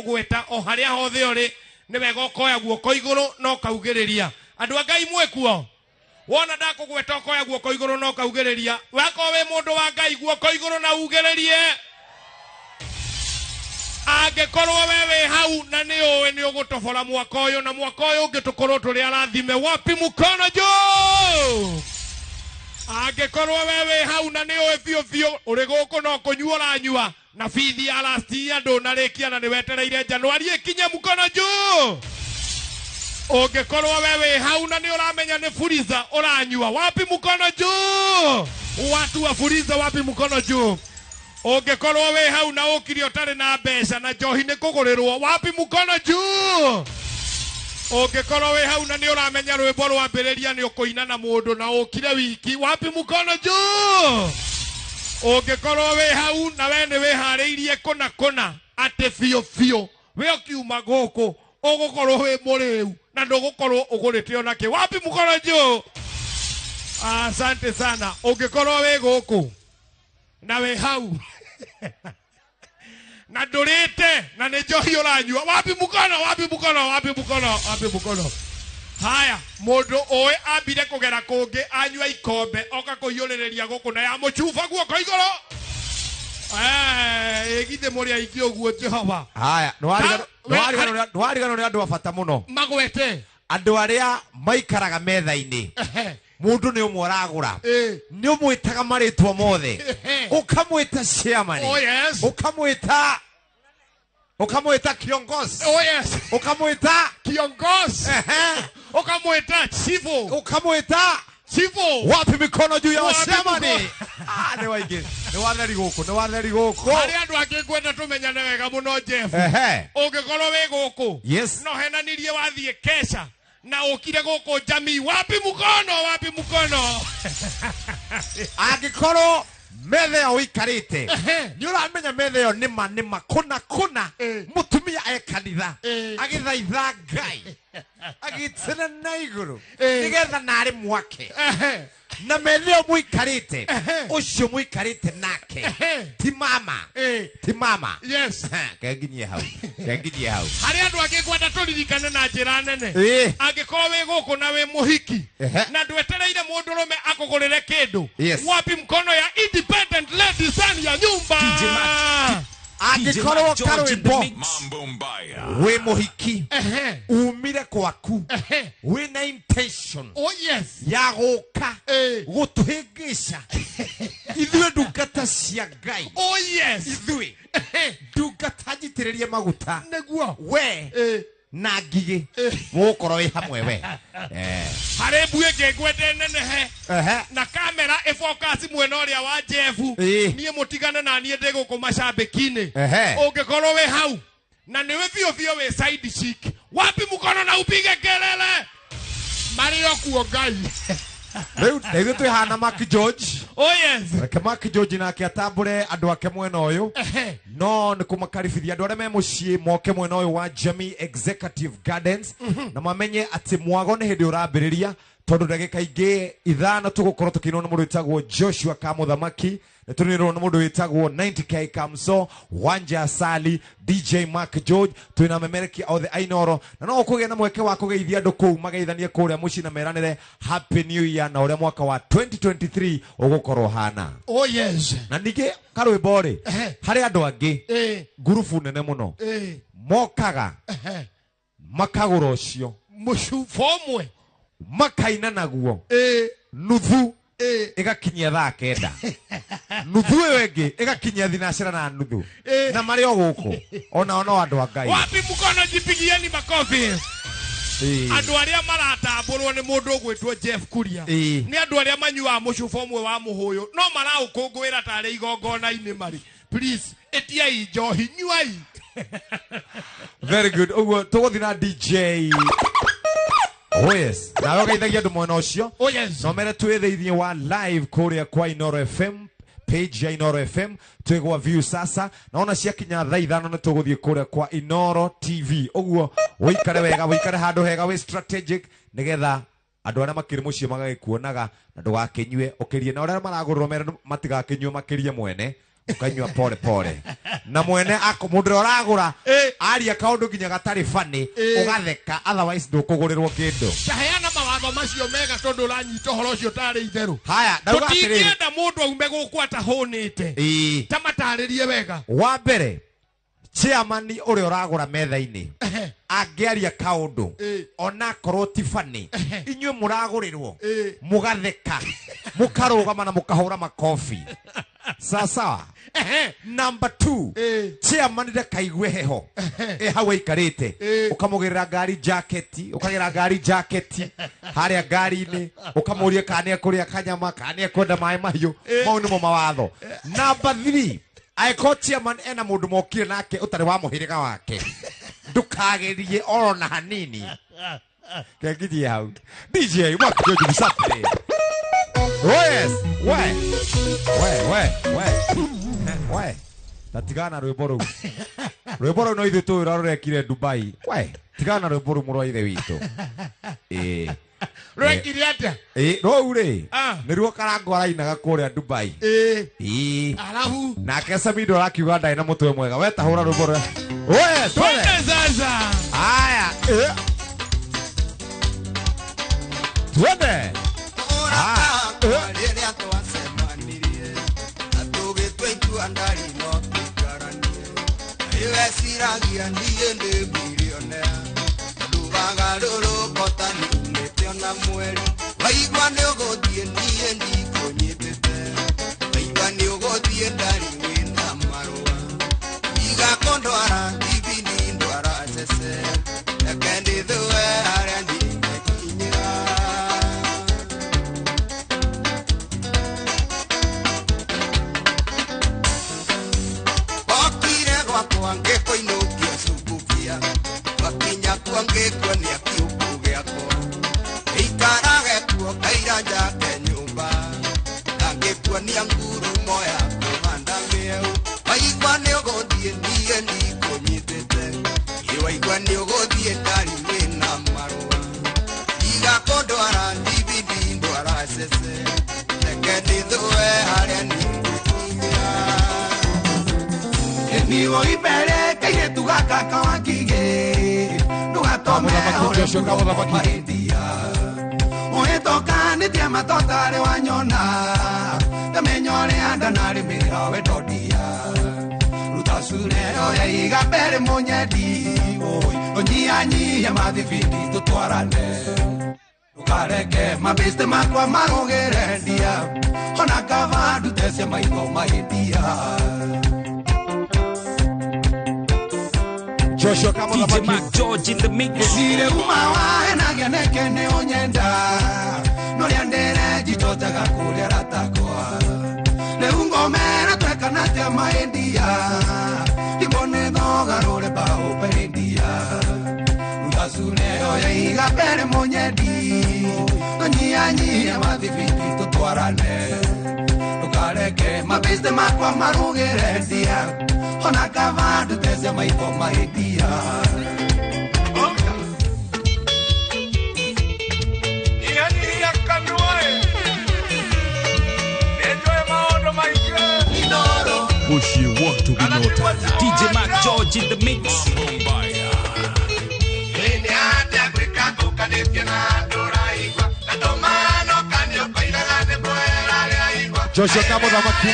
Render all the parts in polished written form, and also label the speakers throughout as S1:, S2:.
S1: Gweta o harĩa hothe ũrĩ, nĩ wega ũkoya guoko igũrũ na ũkaugĩrĩria. Andũ a Ngai, mwĩkuo? Wona ndakũgweta, ũkoya guoko igũrũ na ũkaugĩrĩria. Wakorwo wĩ mũndũ wa Ngai, guoko igũrũ na ugĩrĩrie. Angĩkorwo we wĩ hau na nĩ ũĩ nĩ ũgũtobora mwaka ũyũ na mwaka ũyũ ũngĩ tũkorwo tũrĩ arathime, wapi mkono juu? Angĩkorwo we wĩ hau na nĩ ũĩ biũ biũ ũrĩ gũkũ no kũnyua ũranyua na bithi ya last year ndũnarĩkia na nĩ wetereire Januari ĩkinye, mkono juu. Ũngĩkorwo we wĩ hau na nĩ ũramenya nĩ Fuliza ũranyua, wapi mkono juu? Watu wa Fuliza, wapi mkono juu? Ũngĩkorwo wĩ hau na ũkire ũtarĩ na mbeca na njohi nĩ kũgũrĩrwo, wapi mkono juu? Ũngĩkorwo wĩ hau na nĩ ũramenya rwĩmbo rwambĩrĩria nĩ ũkũina na mũndũ na ũkire wiki, wapi mkono juu? Ũngĩkorwo wĩ hau na we nĩ wĩharĩirie kũna kũna atĩ biũ biũ we ũkiuma gũkũ ũgũkorwo wĩ mũrĩu na ndũgũkorwo ũgũrĩte ona kĩ, wapi mkono juu? Asante sana. Ũngĩkorwo wĩ gũkũ na wĩ hau na ndũrĩte na nĩ njohi ũranyua, wapi mkono? Wapi mkono? Wapi mkono? Wapi mkono? Haya, mũndũ ũĩ ambire kũgera kũngĩ anyua ikombe oka kũiyũrĩrĩria gũkũ na ya mũcuba, guoko igũrũ. Eh, ĩgithĩ mũrĩ aingĩ ũguo, Jehova.
S2: Haya, nĩwariganwo nĩ andũ a bata mũno.
S1: Magwete.
S2: Andũ arĩa maikaraga metha-inĩ. Mũndũ nĩ ũmwe ũragũra, nĩ ũmwĩtaga marĩtwa mothe, ũkamwĩta chairman,
S1: Oh yes.
S2: ũkamwĩta kiongozi,
S1: Oh yes.
S2: ũkamwĩta
S1: kiongozi, ũkamwĩta chifu,
S2: ũkamwĩta
S1: chifu.
S2: Wapi mikono juu ya
S1: Wapi
S2: chairman?
S1: mkono?
S2: Ah, nĩ waingĩ, nĩ watheri gũkũ, nĩ watheri gũkũ.
S1: Harĩ andũ angĩ ngwenda tũmenyane wega mũno, Jeff. Ũngĩkorwo wĩ gũkũ no henanirie wathiĩ kesha na ũkire gũkũ jamii, wapi mkono? Wapi mkono?
S2: Angĩkorwo metha ĩyo ũikarĩte nĩ ũramenya metha ĩyo nĩma nĩma kũna kũna, mũtumia e kanitha agĩthaitha Ngai agĩtĩra na igũrũ nĩgetha narĩ mwake, na metha ĩyo mũikarĩte, ũcio mũikarĩte nake ti mama, ti mama. Kenginyie hau, kenginyie hau.
S1: Harĩ andũ angĩ ngwenda tũririkane na njĩra nene. Angĩkorwo wĩ gũkũ na wĩ mũhiki na ndwetereire mũndũrũme akũgũrĩre kĩndũ, wapi mkono ya independent ladies ndani ya nyumba?
S3: DJ Max.
S2: Angĩkorwo
S3: DJ George in the
S2: karwĩmbo
S3: mix.
S4: Mambo Mbaya.
S2: Wĩ mũhiki, umire kwaku wĩna intention
S1: Oh yes.
S2: ya gũka gũtũhĩngĩca ithuĩ ndungata cia Ngai,
S1: Oh yes.
S2: ithuĩ ndungata njitĩrĩrie maguta,
S1: Nĩguo.
S2: we na ngigĩ mũgũkorwo wĩ hamwe we.
S1: Harĩ mbu ĩngĩ ngwende nenehe na kamera ĩfocus mwena ũrĩa wa Jeff. Niĩ mũtigane na niĩ, ndĩ gũkũ macambĩki-inĩ. Ũngĩkorwo wĩ hau na nĩwe biũ biũ wĩ side chick, wapi mkono na upige kelele? Marĩ o kuo, Ngai.
S2: Rĩu na ithuĩ twĩ hana Mark George.
S1: Oh yes.
S2: Reke Mark George nake atambũre andũ ake mwena ũyũ. No nĩ kũmakaribithia andũ arĩa me mũciĩ moke mwena ũyũ wa Jamii Executive Gardens na mamenye atĩ mwago nĩ hĩndĩ ũrambĩrĩria, tondũ ndagĩka ingĩ 5 tũgũkorwo tũkĩinwo nĩ mũndũ wĩtagwo Joshua Kamũthamaki, nĩ tũrinĩrwo nĩ mũndũ wĩtagwo 90K Kamso Wanja Asali, DJ Mark George, twĩna memerekia othe ainoro, na no ũkũgĩa na mweke wa kũgeithia andũ kũu, mageithanie kũrĩa mũciĩ na meranĩre happy new year na ũrĩa mwaka wa 2023 ũgũkorwo hana.
S1: Oh yes.
S2: Na ningĩ karwĩmbo rĩ, harĩ andũ angĩ, ngurubu nene mũno, mokaga makagũra ũcio
S1: mũcuba ũmwe,
S2: makaina naguo nuthu, ĩgakinyia thaa 9, nuthu ĩyo ĩngĩ ĩgakinyia thinacera na nuthu, na marĩ o gũkũ onao no andũ a Ngai.
S1: Wapi mkono, jipigieni makofi. Andũ arĩa maratambũrwo nĩ mũndũ ũgwĩtwo Jeff Kuria nĩ andũ arĩa manyuaga mũcuba ũmwe wa mũhũyũ no maraũkũngũĩra tarĩ igongona-inĩ marĩ. Please, ĩtiai njohi, nyuai.
S2: Very good. Ũguo tũgũthiĩ na DJ. Oh yes, nawe ũgeithagia andũ mwena ũcio.
S1: Oh yes.
S2: No mere twĩ thĩinĩ wa live kũrĩa kwa Inoro FM, page ya Inoro FM, twĩ view sasa, naona ciakinya thaa 5 nĩ tũgũthiĩ kũrĩa kwa Inoro TV. Ũguo ũikare wega, ũikare handũ hega wĩ strategic, nĩgetha andũ arĩa makĩrĩ mũciĩ magagĩkuonaga, na ndũgakĩnyue ũkĩrie, na arĩa maragũrĩrwo mere matigakĩnyue makĩrie mwene. Ukanyua pole pole. Na mwene ako mundu uragura aria kaundu nginya gatari funny ugatheka otherwise ndukugurirwo kindu.
S1: Taheana mawatho macio mega tondu uranyita uhoro ucio tari itheru.
S2: Haya, ndauga atiriri.
S1: Tũtingĩenda mũndũ aume gũkũ atahũnĩte. Ta matarĩrie wega.
S2: Wa mbere, chairman ũrĩa ũragũra metha-inĩ angĩaria kaũndũ onakorwo ti funny inyuĩ mũragũrĩrwo mũgatheka mũkarũgama na mũkahũra makobi. Sasa number 2, chairman ndakaigue heho hau aikarĩte ũkamũgĩrĩra ngari jaketi, ũkagĩra ngari jaketi harĩa ngari-inĩ ũkamũria kana nĩekũrĩa kanyama kana nĩekwenda maĩ mahiũ. Mau nĩmo mawatho. Number 3, aiko chairman ena mundu mokire nake utari wa muhiriga wake ndukagerie orona hanini. Kengithie hau DJ Mark George Musafiri. Oh yes, we we we we we tatigana rwimbo rũu. Rwimbo rũu no ithuĩ tũĩ ũrĩa rũrekire Dubai. We tigana rwimbo rũu mũrũ wa ithe witũ.
S1: Rwekire atĩa?
S2: Rũu rĩ nĩruo Karango arainaga kũrĩa Dubai.
S1: Alafu
S2: nake Samido arakiuga ndarĩ na mũtwe mwega. We tahũra rwimbo rũu. We
S1: twende sasa.
S2: Haya, twende.
S3: Rĩrĩa twacemanirie na tũgĩtua itua ndarĩ no tũikaranie. Weciragia niĩ ndĩ bilionea tondũ wagarũrũka ũtaniumĩte ona mweri. Waigua nĩ ũgũthiĩ niĩ ndikũnyitĩte, waigua nĩ ũgũthiĩ ndarĩ wĩna marũa. Igakũndwara ibindi ndwara cece, reke ndĩthũe harĩa ndingĩkinyĩra. Okire gwakwa ngĩkũinũkia cubukia, twakinya kuo ngĩkuonia kiũngũ gĩakwa. Ikarage kuo kaira njake nyũmba, na ngĩkuonia ngurumo ya kũhanda mĩeũ. Waigua nĩ ũgũthiĩ niĩ ndikũnyitĩte, waigua nĩ ũgũthiĩ ndarĩ wĩna marũa. Igakũndwara ndibindi ndwara cece, reke ndĩthũe harĩa nĩngũkinyĩra.
S4: Niwo ibere kairetu gaka kawangige ndugatome ore mahindia uhitokanĩtie matotarĩ wanyona ndamenya ũrĩa ndanarĩmĩra wendodia ruta cure ĩyo yaiga mbere mũnyendi ũnyihanyihie mathibindi tũtwarane ndukareke mabĩste makwa marũgĩre ndia ona kaba ndute cia maitho mahĩndia.
S2: Joshua kama
S5: DJ Mark George in the mix.
S4: Nire umawa enagia neke ne onyenda noria ndere jichotaga kuria ratakwa rĩu ngomera twekanatia maendia ndikone thogarũre bao pendia rutacune ĩyo yaiga mbere mũnyendi tũnyihanyihie mathibindi tũtwarane ndukareke mabĩste makwa marũgĩre ndia ona kaba ndute cia maitho mahĩtia.
S5: DJ Mark George in the mix.
S2: Joshua kama Muthamaki.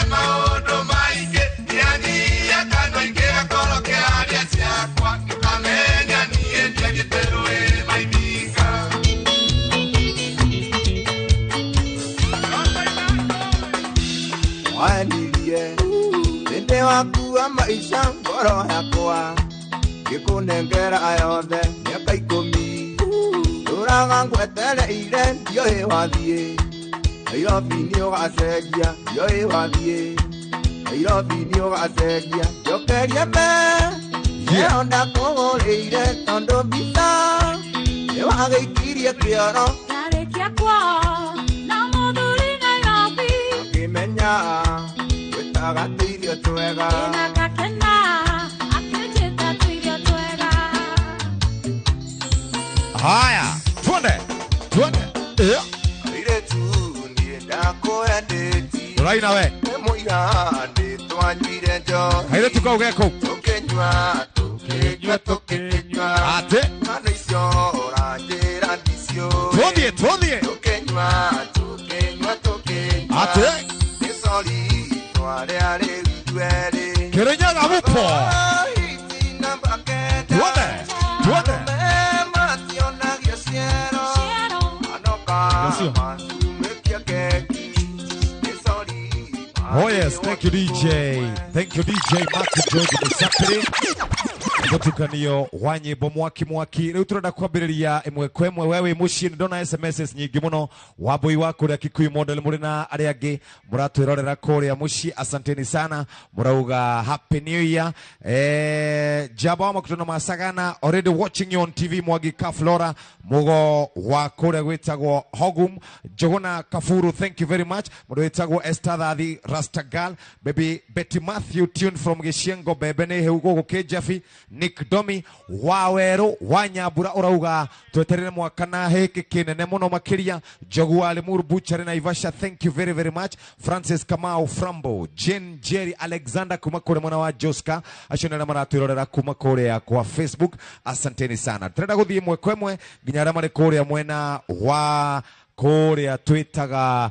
S3: Maundu Waenirie Ninde waku maisha ngoro yakwa Gĩkũnengera yothe mĩaka 10 Ndũraga ngwetereire ndiũĩ wathiĩ Nairobi nĩũgacenjia ndiũĩ wathiĩ Nairobi nĩũgacenjia njokerie me Ĩyo ndakũgũrĩire tondũ mbica nĩwagĩikirie kĩoro
S6: Ndarĩkia kwao na mũthuri Nairobi
S3: Akĩmenya gwĩtaga tũirio twega
S6: Ĩna gakena akĩnjĩta tũirio twega.
S2: Haya, twende twende.
S3: Airĩtu niĩ ndakwendete
S2: Tũraina we
S3: Nĩ mũira nĩtwanyuire njohi
S2: kairĩtu kau ge kũu
S3: Tũkĩnyua tũkĩnyua tũkĩnyua
S2: atĩ
S3: Ng'ano icio ũranjĩra ndiciũĩ
S2: tũthiĩ tũthiĩ
S3: Tũkĩnyua tũkĩnyua tũkĩnyua
S2: atĩ
S3: Nĩ sori twarĩa rĩu ithuerĩ
S2: Kĩrĩnyaga mupo twende twende. Oh yes, thank you DJ. Thank you DJ Mark George Musapiri. Mũtukanio wa nyĩmbo mwaki mwaki rĩu tũrenda kwambĩrĩria ĩmwe kwa ĩmwe wewe mũciĩ ndona SMS nyingĩ mũno wambui wa kũrĩa Kikuyu model mũrĩ na arĩa angĩ mũratwĩrorera kũrĩa mũciĩ asanteni sana mũrauga happy new year. Jaba wa makutano masagana already watching you on TV Mwangi ka Flora mugo wa kũrĩa gwĩtagwo Hogum Njuguna Kafuru, thank you very much. Mũndũ wĩtagwo Esther Thathi Rastagal, baby Betty Matthew tune from Gĩciengo bebe nĩ heu gũkũ Kĩjabi Nick Domi wa Werũ wa Nyambura ũrauga tweterere mwaka na hĩkĩ kĩnene mũno makĩria. Njogu wa Limuru Butchery Naivasha, thank you very very much. Francis Kamau Frambo, Jane Jerry Alexander kuma kũrĩa mwena wa Joska, acio nĩ arĩa maratwĩrorera kuma kũrĩa kwa Facebook, asanteni sana. Tũrenda gũthiĩ ĩmwe kwa ĩmwe nginya arĩa marĩ kũrĩa mwena wa kũrĩa twĩtaga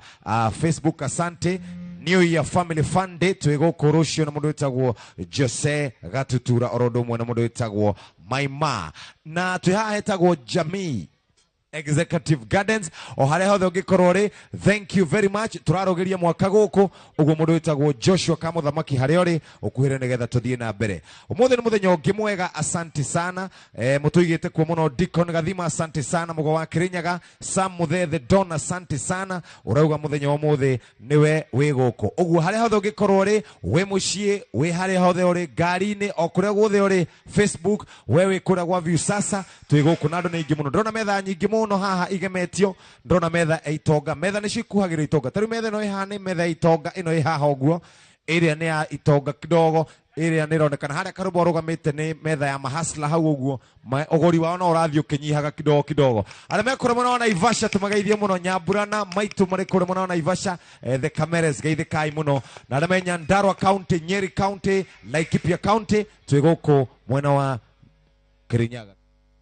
S2: Facebook. Asante. New Year Family Fun Day twĩ gũkũ rũciũ na mũndũ wĩtagwo Jose Gatutura oro ũndũ ũmwe na mũndũ wĩtagwo Maima, na twĩ haha hetagwo Jamii Executive Gardens o harĩa hothe ũngĩkorwo rĩ, thank you very much. Tũrarũgĩria mwaka gũkũ ũguo mũndũ wĩtagwo Joshua Kamũthamaki harĩa ũrĩ ũkuhĩre nĩgetha tũthiĩ na mbere. Ũmũthĩ nĩ mũthenya ũngĩ mwega, asante sana. Mũtũigĩte kuo mũno Deacon Gathima, asante sana. Mũgo wa Kĩrĩnyaga Sam Mũthethe Don, asante sana. Ũrauga mũthenya wa ũmũthĩ nĩwe wĩ gũkũ ũguo harĩa hothe ũngĩkorwo rĩ, wĩ mũciĩ, wĩ harĩa hothe ũrĩ, ngari-inĩ, o kũrĩa guothe ũrĩ, Facebook, we wĩ kũrĩa gwa View Sasa, twĩ gũkũ na andũ nĩ aingĩ mũno. Ndĩrona metha nyingĩ mũno haha igemetio, ndĩrona metha ya itonga, metha nĩcio ikuhagĩrwo itonga. Ta rĩu metha ĩno ĩ haha nĩ metha ya itonga, ĩno ĩ haha ũguo, ĩrĩa nĩ ya itonga kidogo, ĩrĩa nĩ ĩronekana harĩa Karũmbo arũgamĩte nĩ metha ya mahasla hau ũguo, ũgũri wao no ũrathiĩ ũkĩnyihaga kidogo kidogo. Arĩa me kũrĩa mwena wa Naivasha tũmageithie mũno, Nyambura na Maitũ marĩ kũrĩa mwena wa Naivasha, the Kameres geithĩkai mũno, na arĩa me Nyandarua County, Nyeri County, Laikipia County, twĩ gũkũ mwena wa Kĩrĩnyaga.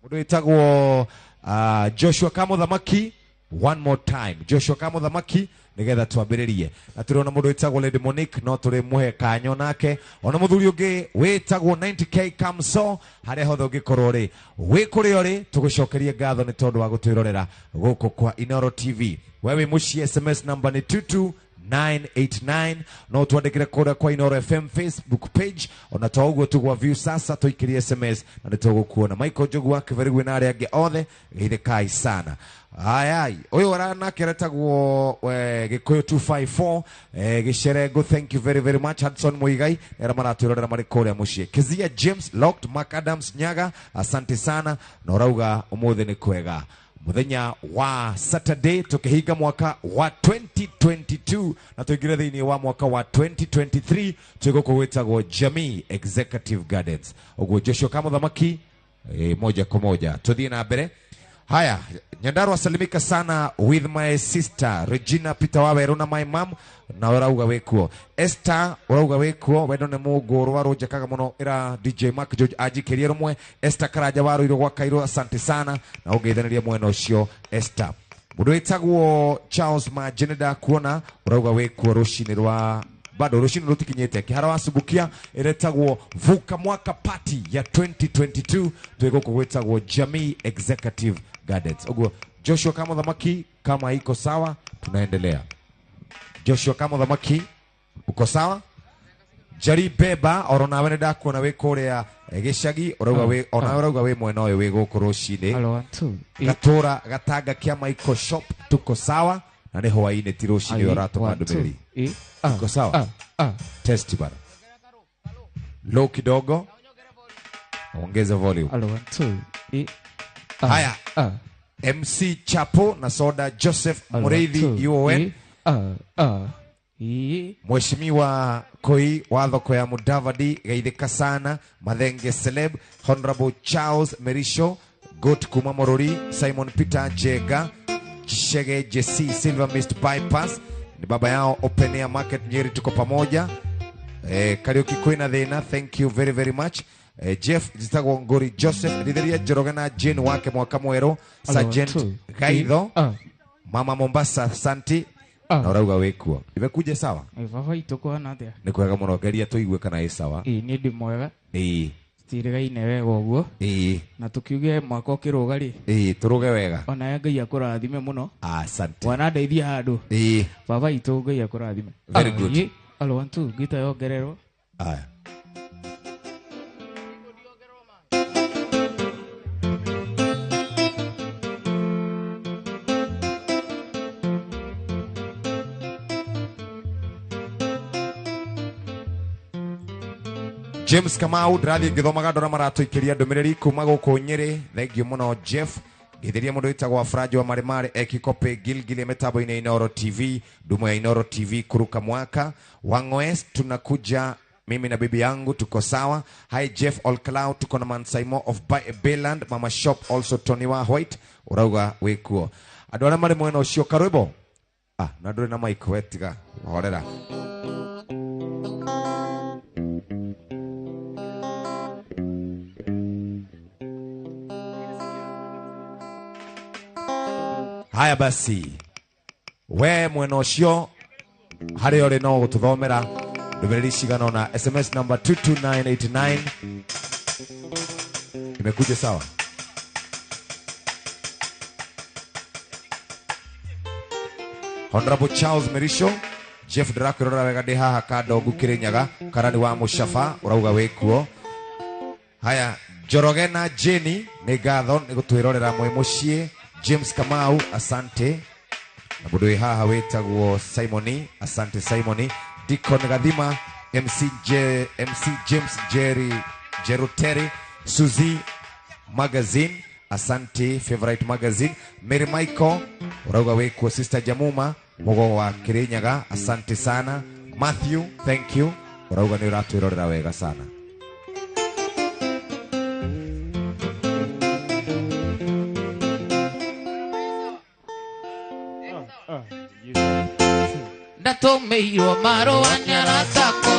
S2: Mũndũ wĩtagwo Joshua Kamũthamaki, one more time Joshua Kamũthamaki nĩgetha twambĩrĩrie. Na tũrona mũndũ wĩtagwo Lady Monique no tũrĩmũhe kanyo nake, ona mũthuri ũngĩ wĩtagwo 90k Kamso, harĩa hothe ũngĩkorwo rĩ, wĩ kũrĩa ũrĩ, tũgũcokerie ngatho nĩ tondũ wa gũtwĩrorera gũkũ kwa Inoro TV. We wĩ mũciĩ, SMS number nĩ 22989, no twandĩkĩre kũrĩa kwa Inoro FM Facebook page, ona to ũguo tu gwa View Sasa tũikĩrie SMS na nĩ tũgũkuona. Michael Njogu wa Kĩberigwe na arĩa angĩ othe geithĩkai sana. Ayai, ũyũ aranake aretagwo Gĩkũyũ 254 Gĩcerengo, thank you very very much. Hudson Muigai nĩ arĩa maratwĩrorera marĩ kũrĩa mũciĩ. Kezia James Locked, Mark Adams Nyaga, asante sana, na ũrauga ũmũthĩ nĩ kwega. Mũthenya wa Saturday tukihinga mwaka wa 2022 na tuingire thĩinĩ wa mwaka wa 2023 twĩ gũkũ gwĩtagwo Jamii Executive Gardens. Ũguo Joshua Kamũthamaki, moja kwa moja tuthiĩ na mbere. Haya, Nyandarua salimika sana with my sister Regina Peter Waweru na my mom, na ũrauga wĩkuo. Esther ũrauga wĩkuo, wendo nĩ mũngũrũ arũnjakaga mũno ĩra DJ Mark George anjikĩrie rũmwe. Esther Karanja wa Rũirũ gwa Kairũ, asante sana na ũngeithanĩria mwena ũcio Esther. Mũndũ wĩtagwo Charles Majene ndakuona, ũrauga wĩkuo rũcinĩ rwa bado rũcinĩ rũtikinyĩte. Kĩhara wa Subukia ĩretagwo Vuka Mwaka Party ya 2022 twĩ gũkũ gwĩtagwo Jamii Executive Gardens. Ũguo Joshua Kamũthamaki, kama iko sawa tunaendelea. Joshua Kamũthamaki. Uko sawa? Jari Beba oro nawe nĩ ndakuona wĩ kũrĩa gĩcagi ũrauga wĩ onawe ũrauga wĩ mwena ũyũ wĩ gũkũ rũcinĩ. Gatũra Gatanga kĩa Michael Shop tuko sawa na nĩ hwaĩ-inĩ ti rũcinĩ ũratũma ndũmĩrĩri. Uko sawa? Test bana. Low kidogo. Ongeza volume. Haya. MC Chapo na soda Joseph Mureithi UON. Mheshimiwa Koi wa thoko ya Mudavadi geithĩka sana Mathenge Celeb Honorable Charles Merisho Goat kuma Morori Simon Peter Jega Chishege JC Silver Mist Bypass ni baba yao Open Air Market Nyeri tuko pamoja. Kariuki kwina thina thank you very very much. Jeff jitagwo Ngori Joseph Ritheria Njoroge na Jane wake mwaka mwerũ Sergeant Gaitho Mama Mombasa Santi na urauga wikuo imekuja sawa.
S7: Baba ituko na atia
S2: ni kwega muno geria tuigue kana ĩ sawa.
S7: Ĩ ni ndi mwega.
S2: Ĩ
S7: tirigaine wega ũguo.
S2: Ĩ
S7: na tukiuge mwaka ũkĩrũga rĩ.
S2: Ĩ turuge wega
S7: ona Ngai akũrathime mũno.
S2: Asante
S7: wanandeithia handũ.
S2: Ĩ
S7: baba itũ Ngai akũrathime.
S2: Very good.
S7: Alo 1 2 gita yongererwo.
S2: Aya. James Kamau ndĩrathiĩ ngĩthomaga ndora maratũikĩria ndũmĩrĩri kuma gũkũ Nyĩrĩ. Thank you mũno Jeff. Ngĩthĩria mũndũ wĩtagwo Franjo wa Marĩmarĩ Ekikope Gilgili mĩtambo-inĩ Inoro TV Dumo ya Inoro TV kuruka mwaka Wangoes tunakuja mimi na bibi yangu tuko sawa. Hi Jeff All Cloud tuko na Man Saimo of Bayland Mama Shop also Tony wa White urauga wĩkuo andũ arĩa marĩ mwena ũcio karwĩmbo na ndũrĩ na mic wetiga horera. Haya basi we mwena ũcio harĩa ũrĩ no gũtũthomera ndũmĩrĩri cigana na SMS number 22989 imekuja sawa. Honorable Charles Merisho Jeff Drakwirora wega ndĩ haha Kandogu Kirinyaga karani wa Mũcaba ũrauga wĩkuo. Haya Njoroge na Jenny nĩ ngatho nĩ gũtwĩrorera mwĩ mũciĩ. James Kamau asante na mũndũ wĩ haha wĩtagwo Simoni asante Simoni. Deacon Gathima MC James Jerry Jeruteri Suzy Magazine asante Favorite Magazine. Mary Michael urauga wĩkuo. Sister Jamuma Mugo wa Kirinyaga asante sana. Matthew thank you urauga nĩ ũratwĩrorera wega sana.
S7: Ndatumiirwo marũa nĩ aratakwa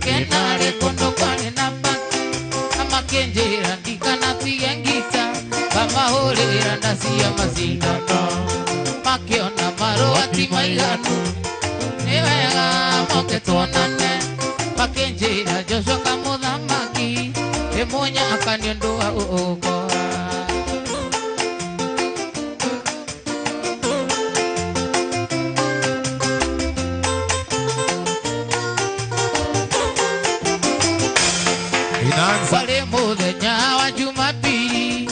S7: kenarĩ kũndũ kwarĩ na baki na makĩnjĩra ndikanatige ngita mamahũrĩra ndacia macindano makĩona marũa ti maiganu nĩ wega moke tuonane makĩnjĩra Joshua kamũthamaki ĩ mũnyaka nĩ ũndũ wa ũkora. Wale muthenya wa Jumapili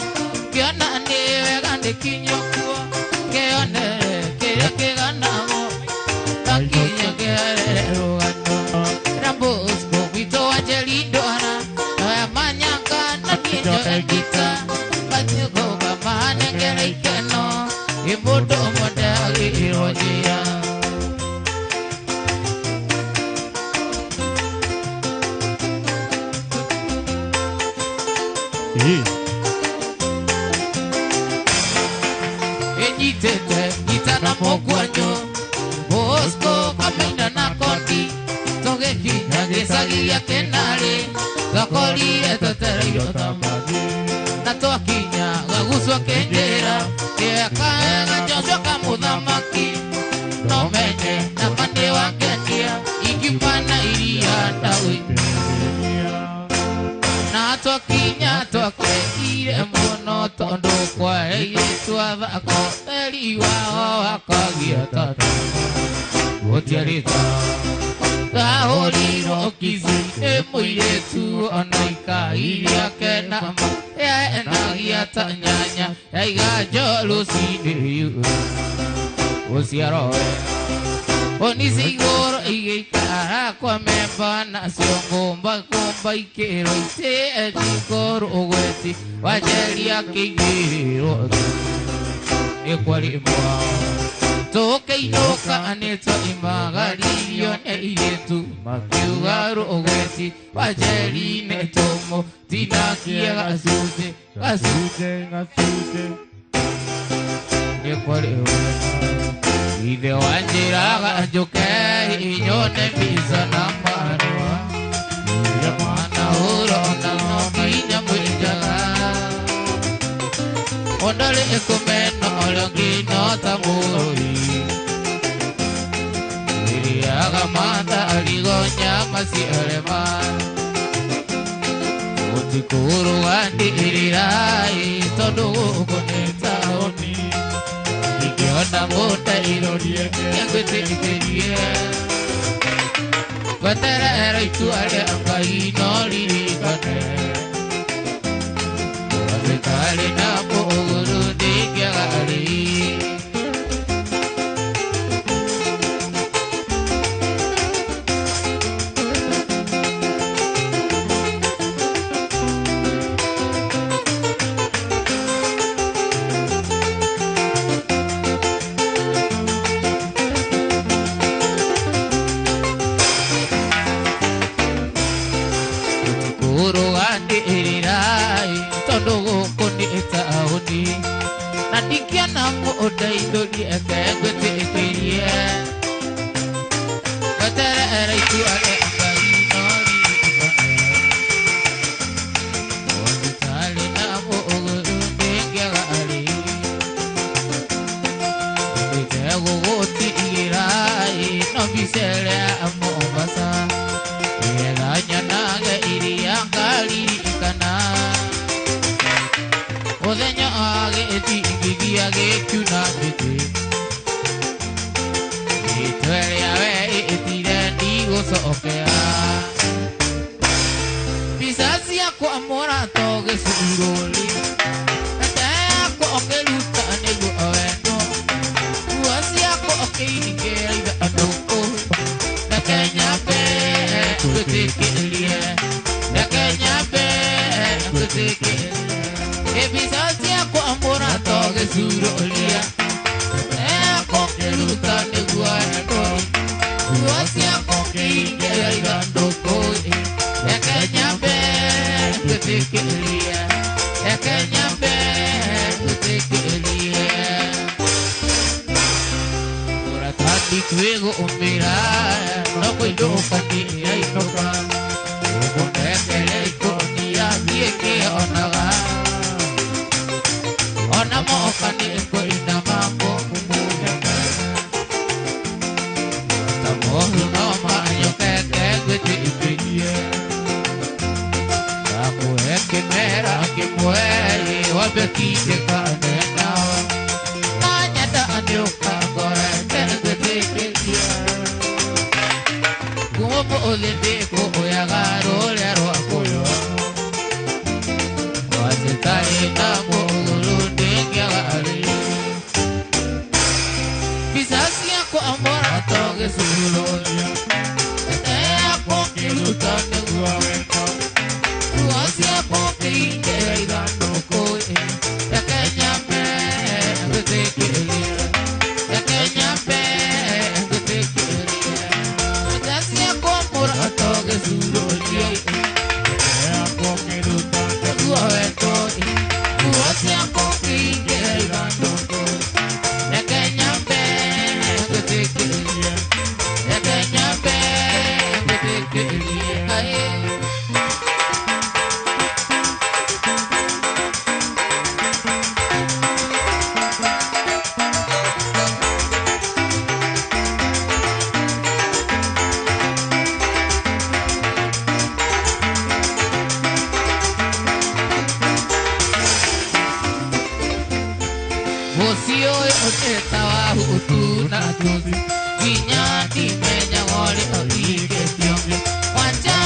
S7: kĩona nĩ wega ndĩkinyio kuo kĩonere kĩrĩa kĩganagwo gakinya kĩerere rũgano na Bosco witũ wa Njerindwara noya manyaka na kĩnjoe ngita matiũkũga manengere ikeno ĩ mũndũ ũmwe ndeagĩirwo njĩra. Enyitete ngita na mũkwanjũ Bosco kamaina na kondi tũgĩkinya gĩcagi gĩa Kĩnarĩ twakorire twetereirwo ta na twakinya gagucwa kĩnjĩra kĩekaga Joshua kamũthamaki no menye nama nĩ wangenia ingiuma na iria ndagũitĩrĩria na twakinya twakeire mũno tondũ kwaheirĩtwo athako eri wao akagia tata gũtiarĩ ta Mũkizi ĩ mũirĩtu ona ikairia kenama enagia ta nyanya yaiga rũcinĩ ũciaro onisi igũrũ igĩikara kwa memba nacio ngũmba ngũmba ikĩrwo itĩ etikũrũ ũgweti wanjeria kĩigĩrĩrwo nĩ kwarĩmwa tũkĩinũka nĩ twaimagaririo nĩ airĩtu makiuga rũgweti wanjeri nĩ tũmũ tinakie gacunjĩ gacunjĩ gacunjĩ nĩ kwarĩmwa ithe wanjĩraga njũke nyone mbica na marũa mwana ũrona no nginya mwĩnjaga ondarĩ ĩkũmena ũrĩa ũngĩ no ta mũrũi ĩrĩaga matharigo nyama ciarema gũtikũrũganĩrĩra tondũ gũkũ nĩ taũni ingĩona mũndairũrie ngwĩtĩkĩrie gweterera itua rĩa Ngai no ririkane Wazitarĩ na mũgũrũ ndingĩaga rĩ Kũrũganĩrĩra tondũ gũkũ nĩ taũni na ndingĩona mũndeithũrie ngwĩtĩkĩrie gweterera itua rĩa Ngai no ririkane Ũthitarĩ na mũgũrũ ndingĩaga rĩ ndĩte gũgũtigĩra no mbica ĩrĩa Mombasa nĩgetha nyonage iria ngaririkana mũthenya wa gĩthingithia gĩkiuna mĩtĩ rĩtwa rĩa we ĩtire ndigũcokera mbica ciakwa mũrato gĩcurũri mĩtĩ yakwa ũkĩruta nĩguo wendwo nguo ciakwa ũkĩingĩra ithandũkũ reke nyambe ngwĩtĩkĩrie reke nyambe ngwĩtĩkĩrie mbica ciakwa mũrato gĩcurũria yakwa ũkĩruta nĩguo wendwo nguo ciakwa ũkĩingĩra ithandũkũ reke nyambe ngwĩtĩkĩrie reke nyambe ngwĩtĩkĩrie ũratandi kwĩgũmĩra no kũinũka ndĩrainũka ũkũnengere ikũnia thiĩ ngĩonaga ona moka nĩ ngũinama ngũmumunyaka ta moru no manyokete ngwĩtĩkĩrie ndakũhe kĩmera kĩmwe wambe kindĩkane nao na nyenda nĩũkangorete ngwĩtĩkĩrie ũmũthĩ ndĩkũoyaga rũrĩa rwakũyo wazitarĩ na mũgũrũ ndĩngĩaga rĩ mbica ciakwa mũrato gĩcurũria mĩtĩ yakwa ũkĩruta nĩguo wendo nguo ciakwa ũkĩingĩra ithandũkũ reke nyambe ngwĩtĩkĩrie reke nyambe ngwĩtĩkĩrie mbica ciakwa mũrato gĩcurũria nĩguo wendo nguo ciakwa ũkĩingĩra ithandũkũ reke nyambe ngwĩtĩkĩrie reke nyambe ngwĩtĩkĩrie aĩ. Mũciĩ ũyũ ũteta wa Hutu na Tutsi nginya ndimenyaga ũrĩa ũhikĩtio. Wanja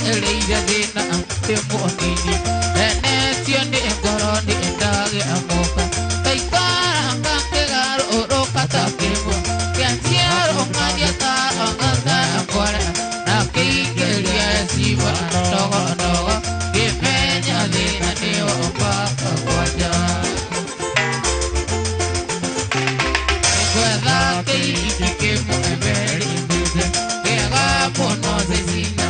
S7: Ndagereire thĩna ndĩ mũnini enetio nĩ ngoro nĩ ndagĩa mũka ngaikara ngakĩgarũrũka ta kĩmwe kĩaciarwo ng'ania ta ng'ang'ang'ore na kĩingĩria ciba ndogondogo ngĩmenya thĩna nĩwo mpaka kwanja ngwetha kĩiki kĩmwe merindĩte kĩega mũno cecina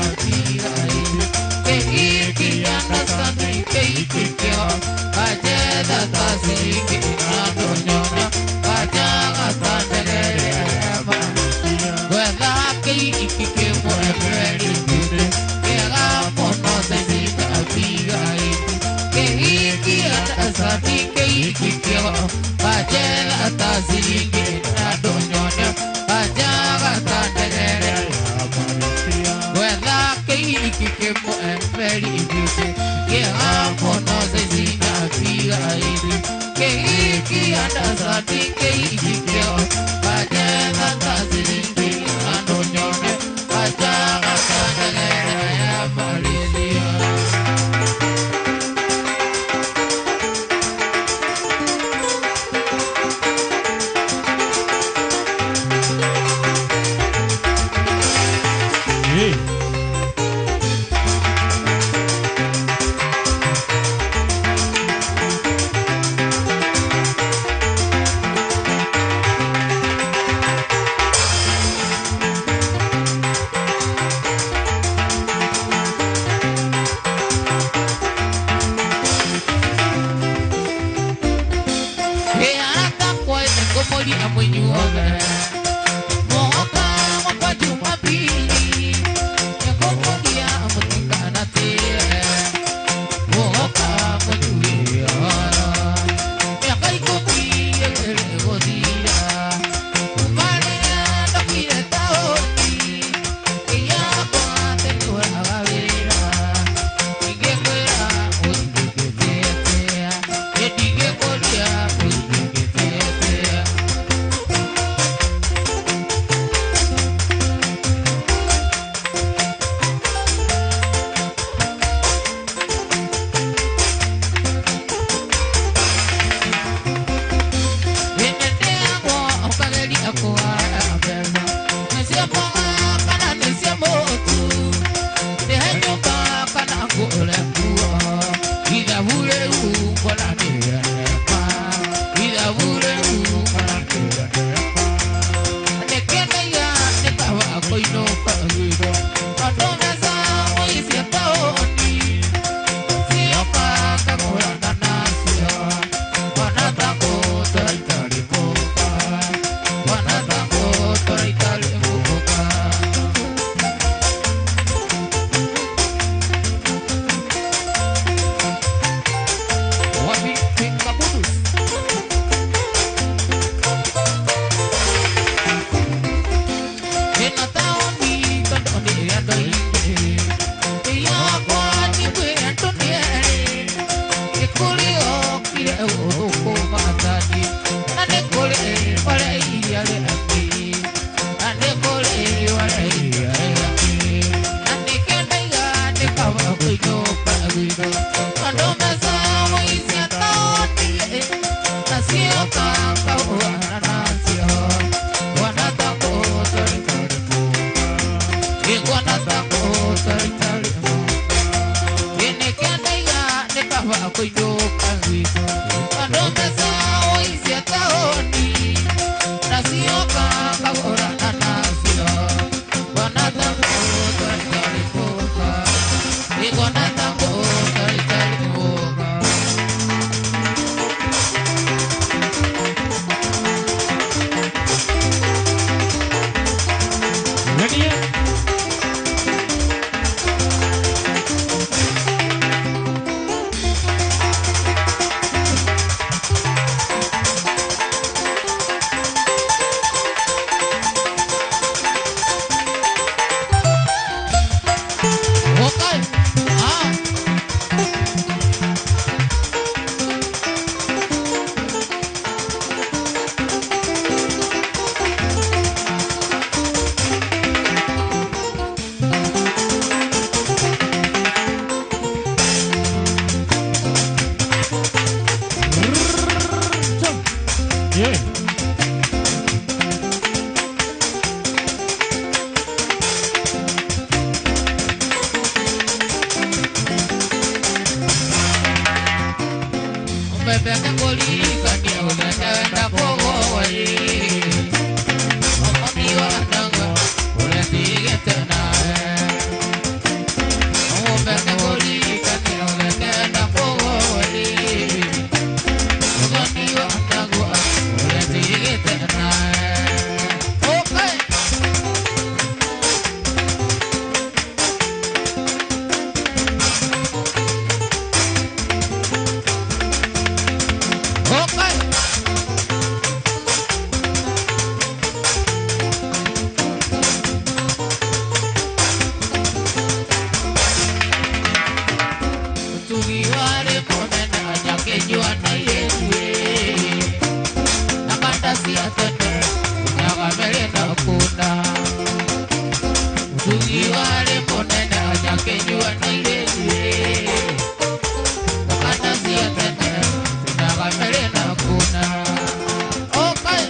S7: Mũtugi warĩ mũnene atakĩnyua na irĩthi. Kana cia tene cinaga mĩrĩ na kuna. Okay.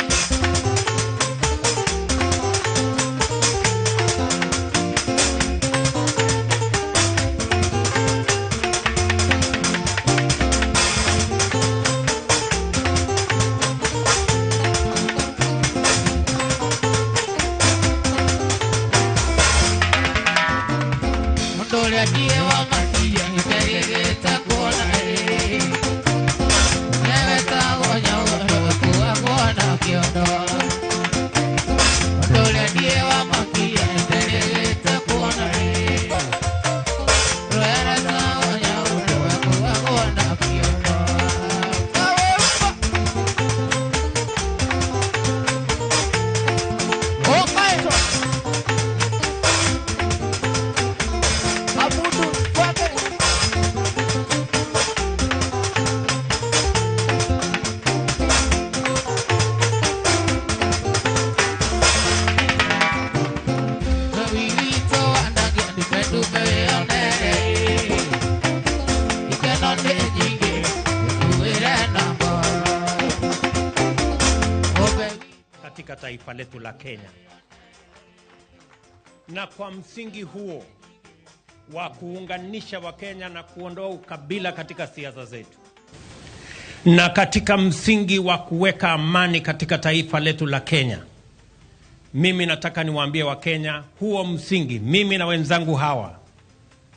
S7: Mũndũ ũrĩa ndiĩ wa matia nĩnderĩgĩte kuona ĩ. Nĩwetagwo nyaũndũ ũkuagwo na kĩondo. Mũndũ ũrĩa ndiĩ wa matia nĩnderĩgĩte kuona ĩ. Wetagwo nyaũndũ ũkuagwo na kĩondo. Okay. Abudu kwake. Wawilito andagia ndume wĩonere. Ikeno nĩ nyingĩ nĩkuĩre na ngoro. Ng'ombe
S8: katika taifa letu la Kenya. Na kwa msingi huo wa kuunganisha Wakenya na kuondoa ukabila katika siasa zetu, na katika msingi wa kuweka amani katika taifa letu la Kenya, mimi nataka niwaambie Wakenya huo msingi, mimi na wenzangu hawa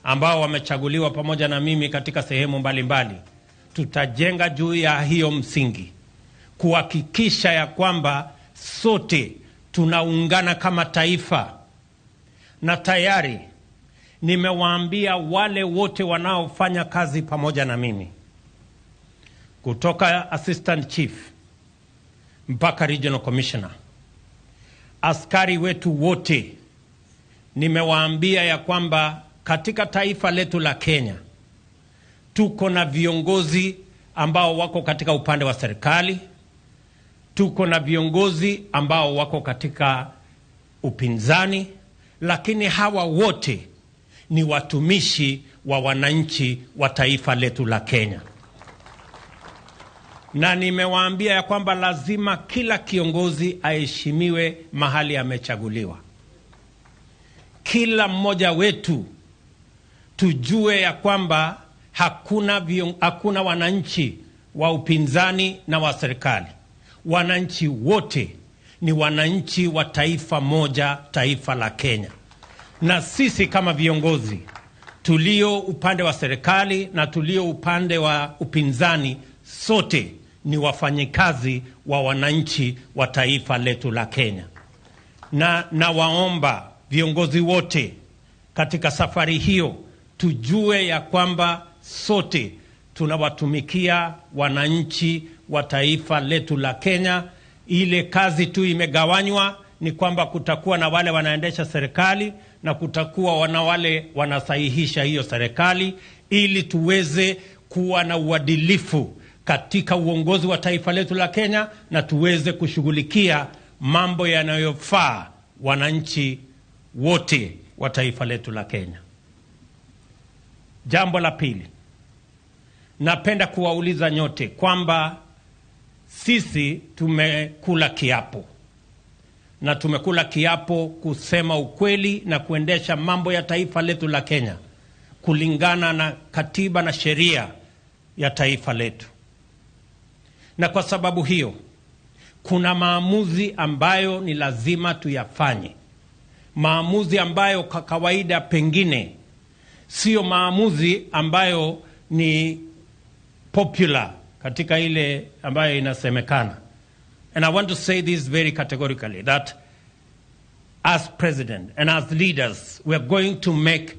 S8: ambao wamechaguliwa pamoja na mimi katika sehemu mbalimbali, tutajenga juu ya hiyo msingi kuhakikisha ya kwamba sote tunaungana kama taifa. Na tayari nimewaambia wale wote wanaofanya kazi pamoja na mimi, kutoka assistant chief mpaka regional commissioner, askari wetu wote, nimewaambia ya kwamba katika taifa letu la Kenya tuko na viongozi ambao wako katika upande wa serikali, tuko na viongozi ambao wako katika upinzani, lakini hawa wote ni watumishi wa wananchi wa taifa letu la Kenya. Na nimewaambia ya kwamba lazima kila kiongozi aheshimiwe mahali amechaguliwa. Kila mmoja wetu tujue ya kwamba hakuna wananchi wa upinzani na wa serikali. Wananchi wote ni wananchi wa taifa moja, taifa la Kenya. Na sisi kama viongozi tulio upande wa serikali na tulio upande wa upinzani, sote ni wafanyikazi wa wananchi wa taifa letu la Kenya. Na nawaomba viongozi wote katika safari hiyo tujue ya kwamba sote tunawatumikia wananchi wa taifa letu la Kenya. Ile kazi tu imegawanywa ni kwamba kutakuwa na wale wanaendesha serikali na kutakuwa na wale wanasahihisha hiyo serikali, ili tuweze kuwa na uadilifu katika uongozi wa taifa letu la Kenya na tuweze kushughulikia mambo yanayofaa wananchi wote wa taifa letu la Kenya. Jambo la pili, napenda kuwauliza nyote kwamba sisi tumekula kiapo, na tumekula kiapo kusema ukweli na kuendesha mambo ya taifa letu la Kenya kulingana na katiba na sheria ya taifa letu. Na kwa sababu hiyo kuna maamuzi ambayo ni lazima tuyafanye, maamuzi ambayo kwa kawaida pengine sio maamuzi ambayo ni popular katika ile ambayo inasemekana. And I want to say this very categorically, that as president and as leaders, we are going to make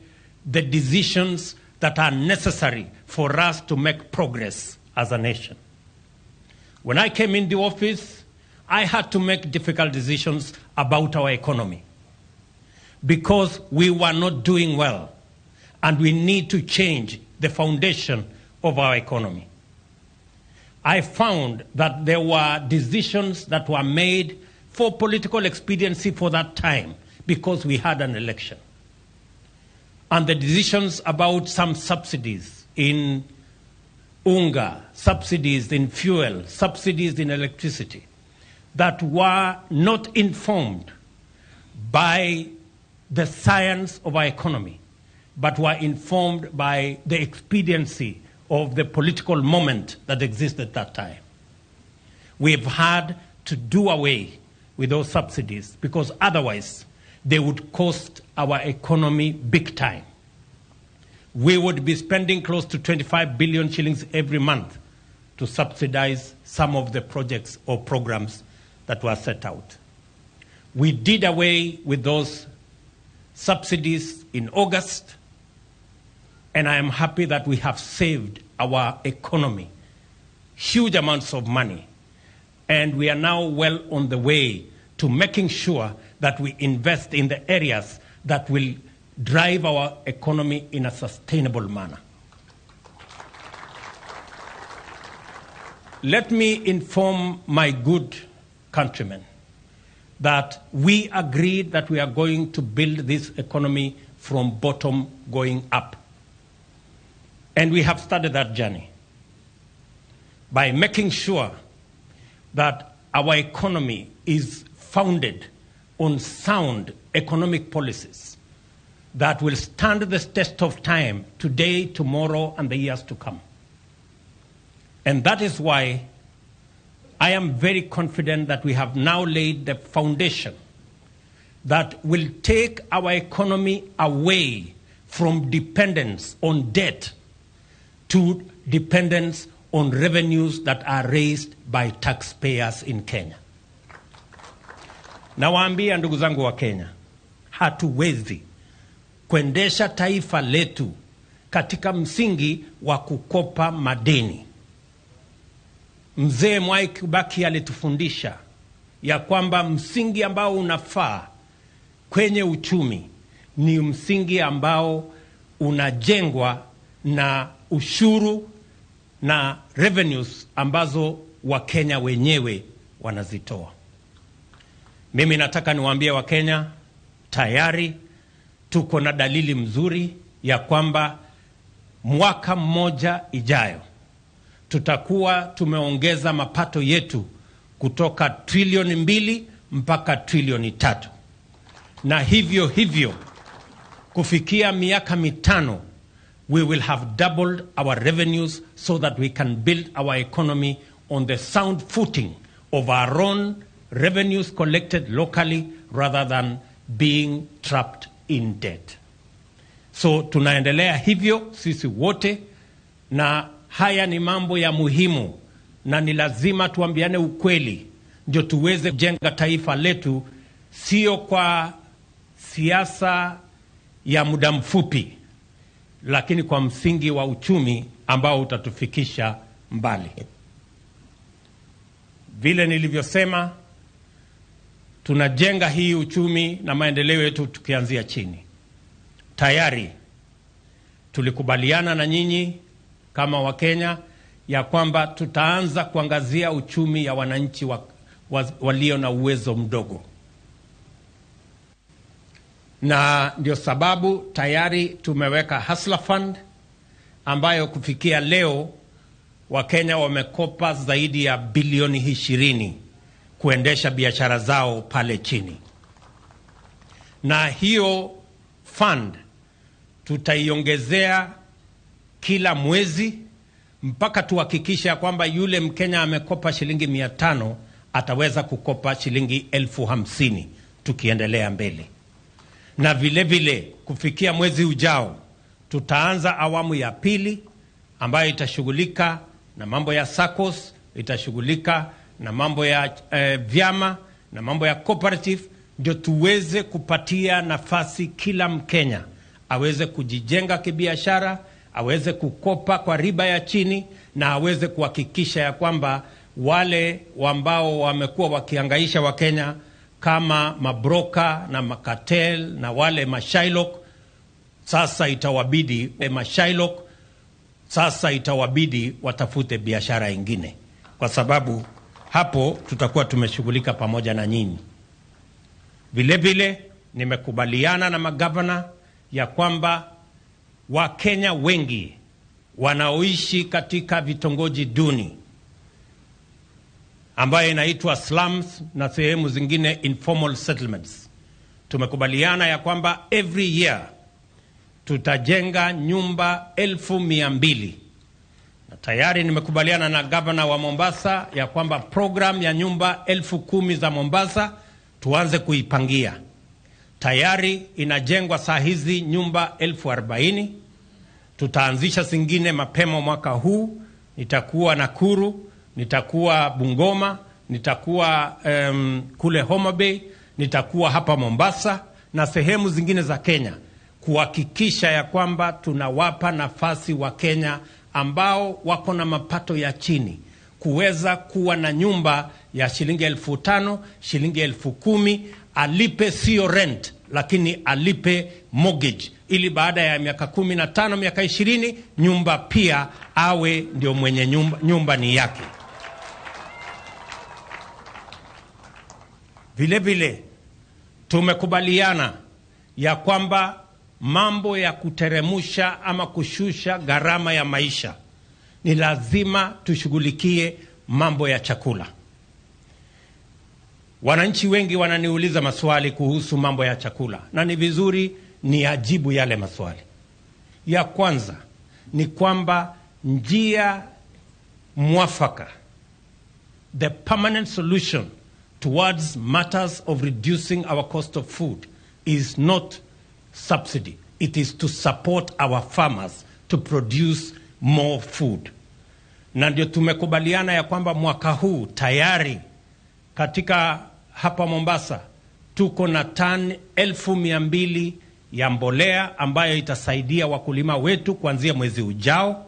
S8: the decisions that are necessary for us to make progress as a nation. When I came in the office, I had to make difficult decisions about our economy because we were not doing well and we need to change the foundation of our economy. I found that there were decisions that were made for political expediency for that time because we had an election. And the decisions about some subsidies in unga, subsidies in fuel, subsidies in electricity, that were not informed by the science of our economy, but were informed by the expediency of the political moment that existed at that time. We've had to do away with those subsidies because otherwise they would cost our economy big time. We would be spending close to 25 billion shillings every month to subsidize some of the projects or programs that were set out. We did away with those subsidies in August, and I am happy that we have saved our economy huge amounts of money, and we are now well on the way to making sure that we invest in the areas that will drive our economy in a sustainable manner. Let me inform my good countrymen that we agreed that we are going to build this economy from bottom going up. And we have started that journey by making sure that our economy is founded on sound economic policies that will stand the test of time today, tomorrow, and the years to come. And that is why I am very confident that we have now laid the foundation that will take our economy away from dependence on debt to dependence on revenues that are raised by taxpayers in Kenya. Nawaambia ndugu zangu wa Kenya, hatuwezi kuendesha taifa letu katika msingi wa kukopa madeni. Mzee Mwai Kibaki alitufundisha ya kwamba msingi ambao unafaa kwenye uchumi ni msingi ambao unajengwa na ushuru na revenues ambazo Wakenya wenyewe wanazitoa. Mimi nataka niwaambie Wakenya, tayari tuko na dalili mzuri ya kwamba mwaka mmoja ijayo tutakuwa tumeongeza mapato yetu kutoka trilioni 2 mpaka trilioni 3. Na hivyo hivyo kufikia miaka 5 we will have doubled our revenues so that we can build our economy on the sound footing of our own revenues collected locally rather than being trapped in debt. So tunaendelea hivyo sisi wote, na haya ni mambo ya muhimu na ni lazima tuambiane ukweli ndio tuweze kujenga taifa letu, sio kwa siasa ya muda mfupi, lakini kwa msingi wa uchumi ambao utatufikisha mbali. Vile nilivyosema, tunajenga hii uchumi na maendeleo yetu tukianzia chini. Tayari tulikubaliana na nyinyi kama Wakenya ya kwamba tutaanza kuangazia uchumi ya wananchi walio na uwezo mdogo. Na ndio sababu tayari tumeweka Hustler Fund ambayo kufikia leo Wakenya wamekopa zaidi ya bilioni 20 kuendesha biashara zao pale chini. Na hiyo fund tutaiongezea kila mwezi mpaka tuhakikisha kwamba yule Mkenya amekopa shilingi 500 ataweza kukopa shilingi 50,000 tukiendelea mbele. Na vile vile kufikia mwezi ujao tutaanza awamu ya pili ambayo itashughulika na mambo ya SACCOS, itashughulika na mambo ya vyama na mambo ya cooperative, ndio tuweze kupatia nafasi kila Mkenya aweze kujijenga kibiashara, aweze kukopa kwa riba ya chini, na aweze kuhakikisha ya kwamba wale ambao wamekuwa wakihangaisha Wakenya kama mabroka na makatel na wale mashailok, sasa itawabidi mashailok, sasa itawabidi watafute biashara ingine, kwa sababu hapo tutakuwa tumeshughulika pamoja na nyinyi. Vile vile nimekubaliana na magavana ya kwamba Wakenya wengi wanaoishi katika vitongoji duni ambayo inaitwa slums na sehemu zingine informal settlements, tumekubaliana ya kwamba every year tutajenga nyumba 200,000 na tayari nimekubaliana na gavana wa Mombasa ya kwamba program ya nyumba 10,000 za Mombasa tuanze kuipangia. Tayari inajengwa saa hizi nyumba 40,000. Tutaanzisha zingine mapema mwaka huu. Nitakuwa Nakuru, nitakuwa Bungoma, nitakuwa kule Homa Bay, nitakuwa hapa Mombasa na sehemu zingine za Kenya kuhakikisha ya kwamba tunawapa nafasi wa Kenya ambao wako na mapato ya chini kuweza kuwa na nyumba ya shilingi 5,000, shilingi 10,000, alipe sio rent, lakini alipe mortgage, ili baada ya miaka 15, miaka 20 nyumba pia awe ndio mwenye nyumba, nyumba ni yake. Vile vile tumekubaliana ya kwamba mambo ya kuteremusha ama kushusha gharama ya maisha ni lazima tushughulikie mambo ya chakula. Wananchi wengi wananiuliza maswali kuhusu mambo ya chakula, na ni vizuri ni ajibu yale maswali. Ya kwanza ni kwamba njia mwafaka, the permanent solution towards matters of reducing our cost of food is not subsidy. It is to support our farmers to produce more food. Na ndio tumekubaliana ya kwamba mwaka huu tayari katika hapa Mombasa tuko na tani 200,000 ya mbolea ambayo itasaidia wakulima wetu kuanzia mwezi ujao.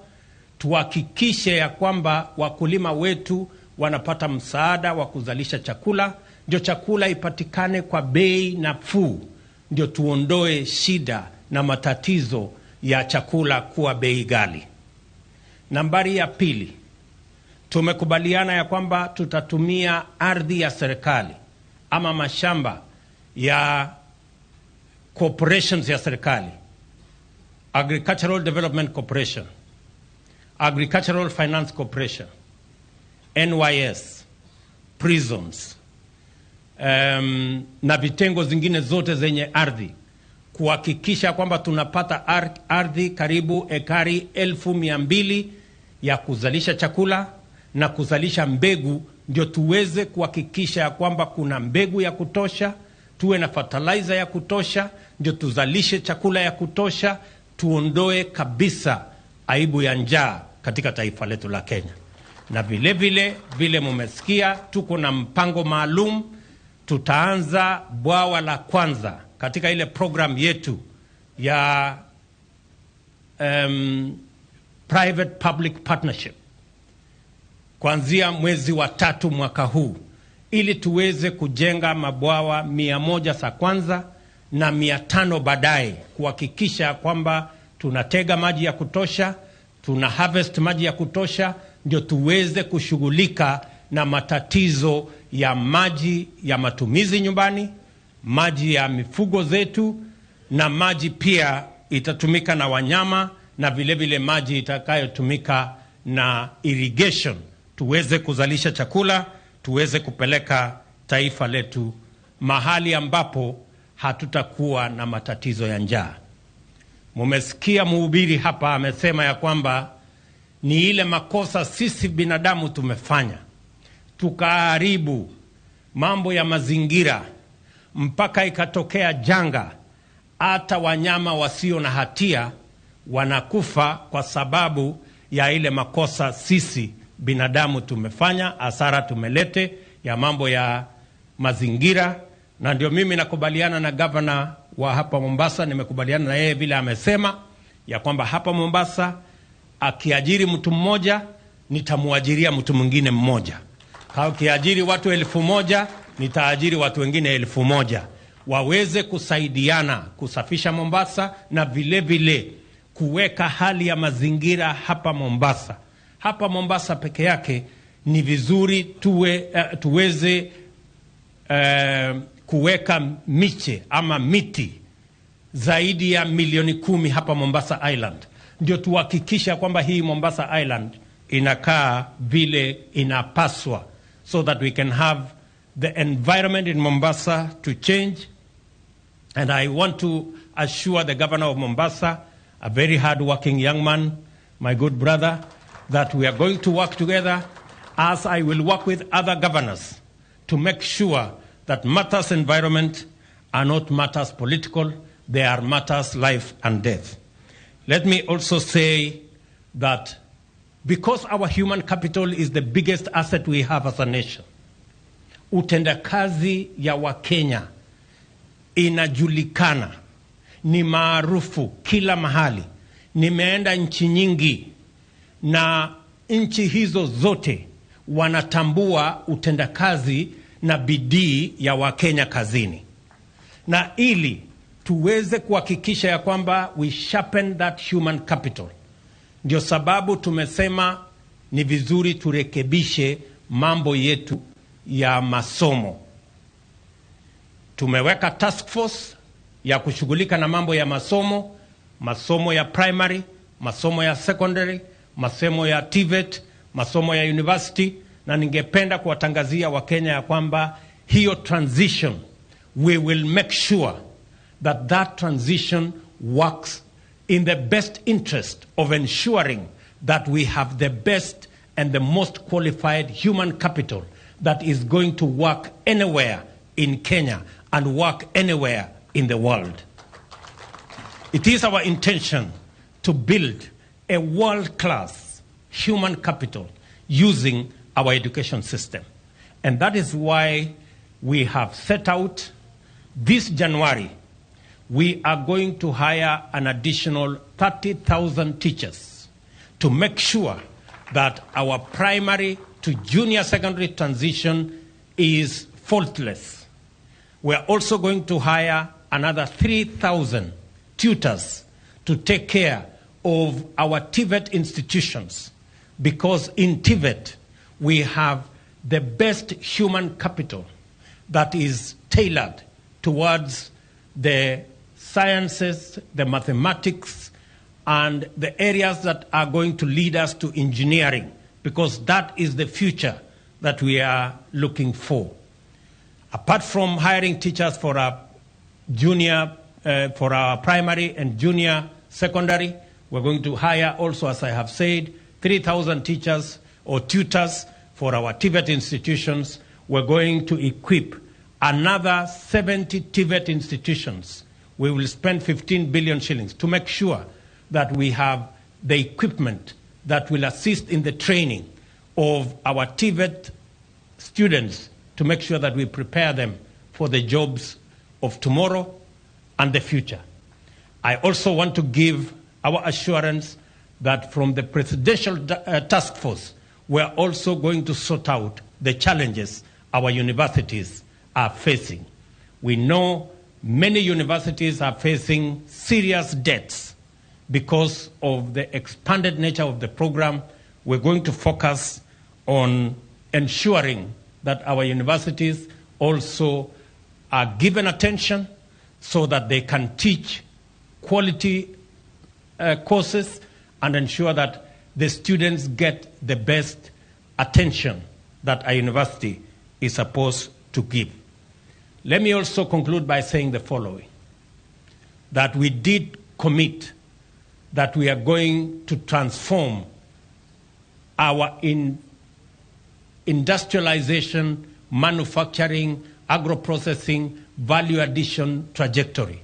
S8: Tuhakikishe ya kwamba wakulima wetu wanapata msaada wa kuzalisha chakula, ndio chakula ipatikane kwa bei nafuu, ndio tuondoe shida na matatizo ya chakula kuwa bei ghali. Nambari ya pili, tumekubaliana ya kwamba tutatumia ardhi ya serikali ama mashamba ya corporations ya serikali, Agricultural Development Corporation, Agricultural Finance Corporation, NYS, prisons, na vitengo zingine zote zenye ardhi, kuhakikisha kwamba tunapata ardhi karibu ekari 200,000 ya kuzalisha chakula na kuzalisha mbegu, ndio tuweze kuhakikisha ya kwamba kuna mbegu ya kutosha, tuwe na fertilizer ya kutosha, ndio tuzalishe chakula ya kutosha, tuondoe kabisa aibu ya njaa katika taifa letu la Kenya. Na vile vile vile mumesikia, tuko na mpango maalum. Tutaanza bwawa la kwanza katika ile program yetu ya private public partnership kuanzia mwezi wa 3 mwaka huu, ili tuweze kujenga mabwawa 100 za kwanza na 500 baadaye, kuhakikisha kwamba tunatega maji ya kutosha, tuna harvest maji ya kutosha, ndio tuweze kushughulika na matatizo ya maji ya matumizi nyumbani, maji ya mifugo zetu, na maji pia itatumika na wanyama, na vile vile maji itakayotumika na irrigation, tuweze kuzalisha chakula, tuweze kupeleka taifa letu mahali ambapo hatutakuwa na matatizo ya njaa. Mumesikia mhubiri hapa amesema ya kwamba ni ile makosa sisi binadamu tumefanya, tukaharibu mambo ya mazingira mpaka ikatokea janga, hata wanyama wasio na hatia wanakufa kwa sababu ya ile makosa sisi binadamu tumefanya, hasara tumelete ya mambo ya mazingira. Na ndio mimi nakubaliana na gavana wa hapa Mombasa, nimekubaliana na yeye vile amesema ya kwamba hapa Mombasa akiajiri mtu mmoja nitamuajiria mtu mwingine mmoja, akiajiri watu 1,000 nitaajiri watu wengine 1,000, waweze kusaidiana kusafisha Mombasa na vile vile kuweka hali ya mazingira hapa Mombasa. Hapa Mombasa peke yake ni vizuri tuweze kuweka miche ama miti zaidi ya milioni 10 hapa Mombasa Island, ndio tuhakikisha kwamba hii Mombasa Island inakaa vile inapaswa, so that we can have the environment in Mombasa to change. And I want to assure the governor of Mombasa, a very hard-working young man, my good brother, that we are going to work together, as I will work with other governors, to make sure that matters environment are not matters political, they are matters life and death. Let me also say that because our human capital is the biggest asset we have as a nation, utendakazi ya Wakenya inajulikana, ni maarufu kila mahali. Nimeenda nchi nyingi na nchi hizo zote wanatambua utendakazi na bidii ya Wakenya kazini, na ili tuweze kuhakikisha ya kwamba we sharpen that human capital, ndio sababu tumesema ni vizuri turekebishe mambo yetu ya masomo. Tumeweka task force ya kushughulika na mambo ya masomo, masomo ya primary, masomo ya secondary, masomo ya TVET, masomo ya university, na ningependa kuwatangazia Wakenya ya kwamba hiyo transition, we will make sure that that transition works in the best interest of ensuring that we have the best and the most qualified human capital that is going to work anywhere in Kenya and work anywhere in the world. It is our intention to build a world-class human capital using our education system. And that is why we have set out this January, we are going to hire an additional 30,000 teachers to make sure that our primary to junior secondary transition is faultless. We are also going to hire another 3,000 tutors to take care of our TVET institutions, because in TVET we have the best human capital that is tailored towards the sciences, the mathematics, and the areas that are going to lead us to engineering, because that is the future that we are looking for. Apart from hiring teachers for our junior, for our primary and junior secondary, we're going to hire also, as I have said, 3,000 teachers or tutors for our TVET institutions. We're going to equip another 70 TVET institutions. We will spend 15 billion shillings to make sure that we have the equipment that will assist in the training of our TVET students to make sure that we prepare them for the jobs of tomorrow and the future. I also want to give our assurance that from the Presidential Task Force, we're also going to sort out the challenges our universities are facing. We know many universities are facing serious debts because of the expanded nature of the program. We're going to focus on ensuring that our universities also are given attention so that they can teach quality courses and ensure that the students get the best attention that a university is supposed to give. Let me also conclude by saying the following, that we did commit that we are going to transform our industrialization, manufacturing, agro-processing, value addition trajectory.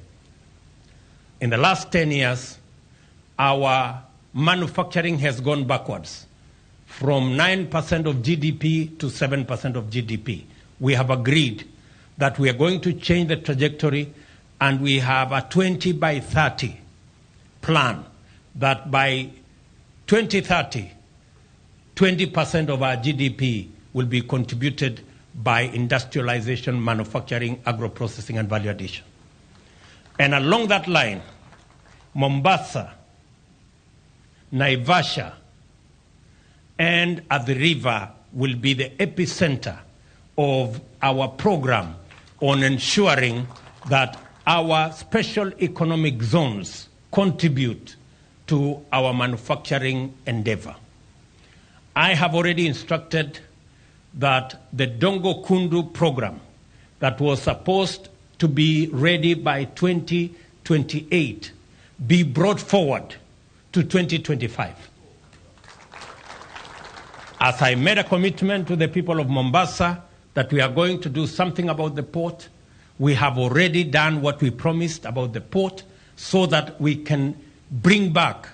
S8: In the last 10 years, our manufacturing has gone backwards from 9% of GDP to 7% of GDP. We have agreed that we are going to change the trajectory, and we have a 20 by 30 plan that by 2030, 20% of our GDP will be contributed by industrialization, manufacturing, agro-processing, and value addition. And along that line, Mombasa, Naivasha, and Athi River will be the epicenter of our program on ensuring that our special economic zones contribute to our manufacturing endeavor. I have already instructed that the Dongo Kundu program that was supposed to be ready by 2028 be brought forward to 2025. As I made a commitment to the people of Mombasa that we are going to do something about the port, we have already done what we promised about the port so that we can bring back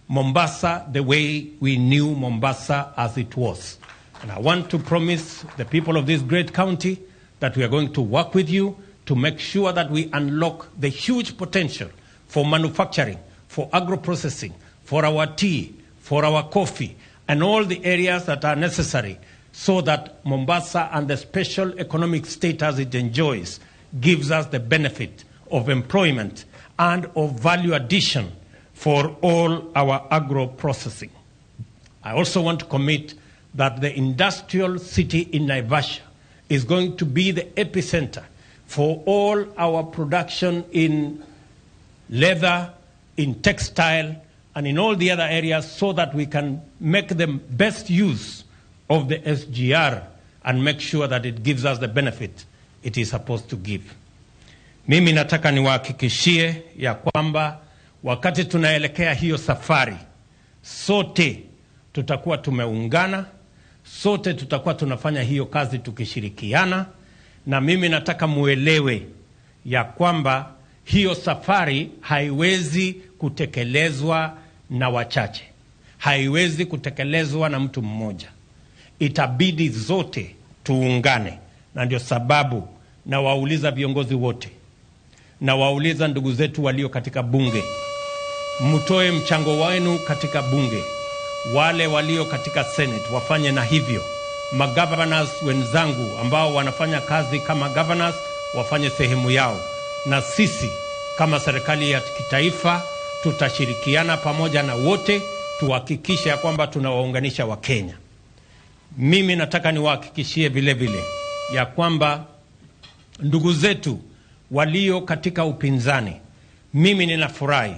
S8: Mombasa the way we knew Mombasa as it was. And I want to promise the people of this great county that we are going to work with you to make sure that we unlock the huge potential for manufacturing, for agro-processing, for our tea, for our coffee, and all the areas that are necessary so that Mombasa and the special economic status it enjoys gives us the benefit of employment and of value addition for all our agro-processing. I also want to commit that the industrial city in Naivasha is going to be the epicenter for all our production in leather, in textile, and in all the other areas so that we can make the best use of the SGR and make sure that it gives us the benefit it is supposed to give. Mimi nataka niwahakikishie ya kwamba wakati tunaelekea hiyo safari, sote tutakuwa tumeungana, sote tutakuwa tunafanya hiyo kazi tukishirikiana, na mimi nataka muelewe ya kwamba hiyo safari haiwezi kutekelezwa na wachache, haiwezi kutekelezwa na mtu mmoja. Itabidi zote tuungane, na ndio sababu nawauliza viongozi wote, nawauliza ndugu zetu walio katika bunge, mtoe mchango wenu katika bunge. Wale walio katika Senate wafanye na hivyo. Magovernors wenzangu ambao wanafanya kazi kama governors wafanye sehemu yao, na sisi kama serikali ya kitaifa tutashirikiana pamoja na wote tuhakikishe ya kwamba tunawaunganisha Wakenya. Mimi nataka niwahakikishie vile vile ya kwamba ndugu zetu walio katika upinzani, mimi ninafurahi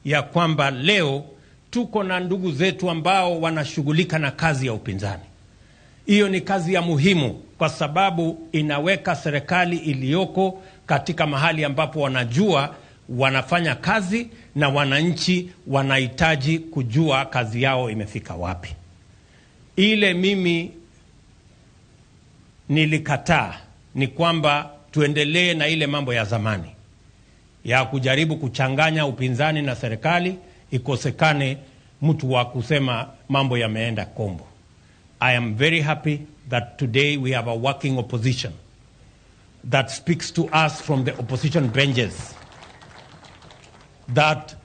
S8: ya kwamba leo tuko na ndugu zetu ambao wanashughulika na kazi ya upinzani. Hiyo ni kazi ya muhimu kwa sababu inaweka serikali iliyoko katika mahali ambapo wanajua wanafanya kazi na wananchi wanahitaji kujua kazi yao imefika wapi. Ile mimi nilikataa ni kwamba tuendelee na ile mambo ya zamani ya kujaribu kuchanganya upinzani na serikali, ikosekane mtu wa kusema mambo yameenda kombo. I am very happy that today we have a working opposition that speaks to us from the opposition benches, that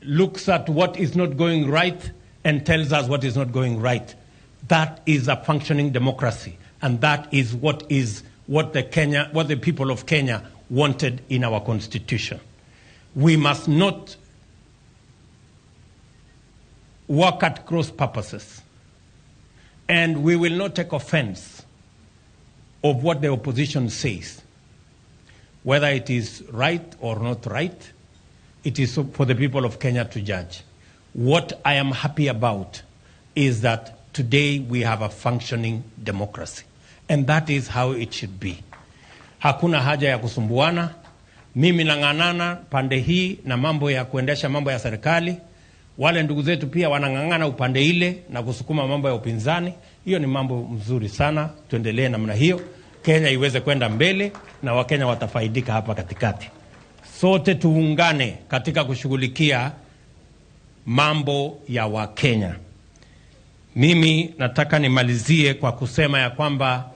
S8: looks at what is not going right and tells us what is not going right. That is a functioning democracy, and that is what the people of Kenya wanted in our constitution. We must not work at cross purposes, and we will not take offense of what the opposition says. Whether it is right or not right, it is for the people of Kenya to judge. What I am happy about is that today we have a functioning democracy, and that is how it should be. Hakuna haja ya kusumbuana. Mimi nang'ang'ana pande hii na mambo ya kuendesha mambo ya serikali. Wale ndugu zetu pia wanang'ang'ana upande ile na kusukuma mambo ya upinzani. Hiyo ni mambo mzuri sana, tuendelee namna hiyo, Kenya iweze kwenda mbele na Wakenya watafaidika hapa katikati. Sote tuungane katika kushughulikia mambo ya Wakenya. Mimi nataka nimalizie kwa kusema ya kwamba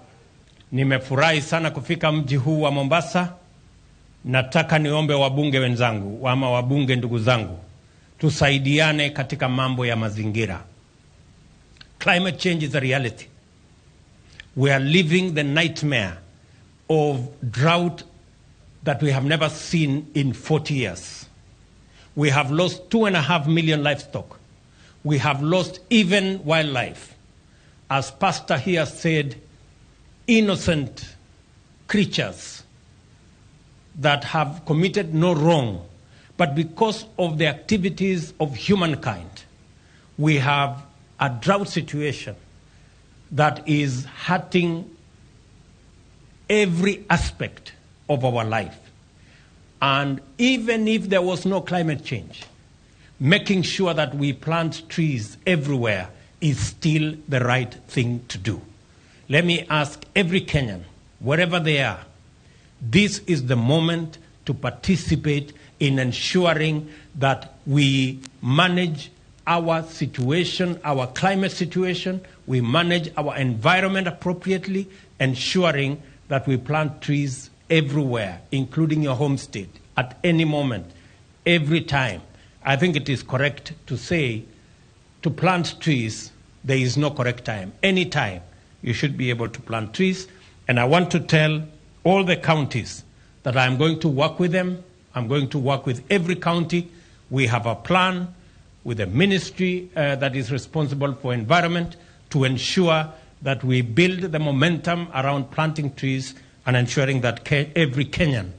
S8: nimefurahi sana kufika mji huu wa Mombasa. Nataka niombe wabunge wenzangu ama wabunge ndugu zangu, tusaidiane katika mambo ya mazingira. Climate change is a reality. We are living the nightmare of drought that we have never seen in 40 years. We have lost 2.5 million livestock. We have lost even wildlife. As Pastor here said, innocent creatures that have committed no wrong, but because of the activities of humankind, we have a drought situation that is hurting every aspect of our life. And even if there was no climate change, making sure that we plant trees everywhere is still the right thing to do. Let me ask every Kenyan, wherever they are, this is the moment to participate in ensuring that we manage our situation, our climate situation, we manage our environment appropriately, ensuring that we plant trees everywhere, including your home state, at any moment, every time. I think it is correct to say to plant trees, there is no correct time. Any time you should be able to plant trees. And I want to tell all the counties that I'm going to work with them. I'm going to work with every county. We have a plan with the ministry that is responsible for environment to ensure that we build the momentum around planting trees and ensuring that every Kenyan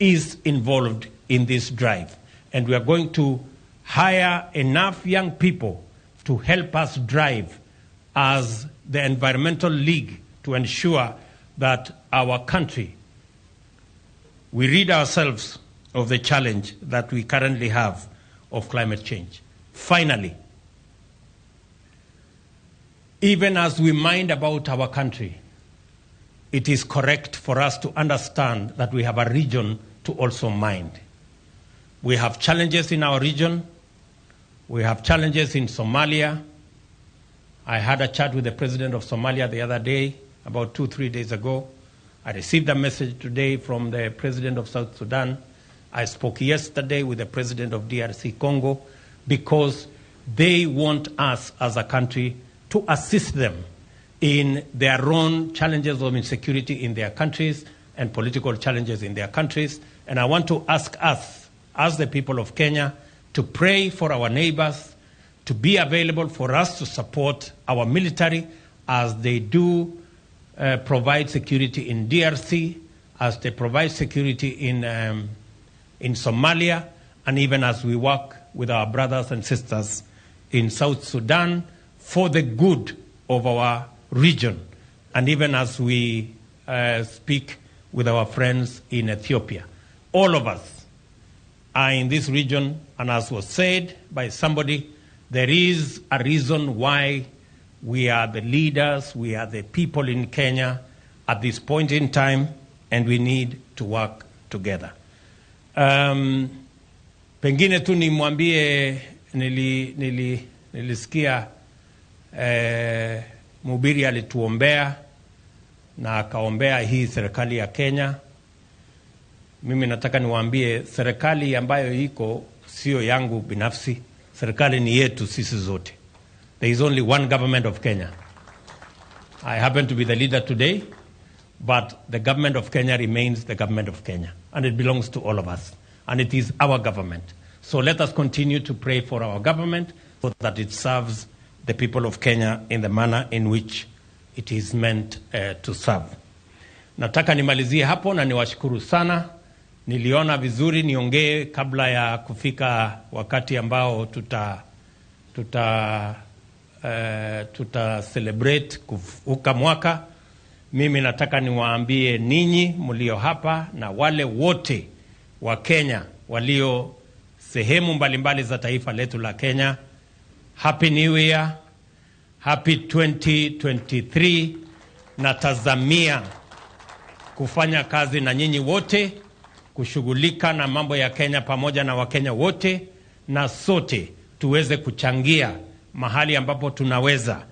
S8: is involved in this drive. And we are going to hire enough young people to help us drive as the Environmental League to ensure that our country, we rid ourselves of the challenge that we currently have of climate change. Finally, even as we mind about our country, it is correct for us to understand that we have a region to also mind. We have challenges in our region. We have challenges in Somalia. I had a chat with the president of Somalia the other day, about 2-3 days ago. I received a message today from the president of South Sudan. I spoke yesterday with the president of DRC Congo, because they want us as a country to assist them in their own challenges of insecurity in their countries and political challenges in their countries. And I want to ask us, as the people of Kenya, to pray for our neighbors, to be available for us to support our military as they do provide security in DRC, as they provide security in Somalia, and even as we work with our brothers and sisters in South Sudan for the good of our region, and even as we speak with our friends in Ethiopia. All of us are in this region, and as was said by somebody, there is a reason why we are the leaders, we are the people in Kenya at this point in time, and we need to work together. Pengine tu nimwambie, nilisikia mhubiri alituombea na akaombea hii serikali ya Kenya. Mimi nataka niwaambie serikali ambayo iko sio yangu binafsi, serikali ni yetu sisi zote. There is only one government of Kenya. I happen to be the leader today, but the government of Kenya remains the government of Kenya, and it belongs to all of us, and it is our government. So let us continue to pray for our government so that it serves the people of Kenya in the manner in which it is meant to serve. Nataka nimalizie hapo na niwashukuru sana. Niliona vizuri niongee kabla ya kufika wakati ambao tuta celebrate kuvuka mwaka. Mimi nataka niwaambie ninyi mlio hapa na wale wote wa Kenya walio sehemu mbalimbali za taifa letu la Kenya, Happy New Year, Happy 2023. Natazamia kufanya kazi na nyinyi wote, kushughulika na mambo ya Kenya pamoja na Wakenya wote, na sote tuweze kuchangia mahali ambapo tunaweza,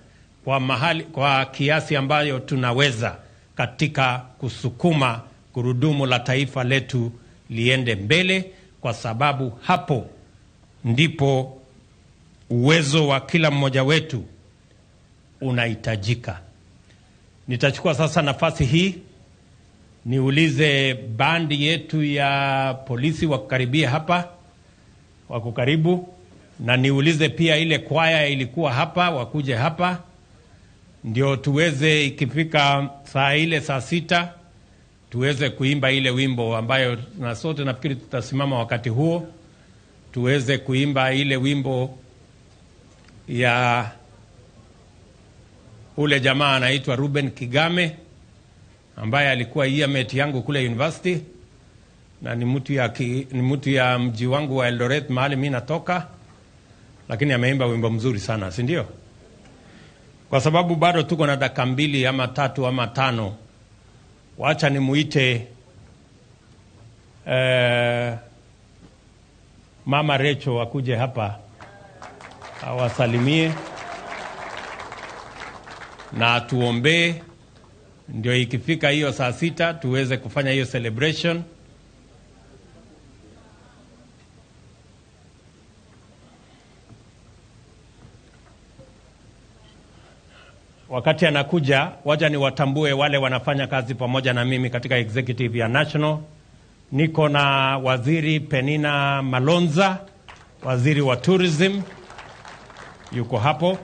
S8: kwa kiasi ambayo tunaweza, katika kusukuma gurudumu la taifa letu liende mbele, kwa sababu hapo ndipo uwezo wa kila mmoja wetu unahitajika. Nitachukua sasa nafasi hii niulize bandi yetu ya polisi wakukaribia hapa, wako karibu, na niulize pia ile kwaya ilikuwa hapa wakuje hapa, ndio tuweze ikifika saa ile saa 6 tuweze kuimba ile wimbo ambayo na sote nafikiri tutasimama wakati huo, tuweze kuimba ile wimbo ya ule jamaa anaitwa Ruben Kigame ambaye alikuwa yearmate yangu kule university na ni mtu ya mji wangu wa Eldoret mahali mimi natoka, lakini ameimba wimbo mzuri sana, si ndio? Kwa sababu bado tuko na dakika 2 ama 3 ama 5, wacha nimuite Mama Rachel akuje hapa awasalimie na atuombee, ndio ikifika hiyo saa 6 tuweze kufanya hiyo celebration. Wakati anakuja, wacha niwatambue wale wanafanya kazi pamoja na mimi katika executive ya National. Niko na Waziri Penina Malonza, waziri wa tourism, yuko hapo.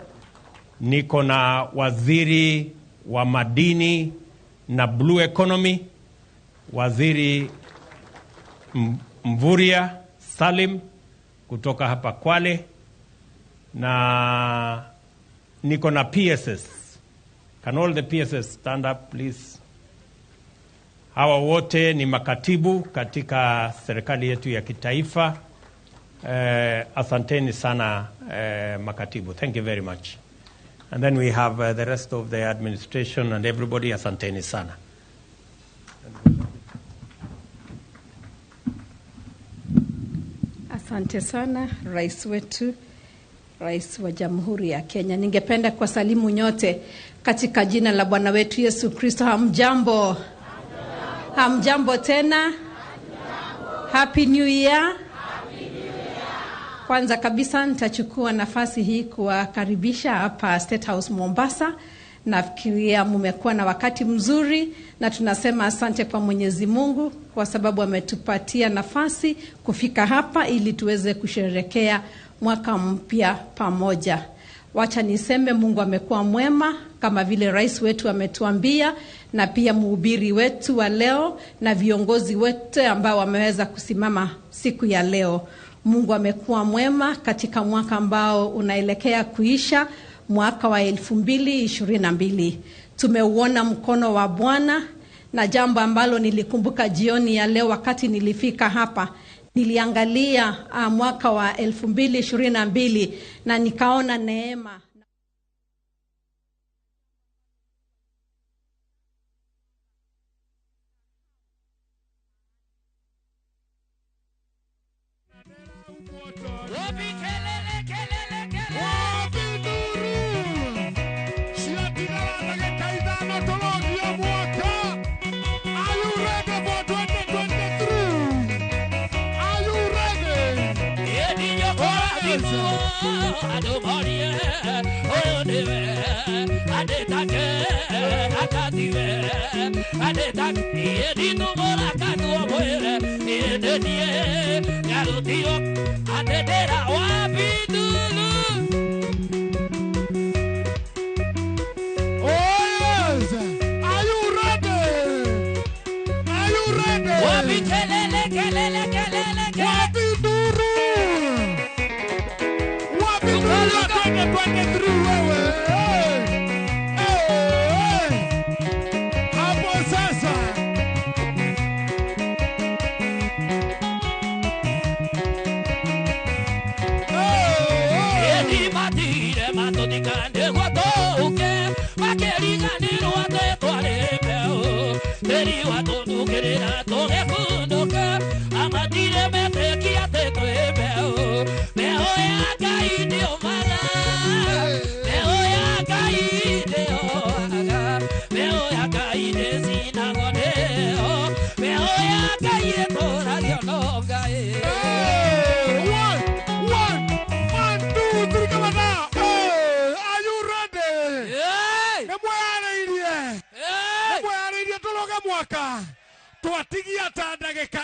S8: Niko na waziri wa madini na blue economy, Waziri Mvurya Salim kutoka hapa Kwale, na niko na PSS. Can all the PSS stand up please? Hawa wote ni makatibu katika serikali yetu ya kitaifa. Asanteni sana makatibu. Thank you very much. And then we have the rest of the administration and everybody. Asanteni sana.
S9: Asante sana rais wetu, Rais wa Jamhuri ya Kenya. Ningependa kuwasalimu nyote katika jina la Bwana wetu Yesu Kristo. Hamjambo? Hamjambo tena? Happy New Year. Kwanza kabisa nitachukua nafasi hii kuwakaribisha hapa State House Mombasa. Nafikiria mmekuwa na wakati mzuri na tunasema asante kwa Mwenyezi Mungu kwa sababu ametupatia nafasi kufika hapa ili tuweze kusherehekea mwaka mpya pamoja. Wacha niseme Mungu amekuwa mwema kama vile rais wetu ametuambia, na pia mhubiri wetu wa leo na viongozi wetu ambao wameweza kusimama siku ya leo. Mungu amekuwa mwema katika mwaka ambao unaelekea kuisha, mwaka wa 2022. Tumeuona mkono wa Bwana, na jambo ambalo nilikumbuka jioni ya leo wakati nilifika hapa, niliangalia mwaka wa 2022 na nikaona neema.
S1: Twatigia ta ndagĩka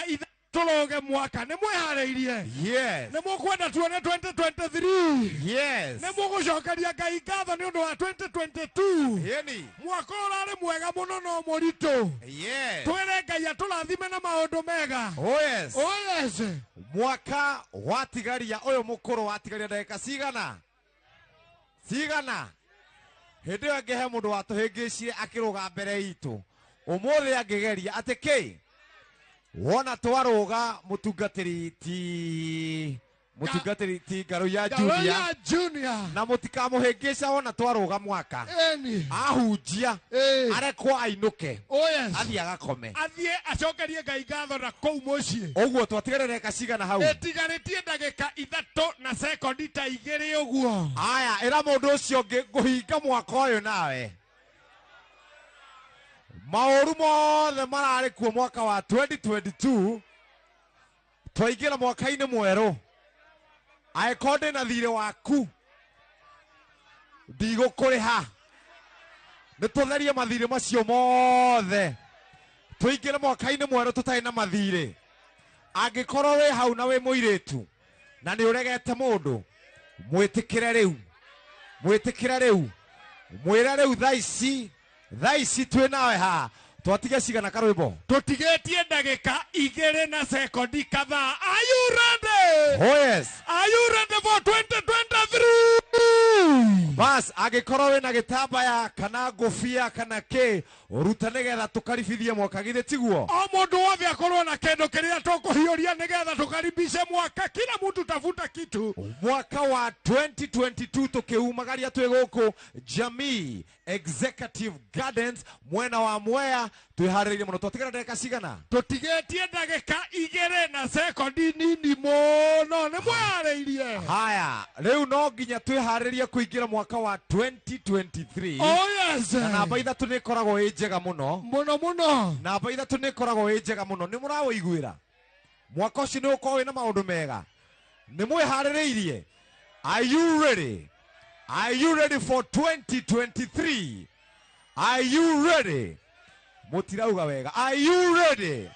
S1: Tũrũge mwaka. Nĩ mwĩharĩirie?
S2: Yes.
S1: Nĩ mũkwenda tuone 2023?
S2: Yes.
S1: Nĩ mũgũcokeria Ngai ngatho nĩ ũndũ wa 2022?
S2: Yeni.
S1: Mwaka ũrarĩ mwega mũno no mũritũ.
S2: Yes.
S1: Twĩre Ngai atũrathime na maũndũ mega.
S2: Oh yes.
S1: Oh yes.
S2: Mwaka watigaria ũyũ mũkũrũ watigaria ndagĩka cigana? Cigana? Hĩndĩ ĩyo ĩngĩ he mũndũ watũhĩngĩcire akĩrũga mbere itũ. Ũmũthĩ angĩgeria atĩ kĩ? Wona twarũga mũtungatĩri ti Ngaruiya Junior. Na mũtikamũhĩngĩca wona twarũga mwaka. Ahunjia arekwo ainũke.
S1: Oh yes.
S2: Athiĩ agakome.
S1: Athiĩ acokerie Ngai ngatho na kũu mũciĩ.
S2: Ũguo twatigarĩre ndagĩka cigana hau?
S1: Ĩtigarĩtie ndagĩka 3 na sekondi ta 2 ũguo.
S2: Aya, ĩra mũndũ ũcio ũngĩ ngũhinga mwaka ũyũ nawe. Maũru mothe mararĩ kuo mwaka wa 2022 twaingĩra mwaka-inĩ mwerũ. Angĩkorwo ndĩna thirĩ waku ndigũkũrĩha. Nĩ tũtherie mathirĩ macio mothe tũingĩre mwaka-inĩ mwerũ tũtarĩ na mathirĩ. Angĩkorwo wĩ hau na wĩ mũirĩtu na nĩ ũregete mũndũ, mwĩtĩkĩre rĩu, mwĩtĩkĩre rĩu, mwĩre rĩu thaa ici twĩ nawe haha. Twatiga cigana karwĩmbo?
S1: Tũtigĩtie ndagĩka 2 na sekondi kadhaa. Are you ready?
S2: Oh yes.
S1: Are you ready for 2023?
S2: Bas, angĩkorwo wĩna gĩtambaya kana ngũbia kana kĩ, ũruta nĩgetha tũkaribithie mwaka, githĩ tiguo?
S1: O mũndũ wothe akorwo na kĩndũ kĩrĩa tũkũhiũria nĩgetha tũkaribishe mwaka. Kila mtu tafuta kitu.
S2: Mwaka wa 2022 tũkĩumagaria twĩ gũkũ Jamii Executive Gardens mwena wa Mwea. Twĩharĩrĩirie mũno. Twatigara ndagĩka cigana?
S1: Tũtigĩtie ndagĩka 2 na sekondi nini mũno. Nĩ mwĩharĩirie?
S2: Haya, rĩu no nginya twĩharĩrie kũingĩra mwaka wa 2023.
S1: Oh yes.
S2: Na namba 3 nĩ ĩkoragwo ĩ njega mũno.
S1: Mũno mũno.
S2: Namba 3 nĩ ĩkoragwo ĩ njega mũno. Nĩ mũrawĩiguĩra? Mwaka ũcio nĩ ũkorwo wĩna maũndũ mega. Nĩ mwĩharĩrĩirie? Are you ready? Are you ready for 2023? Are you ready? Mũtirauga wega. Are you ready?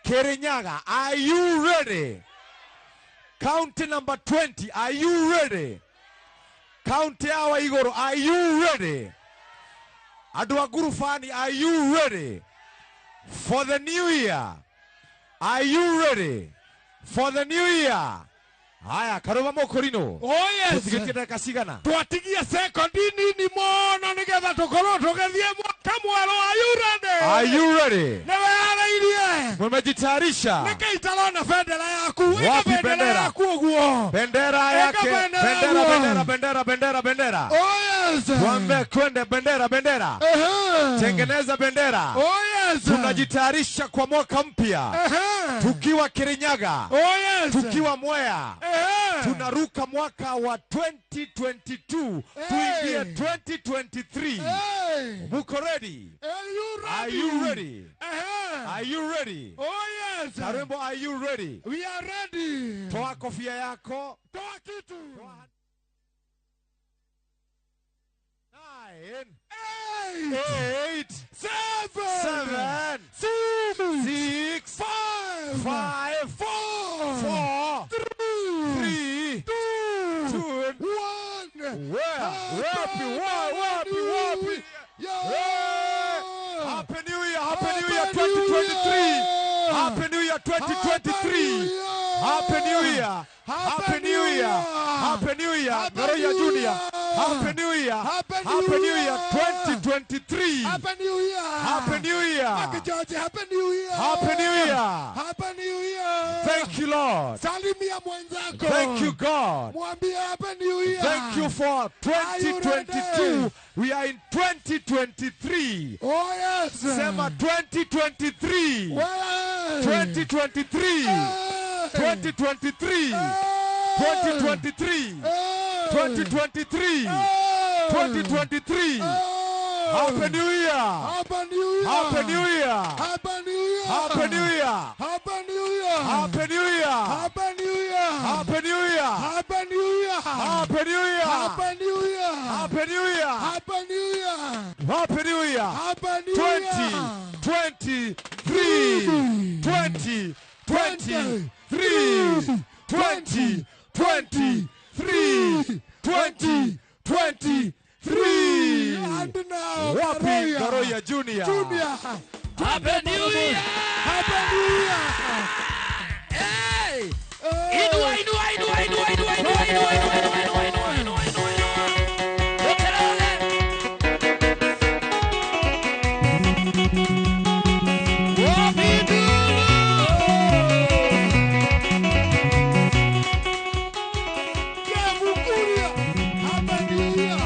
S2: Kirinyaga, are you ready? County number 20, are you ready? County ya Waiguru, are you ready? Andũ a Ngurubani, are you ready for the new year? Are you ready for the new year? Haya, karũma mũkũrinũ.
S1: Oh yes.
S2: Tũtigĩtie ndagĩka cigana?
S1: Twatigie sekondi nini mũno nĩgetha tũkorwo tũgĩthiĩ mwaka mwerũ. Are you ready?
S2: Are you ready?
S1: Nĩ wĩharĩirie?
S2: Mmejitayarisha?
S1: Nĩkĩ itarona bendera yaku?
S2: Wapi
S1: Ĩka bendera
S2: bendera?
S1: yaku ũguo.
S2: Bendera yake.
S1: Bendera
S2: Bendera, bendera, bendera, bendera, bendera.
S1: Oh yes.
S2: Tuambie kwende bendera, bendera. Tengeneza bendera.
S1: Oh yes.
S2: Tunajitayarisha kwa mwaka mpya. Tukiwa Kirinyaga.
S1: Oh yes.
S2: Tukiwa Mwea. Tunaruka mwaka wa 2022 tuingie 2023. Muko ready?
S1: Are you ready?
S2: Are you ready? Are you ready?
S1: Oh yes.
S2: Karwimbo, are you ready?
S1: We are ready.
S2: Toa kofia yako.
S1: Toa kitu.
S2: 9
S1: 8
S2: 8
S1: 7
S2: 7
S1: 6
S2: 6
S1: 5
S2: 5
S1: 4
S2: 4
S1: 3
S2: 3
S1: 2
S2: 2
S1: 1.
S2: Where? Wapi? Wapi? Wapi?
S1: Yeah.
S2: Happy New Year! Happy New Year 2023! Happy New Year 2023! Happy New Year! Happy New Year! Happy New Year! Ngaruiya Junior! Happy New Year! Happy New Year 2023!
S1: Happy New Year!
S2: Happy New Year!
S1: Happy George, Happy New Year!
S2: Happy New Year!
S1: Happy New Year!
S2: Thank you, Lord.
S1: Salimia mwenzako.
S2: Thank you, God.
S1: Mwambie Happy New Year.
S2: Thank you for 2022. We are in 2023.
S1: Oh yes.
S2: Sema 2023.
S1: Well.
S2: 2023. 2023. 2023. 2023. 2023. Happy New Year.
S1: Happy New Year.
S2: Happy New Year.
S1: Happy New Year.
S2: Happy New Year.
S1: Happy New Year.
S2: Happy New Year.
S1: Happy New Year.
S2: Happy New Year.
S1: Happy New Year.
S2: Happy New Year.
S1: Happy New Year.
S2: Happy New Year.
S1: Happy New Year.
S2: Happy New Year.
S1: Happy New Year.
S2: 2023. 20 23, 20, 23, 20, 23.
S4: And now,
S2: Wapi Garoya Junior?
S4: Junior.
S7: Happy New Year!
S4: Happy New Year!
S7: Hey! Inua, inua, inua, inua, inua, inua, inua, inua, inua, inua, inua, inua, inua. Ukelele. Wapi dulu?
S4: Kevukuria. Happy New Year.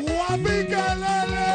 S4: Wapi kelele?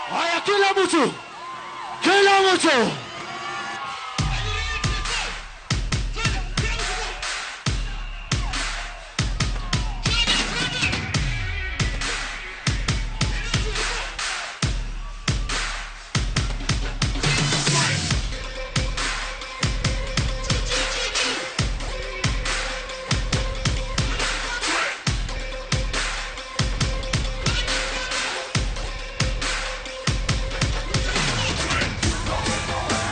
S4: Haya, kila mtu, kila mtu.
S3: Go, go, go.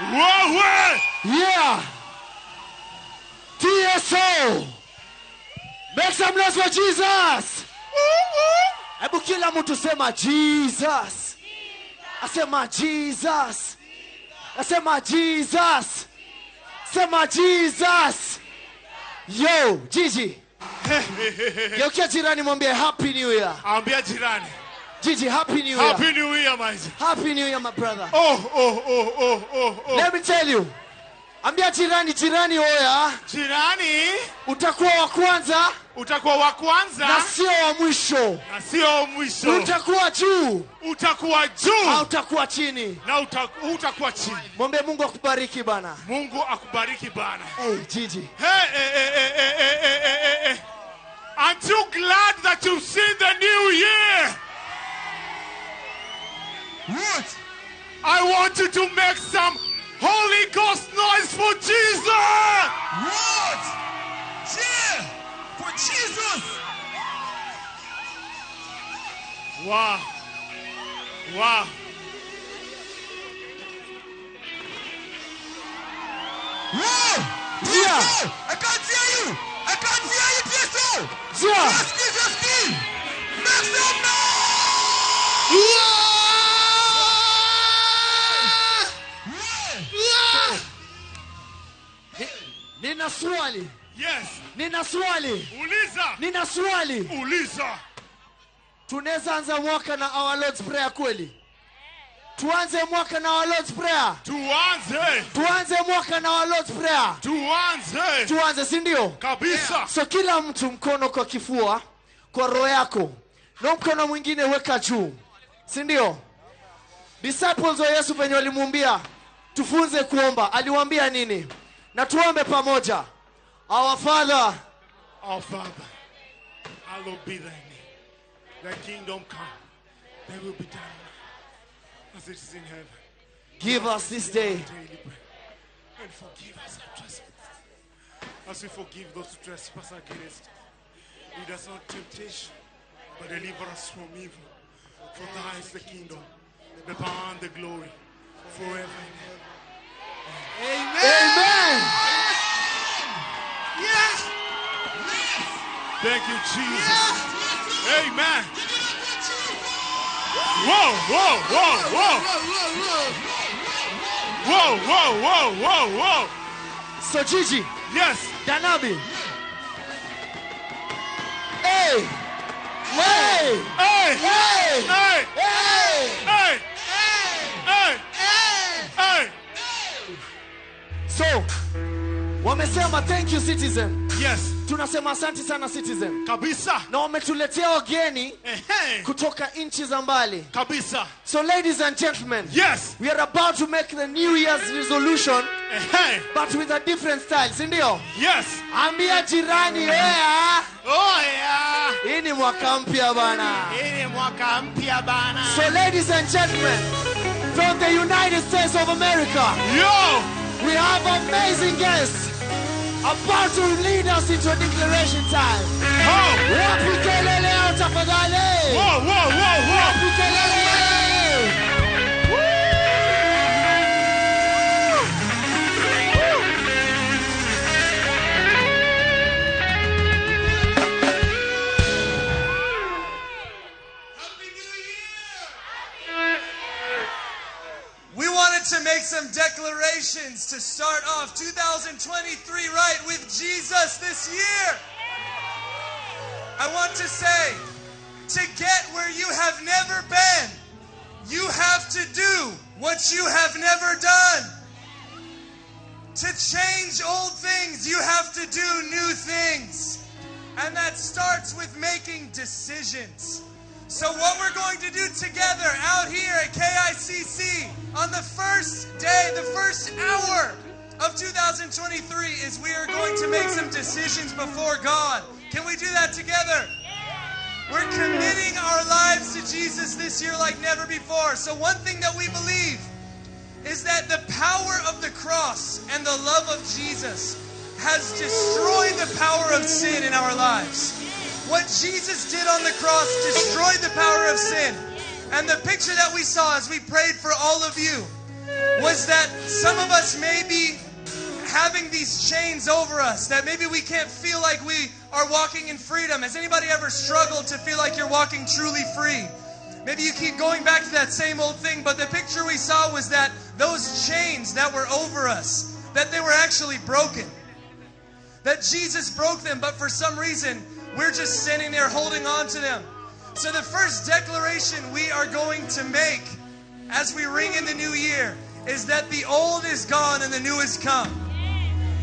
S1: Wewe.
S10: Yeah. TSO. Make some noise for Jesus. Hebu kila mtu sema Jesus. Asema Jesus. Asema Jesus. Sema Jesus. Yo, Gigi. Geukia jirani mwambie Happy New Year.
S1: Ambia jirani.
S10: Gigi, Happy New Year.
S1: Happy New Year, my.
S10: Happy New Year, my brother.
S1: Oh, oh, oh, oh, oh, oh.
S10: Let me tell you. Ambia jirani, jirani oya.
S1: Jirani,
S10: Utakuwa wa kwanza
S1: utakuwa wa kwanza
S10: na sio wa mwisho.
S1: na sio mwisho.
S10: Utakuwa juu
S1: Utakuwa juu
S10: au utakuwa chini.
S1: na utakuwa chini.
S10: Mwambie Mungu akubariki bana.
S1: Mungu akubariki bana.
S10: Hey, Gigi.
S1: Hey, hey, hey, hey, hey, hey, hey, hey, hey. Aren't you glad that you've seen the new year?
S3: What?
S1: I want you to make some Holy Ghost noise for Jesus!
S3: What? Yeah! For Jesus!
S1: Wow. Wow.
S3: Whoa!
S10: Yeah.
S3: TSO! I can't hear you! I can't hear you, TSO!
S10: Yeah.
S3: Just keep! Make some noise!
S10: Yeah.
S3: Yeah!
S10: Nina swali.
S1: Yes.
S10: Nina swali.
S1: Uliza.
S10: Nina swali.
S1: Uliza.
S10: Tunaweza anza mwaka na our Lord's Prayer kweli? Tuanze mwaka na our Lord's Prayer.
S1: Tuanze.
S10: Tuanze mwaka na our Lord's Prayer.
S1: Tuanze.
S10: Tuanze, si ndio?
S1: Kabisa.
S10: So kila mtu mkono kwa kifua, kwa roho yako. Na mkono mwingine weka juu. Si ndio? Disciples wa Yesu penye walimwambia tufunze kuomba, aliwaambia nini? Na tuombe pamoja. Our Father,
S1: Our Father, hallowed be thy name. Thy kingdom come, thy will be done as it is in heaven.
S10: Give us this day
S1: daily bread, and forgive us our trespasses, as we forgive those who trespass against us. Lead us not into temptation, but deliver us from evil. For thine is the kingdom, the power, and the glory, forever and ever.
S3: Amen.
S10: Amen.
S3: Yes.
S1: Thank you, Jesus. Amen. Whoa, whoa, whoa, whoa. Whoa, whoa, whoa, whoa, whoa.
S10: So Gigi.
S1: Yes.
S10: Danabi. Hey. Hey.
S1: Hey.
S10: Hey.
S1: Hey.
S10: Hey.
S1: Hey. Hey. Hey.
S10: So, wamesema thank you Citizen.
S1: Yes.
S10: Tunasema asante sana Citizen.
S1: Kabisa.
S10: Na wametuletea wageni kutoka nchi za mbali.
S1: Kabisa.
S10: So ladies and gentlemen,
S1: yes,
S10: we are about to make the New Year's resolution, but with a different style, si ndio?
S1: Yes.
S10: Ambia jirani, yeah.
S1: Oh yeah.
S10: Hii ni mwaka mpya bana.
S1: Hii ni mwaka mpya bana.
S10: So ladies and gentlemen, from the United States of America,
S1: yo,
S10: we have amazing guests about to lead us into a declaration time.
S1: Oh.
S10: Wapi kelele yao tafadhali?
S1: Whoa, whoa, whoa, whoa.
S10: Wapi kelele?
S3: Happy New Year! We wanted to make some declarations to start off 2023 right with Jesus this year. I want to say, to get where you have never been, you have to do what you have never done. To change old things, you have to do new things. And that starts with making decisions. So what we're going to do together out here at KICC on the first day, the first hour of 2023 is we are going to make some decisions before God. Can we do that together? We're committing our lives to Jesus this year like never before. So one thing that we believe is that the power of the cross and the love of Jesus has destroyed the power of sin in our lives. What Jesus did on the cross destroyed the power of sin. And the picture that we saw as we prayed for all of you was that some of us may be having these chains over us, that maybe we can't feel like we are walking in freedom. Has anybody ever struggled to feel like you're walking truly free? Maybe you keep going back to that same old thing, but the picture we saw was that those chains that were over us, that they were actually broken. That Jesus broke them, but for some reason, we're just standing there holding on to them. So the first declaration we are going to make as we ring in the new year is that the old is gone and the new is come.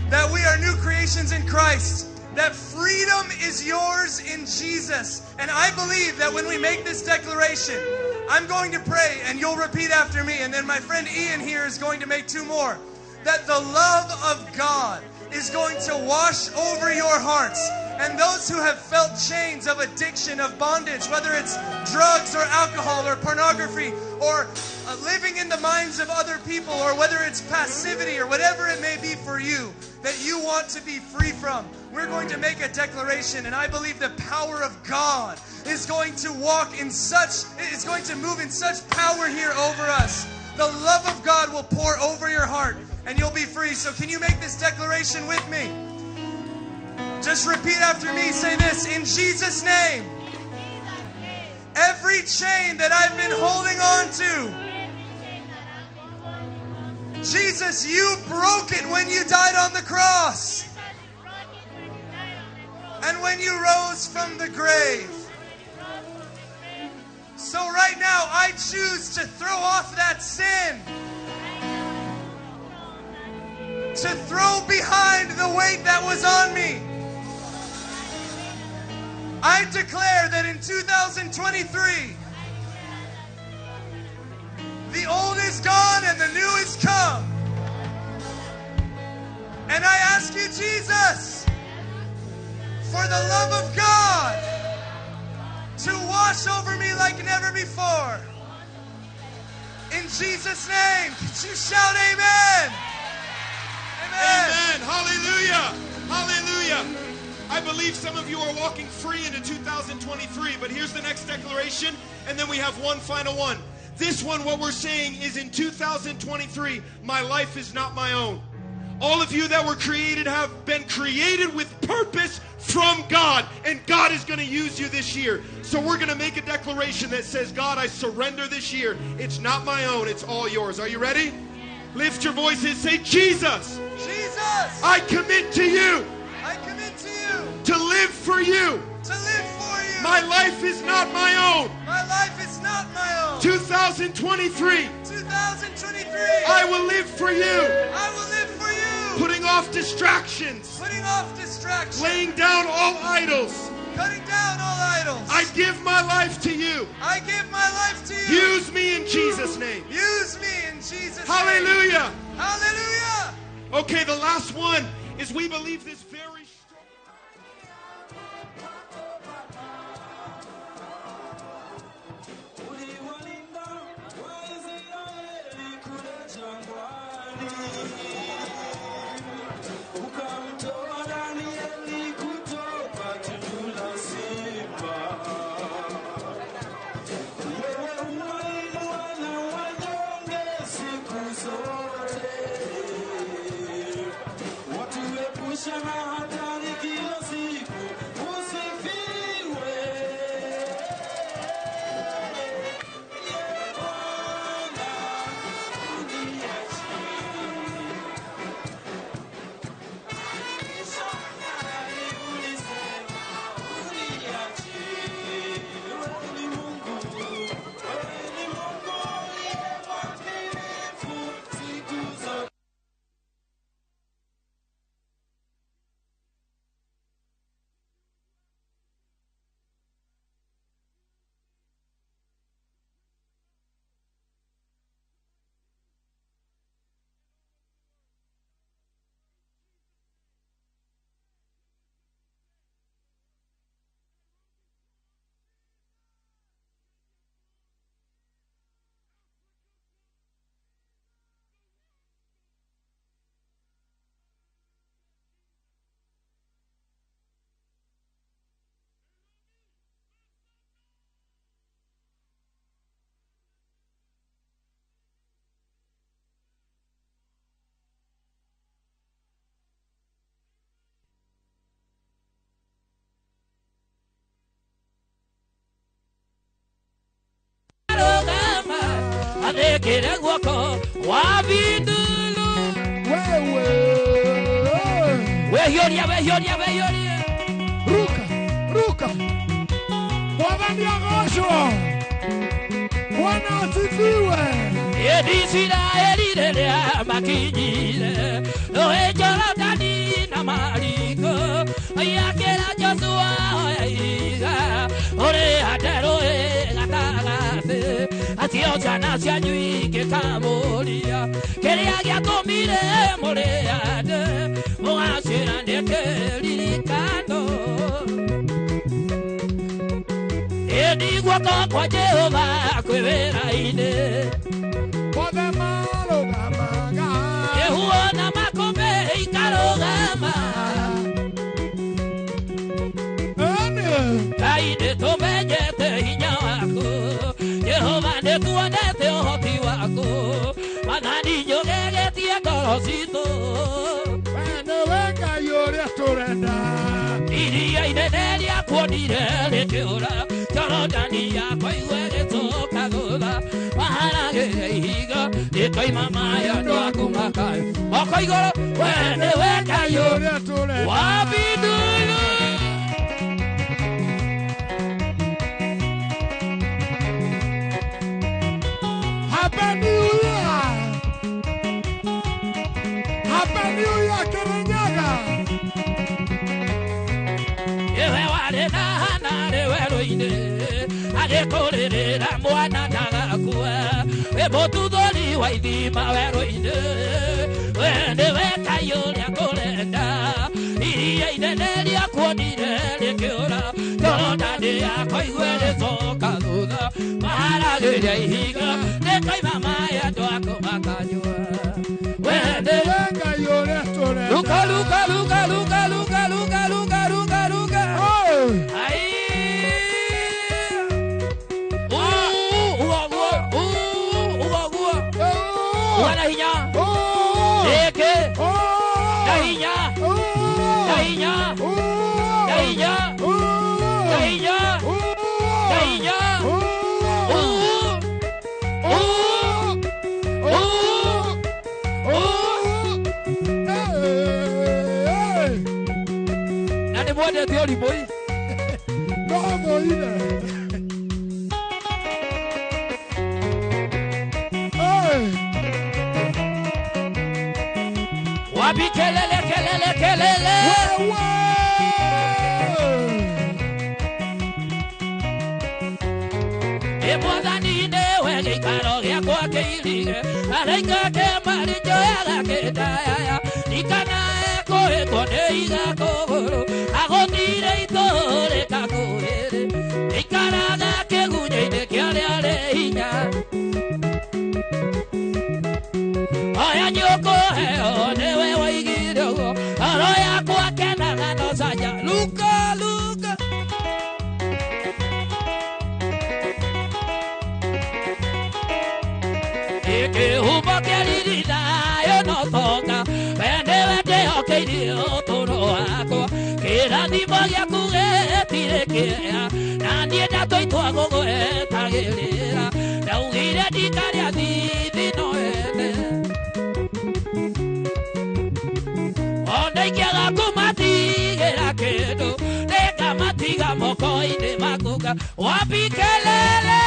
S3: That we are new creations in Christ. That freedom is yours in Jesus. And I believe that when we make this declaration, I'm going to pray and you'll repeat after me. And then my friend Ian here is going to make two more. That the love of God is going to wash over your hearts. And those who have felt chains of addiction, of bondage, whether it's drugs or alcohol or pornography or living in the minds of other people, or whether it's passivity or whatever it may be for you that you want to be free from, we're going to make a declaration. And I believe the power of God is going to walk in such, is going to move in such power here over us. The love of God will pour over your heart and you'll be free. So can you make this declaration with me? Just repeat after me. Say this: in Jesus' name, every chain that I've been holding on to, Jesus, you broke it when you died on the cross and when you rose from the grave. So right now, I choose to throw off that sin, to throw behind the weight that was on me. I declare that in 2023, the old is gone and the new is come. And I ask you, Jesus, for the love of God to wash over me like never before. In Jesus' name, could you shout amen? Amen.
S11: Amen. Hallelujah. Hallelujah. I believe some of you are walking free into 2023, but here's the next declaration, and then we have one final one. This one, what we're saying is in 2023, my life is not my own. All of you that were created have been created with purpose from God, and God is going to use you this year. So we're going to make a declaration that says, God, I surrender this year. It's not my own, it's all yours. Are you ready? Lift your voices, say, Jesus.
S3: Jesus.
S11: I commit to you.
S3: I commit to you.
S11: To live for you.
S3: To live for you.
S11: My life is not my own.
S3: My life is not my own.
S11: 2023.
S3: 2023.
S11: I will live for you.
S3: I will live for you.
S11: Putting off distractions.
S3: Putting off distractions.
S11: Laying down all idols.
S3: Cutting down all idols.
S11: I give my life to you.
S3: I give my life to you.
S11: Use me in Jesus' name.
S3: Use me in Jesus' name.
S11: Hallelujah.
S3: Hallelujah.
S11: Okay, the last one is we believe this very strong.
S7: Njĩkĩre guoko wabindulu
S1: wewe
S7: wehiũria wehiũria wehiũria
S1: ruka ruka Mwathani agocwo Bwana asifiwe
S7: Isiraeli rĩrĩa makinyire rũĩ Jorodani na mariko akĩra Joshua oya ihiga ũrĩhande rũĩ gatagatĩ acio ciana cianyu ingĩkamũria kĩrĩa gĩatũmire mũrĩhande mũgacĩra nĩ kĩririkano ĩndi guoko kwa Jehova kwĩ wĩra-inĩ
S1: othe marũgamaga
S7: Ĩhuo na makũmbĩ ikarũgama Ngai nĩtũmenyete hinya waku Jehova nĩtuonete ũhoti waku Mwathani nĩũgegetie ngoro citũ
S1: We nĩwe Ngai ũrĩa tũrenda
S7: Iria inene rĩakuonire rĩkĩũra Jorodani yakwa igue rĩcoka thutha Maharagĩria ihiga rĩkoima maĩ andũ aku makayo Moko igũrũ we nĩwe Ngai
S1: ũrĩa tũrenda
S7: wabindulu
S1: Happy New Year! Happy New Year, Kirinyaga!
S7: Ewe warĩ na Hana arĩ werũ-inĩ agĩkũrĩrĩra mwana ndagakue wĩ mũtuthũri wa ithima werũ-inĩ we nĩwe Ngai ũrĩa tũrenda iria inene rĩakuonire rĩkĩũra Jorodani yakwa igue rĩcoka thutha maharagĩria ihiga rĩkoima maĩ andũ aku makanyua we nĩwe
S1: Ngai ũrĩa tũrenda
S7: Luka luka luka luka luka luka luka luka luka Ai Uga na hinya Eke Na hinya Na hinya Na hinya Na hinya Na hinya Na nĩ mwendete ũrimũ ĩ
S1: No mũire
S7: Wapi kelele kelele kelele
S1: Wewe
S7: Ĩ Mwathani nĩwe gĩikaro gĩakwa kĩirige araika ake marĩnjoyaga kĩndayaya ndikanae kũhĩtwo nĩ iga kũgũrũ agũtire itũũrĩka kũĩrĩ ikaraga kĩgunyĩ-inĩ kĩa ũrĩa ũrĩ hinya Oya nyũkũheo nĩwe waigire ũguo ngoro yakwa kenaga no canja luka luka Kĩhumo kĩa riri thayũ no tonga we nĩwe ndĩhokeire ũtũũro wakwa kĩrathimo gĩaku gĩtirĩ kĩeha na niĩ ndatũitwa gũgwetagĩrĩra ndaugire ndikarĩa thithi no ene ona ingĩaga kũmatigĩra kĩndũ nĩngamatiga moko-inĩ maku wapi kelele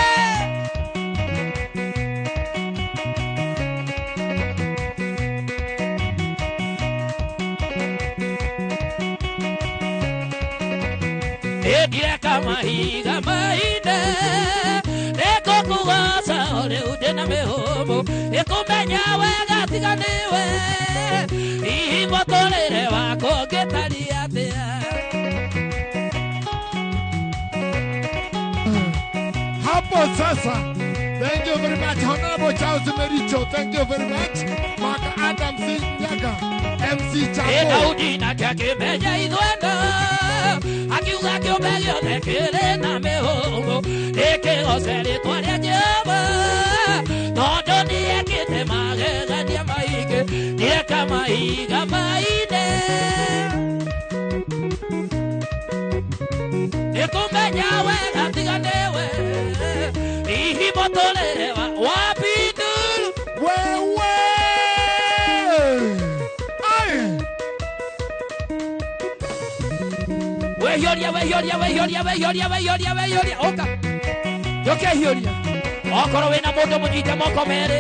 S7: Ndireka mahiga maine nĩngũkũgoca o rĩu ndĩna mĩhũmũ ĩkũmenya wega tiga nĩwe hihi mũtũrĩre wakwa ũngĩtariĩ atĩa
S1: Hapo sasa. Thank you very much, Honorable Charles Mericho. Thank you very much, Mark Adams Nyaga, MC Chapo.
S7: Daudi nake akĩmenya ithwendo akiuga kĩũmbe gĩothe kĩrĩ na mĩhũmũ nĩkĩgoce rĩtwa rĩa Jehova tondũ nĩekĩte magegania maingĩ nĩeka mahiga maine nĩkũmenya wega tiga nĩwe hihi mũtũrĩre wa wapinduru Wehiũria wehiũria wehiũria wehiũria wehiũria wehiũria ũka ndũkehiũria okorwo wĩna mũndũ mũnyite moko merĩ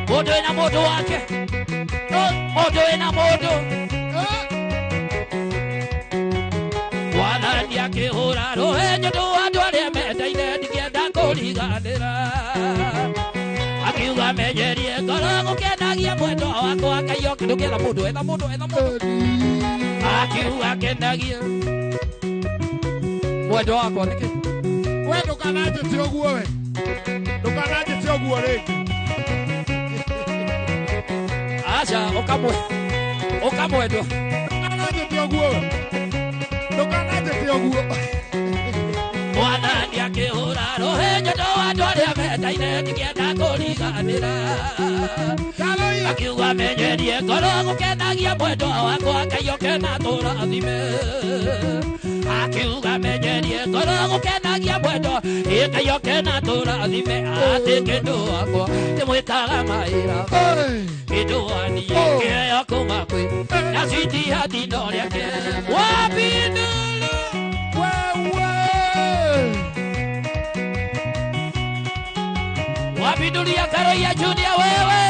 S7: mũndũ wĩna mũndũ wake mũndũ wĩna mũndũ Mwathani akĩhũra rũhĩ nĩ ũndũ wa andũ arĩa mendaine ndingĩenda kũriganĩra akiuga menyerie ngoro gũkenagia mwendwa wakwa Ngai oke ndũkĩetha mũndũ etha mũndũ etha mũndũ akiuga kenagia mwendwa wakwa nĩkĩ
S1: we ndũkananjĩte ũguo we ndũkananjĩte ũguo rĩngĩ
S7: aca ũkamwe ũkamwendwa
S1: ndũkananjĩte ũguo we ndũkananjĩte ũguo
S7: Mwathani akĩhũra rũhĩ nĩ ũndũ wa andũ arĩa mendaine ndingĩenda kũriganĩra akiuga menyerie ngoro gũkenagia mwendwa wakwa Ngai oke na tũrathime akiuga menyerie ngoro gũkenagia mwendwa Ngai oke na tũrathime atĩ kĩndũ wakwa ndĩmwĩkaga maĩra kĩndũ waniĩ kĩheo kuma kwĩ na citihati no rĩake wapindulu
S1: wewe
S7: wapindulia karo ya Junior wewe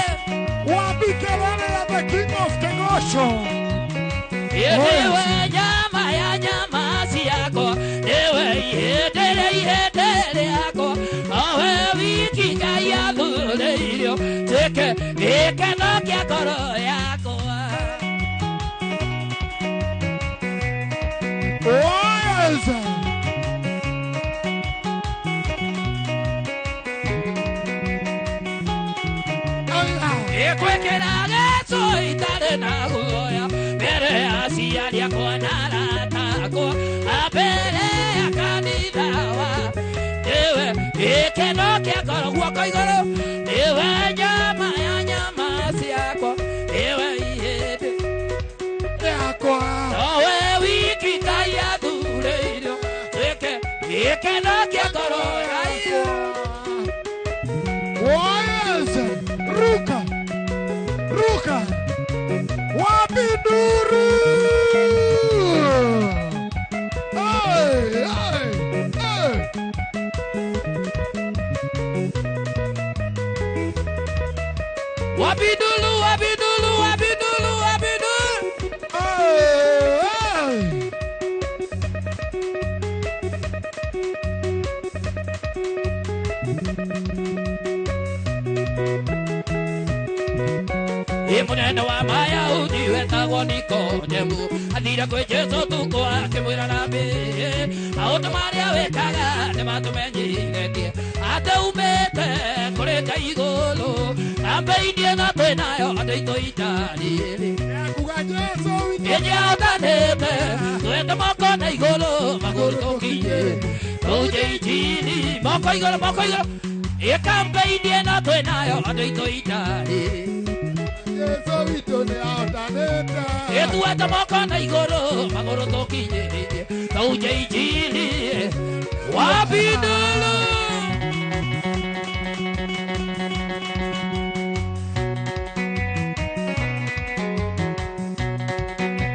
S1: wapi kelele ya the king of Kegosho
S7: Ewe nyama ya nyama ciako ewe ihĩndĩrĩ ihĩndĩ rĩakwa owe wiki Ngai athurĩirio tuĩke gĩkeno kĩa ngoro yakwa
S1: Yes.
S7: Ĩkwĩkĩra gĩcũ itarĩ na guoya mbere ya aciari akwa na arata akwa mbere ya kanitha wa ĩwe gĩkeno kĩa ngoro guoko igũrũ ĩwe nyama ya nyama ciakwa ĩwe ihĩndĩ
S1: rĩakwa
S7: nowe wiki Ngai athurĩirio tuĩke gĩkeno kĩa ngoro yakwa
S1: Yes. Ruka ruka wapi nduru hey, hey, hey.
S7: Wapindulu wapindulu wapindulu wapindulu
S1: Hey, hey.
S7: Munene wa Mayahudi wetagwo Nikodemu athire kwĩ Jesũ ũtukũ akĩmwĩra Rabi maũndũ marĩa wĩkaga nĩmatũmenyithĩtie atĩ umĩte kũrĩ Ngai igũrũ kambĩini ĩno twĩ nayo andũ aitũ itarĩrĩ
S1: Kuga Jesũ witũ
S7: ĩnĩahotanĩte twĩte moko na igũrũ magũrũ tũkinye tũnje injiri moko igũrũ moko igũrũ ĩ kambĩini ĩno twĩ nayo andũ aitũ itarĩrĩ
S1: Jesũ witũ nĩahotanĩte
S7: Ĩtuete moko na igũrũ magũrũ tũkinyĩrĩrie tũnje injiri wapindulu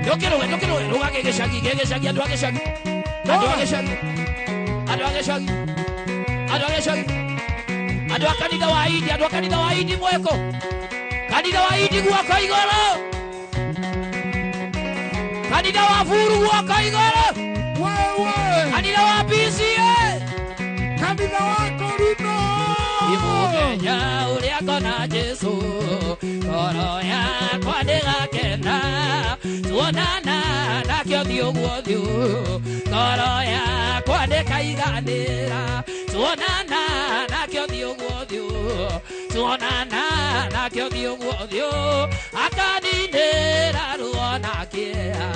S7: Ndũkĩrũge ndũkĩrũge rũga gĩgĩcagi gĩgĩcagi andũ a gĩcagi andũ a gĩcagi andũ a gĩcagi andũ a gĩcagi andũ a kanitha wa Idi andũ a kanitha wa Idi mweko kanitha wa Idi guoko igũrũ kanitha wa Buru guoko igũrũ
S1: wewe
S7: kanitha wa PCA
S1: kanitha wa Korino
S7: Mũthenya ũrĩa ngona Jesũ ngoro yakwa nĩgakena tuonana nake ũthiũ gwa ũthiũ ngoro yakwa nĩkaiganĩra tuonana nake ũthiũ gwa ũthiũ tuonana nake ũthiũ gwa ũthiũ akaninĩra ruo na kĩeha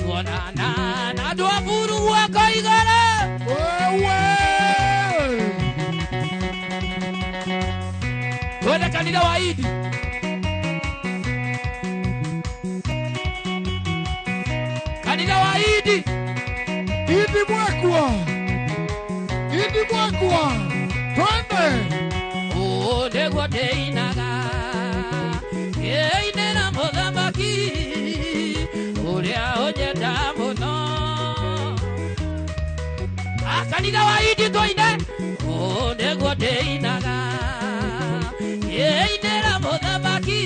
S7: tuonana na andũ a Buru guoko igũrũ
S1: wewe
S7: twende kanitha wa Idi kanitha wa Idi
S1: Idi mwekwa Idi mwekwa twende
S7: ũũ nĩguo ndĩinaga ngĩinĩra mũthamaki ũrĩa ũnyenda mũno Kanitha wa indi tũine ũũ nĩguo ndĩinaga ĩinĩra mũthamaki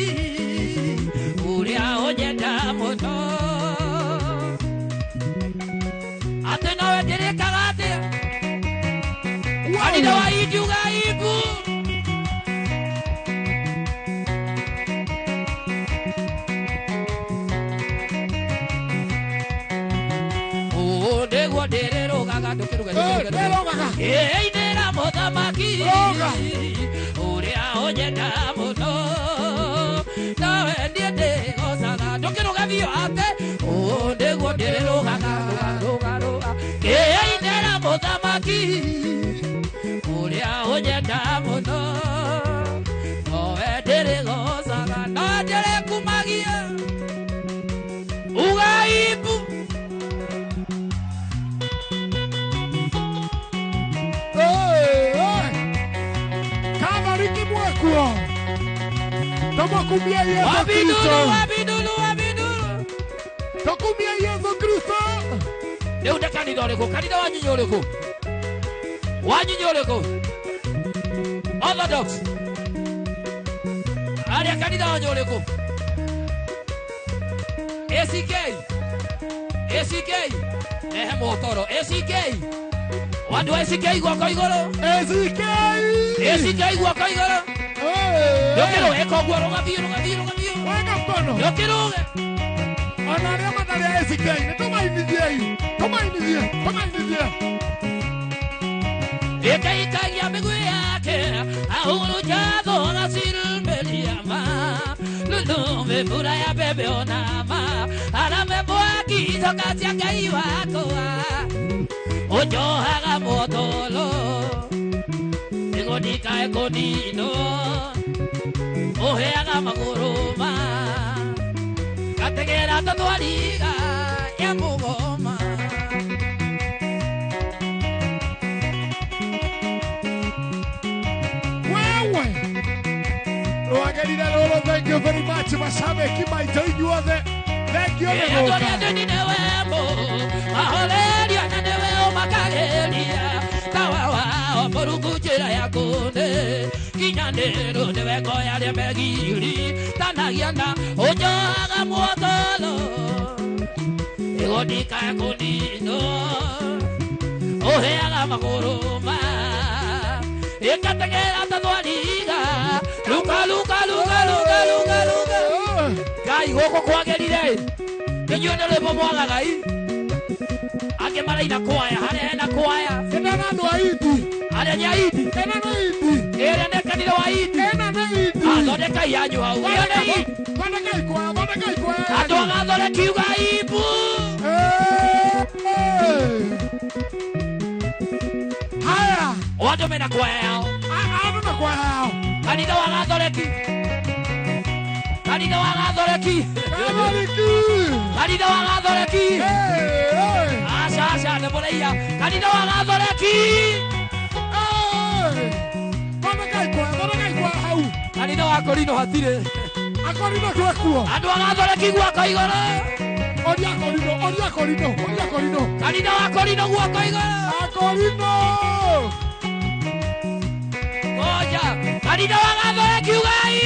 S7: ũrĩa ũnyenda mũno atĩ nowe ndĩrĩkaga atĩa kanitha wa indi uga imbu ũũ nĩguo ndĩrĩrũgaga ndũkĩrũga ĩinĩra mũthamaki ũrĩa ũnyenda mũno nawe niĩ ndĩgocaga ndũkĩrũga biũ atĩ ũũ nĩguo ndĩrĩrũgaga ĩinĩra mũthamaki ũrĩa ũnyenda mũno nowe ndĩrĩgocaga na ndĩrĩkumagia uga imbu
S1: Kabariki mwekuo Tomokumia Yesu Kristo
S7: Wabidulu wabidulu
S1: Tokumia Yesu Kristo
S7: Rĩu nĩ kanitha ũrĩkũ kanitha wa nyinyi ũrĩkũ wa nyinyi ũrĩkũ Orthodox arĩa kanitha wanyu ũrĩkũ ACK ACK nehe mũtoro ACK Wandu ACK guoko igũrũ
S1: ACK
S7: ACK guoko igũrũ Ndũkĩrũge ĩka ũguo rũga biũ rũga biũ rũga biũ
S1: Weka mkono
S7: Ndũkĩrũge
S1: Ona arĩa matarĩ a ACK nĩ tũmainithie tũmainithie tũmainithie
S7: Ĩkaikagia mĩguĩ yake ahurunja thora cirumĩriama lulume mbura ya mbembe onama arame mwaki icoka cia Ngai wakwa ũnjohaga mũtolo nĩguo ndikae kũninwo ũheaga magũrũ ma ngategera ta twariga ya mũgoma
S1: Wewe Rwagerire rũrũ thank you very much macabĩki maitũ inyuothe thank you nĩ
S7: Andũ
S1: gũka
S7: arĩa athĩni nĩwe mahoreria na nĩwe ũmakagĩria tawa wao mũrungu njĩra yaku nĩ kinyanĩru nĩwe ngo ya arĩa megiri tanagia na ũnjohaga muotolo nĩguo ndikae kũninwo ũheaga magũrũ ma ĩkategera ta thwariga luka luka luka luka luka luka Ngai gũkũ kwagĩrire inyuĩ nĩ rwĩmbo mwagaga i angĩ maraina kwaya harĩa hena kwaya
S1: Ĩno na andũ a indi
S7: harĩa nĩ a indi
S1: Ĩno nĩ indi
S7: ĩrĩa nĩ kanitha wa indi
S1: Ĩno nĩ indi
S7: thondekai yanyu hau ĩyo nĩ indi
S1: Thondekai kwaya thondekai kwaya
S7: andũ a gathoreki uga imbu
S1: Haya
S7: o andũ mena kwaya yao
S1: andũ na kwaya yao
S7: kanitha wa gathoreki kanitha wa gathoreki
S1: Gathoreki
S7: kanitha wa gathoreki aca aca nĩ mũraiya kanitha wa gathoreki
S1: Thondekai kwaya thondekai kwaya hau
S7: kanitha wa korino hatirĩ
S1: Akorino twekuo
S7: andũ a gathoreki guoko igũrũ
S1: Oria korino oria korino oria korino
S7: kanitha wa korino guoko igũrũ
S1: Akorino
S7: Ngoja kanitha wa gathoreki ugai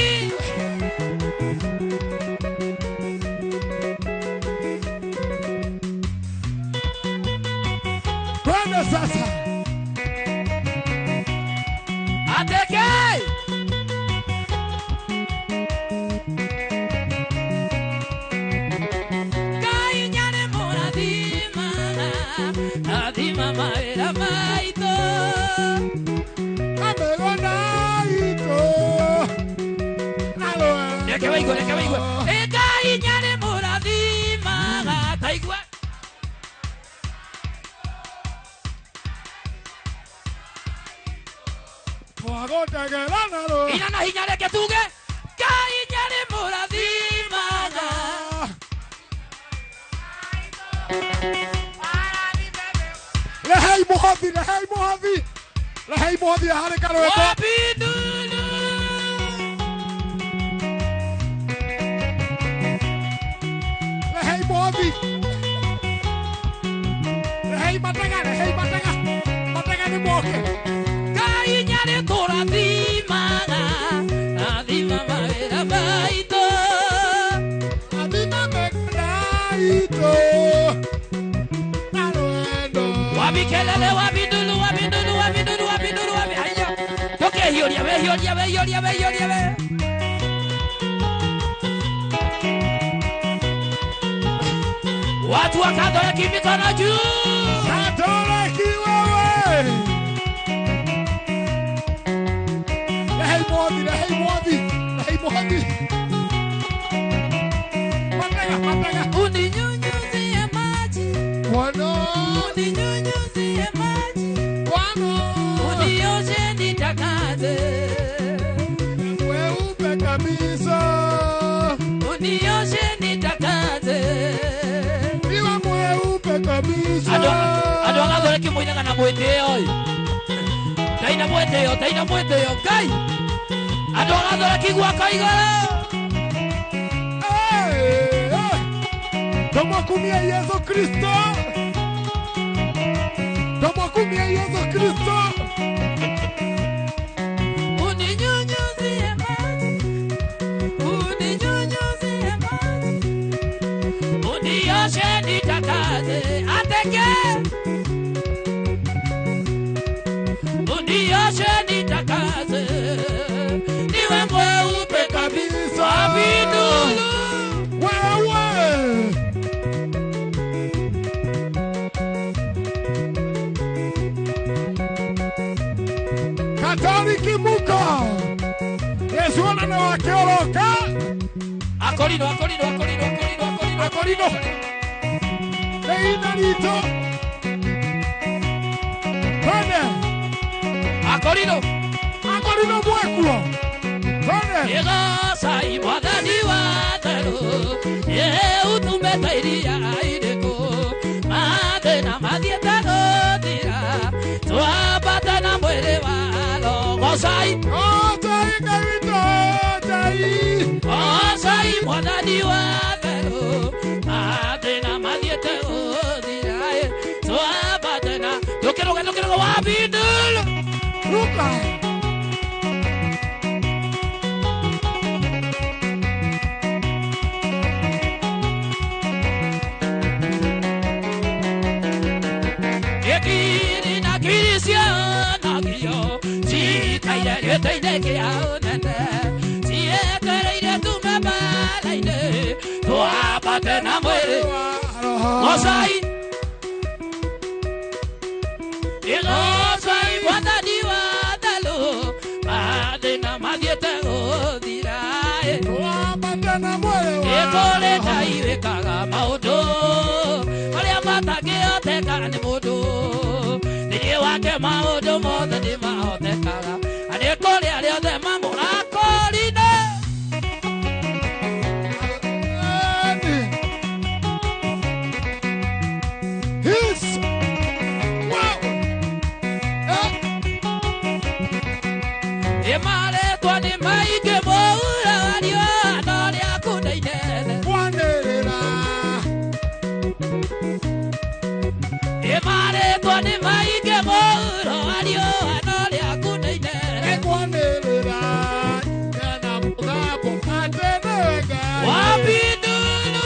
S1: Twende sasa
S7: Ateke Ngai nyare mũrathima rathima mawĩra maitũ
S1: Amegona ito
S7: Reke waigue reke waigue Ngai nyare mũrathima taigua
S1: Twagotegera naro
S7: Ina na hinya reke tuge Ngai nyare mũrathimaga
S1: Rehei mũhothi rehei mũhothi rehei mũhothi harĩ karwĩmbo
S7: Wabidulu
S1: Rehei mũhothi rehei matega rehei matega matega
S7: Rathima mawĩra maitũ.
S1: Rathima maitũ. Na rwendo.
S7: Wabikelele, wabindulu, wabindulu, wabindulu, wabindulu, wabi haya. Tokehiũria, wehiũria, wehiũria, wehiũria, we. Watu wa Katoliki mikono juu.
S1: Katoliki wewe. Rehei mwathi, rehei mwathi, rehei mwathi. Matega, matega.
S7: Uninyunyuzie maji.
S1: Bwana.
S7: Uninyunyuzie maji.
S1: Bwana.
S7: Unioshe nitakaze.
S1: Weupe kabisa.
S7: Unioshe nitakaze.
S1: Iwe mweupe kabisa.
S7: Andũ a Gatholeki moinaga na mwĩtĩo ĩ. Taina mwĩtĩo, taina mwĩtĩo, Ngai. Andũ a Gatholeki guoko igũrũ.
S1: Hey, hey. Tũmũkumie Yesu Kristo. Tũmũkumie Yesu Kristo.
S7: Uninyunyuzie maji. Uninyunyuzie maji. Unioshe nitakaze. Ateke. Unioshe nitakaze. Niwe mweupe kabisa. Abidulu.
S1: Wewe. Katoliki muko. Yesu ona wakioroka.
S7: Akorino, akorino, akorino, akorino, akorino.
S1: Akorino. Leina rito. Twende.
S7: Akorino.
S1: Akorino mwekuo. Twende.
S7: Igocai mwathani wa therũ, ĩ utumĩte iria irĩkũ, mathĩna mathiĩte gũthira, twambate na mwĩrĩ wa Roho. Gocai.
S1: Gocai Ngai witũ, gocai.
S7: Gocai mwathani wa therũ, mathĩna mathiĩte gũthira, ĩ twambate na tũkĩrũge, tũkĩrũge wabindulu.
S1: Ruka.
S7: Ekiri na kiri cianagio, cikaire gĩtĩ-inĩ kĩa ũnene, cietereire tume mbara-inĩ, twambate na mwĩrĩ. Gocai. Gocai mwathani wa therũ, mathĩna mathiĩte gũthira, ĩ.
S1: Twambate na mwĩrĩ wa
S7: Ĩkũrĩ Ngai wĩkaga maũndũ marĩa matangĩhoteka nĩ mũndũ. Thĩinĩ wake maũndũ mothe nĩ mahotekaga. Na nĩ kũrĩ arĩa othe mamũrakorire.
S1: His. Wow.
S7: Ĩ marĩtwa nĩ maingĩ mũrario no rĩaku nĩ inene.
S1: Kwanĩrĩra.
S7: Ĩ marĩtwa nĩ maingĩ mũrario no rĩaku nĩ inene.
S1: Kwanĩrĩra. Ena mũgambo atĩ nĩwe Ngai.
S7: Wabindulu.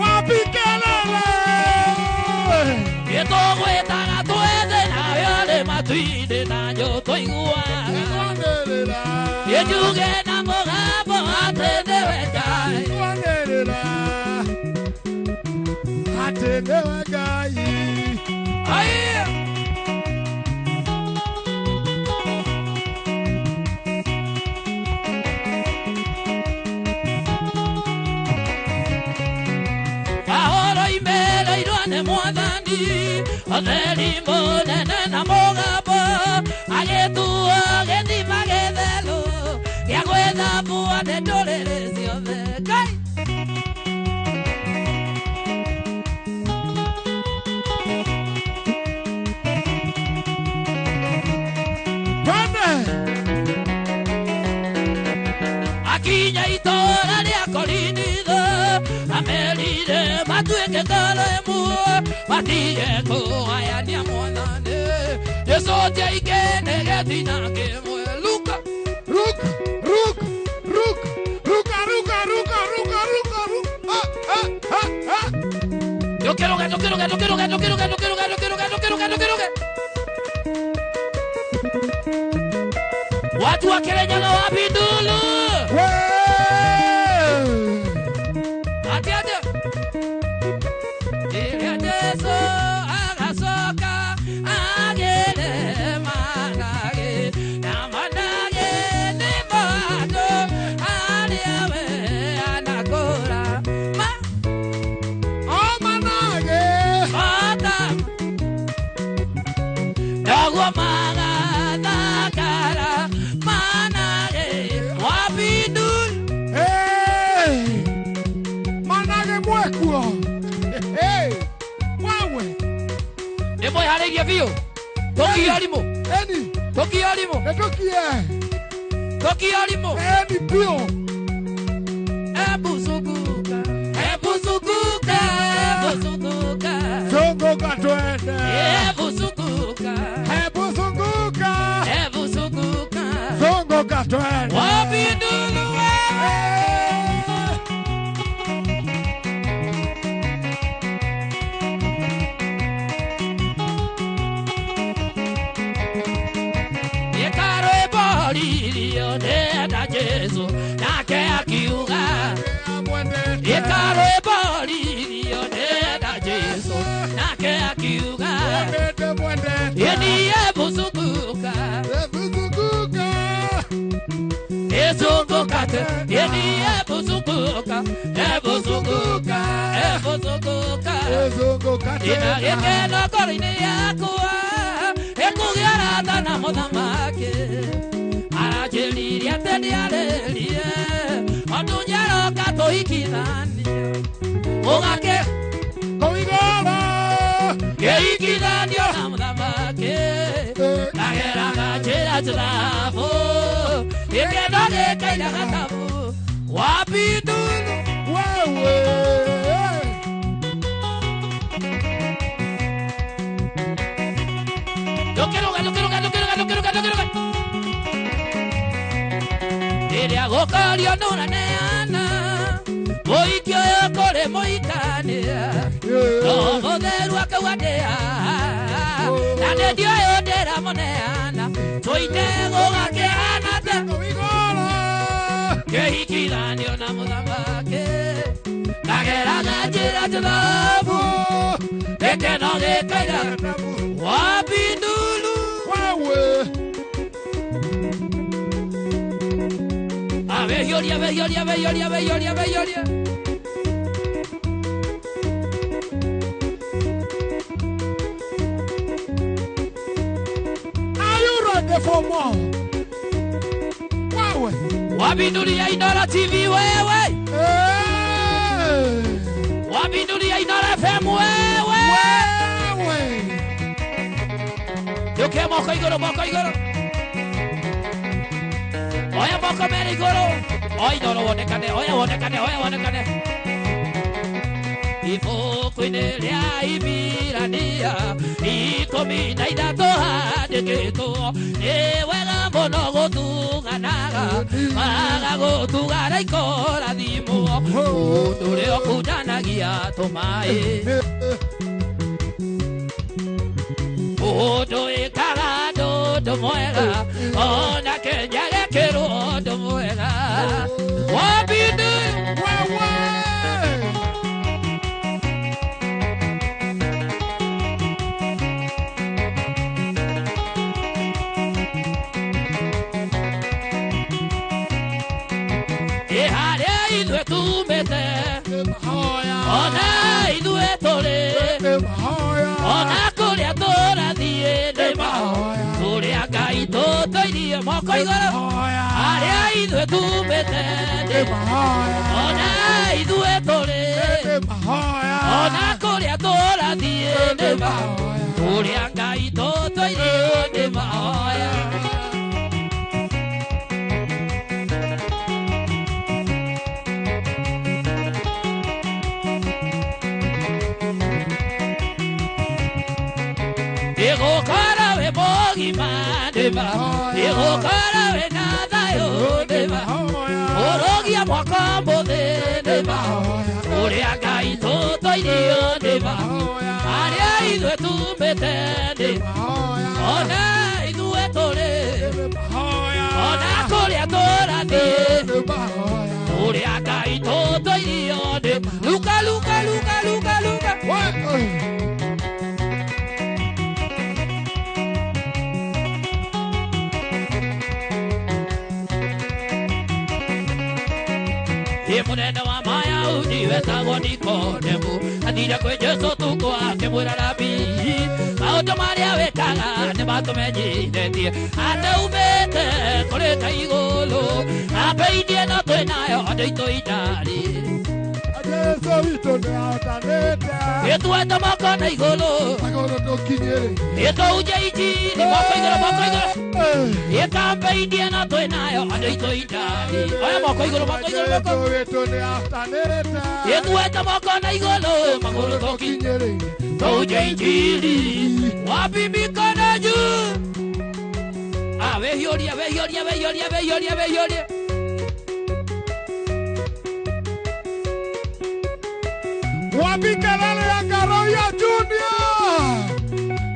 S1: Wapi kelele.
S7: Ĩtũgwĩtaga twethe nawe ũrĩ matu-inĩ na nĩũtũiguaga.
S1: Kwanĩrĩra.
S7: Ĩnjuge na mũgambo atĩ nĩwe Ngai.
S1: Kwanĩrĩra. Atĩ nĩwe Ngai.
S7: Ai. Pahoro imereirwo nĩ mwathani, ũtheri mũnene na mũgambo, agĩtuo gĩthima gĩtheru gĩa gwĩthambwo nĩ ndũrĩrĩ ciothe. Ngai.
S1: Twende.
S7: Akinya itũũra rĩa Korinitho, amerire matuĩke ta Jerusalemu matige kũgayania mwathani Jesu tiaikene gĩtina kĩmwe Luka
S1: Ruka ruka ruka ruka ruka ruka ruka ruka ruka ah ah ah ah
S7: Ndũkĩrũge ndũkĩrũge ndũkĩrũge ndũkĩrũge ndũkĩrũge ndũkĩrũge ndũkĩrũge ndũkĩrũge Watu wa Kirinyaga wapi ndulu Ati ati Ĩrĩa Jesu agacoka agĩre manage na manage nĩ andũ arĩa we anakũra ma
S1: Oh manage
S7: ota Noguo magathakara manage wapi ndulu
S1: Hey manage mwekuo Hey wawe
S7: Nĩ mwĩharĩirie biũ Tũkie arimũ
S1: Eni
S7: Tũkie arimũ
S1: Nĩtũkie
S7: Tũkie arimũ
S1: Eni biũ
S7: Ebu zunguka Ebu zunguka Ebu zunguka
S1: Zunguka twende
S7: Ebu zunguka
S1: Hebu zunguka
S7: Ebu zunguka
S1: Zunguka twende
S7: Wapi ndulu wewe Ĩkarwĩmbo ririo ndĩenda Jesu nake akiuga Ĩkarwĩmbo ririo ndĩenda Jesu nake akiuga Ĩni ebuzunguka Ezunguka te Ĩni ebuzunguka Ebuzunguka Ebuzunguka Ina gĩkeno ngoro-inĩ yakwa ĩkũgĩa arata na mũthamaki aranjĩrire atĩ nĩarĩrie ũndũ nĩaroka tũhikithanie ũgake
S1: Kũigara
S7: kĩhikithanio na mũthamaki ngageraga njĩra njĩrabu gĩkeno gĩkaira gatabu wapi ndulu
S1: wewe
S7: Ndũkĩrũge ndũkĩrũge ndũkĩrũge ndũkĩrũge ndũkĩrũge Rĩrĩa gũkorio nũraneana mũhiki ũyũ kũrĩ mũhikania Roho mũtheru akauga ndĩ haha na nĩ ndiũyũ ndĩramũneana tũine gũgakĩhana ta kĩhikithanio na mũthamaki ngageraga njĩra njathabu gĩkeno gĩkaira wapi ndulu
S1: wewe
S7: Abehiũria abehiũria abehiũria abehiũria abehiũria
S1: Are you ready for more? Wewe
S7: Wapindulia Inooro TV wewe
S1: Hey
S7: Wapindulia Inooro FM wewe
S1: Wewe
S7: Nduke moko igũrũ moko igũrũ Oya moko merĩ igũrũ Oya Inooro wonekane oya wonekane oya wonekane Ibuku-inĩ rĩa Ibirania 13 handĩkĩtwo nĩ wega mũno gũtuganaga maga gũtugana ikorathimwo mũndũ ũrĩa ũkundanagia tũmaĩ Mũndũ ĩkaga ũndũ mwega ona Kenya gekĩrwo ũndũ mwega Wapi ndulu
S1: wewe
S7: Ĩ harĩa ithuĩ tumĩte ona ithuĩ tũrĩ ona kũrĩa tũrathiĩ nĩ mahoya kũrĩa Ngai tũtũirie moko igũrũ harĩa ithuĩ tumĩte nĩ ona ithuĩ tũrĩ ona kũrĩa tũrathiĩ nĩ mahoya kũrĩa Ngai tũtũirie nĩ mahoya Igũkora wĩ mũgima nĩ mahoya Igũkora wĩ na thayũ nĩ mahoya Ũrũgia mwaka mũthĩ nĩ mahoya Ũrĩa Ngai tũtũirio nĩ mahoya Arĩa ithuĩ tumĩte nĩ mahoya Ona ithuĩ tũrĩ Ona kũrĩa tũrathiĩ nĩ mahoya Ũrĩa Ngai tũtũirio nĩ Luka luka luka luka luka Munene wa Mayahudi wetagwo Nikodemu athire kwĩ Jesũ tukũ akĩmwĩra Rabii maũndũ marĩa wĩkaga nĩmatũmenyithĩtie atĩ umĩte kũrĩ Ngai igũrũ ambĩirie no twĩ nayo andũ aitũ itari
S1: Jesũ witũ nĩahotanĩte
S7: ĩtuete moko na igũrũ
S1: magũrũ tũkinyĩrĩ
S7: ĩtũhunjie injiri moko igũrũ moko igũrũ ĩkambĩirie no twĩ nayo andũ aitũ itari oya moko igũrũ moko igũrũ moko
S1: Jesũ witũ nĩahotanĩte
S7: ĩtuete moko na igũrũ magũrũ tũkinyĩrĩ tũhunjie injiri wapi mikono juu ah wĩhiũrie wĩhiũrie wĩhiũrie wĩhiũrie wĩhiũrie
S1: Wapi kelele ya Karoya Junior!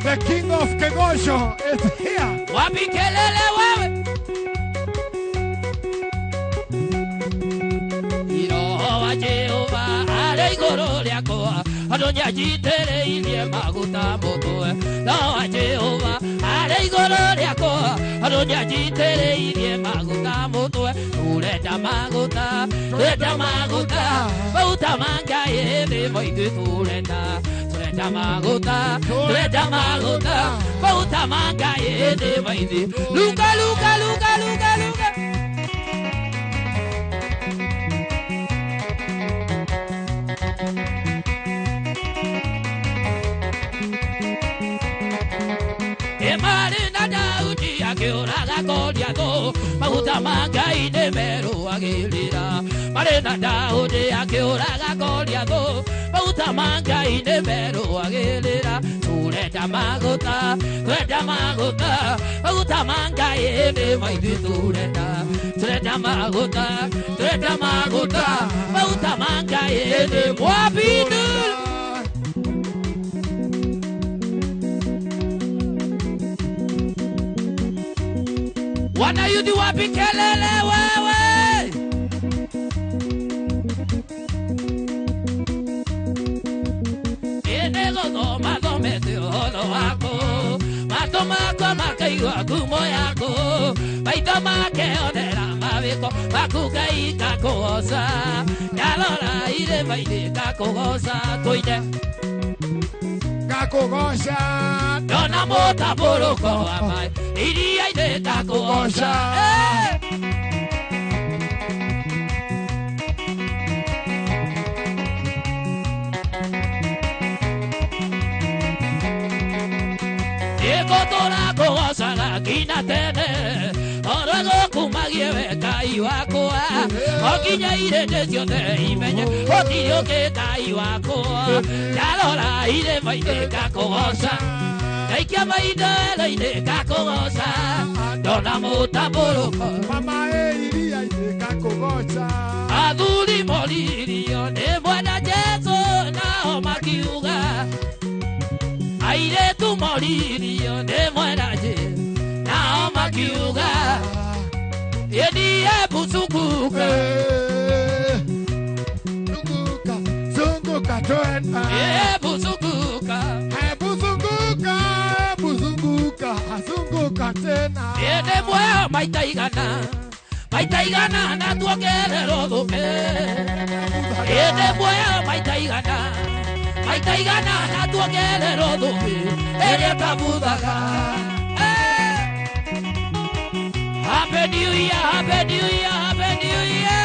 S1: The king of Kegosho is here.
S7: Wapi kelele wewe? Roho wa Jehova arĩ igũrũ rĩakwa andũ nĩanjitĩrĩirie maguta mũtwe Roho wa Jehova arĩ igũrũ rĩakwa andũ nĩanjitĩrĩirie maguta mũtwe tũrenda maguta tũrenda maguta maguta ma Ngai nĩmo ithuĩ tũrenda tũrenda maguta tũrenda maguta maguta ma Ngai nĩmo ithuĩ luka luka luka luka luka Marĩ na Daudi akĩũraga Goliathũ maguta ma Ngai nĩ merũagĩrĩra marĩ na Daudi akĩũraga Goliathũ maguta ma Ngai nĩ merũagĩrĩra tũrenda maguta tũrenda maguta maguta ma Ngai nĩmo ithuĩ tũrenda tũrenda maguta tũrenda maguta maguta ma Ngai nĩmo wapi Wanayuthi wapi kelele wewe Ene gũthoma thomete ũhoro waku matũ makwa makaigua ngumo yaku maitho makeonera mawĩko maku Ngai ngakũgoca ndarora irĩma-inĩ ngakũgoca tũine
S1: Ngakũgoca
S7: ndona mũtambũrũko wa maĩ iria-inĩ ngakũgoca Ĩgũtũra kũgocaga nginya tene oro gũkumagie we Ngai wakwa o nginya irĩndĩ ciothe imenye gũtirĩ ũngĩ Ngai wakwa ndarora irĩma-inĩ ngakũgoca ndaikia maitho-inĩ ngakũgoca ndona mũtambũrũko
S1: mama iria-inĩ ngakũgoca
S7: athuri moririo nĩ mwenda Jesũ nao makiuga airĩtu moririo nĩ mwenda Jesũ nao makiuga ĩni hebu zunguka
S1: zunguka zunguka twenda
S7: hebu zunguka
S1: hebu zunguka hebu zunguka zunguka tena
S7: ĩndĩ muoyo maita igana na tuongererwo thũmbĩ ĩndĩ muoyo maita igana na tuongererwo thũmbĩ ĩrĩa ĩtabuthaga Happy New Year, Happy New Year, Happy New Year.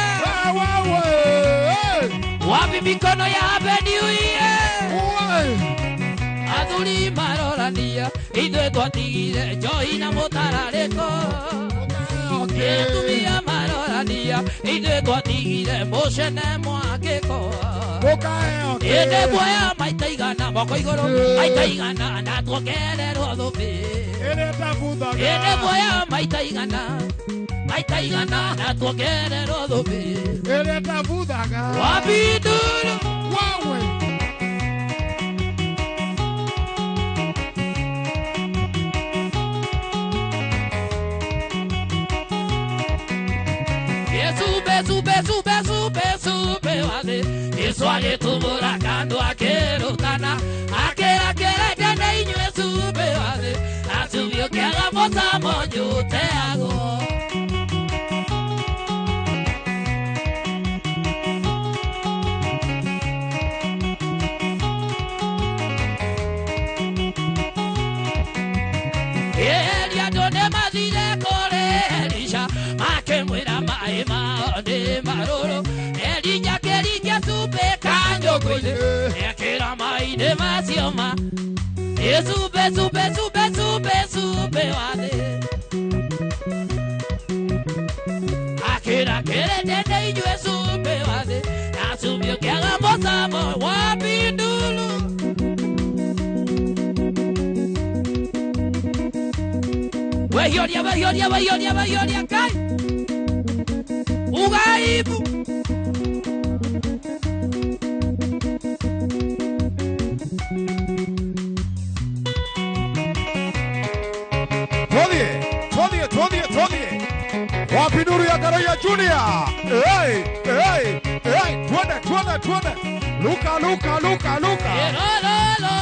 S7: Wapi mikono ya Happy New Year. Athuri marorania ithuĩ twatigire njohi na mũtararĩko atumia marorania Tanzania ithuĩ twatigire mũcene mwakĩko ĩndĩ kuoya maita igana moko igũrũ maita igana na tuongererwo thũmbĩ ĩndĩ kuoya maita igana na tuongererwo thũmbĩ
S1: ĩrĩa tabuthaga
S7: wabinduru
S1: wawe
S7: Sube, sube, wale. Yesu agĩtubũra kando akĩrutana akĩra kĩrete nĩ inyuĩ sube wale acubi ũkĩaga mũcamo nyũteagwo. Eli andũ nĩmathire kũrĩ Elisha makĩmwĩra maĩ mao nĩ marũrũ. Elija akĩringia cumbĩ kanyũngũ-inĩ ekĩra maĩ-inĩ macio ma ĩ cumbe cumbe cumbe cumbe cumbe wa thĩ akĩra kĩrĩndĩ nĩ inyuĩ cumbĩ wa thĩ na cumbĩ ũkĩaga mũcamo wa pindulu. Wehiũria wehiũria wehiũria wehiũria Ngai ugaibu.
S2: Todie, todie, todie. Wapi nuru ya Karoya Junior? Hey, hey, hey, twende, twende, twende. Luka, luka, luka, luka.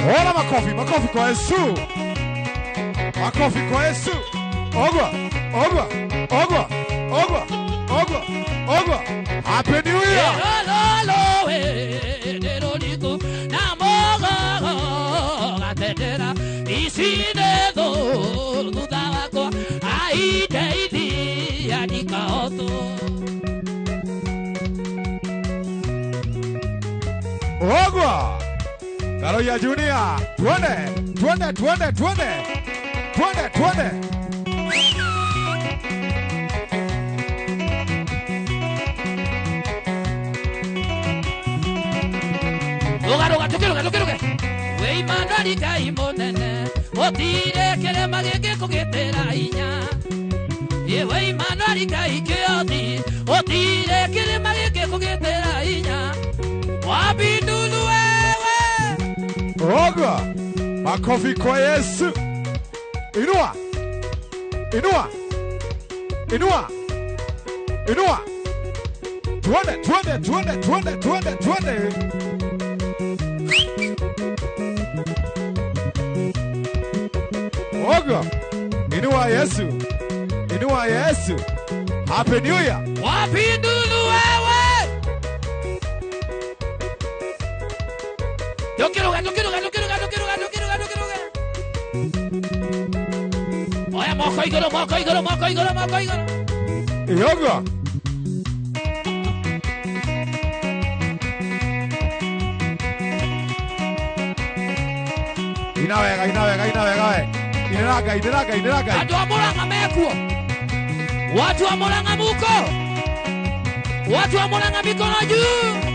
S2: Ora makofi, makofi kwa Yesu. Makofi kwa Yesu. Ogwa, ogwa, ogwa, ogwa, ogwa, ogwa. Happy New Year. Ogwa. Karoya Junior. Twende, twende, twende, twende. Twende, twende.
S7: Ruga, tukiruge, tukiruge. Wei mandari kai monene, otire kĩrĩma gĩkĩ kũgitĩra hinya. Ĩ wei mandari kai kĩothi, otire kĩrĩma gĩkĩ kũgitĩra hinya. Wabindulu wewe.
S2: Ogwa. Makofi kwa Yesu. Inua. Inua. Inua. Inua. Twende, twende, twende, twende, twende, twende. Ogwa. Inua Yesu. Inua Yesu. Happy New Year.
S7: Wabindulu wewe. Tukiruge, tukiruge, tukiruge, tukiruge, tukiruge, tukiruge. Oya moko igũrũ, moko igũrũ, moko igũrũ, moko igũrũ.
S2: Ogwa. Ina wega, ina wega, ina wega we. Ineraga, ineraga, ineraga.
S7: Andũ a Murang'a mekuo. Watu wa Murang'a muko. Watu wa Murang'a mikono juu.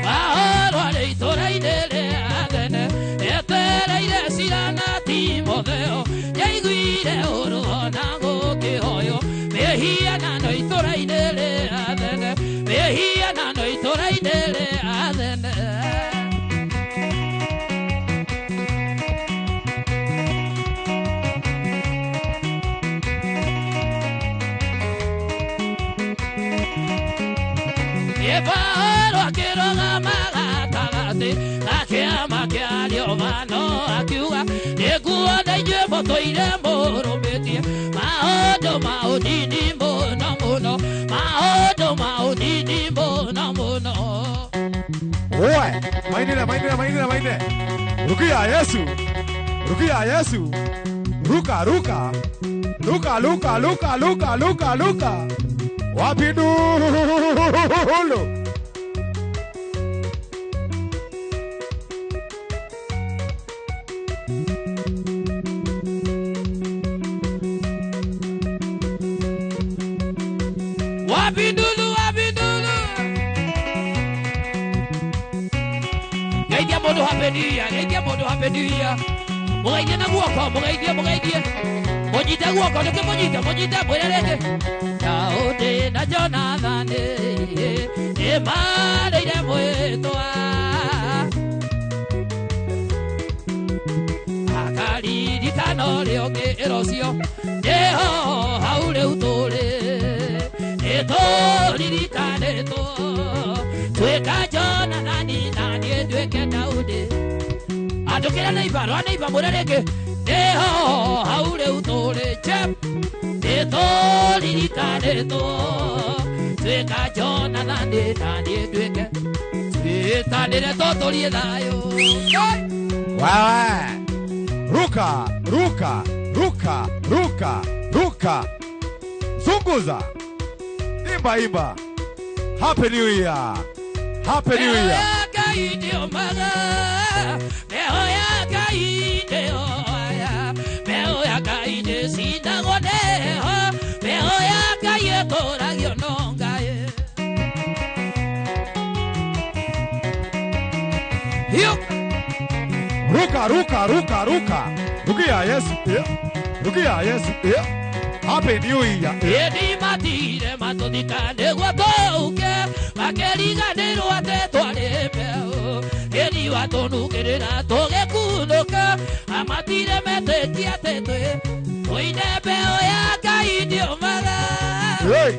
S7: Paolo arĩ itũũra-inĩ rĩa tene, etereire Sila na Timotheo, nĩaiguire ũũru ona gũkĩhoywo mĩhianano itũũra-inĩ rĩa tene, mĩhianano itũũra-inĩ rĩa tene. Paolo akĩrũgama gatagatĩ ga kĩama kĩa Rĩũmano akiuga nĩnguona inyuĩ mũtũire mũrũmĩtie maũndũ ma ũnini mũno mũno, maũndũ ma ũnini mũno mũno.
S2: Oe, mainire, mainire, mainire, mainire. Rukia Yesu. Rukia Yesu. Ruka ruka. Luka luka luka luka luka luka. Wapi ndulu?
S7: Wapi ndulu, wapi ndulu. Geithia mũndũ happy new year, geithia mũndũ happy new year. Mũgeithie na guoko, mũgeithie, mũgeithie. Mũnyite guoko, nĩkĩ mũnyite, mũnyite, mwĩre rĩngĩ. Daudi na Jonathani nĩmarĩire mwĩtwa. Akaririkana ũrĩa ũngĩ ĩra ũcio, nĩho hau rĩu tũrĩ. Nĩtũririkanĩtwo, tuĩka Jonathani na niĩ nduĩke Daudi. Andũkĩra neighbor, rora neighbor, mwĩre rĩngĩ. Nĩho hau rĩu tũrĩ, chep. Nĩtũririkanĩtwo, tuĩka Jonathani na niĩ nduĩke. Twĩtanĩre tũtũrie thayũ.
S2: Wewe. Ruka, ruka, ruka, ruka, ruka. Zunguza. Imba imba. Happy New Year. Happy New Year. Ruka ruka ruka ruka. Rukia Yesu. Yeah. Rukia Yesu. Yeah. Happy New Year.
S7: Ĩni matire matũthika nĩguo tũũke makĩriganĩrwo atĩ twarĩ mbeũ ĩni watũnungĩrĩra tũgĩkunũka amatire metĩkie atĩ twĩ tũine mbeũ ya Ngai ndĩũmaga.
S2: Hey.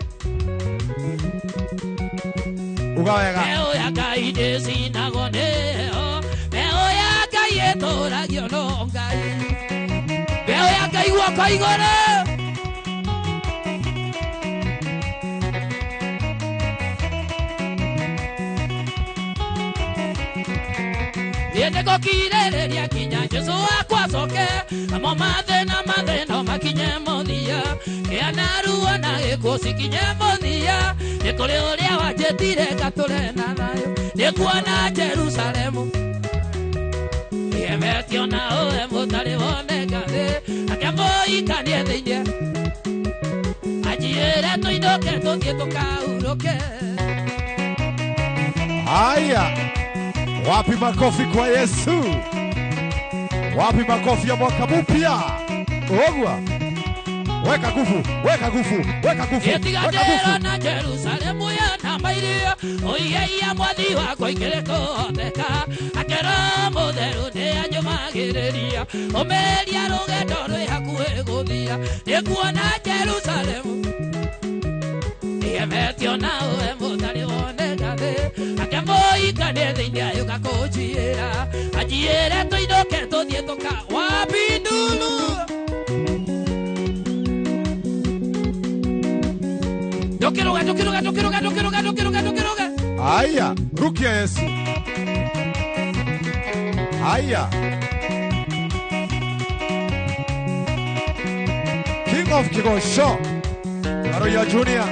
S2: Uga wega.
S7: Mbeũ ya Ngai ndĩcinagwo nĩho, mbeũ ya Ngai ĩtũragio no Ngai, mbeũ ya Ngai guoko igũrũ. Nĩngũkirĩrĩria kinya Jesũ wakwa acoke, namo mathĩna mathĩna makinye mũthia, kĩa na ruo na gĩkuũ cikinye mũthia, nĩ kũrĩ ũrĩa wanjĩtire ngatũre na thayũ, nĩkuona Jerusalemu. Ĩgemetio na ũwe mũtarĩ woneka thĩ, akĩmũikanie thĩinĩ, anjĩre tũinũke tũthiĩ tũkahurũke.
S2: Haya. Wapi makofi kwa Yesu? Wapi makofi ya mwaka mpya? Ogwa. Weka nguvu, weka nguvu, weka nguvu.
S7: Ĩtigatĩra na Jerusalemu ya mairia, oigeia mwathi wakwa ikĩrĩ kũhoteka, akĩra mũtheru nĩanjũmagĩrĩria, ũmĩrĩria rũgendo rwĩ hakuhĩ gũthira, nĩkuona Jerusalemu. Ĩgemetio na ũwe mũtarĩ woneka thĩ, akĩmũikanie thĩinĩ agĩũka kũnjiyĩra, anjiyĩre tũinũke tũthiĩ tũka wapi ndulu. Ndũkĩrũge, ndũkĩrũge, ndũkĩrũge, ndũkĩrũge, ndũkĩrũge, ndũkĩrũge.
S2: Haya, rukia Yesu. Haya. King of Kigosho. Karoya Junior.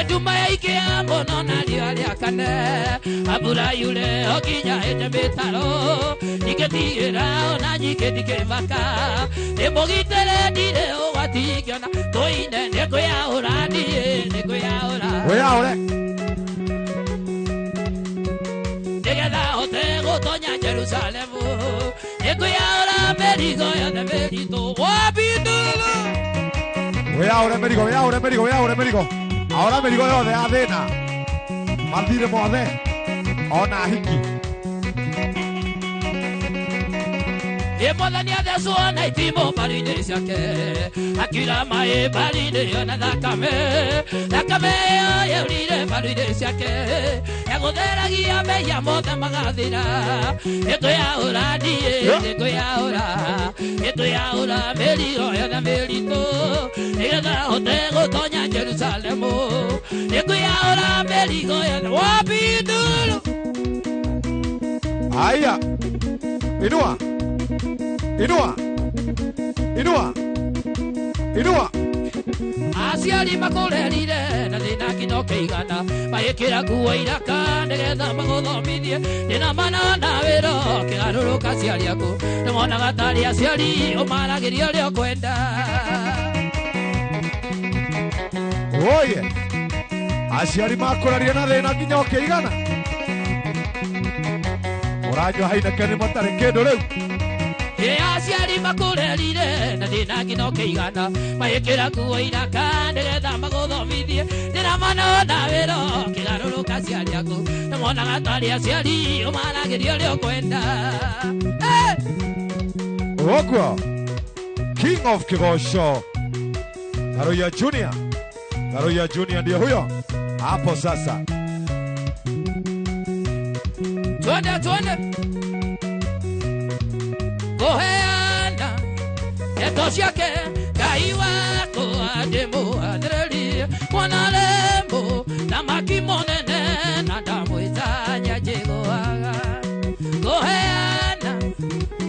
S7: Nduma yaikĩa mũno na riũa rĩakane, mbura yure o nginya ĩte mĩtaro, ingĩtigĩra ona nyingĩ ndikĩmaka, ndĩmũgitĩre ndirĩ ũgwati ingĩona, tũine nĩngwĩyaũra niĩ nĩngwĩyaũra.
S2: Wĩyaũre.
S7: Nĩgetha hote gũtonya Jerusalemu, nĩngwĩyaũra mĩrigo yothe mĩritũ, wapi ndulu.
S2: Wĩyaũre mĩrigo, wĩyaũre mĩrigo, wĩyaũre mĩrigo. Ahora mĩrigo yothe ya thĩna mathirĩ mothe ona hiki.
S7: Ĩ mwathani athecwo na itimũ mbaru-inĩ ciake, akĩura maĩ mbaru-inĩ ona thakame, thakame ĩyo yaurire mbaru-inĩ ciake, yagũtheragia mehia mothe magathira, nĩngwĩyaũra niĩ nĩngwĩyaũra, nĩngwĩyaũra mĩrigo yothe mĩritũ, nĩgetha hote gũtonya Jerusalemu, nĩngwĩyaũra mĩrigo yothe wapi nduru.
S2: Haya. Inua. Inua. Inua. Inua.
S7: Aciari makũrerire na thĩna nginya ũkĩigana magĩkĩra nguo iraka nĩgetha magũthomithie thĩna manona wĩra ũkĩgarũrũka aciari aku nĩmonaga tarĩ aciari ũmaragĩria ũrĩa ũkwenda.
S2: Oye, aciari makũraria na thĩna nginya ũkĩigana ũranyua Heineken matarĩ kĩndũ rĩu.
S7: Aciari makũrerire na thĩna nginya ũkĩigana magĩkĩra nguo iraka nĩgetha magũthomithie thĩna manona wĩra ũkĩgarũrũka aciari aku nĩmonaga tarĩ aciari ũmaragĩria ũrĩa ũkwenda.
S2: Ũguo King of Kigosho Karuya Junior. Karuya Junior ndiye huyo hapo sasa.
S7: Twende twende kuheana ndeto ciake Ngai wakwa ndĩmũathĩrĩrie mwana rembo thamaki mũnene na ndamwĩtanya njiguaga. Kuheana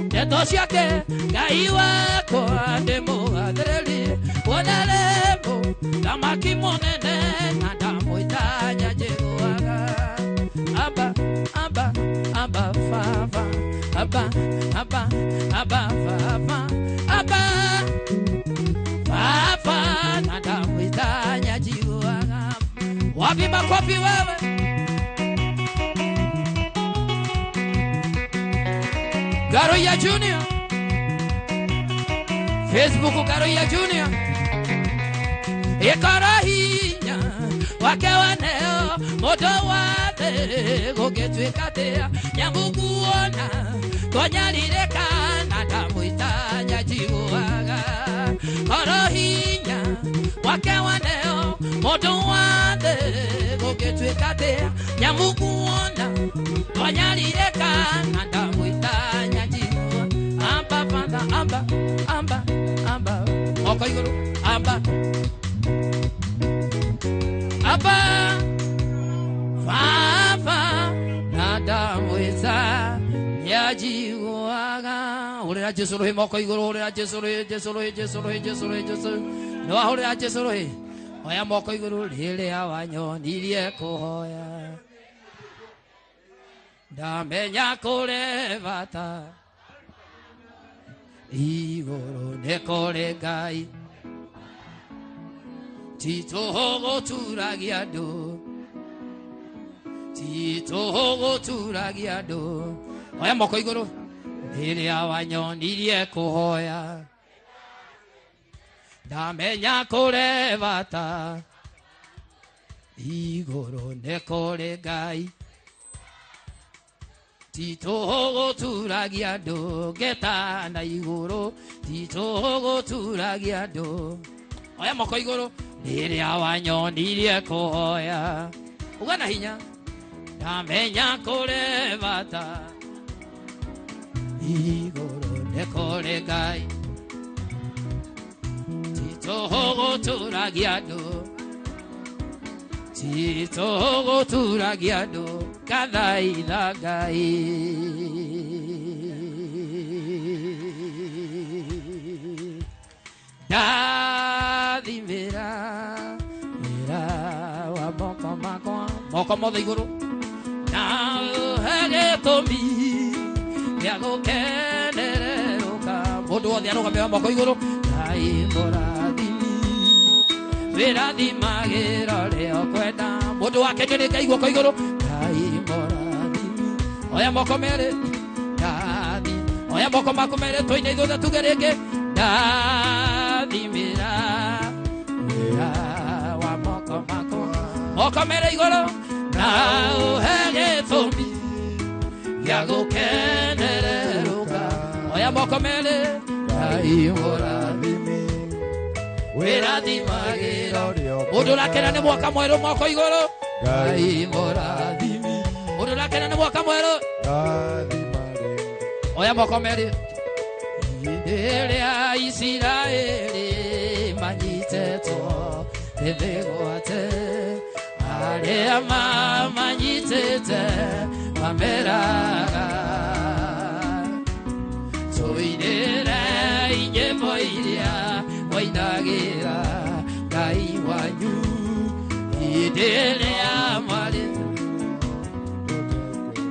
S7: ndeto ciake Ngai wakwa ndĩmũathĩrĩrie mwana rembo thamaki mũnene na ndamwĩtanya njiguaga. Aba aba aba fava aba aba aba fava aba fafa na ndamwĩtanya njiguaga. Wapi makofi wewe? Karuya Junior. Facebook Karuya Junior. Ikarahinya wake waneo moto wathe gũgĩtuĩka atĩa nyamũkuona twanyarirĩka na ndamwĩtanya njiguaga. Korohinya wake waneo moto wathe gũgĩtuĩka atĩa nyamũkuona twanyarirĩka na ndamwĩtanya njiguaga. Amba banda amba amba amba moko igũrũ amba aba fafa na ndamwĩta nĩanjiguaga. Hũrĩra Jesũ rũhĩ moko igũrũ, hũrĩra Jesũ rũhĩ, Jesũ rũhĩ, Jesũ rũhĩ, Jesũ rũhĩ, Jesũ. Nĩwahũrĩra Jesũ rũhĩ, oya moko igũrũ rĩrĩa wanyonirie kũhoya ndamenya kũrĩ bata igũrũ nĩ kũrĩ Ngai ti tũhũ gũturagia andũ, ti tũhũ gũturagia andũ. Oya moko igũrũ rĩrĩa wanyonirie kũhoya ndamenya kũrĩ bata igũrũ nĩ kũrĩ Ngai ti tũhũ gũturagia andũ ngetana igũrũ ti tũhũ gũturagia andũ. Oya moko igũrũ rĩrĩa wanyonirie kũhoya uga na hinya ndamenya kũrĩ bata igũrũ nĩ kũrĩ Ngai ti tũhũ gũturagia andũ, ti tũhũ gũturagia andũ ngathaitha Ngai. Ndathimĩra wĩra wa moko makwa moko mothe igũrũ na ũhe gĩtũmi gĩa gũkenererũka. Mũndũ wothe arũgame wa moko igũrũ. Ngai mũrathimi wĩrathimagĩra ũrĩa ũkwenda. Mũndũ wake nĩ Ngai guoko igũrũ. Ngai mũrathimi oya moko merĩ ndathi oya moko maku merĩ tũine ithuothe tuge rĩngĩ ndathimĩra wĩra wa moko makwa moko merĩ igũrũ na ũhe gĩtũmi gĩa gũkenererũka. Oya moko merĩ Ngai mũrathimi wĩrathimagĩra mũndũ ũrakena nĩ mwaka mwerũ moko igũrũ. Ngai mũrathimi mũndũ ũrakena nĩ mwaka mwerũ oya moko merĩ. Hĩndĩ ĩrĩa Isiraeli manyitĩtwo nĩ mĩgwate arĩa mamanyitĩte mameraga tũinĩre Hĩndĩ ĩrĩa mwarĩ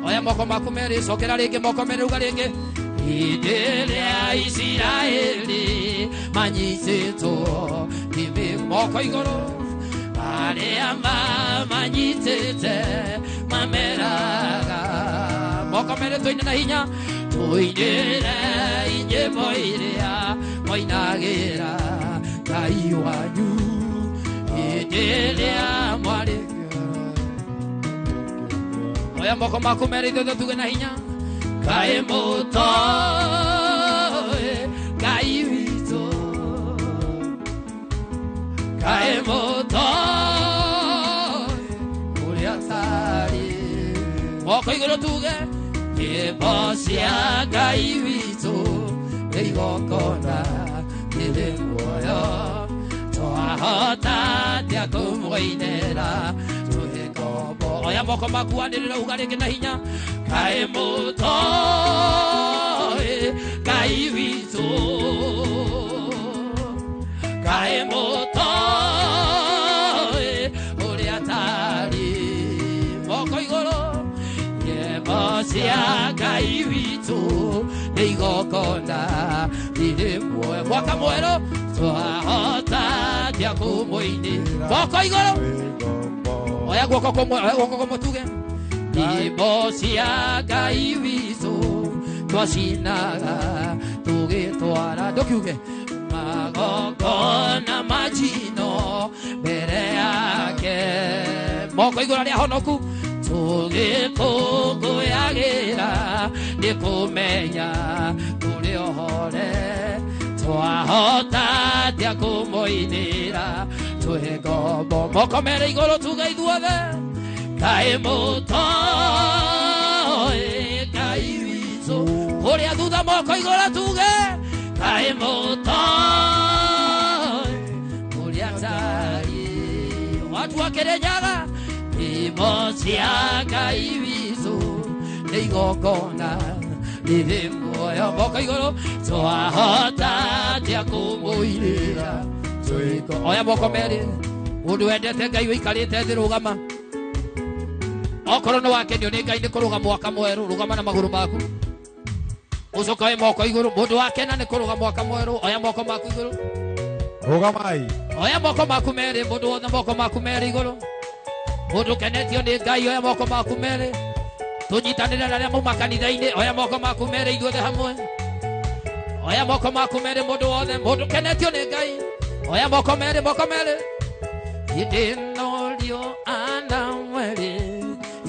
S7: oya moko maku merĩ cokera rĩngĩ moko merĩ uga rĩngĩ hĩndĩ ĩrĩa Isiraeli manyitĩtwo nĩ moko igũrũ arĩa mamanyitĩte mameraga moko merĩ tũine na hinya tũinĩre nyĩmbo iria moinagĩra Ngai wanyu hĩndĩ ĩrĩa mwarĩ oya moko maku merĩ ithuothe tuge na hinya Ngai mũtoĩ Ngai witũ Ngai mũtoĩ ũrĩa tarĩ moko igũrũ tuge nyĩmbo cia Ngai witũ nĩ igongona rĩrĩ muoyo twahota atĩa kũmũinĩra twĩ ngombo oya moko maku anĩrĩra uga rĩngĩ na hinya Ngai mũtoĩ Ngai witũ Ngai mũtoĩ ũrĩa tarĩ moko igũrũ nyĩmbo cia Ngai witũ nĩ igongona rĩrĩ muoyo mwaka mwerũ twahota atĩa kũmũinĩra moko igũrũ oya guoko kũmwe oya guoko kũmwe tuge nyĩmbo cia Ngai witũ twacinaga tũgĩtwara ndũkiuge magongona ma njino mbere yake moko igũrũ arĩa honoku tũgĩkũngũyagĩra nĩ kũmenya tũrĩ ohore twahota atĩa kũmũinĩra twĩ ngombo moko merĩ igũrũ tuge ithuothe Ngai mũtoĩ Ngai witũ kũrĩa thutha moko igũrũ tuge Ngai mũtoĩ ũrĩa tarĩ watu wa Kĩrĩnyaga nyĩmbo cia Ngai witũ nĩ igongona rĩrĩ muoyo moko igũrũ twahota atĩa kũmũinĩra twĩ ngombo oya moko merĩ mũndũ wendete Ngai ũikarĩte thĩ rũgama okorwo nĩ wakenio nĩ Ngai nĩ kũrũga mwaka mwerũ rũgama na magũrũ maku ũcoke oe moko igũrũ mũndũ wakena nĩ kũrũga mwaka mwerũ oya moko maku igũrũ
S2: rũgamai
S7: oya moko maku merĩ mũndũ wothe moko maku merĩ igũrũ mũndũ ũkenetio nĩ Ngai oya moko maku merĩ tũnyitanĩre na arĩa mauma kanitha-inĩ oya moko maku merĩ ithuothe hamwe oya moko maku merĩ mũndũ wothe mũndũ ũkenetio nĩ Ngai oya moko merĩ moko merĩ hĩndĩ ĩno riũa na mweri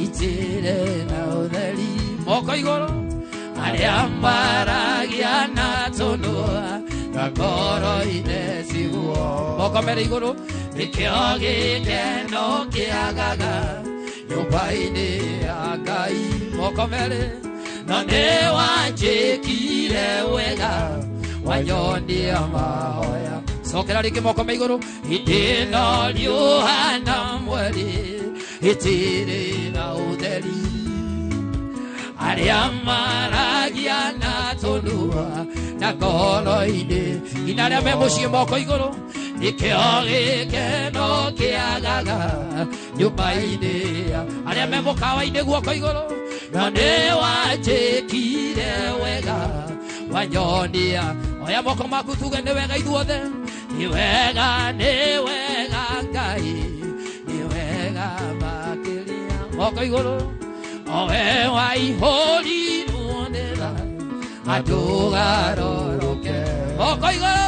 S7: itirĩ na ũtheri moko igũrũ arĩa maragia na tũnua na ngoro-inĩ ciguo moko merĩ igũrũ nĩkĩo gĩkeno kĩagaga nyũmba-inĩ ya Ngai moko merĩ no nĩ wanjĩkire wega wanyonia mahoya cokera rĩngĩ moko me igũrũ hĩndĩ ĩno riũa na mweri itirĩ na ũtheri arĩa maragia na tũnua na ngoro-inĩ nginya arĩa me mũciĩ moko igũrũ nĩkĩo gĩkeno kĩagaga nyũmba-inĩ arĩa me mũkawa-inĩ guoko igũrũ no nĩ wanjĩkire wega wanyonia oya moko maku tuge nĩ wega ithuothe nĩ wega Ngai nĩ wega makĩria moko igũrũ owe waihũrirwo nĩ tha andũgarũrũke moko igũrũ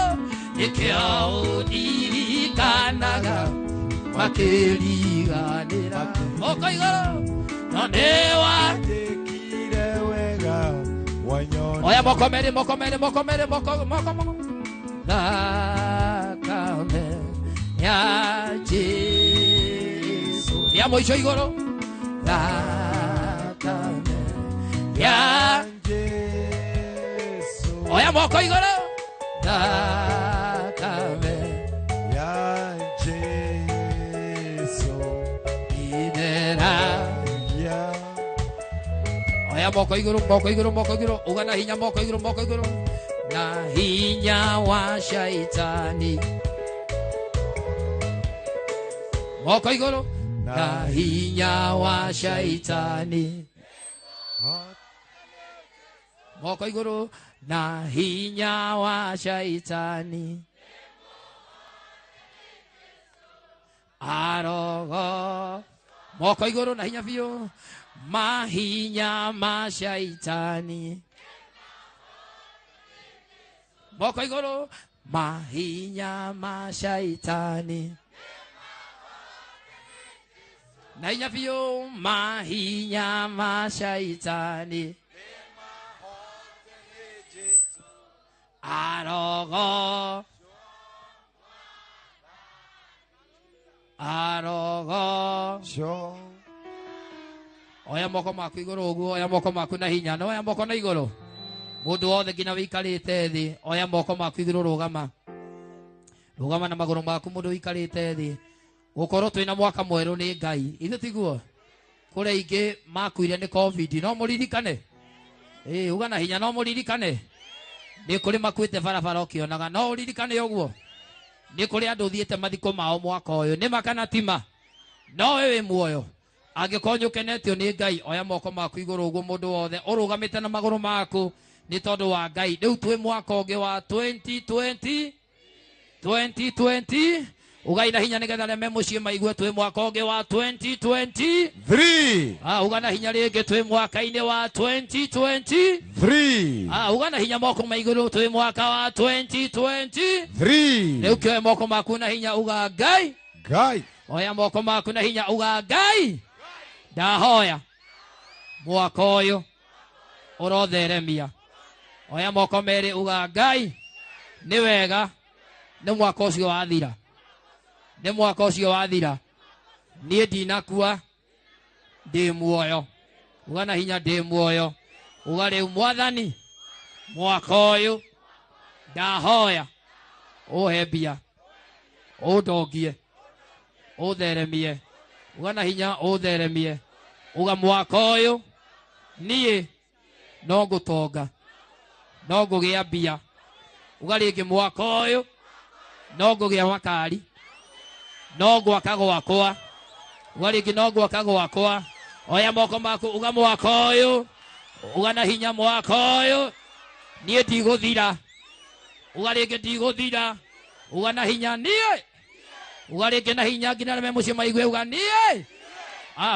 S7: nĩkĩo ũndirikanaga makĩriganĩra moko igũrũ no nĩ
S2: wanjĩkire wega wanyonia
S7: oya moko merĩ moko merĩ moko merĩ moko moko moko thakame ya Jesu ya mũico igũrũ thakame ya
S2: Jesu
S7: oya moko igũrũ thakame
S2: ya Jesu
S7: ithera
S2: ya
S7: oya moko igũrũ moko igũrũ moko igũrũ uga na hinya moko igũrũ moko igũrũ na hinya wa shaitani moko igũrũ Na hinya wa shaitani. Moko igũrũ. Na hinya wa shaitani. Arogo. Moko igũrũ na hinya biũ. Mahinya ma shaitani. Moko igũrũ. Mahinya ma shaitani. Na hinya biũ. Mahinya ma shaitani. Arogo. Arogo. Oya moko maku igũrũ ũguo, oya moko maku na hinya, na oya moko na igũrũ. Mũndũ wothe nginya wĩikarĩte thĩ, oya moko maku igũrũ, rũgama. Rũgama na magũrũ maku mũndũ wĩikarĩte thĩ. Gũkorwo twĩna mwaka mwerũ nĩ Ngai. Ithe tiguo? Kũrĩ aingĩ makuire nĩ COVID, no mũririkane. Uga na hinya, no mũririkane. Nĩ kũrĩ makuĩte barabara ũkĩonaga, no ũririkane ũguo. Nĩ kũrĩ andũ ũthiĩte mathiko mao mwaka ũyũ, nĩ ma kana ti ma? No we wĩ muoyo. Angĩkorwo nĩ ũkenetio nĩ Ngai, oya moko maku igũrũ ũguo mũndũ wothe ũrũgamĩte na magũrũ maku nĩ tondũ wa Ngai. Rĩu twĩ mwaka ũngĩ wa 2020 2020. Ugai na hinya nĩgetha arĩa me mũciĩ maigue twĩ mwaka ũngĩ wa 2023. Uga na hinya rĩngĩ twĩ mwaka-inĩ wa 2023. Uga na hinya moko ma igũrũ twĩ mwaka wa 2023. Rĩu kĩoe moko maku na hinya uga Ngai.
S2: Ngai.
S7: Oya moko maku na hinya uga Ngai. Ndahoya mwaka ũyũ ũrotheremia. Oya moko merĩ uga Ngai. Nĩ wega nĩ mwaka ũcio wathira. Nĩ mwaka ũcio wathira. Niĩ ndinakua, ndĩ muoyo. Uga na hinya ndĩ muoyo. Uga rĩu Mwathani mwaka ũyũ ndahoya ũhe mbia, ũndongie, ũtheremie. Uga na hinya ũtheremie. Uga mwaka ũyũ niĩ no ngũtonga, no ngũgĩa mbia. Uga rĩngĩ mwaka ũyũ no ngũgĩa makari, no ngwaka gwakwa. Uga rĩngĩ no ngwaka gwakwa. Oya moko maku uga mwaka ũyũ. Uga na hinya mwaka ũyũ niĩ ndigũthira. Uga rĩngĩ ndigũthira. Uga na hinya niĩ. Uga rĩngĩ na hinya nginya arĩa me mũciĩ maigue uga niĩ.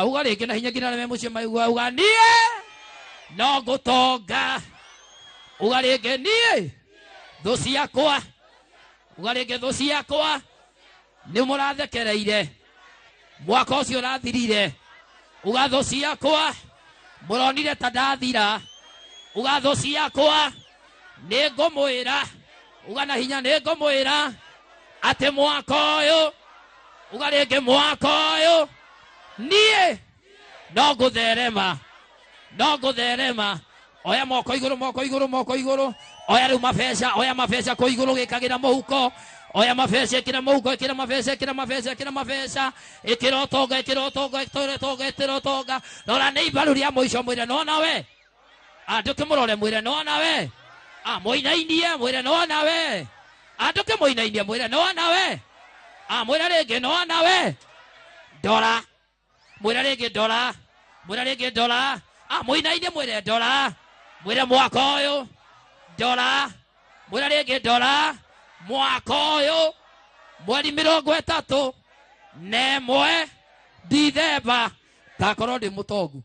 S7: Uga rĩngĩ na hinya nginya arĩa me mũciĩ maigue uga niĩ no ngũtonga. Uga rĩngĩ niĩ thũ ciakwa. Uga rĩngĩ thũ ciakwa nĩ mũrathekereire mwaka ũcio ũrathirire. Uga thũ ciakwa mũronire ta ndathira. Uga thũ ciakwa nĩ ngũmwĩra. Uga na hinya nĩ ngũmwĩra atĩ mwaka ũyũ. Uga rĩngĩ mwaka ũyũ niĩ no ngũtherema, no ngũtherema. Oya moko igũrũ, moko igũrũ, moko igũrũ. Oya rĩu mabeca, oya mabeca kũ igũrũ gĩkagĩra mũhuko. Oya mabeca, ĩkĩra mũhuko, ĩkĩra mabeca, ĩkĩra mabeca, ĩkĩra mabeca. Ĩkĩra ũtonga, ĩkĩra ũtonga, ĩkĩra ũtonga, ĩkĩra ũtonga. Rora nĩ ibaru rĩa mũico mwĩre nona we. Ndũkĩmũrore mwĩre nona we. Mũinainie mwĩre nona we. Ndũkĩmũinainie mwĩre nona we. Mwĩre rĩngĩ nona we. Ndora. Mwĩre rĩngĩ ndora. Mwĩre rĩngĩ ndora. Mũinainie mwĩre ndora. Mwĩre mwaka ũyũ ndora. Mwĩre rĩngĩ ndora. Mwaka ũyũ mweri 31 Dithemba ngakorwo ndĩ mũtongu,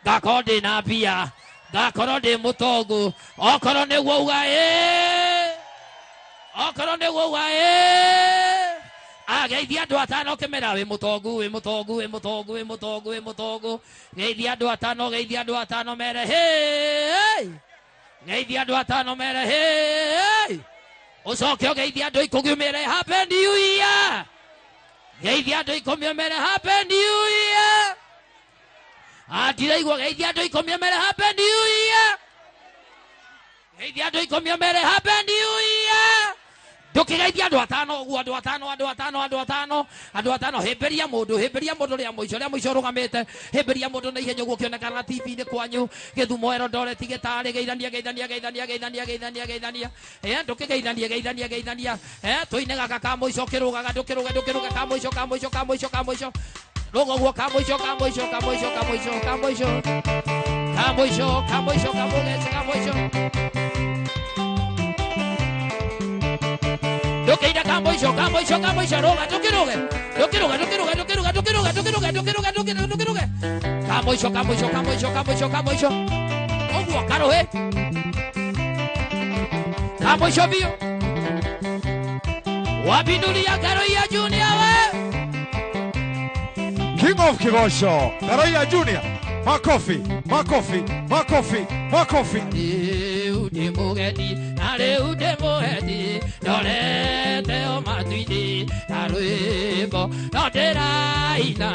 S7: ngakorwo ndĩ na mbia, ngakorwo ndĩ mũtongu. Okorwo nĩguo uga ĩĩ, okorwo nĩguo uga ĩĩ. Geithia andũ atano ũkĩmera wĩ mũtongu, wĩ mũtongu, wĩ mũtongu, wĩ mũtongu, wĩ mũtongu. Geithia andũ atano, geithia andũ atano mere hĩ. Geithia andũ atano mere hĩ. Ũcoke ũgeithia andũ 10 ũmere happy new year. Geithia andũ 10 ũmere happy new year. Ndiraigua geithia andũ 10 ũmere happy new year. Geithia andũ 10 ũmere happy new year. Ndũkĩgeithia andũ atano ũguo, andũ atano, andũ atano, andũ atano, andũ atano. Hĩmbĩria mũndũ, hĩmbĩria mũndũ rĩa mũico, rĩa mũico ũrũgamĩte. Hĩmbĩria mũndũ na ihenya ũguo ũkĩonekana TV-inĩ kwanyu. Gĩthumo, Eldoret, Gĩtarĩ, geithania, geithania, geithania, geithania, geithania, geithania. Ndũkĩgeithanie, geithania, geithania. Tũine gaka ka mũico ũkĩrũgaga, ndũkĩrũge, ndũkĩrũge, ka mũico, ka mũico, ka mũico, ka mũico. Ruga ũguo kamũico kamũico kamũico kamũico kamũico kamũico kamũico kamũgece kamũico ndũkĩina kamũico kamũico kamũico ruga ndũkĩrũge ndũkĩrũge ndũkĩrũge ndũkĩrũge ndũkĩrũge ndũkĩrũge ndũkĩrũge ndũkĩrũge ndũkĩrũge kamũico kamũico kamũico kamũico kamũico ũguo karũhĩ kamũico biũ wapindulia Ngaroia Junior we
S2: King of Kigosho, Ngaroia Junior. Makofi, makofi, makofi, makofi.
S7: Rĩu ndĩ mũgeni na rĩu ndĩ mũheti ndorete o matu-inĩ na rwĩmbo no ndĩraina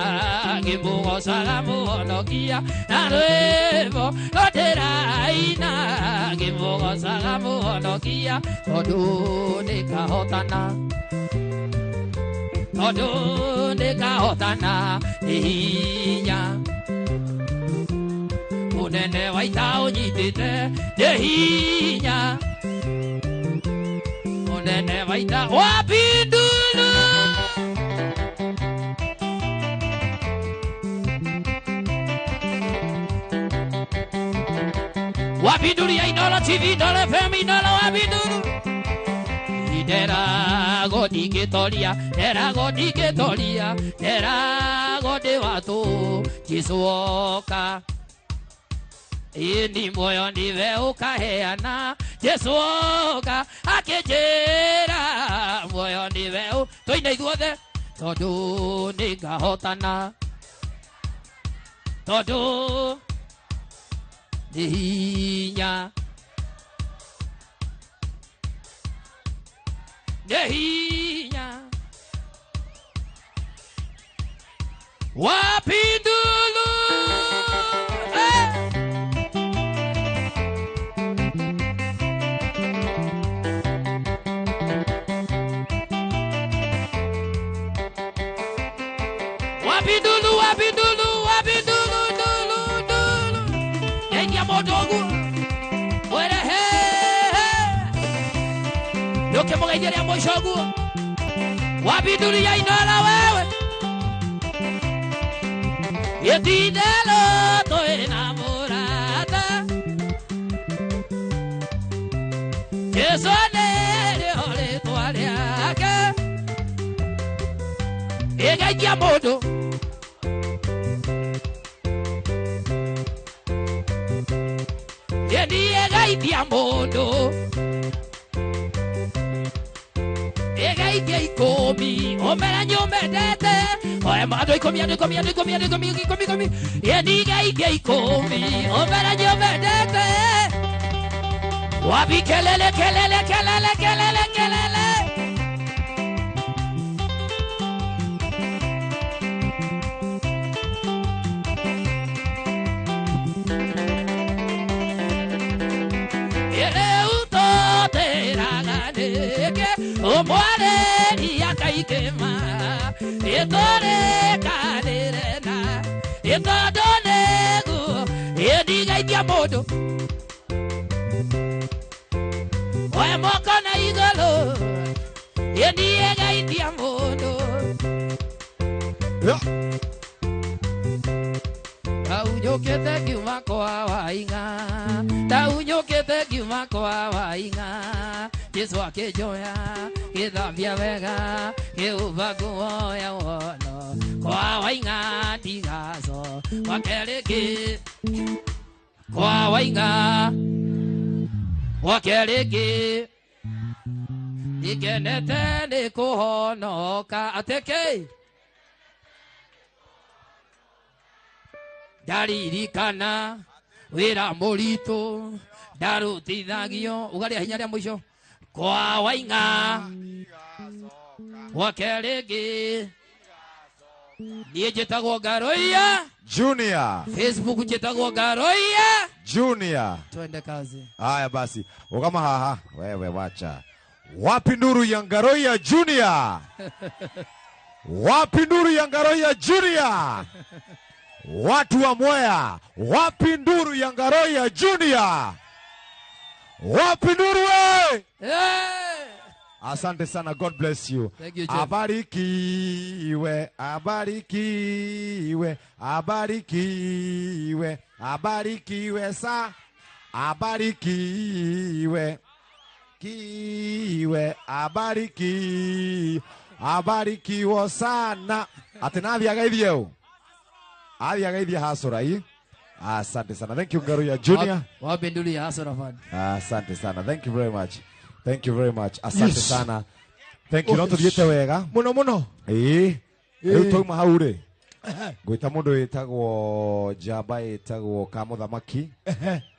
S7: ngĩmũgocaga mũhonokia na rwĩmbo no ndĩraina ngĩmũgocaga mũhonokia tondũ nĩngahotana tondũ nĩngahotana nĩ hinya munene wa ita ũnyitĩte nĩ hinya munene wa ita wapindulu wapindulu ya Inooro TV Inooro FM Inooro wapindulu nderago ndingĩtoria nderago ndingĩtoria nderago ndĩ watũ Jesũ oka ini moyo niwe ukaheana Jesũ oka akĩnjĩra muoyo niwe tũine ithuothe tondũ nĩngahotana tondũ nĩ hinya nĩ hinya wapindulu eh! Wapindulu, wapindulu, wapindulu, dulu, dulu. Ngeithia mũndũ ũguo mwĩre he he. Nĩũkĩmũgeithia rĩa mũico ũguo. Wapindulu ya Inooro wewe. Gĩtindelo twĩna mũrata. Jesũ nĩrĩo rĩtwa rĩake. Ĩgeithia mũndũ. Ĩgeithia mũndũ ĩgeithia ikũmi ũmere nyũmendete oe andũ ikũmi andũ ikũmi andũ ikũmi andũ ikũmi ikũmi ikũmi ĩni geithia ikũmi ũmere nyũmendete wapi kelele kelele kelele kelele kelele Omwareri akaikema itorekanĩre na ĩtondũ nĩguo ĩndigaitia mũndũ oe moko na igũrũ ĩndiĩgaitia mũndũ Ndaunyũkĩte ngiuma kwa Waing'a ndaunyũkĩte ngiuma kwa Waing'a Jesũ akĩnjoya gĩthambia wega kĩhumba nguo ya wono kwa Waing'a ndigaco gwake rĩngĩ kwa Waing'a gwake rĩngĩ ndikenete nĩ kũhonoka atĩkĩ ndaririkana wĩra mũritũ ndarutithagio ũgarĩa hinya rĩa mũico kwa Waing'a gwake rĩngĩ niĩ njĩtagwo Ngaroia
S2: Junior
S7: Facebook njĩtagwo Ngaroia
S2: Junior.
S7: Twende kazi.
S2: Haya basi, ukama haha wewe wacha. Wapi nduru ya Ngaroia Junior? Wapi nduru ya Ngaroia Junior? Watu wa Mwea, wapi nduru ya Ngaroia Junior? Wapi nduru we?
S7: Hey!
S2: Asante sana, God bless you.
S7: Thank you, Jeff.
S2: Abarikiwe, abarikiwe, abarikiwe, abarikiwe sa, abarikiwe, kiwe, abariki, abarikiwo sana. Ati nathi agaithie u? Athi agaithie hasura hii. Asante sana. Thank you Ngaruya Junior.
S7: Wabinduli ya Hasura Fund.
S2: Asante sana. Thank you very much. Thank you very much. Asante
S1: Yes.
S2: sana. Thank you. No tuthiete wega.
S1: Muno muno.
S2: Ĩĩ. Rĩu twauma hau rĩ. Ngwĩta mũndũ wĩtagwo njamba ĩtagwo Kamũthamaki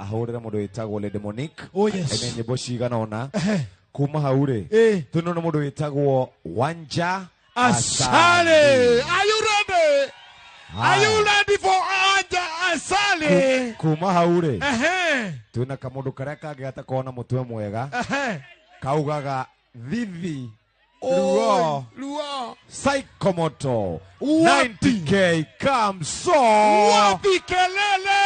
S2: ahũrĩre mũndũ wĩtagwo Lady Monique.
S1: Oh, yes.
S2: Ene nyĩmbo cigana ũna. Kuma hau rĩ. Twĩna na mũndũ wĩtagwo Wanja
S1: Asale. Are you ready? Are you ready for Wanja Asale?
S2: Kuma hau rĩ. Twĩna kamũndũ karĩa kangĩ gatakoragwo na mũtwe mwega. Kaugaga thithi
S1: Oi,
S2: ruo
S1: ruo
S2: Psychomoto
S1: Wapi?
S2: 90k kamso
S1: Wapi kelele?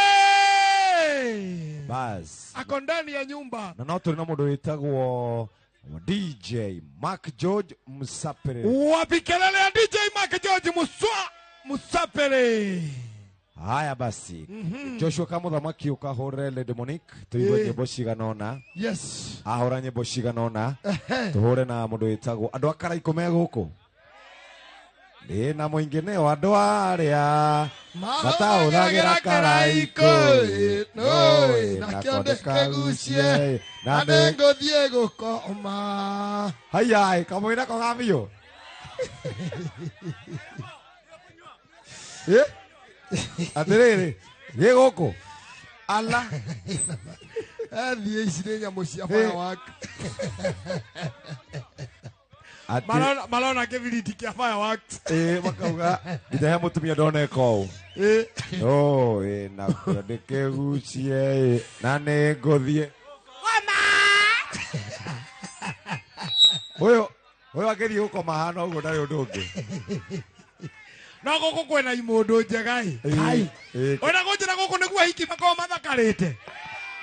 S2: Bas.
S1: Ako ndani ya nyumba.
S2: Na no tũrĩ na mũndũ wĩtagwo DJ Mark George Musapere.
S1: Wapi kelele ya DJ Mark George Musapere.
S2: Haya basi. Joshua Kamũthamaki ũkahũrĩre Lady Monique tũigue nyĩmbo cigana ũna.
S1: Yes.
S2: Ahũra nyĩmbo cigana ũna. Tũhũre na mũndũ wĩtagwo andũ a Karaikũ me gũkũ. Ndĩ na mũingĩ nĩo andũ arĩa matahũthagĩra Karaikũ.
S1: Na kĩonde kĩgucie na nĩngũthiĩ gũkoma.
S2: Haya, kamũĩ nako ga biũ. Atĩrĩrĩ, gĩ gũkũ. Ala.
S1: Athiĩ ici nĩ nyamũ cia firework. Marona kĩbiriti kĩa fireworks.
S2: Makauga nginya he mũtumia ndoneka ũũ. Ĩ na kĩonde kĩgucie na nĩngũthiĩ. Ũyũ akĩthiĩ gũkoma hana ũguo ndarĩ ũndũ ũngĩ.
S1: No gũkũ kwĩna imũndũ njega ĩ. Ona gũnjĩra gũkũ nĩguo ahiki makoragwo mathakarĩte.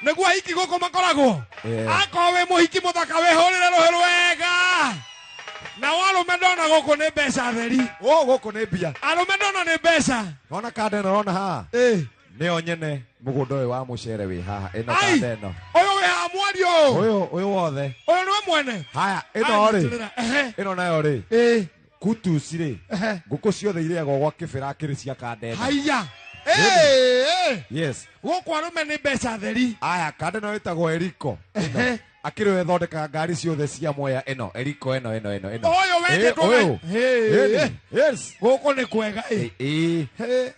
S1: Nĩguo ahiki gũkũ makoragwo. Akorwo wĩ mũhiki mũthaka wĩhũrĩre rũhĩ rwega. Na arũme ndona gũkũ nĩ mbeca theri.
S2: Gũkũ nĩ mbia.
S1: Arũme ndona nĩ mbeca.
S2: Wona kanda ĩno ũrona haha? Nĩyo nyene mũgũnda ũyũ wa mũcere wĩ haha. Ĩno kanda ĩno.
S1: Ũyũ wĩ haha mwario ũyũ.
S2: Ũyũ wothe.
S1: Ũyũ nĩwe mwene.
S2: Haya, ĩno rĩ. Ĩno nayo rĩ. Kutusi rĩ. Ngũkũ ciothe irĩagwo gwa kĩbĩra kĩrĩ cia kanda ĩno.
S1: Haya.
S2: Yes.
S1: Gũkũ arũme nĩ mbeca theri.
S2: Aya, kanda ĩno ĩtagwo Eriko. Akĩrĩ we thondekaga ngari ciothe cia Mwea ĩno. Eriko ĩno ĩno ĩno ĩno.
S1: Ũyũ wendetwo.
S2: Yes.
S1: Gũkũ nĩ kwega
S2: ĩ.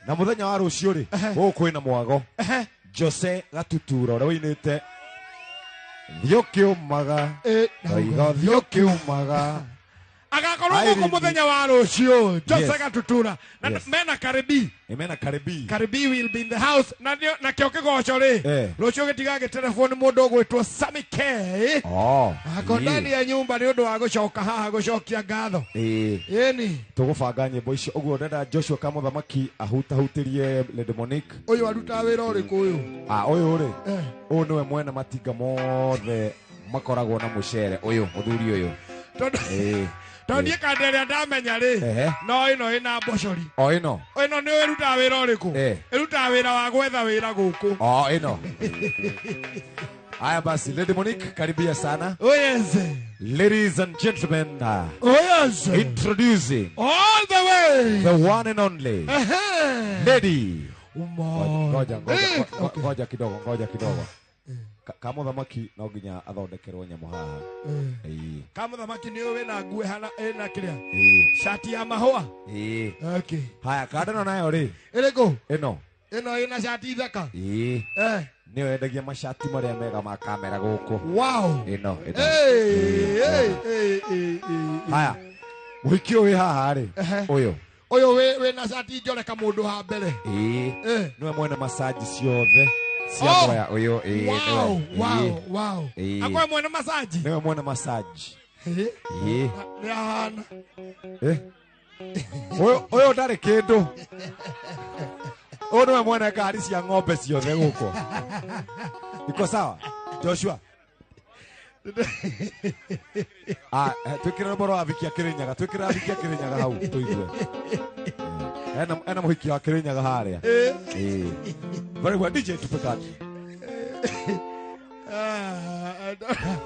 S2: Na mũthenya wa rũciũ rĩ, gũkũ kwĩna mwago. Jose Gatutura ũrĩa ũinĩte Thiĩ ũkĩũmaga. Ndauga thiĩ ũkĩũmaga.
S1: Agakorwo gũkũ mũthenya wa rũciũ. Jose Gatutura. Na mena Karibi.
S2: Mena Karibi.
S1: Karibi will be in the house. Na nakĩo kĩgoco rĩ. Rũciũ gĩtigagĩtelefoni mũndũ ũgwĩtwo Sammy K. Ako ndani ya nyumba nĩ ũndũ wa gũcoka haha gũcokia ngatho. Ĩni.
S2: Tũgũbanga nyĩmbo icio ũguo ndenda Joshua Kamũthamaki ahutahutĩrie Lady Monique.
S1: Ũyũ arutaga wĩra ũrĩkũ ũyũ?
S2: Ũyũ rĩ. Ũyũ nĩwe mwene matinga mothe makoragwo na mũcere ũyũ mũthuri ũyũ.
S1: Tondũ niĩ kanda ĩrĩa ndamenya rĩ, no ĩno ĩna mbocori.
S2: O ĩno.
S1: Ĩno nĩ ĩrutaga wĩra ũrĩkũ? Ĩrutaga wĩra wa gwetha wĩra gũkũ.
S2: O ĩno. Haya basi, Lady Monique, karibia sana.
S1: Oh yes.
S2: Ladies and gentlemen,
S1: oh yes.
S2: Introducing
S1: all the way
S2: the one and only Lady. Ngoja kidogo, ngoja kidogo. Kamũthamaki no nginya athondekerwo nyamũ haha.
S1: Kamũthamaki nĩ ũyũ wĩna nguo hana ĩna kĩrĩa? Shati ya mahũa. Okay.
S2: Haya, kanda ĩno nayo rĩ.
S1: Ĩrĩkũ?
S2: Ĩno.
S1: Ĩno ĩna shati thaka.
S2: Nĩyo yendagia macati marĩa mega ma kamera gũkũ.
S1: Wow.
S2: Ĩno ĩno. Haya. Mũhiki ũyũ wĩ haha rĩ. Ũyũ.
S1: Ũyũ wĩna shati njore kamũndũ ha mbere.
S2: Nĩwe mwene massage ciothe. Cia ũyũ.
S1: Wow, wow, wow. Akwa mwene massage.
S2: Nĩwe mwene massage.
S1: Nĩ ahana.
S2: Ũyũ ndarĩ kĩndũ. Ũyũ nĩwe mwene ngari cia ng'ombe ciothe gũkũ. Iko sawa? Joshua. Ah, twikire rwĩmbo rwa Avikia Kirinyaga, twikire Avikia Kirinyaga hau tuigue. Ena muhiki wa Kirinyaga haria. Eh. Very well, DJ tupe kadi.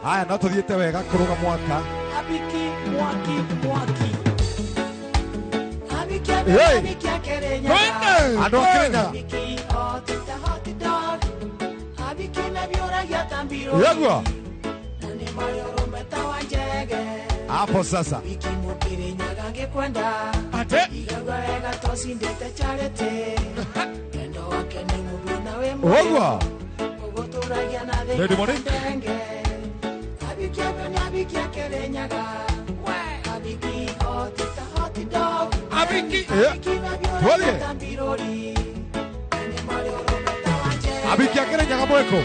S2: Haya, no tuthiĩte wega kũrũga mwaka.
S12: Abiki mwaki mwaki. Abiki
S2: Hey!
S12: abiki Kirinyaga.
S2: Andũ a Kirinyaga.
S12: Abiki hot the hot dog. Abiki mebiũragia ta mbirũ.
S2: Yegwa.
S12: Na nĩ marĩ ũrũme ta wa njege.
S2: Hapo sasa.
S12: Abiki mũkĩrĩnyaga ngĩkwenda.
S1: Ate.
S12: Igagua wega tocindĩte charity. Wendo wake nĩ mũguo na wĩ mũrĩo.
S2: Ogwa.
S12: Ũgũtũragia na thĩ
S2: Lady Monique.
S12: ndenge. Abiki abiki abiki Kirinyaga. Abiki hot the hot dog.
S1: Abiki.
S2: Eh. Twathiĩ. Avikia Kirinyaga mweko.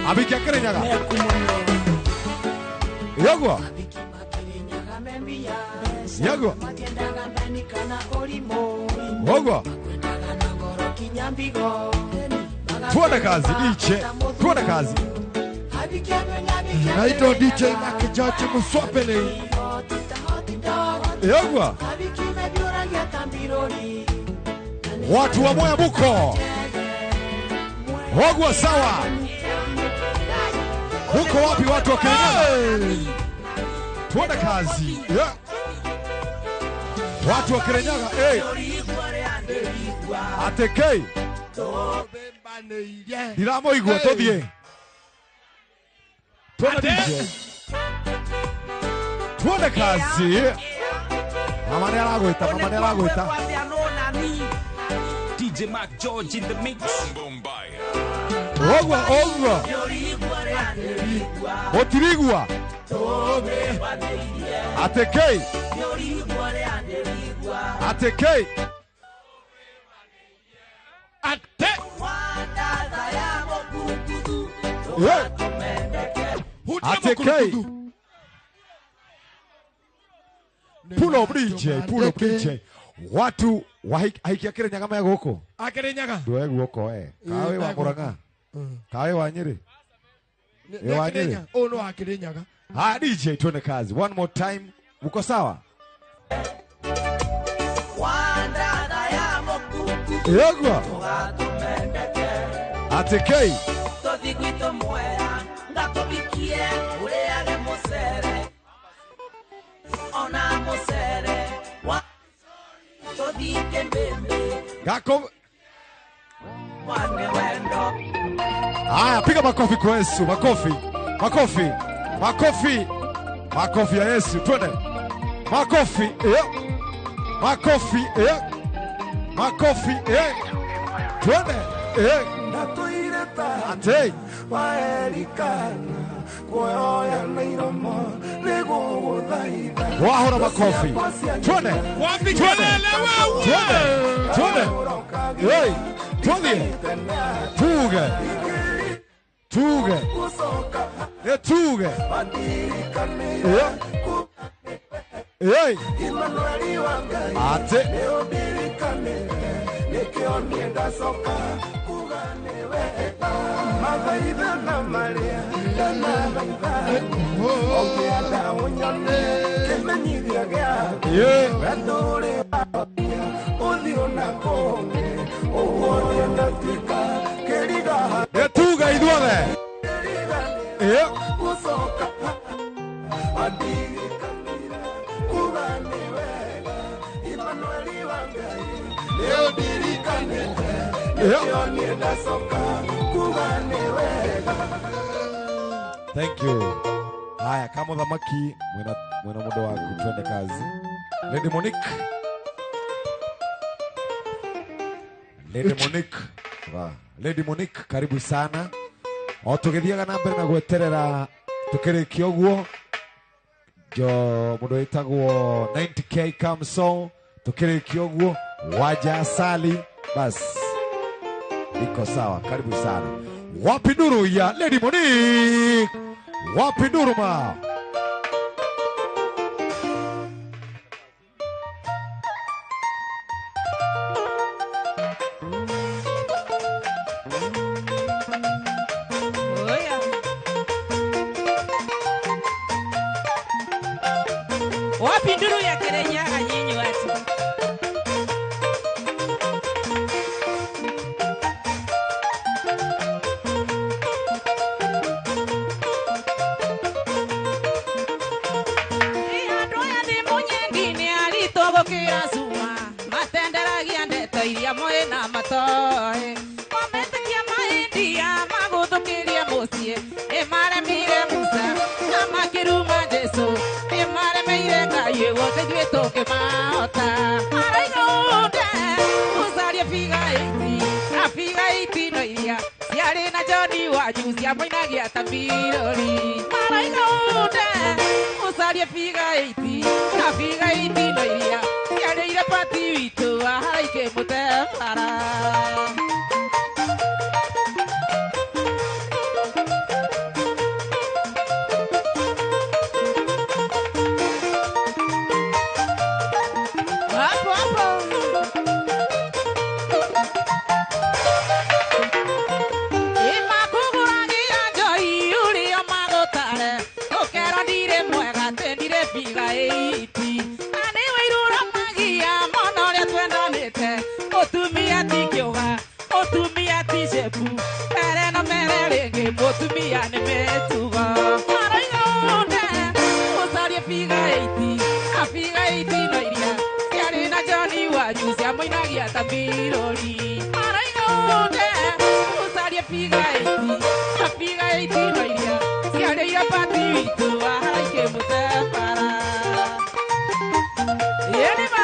S2: Avikia Kirinyaga. Yegwa. Yegwa. Ogwa. Tuone kazi DJ. Tuone kazi.
S1: Naitwa DJ Mark George Muswapele.
S2: Yegwa. Watu wa Mwea muko. Ogwa sawa. Muko wapi watu wa Kirinyaga? Tuone kazi. Yeah. Watu wa Kirinyaga, eh. Atekei. Ndiramoigua tuthie. Tuone DJ. Tuone kazi. Mama nĩ aragwĩta, mama nĩ aragwĩta.
S5: DJ Mark George in the mix.
S2: Ogwa, ogwa. Mũtirigua. Atekei. Atekei.
S1: Ate.
S2: Yeah. Atekei. Pull up DJ, pull up DJ. Watu wa aikia Kirinyaga me gũkũ.
S1: Akirinyaga.
S2: Ndoe guoko eh. Kawe wa Murang'a. Kawe wa Nyeri. Ĩ wa Nyeri.
S1: Ũyũ nĩ wa Kirinyaga.
S2: Ah, DJ tuone kazi. One more time. Uko sawa? Yegwa. Atekei. Gako. Haya, piga makofi kwa Yesu, makofi. Makofi. Makofi. Makofi ya Yesu, twende. Makofi. Eh. Makofi. Eh. Makofi. Eh. Twende. Eh. Ate. Wahora makofi. Twende.
S1: Wapi
S2: Twende.
S1: kelele wewe?
S2: Twende. Twende. Hey, twende. Tuge. Tuge. Eh, tuge. Eh. Hey. Ate. Yeah. Eh, tuge ithuothe. Eh. Thank you. Haya, kama thamaki mwena muda waku twende kazi. Lady Monique. Lady Monique. Wa. Lady Monique, karibu sana. O tugithiaga na mbere na gweterera tukirikia uguo. Jo mundu witagwo 90k Kamso tukirikia uguo waja asali bas. Iko sawa, karibu sana. Wapi nuru ya Lady Monique? Wapi nuru ma?
S13: Wapi nduru ya Kirinyaga nyinyi watu? Andũ aya nĩ mũnyendi nĩ aritũ gũkĩra cuma matenderagia ndeto iria moĩ na matoĩ mametĩkia mahindia magũthũkĩrie mũciĩ nĩ maremire Musa na makĩruma Jesũ nĩ maremeire Ngai wothe ithuĩ tũngĩmahota maraiga ũnde ũcarie biga iti na biga iti no iria ciarĩ na John wanyu ciamũinagia ta birori maraiga ũnde ũcarie biga iti na biga iti no iria ciarĩire pati witũ aharaike mũtebara. Hapo hapo. Imakũgũragĩra njohi ũrĩa magũtare ũkerwo ndirĩ mwega atĩ ndirĩ biga iti na nĩ wĩirũramagia mũno ũrĩa twendanĩte mũtumia ti kĩũga mũtumia ti cebu mere na mere rĩngĩ mũtumia nĩ mĩtugo maraiga ũnde ũcarie biga iti na biga iti no iria ciarĩ na John wanyu ciamũinagia ta birori maraiga ũnde ũcarie biga iti na biga iti no iria ciarĩire pati witũ aharaike mũtebara. Ĩnima.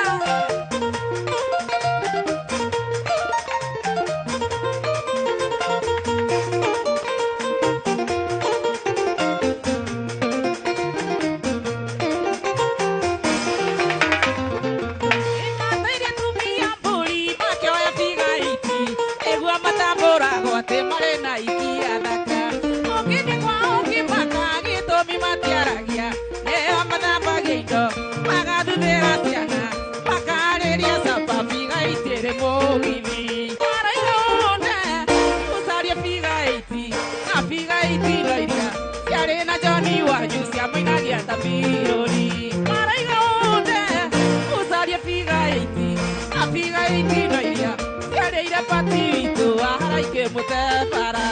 S13: Mateire tumia mbũri makĩoya biga iti nĩguo matambũragwo atĩ marĩ na ikia thaka ũngĩthiĩ kwao ũngĩmaka gĩtũmi matiaragia nĩo mathambagia indo magathuthĩra ciana makarĩria caba biga iti ĩrĩ mũgithi maraiga ũnde ũcarie biga iti na biga iti no iria ciarĩ na John wanyu ciamũinagia ta birori maraiga ũnde ũcarie biga iti na biga iti no iria ciarĩire pati witũ aharaike mũtebara.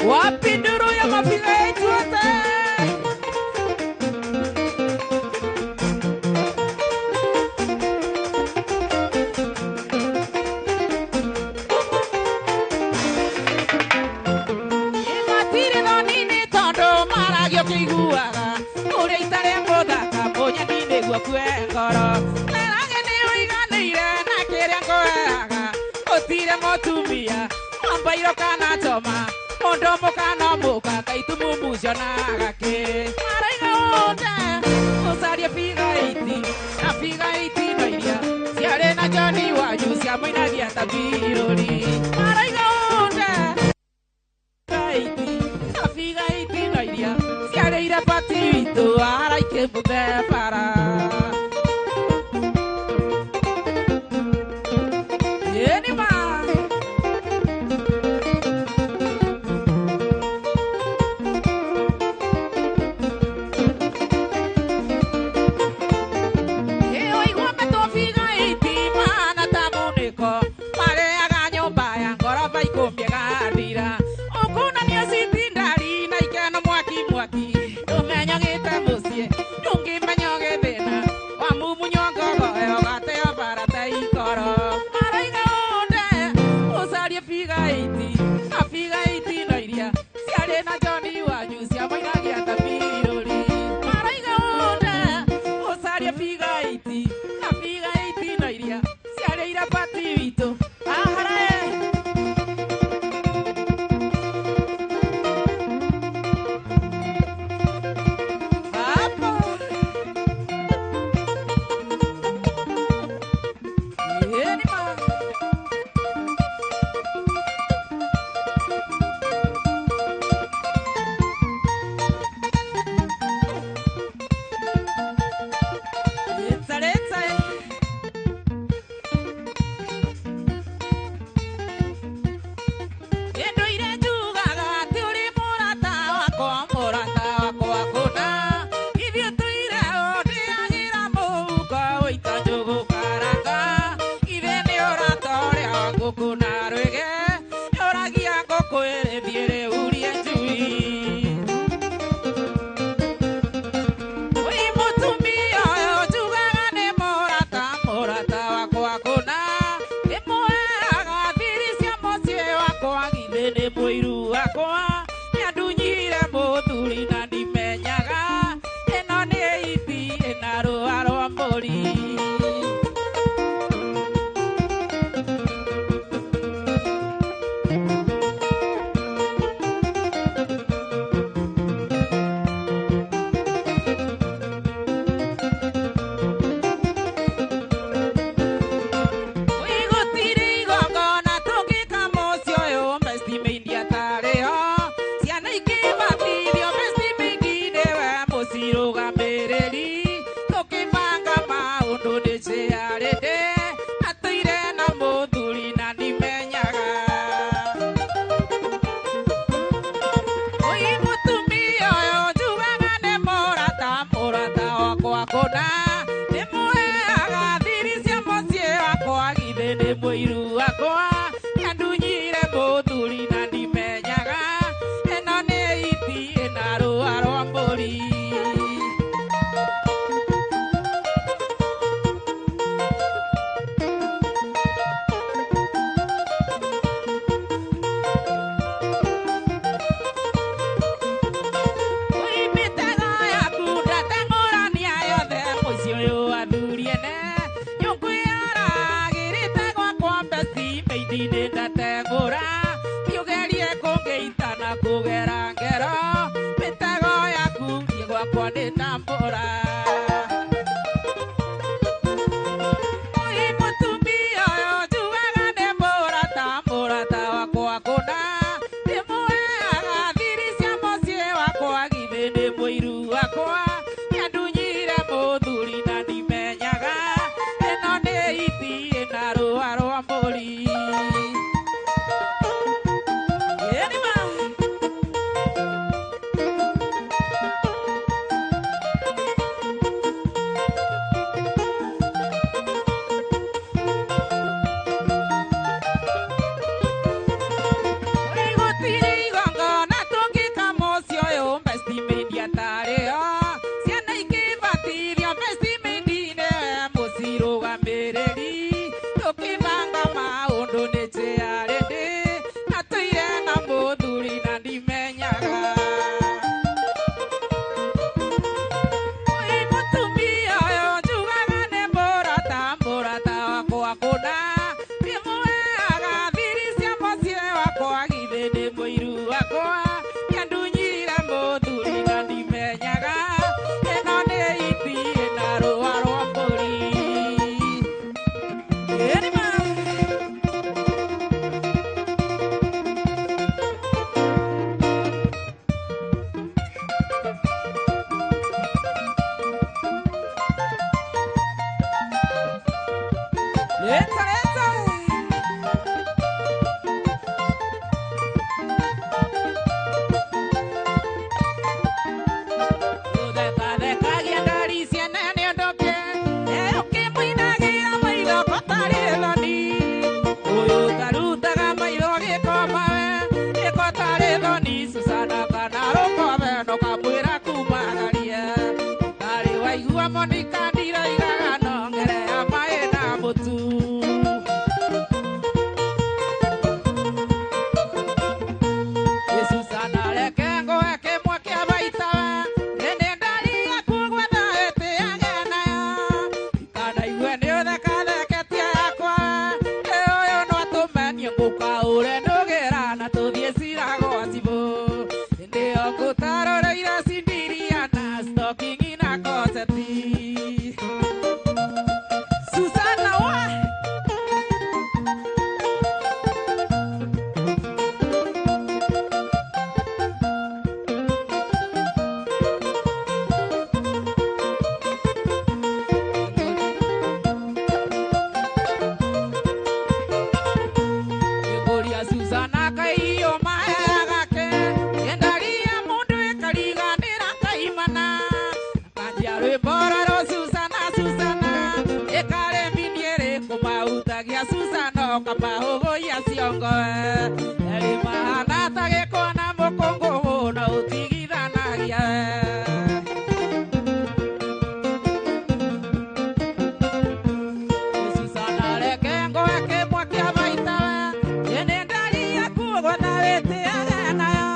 S13: Wapi nduru ya mabiga yetu wote? Matirĩ thoni nĩ tondũ maragio kĩiguaga ũrĩa itarĩ mũthaka mũnyeni nĩguo kue ngoro merage nĩ ũiganĩire na kĩrĩa ngũheaga gũtirĩ mũtumia wambairwo kana choma mũndũ mũkana mũka kaitumumu cionaga kĩ maraiga ũnde ũcarie biga iti na biga iti no iria ciarĩ na John wanyu ciamũinagia ta birori maraiga ũnde iti na biga iti no iria ciarĩire pati witũ aharaike mũtebara. Ĩnima. Ĩũigua metwo biga iti mahana ta munĩko marĩaga nyũmba ya ngoroba ikũmbĩ ĩgathira ũkunanio citindari na ikeno mwaki mwaki ndũmenya gĩte mũciĩ ndũngĩmenya gĩthĩna wakwa nĩandunyire mũthuri na ndimenyaga ĩno nĩ iti ĩna rũa rwa mbũri. Mĩtego yaku ndateng'ũrania yothe mũciĩ ũyũ athuri ene nyũngũ yaragĩrĩte gwakwa mbeci mĩindi-inĩ ndateng'ũra kĩũgerie kũngĩita na kũgera ngero mĩtego yaku niĩ gwakwa nĩ tambũra. Oi mũtumia ũyũ njugaga nĩ mũrata mũrata wakwa kũna ndĩmũheaga thiri cia mũciĩ wakwa githĩ nĩ mũiru wakwa nĩandunyire mũthuri na ndimenyaga ĩno nĩ iti ĩna rũa rwa mbũri. Ĩnima. Gũtirĩ igongona tũngĩka mũciĩ ũyũ best maid atarĩo ciana ikĩbatithio best maid nĩwe mũcirũgamĩrĩri tũkĩbanga maũndũ nĩ njĩarĩndĩ atũire na mũthuri na ndimenyaga. Oi mũtumia ũyũ njugaga nĩ mũrata mũrata wakwa kũna ndĩmũheaga thiri cia mũciĩ wakwa githĩ nĩ mũiru wakwa nĩandunyire mũthuri na ndimenyaga ĩno nĩ iti ĩna rũa rwa mbũri. Ĩnima. Leta, leta. Gũthekathekagia ndari ciene nĩ ũndũ kĩ ũkĩmũinagĩra maitho kotarĩ thoni ũyũ ũtarutaga maitho gĩkomawe gĩko tarĩ thoni Susana kana rũkobe ndũkamwĩra kumagarie tarĩ waigua Monica ndiroigaga nongere ya maĩ na mũtu. Susana reke ngũhe kĩmwe kĩa baitawe nĩ ndari yaku gwetha ĩtĩage nayo kana igue nĩ ũthekatheketie yakwa ĩ ũyũ no atũmenie ngũkaũre ndũgĩra na tũthiĩ cira gwa cibũ hĩndĩ ĩyo ngũtarũrĩire cindiria na stocking na koseti. Susana wa Ngũria Susana kaiyo maheaga ke endaria mũndũ ĩkariganĩra kaimana kanjia rwĩmbo rwerũ Susana Susana ĩkarĩminiĩ kũmahutagia Susana ũkamahũgũia ciongoe erĩ mahana ta gĩko na mũkũngũgũ no ũtigithanagia we. Susana reke ngũhe kĩmwe kĩa baitawe nĩ ndari yaku gwetha wĩtĩage nayo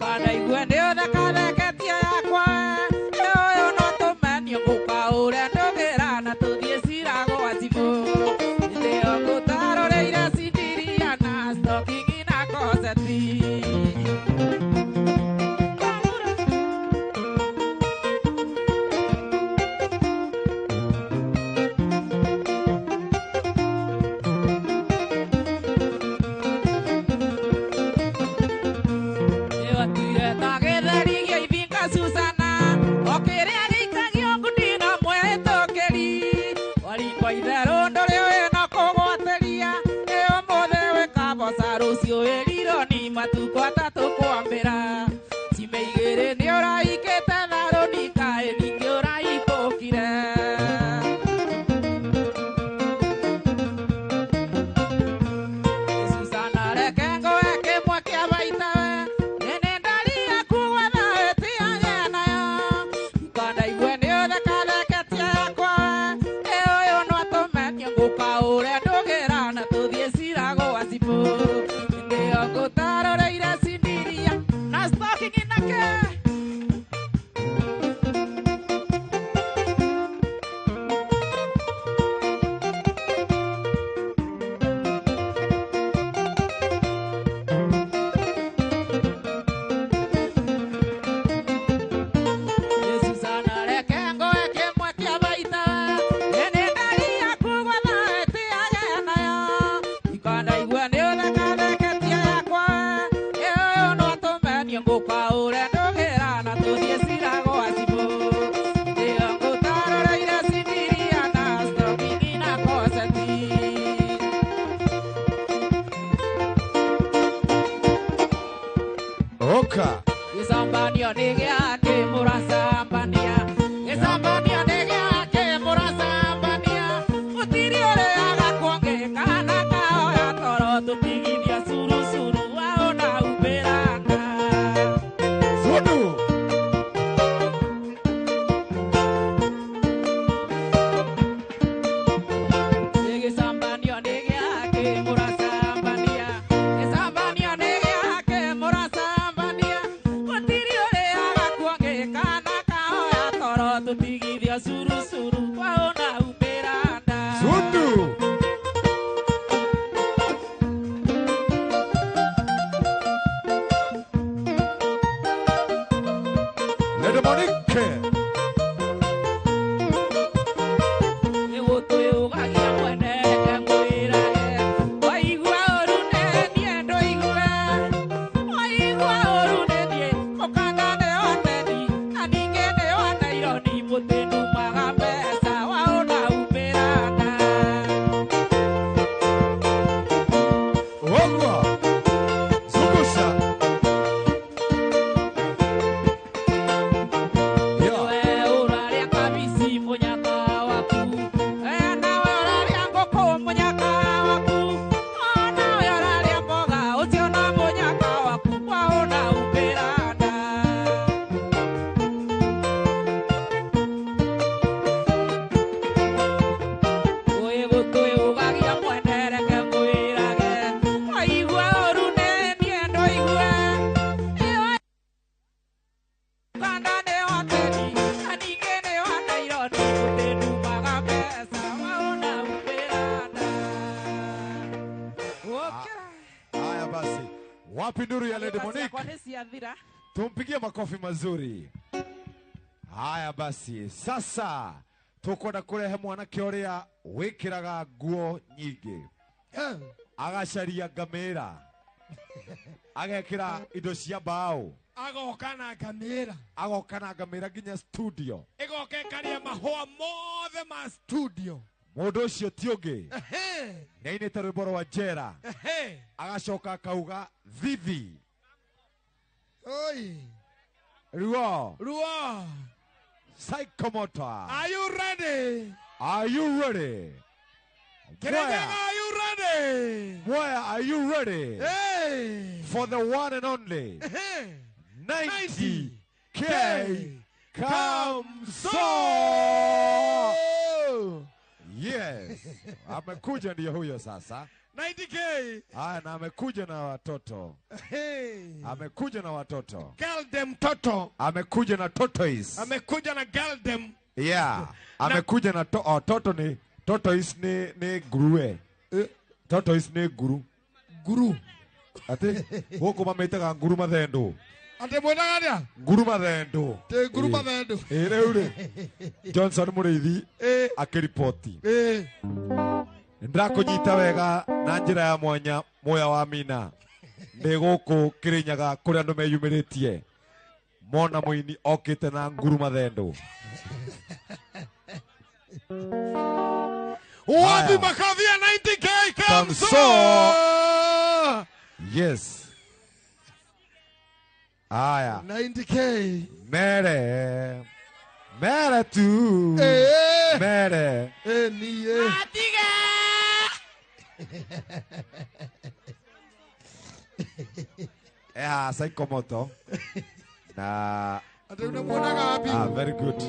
S13: kana igue nĩ ũthekatheketie yakwa ĩ ũyũ no tũmenio ngũkaũre ndũgĩra na tũthiĩ cira gwa cibũ hĩndĩ ĩyo ngũtarũrĩire cindiria na stocking na koseti. Ĩwatuire ta gĩtheri gĩa ithinga Susana o kĩrĩa gĩikagio ngundi no mwĩhĩtũkĩri waringwo itherũ ndũrĩ ũĩ no kũgwatĩria ĩ ũmũthĩ wĩkaboca rũciũ wĩrirwo ni matukũ atatũ kwambĩra cime igĩrĩ nĩ ũraikĩte tharũni kaĩ ningĩ ũraikũkire. nĩ gĩake mũracambania gĩcambanio nĩ gĩake mũracambania gũtirĩ ũrĩaga kuonge kana kaoya toro tũtigithia curucuru waona umbĩrana
S2: Sundu.
S13: Gĩcambanio nĩ gĩake mũracambania gĩcambanio nĩ gĩake mũracambania gũtirĩ ũrĩaga kuonge kana kaoya toro tũtigithia curucuru waona umbĩrana
S2: Sundu. Lady Monique.
S13: Nĩgũtwĩũgagia mwene reke ngwĩrage waigua ũru nĩ niĩ ndũigue waigua ũru nĩ niĩ mũkanda nĩ wa teni na ningĩ nĩ wa naironi mũtĩnumaga mbeca waũna umbĩrana
S2: Ogwa. Zungusha.
S13: We ũrarĩa kabici mũnyaka waku nawe ũrarĩa ngũkũ mũnyaka waku nawe ũrarĩa mboga ũcio na mũnyaka waku waũna umbĩrana Gũtwĩũgagia mwene reke ngwĩrage waigua ũru nĩ niĩ ndũigue kanda nĩ wa teni na ningĩ nĩ wa naironi mũtĩnumaga mbeca waũna umbĩrana Ũkĩra.
S2: Haya basi. Wapi nduru ya Lady
S13: Nyĩmbo ciakwa
S2: Monique?
S13: nĩ ciathira
S2: Tumpigie makofi mazuri. Haya basi, sasa tukwenda kurehe mwanake ũrĩa wĩkĩraga nguo nyingĩ, agacaria ngamĩra, agekĩra indo cia mbaũ,
S1: agoka na ngamĩra
S2: agoka na ngamĩra nginya studio.
S1: Ĩgoka ĩkarĩa mahũa mothe ma studio.
S2: Mũndũ ũcio ti ũngĩ
S1: Ehe,
S2: nĩainĩte rwĩmbo rwa njera,
S1: ehe.
S2: agacoka akauga thithi
S1: Oi.
S2: Ruo
S1: Ruo.
S2: Psychomotor.
S1: Are you ready?
S2: Are you ready?
S1: Kirinyaga, are you ready?
S2: Mwea, are you ready?
S1: Hey.
S2: For the one and only
S1: Ehe.
S2: 90K Kamso. Yes, amekuja ndiyo huyo sasa.
S1: 90K.
S2: Haya, na amekuja na watoto.
S1: Hey.
S2: Amekuja na watoto.
S1: Girl dem toto.
S2: Amekuja na tortoise.
S1: Amekuja na girl dem.
S2: Yeah, amekuja na oh, toto ni tortoise ni nguruwe. Tortoise ni nguru.
S1: Nguru.
S2: Ati gũkũ mamĩtaga nguru mathendũ.
S1: Atĩ mwĩnaga atĩa?
S2: Nguru mathendũ.
S1: Tĩ nguru mathendũ.
S2: Ĩ rĩu rĩ Johnson Mũrĩithi akĩriboti. Nĩndĩrakũnyita wega na njĩra ya mwanya Muya wa Mina. Ndĩ gũkũ Kĩrĩnyaga kũrĩa andũ meyumĩrĩtie. Mona mũini okĩte na nguru mathendũ.
S1: Wapi makofi ya 90K Kamso?
S2: Yes. Haya.
S1: 90K.
S2: Mere. Mere tu. Mere.
S1: Niye.
S13: Atiga.
S2: Psychomoto. Na.
S1: Ati unamuonaga wapi?
S2: Ah, very good.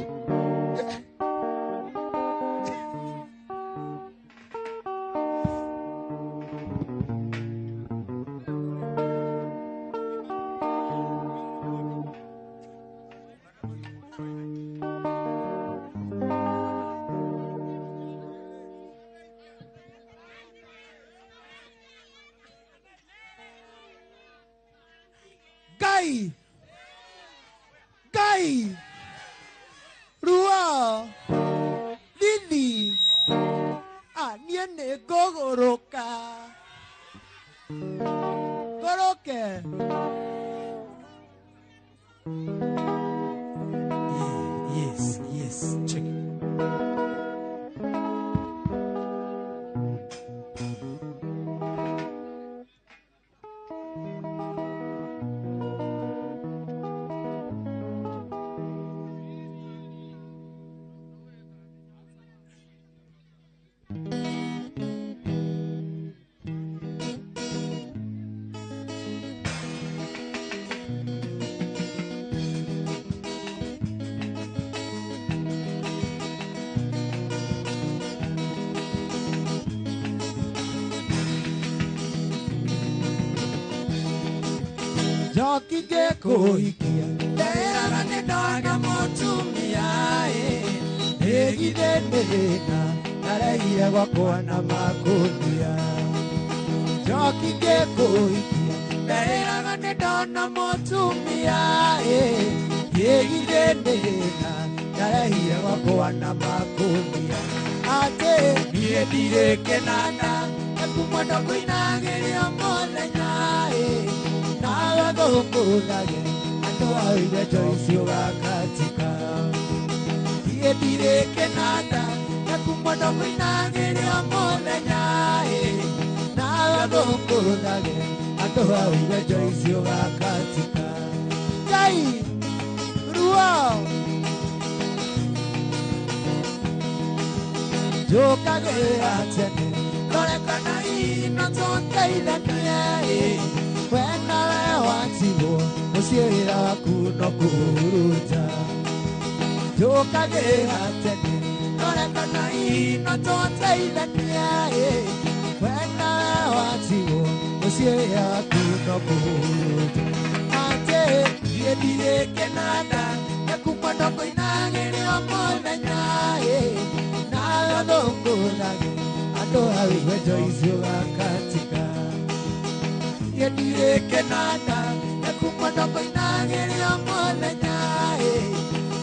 S14: Gai! Gai! Rua! Lili! Ah, niĩ nĩ ngũgũrũka. Ngũrũke.
S15: Yes, yes, check.
S14: Njoki ngĩkũhikia nderĩraga nĩ ndona mũtumia ĩgithĩ nĩ thĩna ndaregire gwakwa na makũnia. Njoki ngĩkũhikia nderĩraga nĩ ndona mũtumia ĩgithĩ nĩ thĩna ndaregire gwakwa na makũnia. Atĩ niĩ ndirĩ kĩnanda kumwenda kũinagĩrio mũthenya nawe ngũkũthage andũ aoire Joyce ũgakatika. Niĩ ndirĩ kĩnanda kumwenda kũinagĩrio mũthenya nawe ngũkũthage andũ aoire Joyce ũgakatika. Ngai ruo njũkagĩra tene kana ino tũteithanie we nawe watigwo mũciĩ wĩra waku no kũhurunja. Njũkagĩra tene rore kana ino tũteithanie we nawe watigwo mũciĩ wĩra waku no kũhurunja. Atĩ niĩ ndirĩ kĩnanda nĩkumwenda kũinagĩrio mũthenya nawe thũngũthage andũ aoire Joyce ũgakatika. Niĩ ndirĩ kĩnanda nĩkumwenda kũinagĩrio mũthenya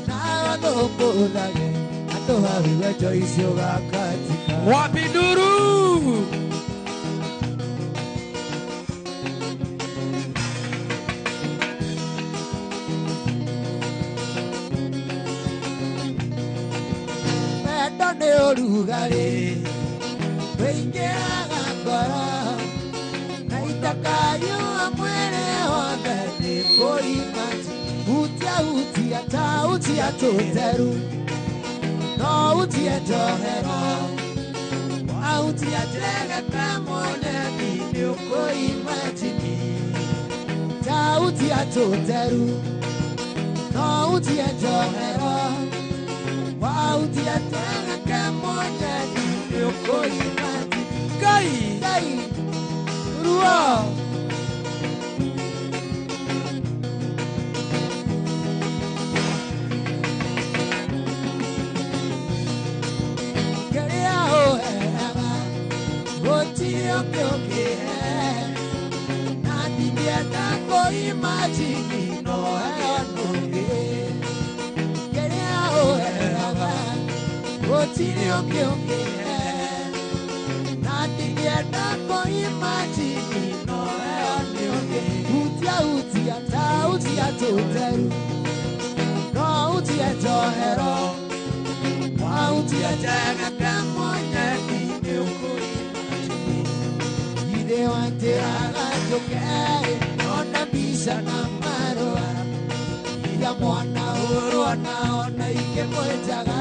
S14: nawe thũngũthage andũ aoire Joyce ũgakatika.
S7: Wapi nduru?
S14: Wendo nĩ ũrugarĩ wĩingĩraga ngoro na itakayua mwĩrĩ wothe nĩ kũimaji. Hutia hutia ta hutia tũteru no hutie njohero wahutia njegeka mũnyeni nĩ ũkũimajini. Ta hutia tũteru no hutie njohero wahutia njegeka mũnyeni nĩ ũkũimajini. Ngai Ngai ruo kĩrĩa ũheaga gũtirĩ ũngĩ ũngĩhe na ndingĩenda kũimajini no heo nũngĩ. Kĩrĩa ũheaga gũtirĩ ũngĩ ũngĩhe na ndingĩenda kũimajini no heo nĩ ũngĩ. Hutia hutia ta hutia tũteru no hutie njohero wahutia njegeka mũnyeni nĩ ũkũimajini. Ithe wanjĩraga njũke ona mbica na marũa iria mwana ũrũa ona ingĩmwĩnjaga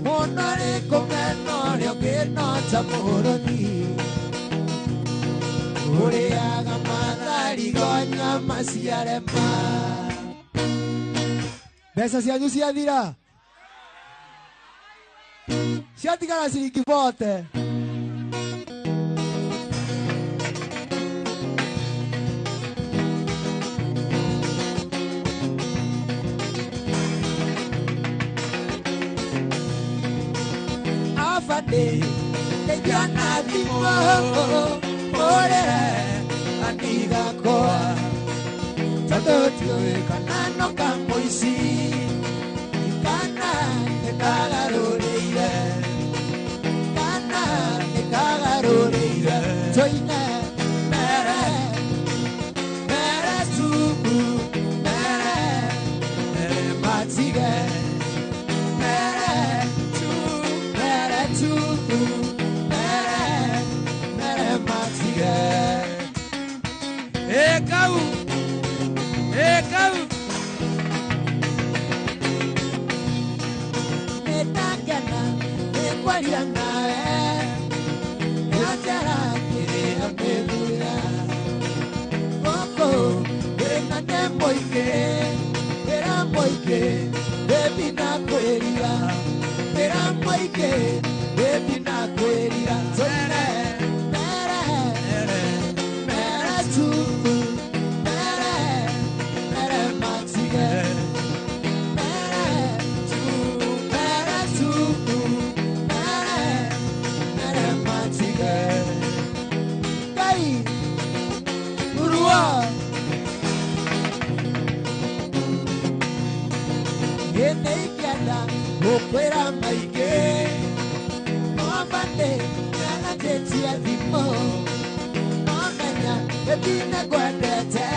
S14: mũno rĩ kũmena ũrĩa ũngĩ no ta mũrũthi ũrĩaga matharigo nyama ciarema. Mbeca cianyu ciathira ciatigara ciringi bote. Afande ndeithia thimũ hũrĩre andigakwa tondũ ndiũĩ kana no kamũici kana nĩkagarũrĩire kana nĩkagarũrĩire tũine mere mere tuku mere mere matige mere tu mere tuku mere mere matige.
S7: Ekau ekau
S14: nĩndakena nĩkwaria nawe nĩnjera kĩrĩro nĩ thutha gũkũ thĩna nĩ mũingĩ wĩra mũingĩ baby nakwĩrira wĩra mũingĩ baby nakwĩrira. Mere mere mere tu thimũ Nomenya baby nĩngwendete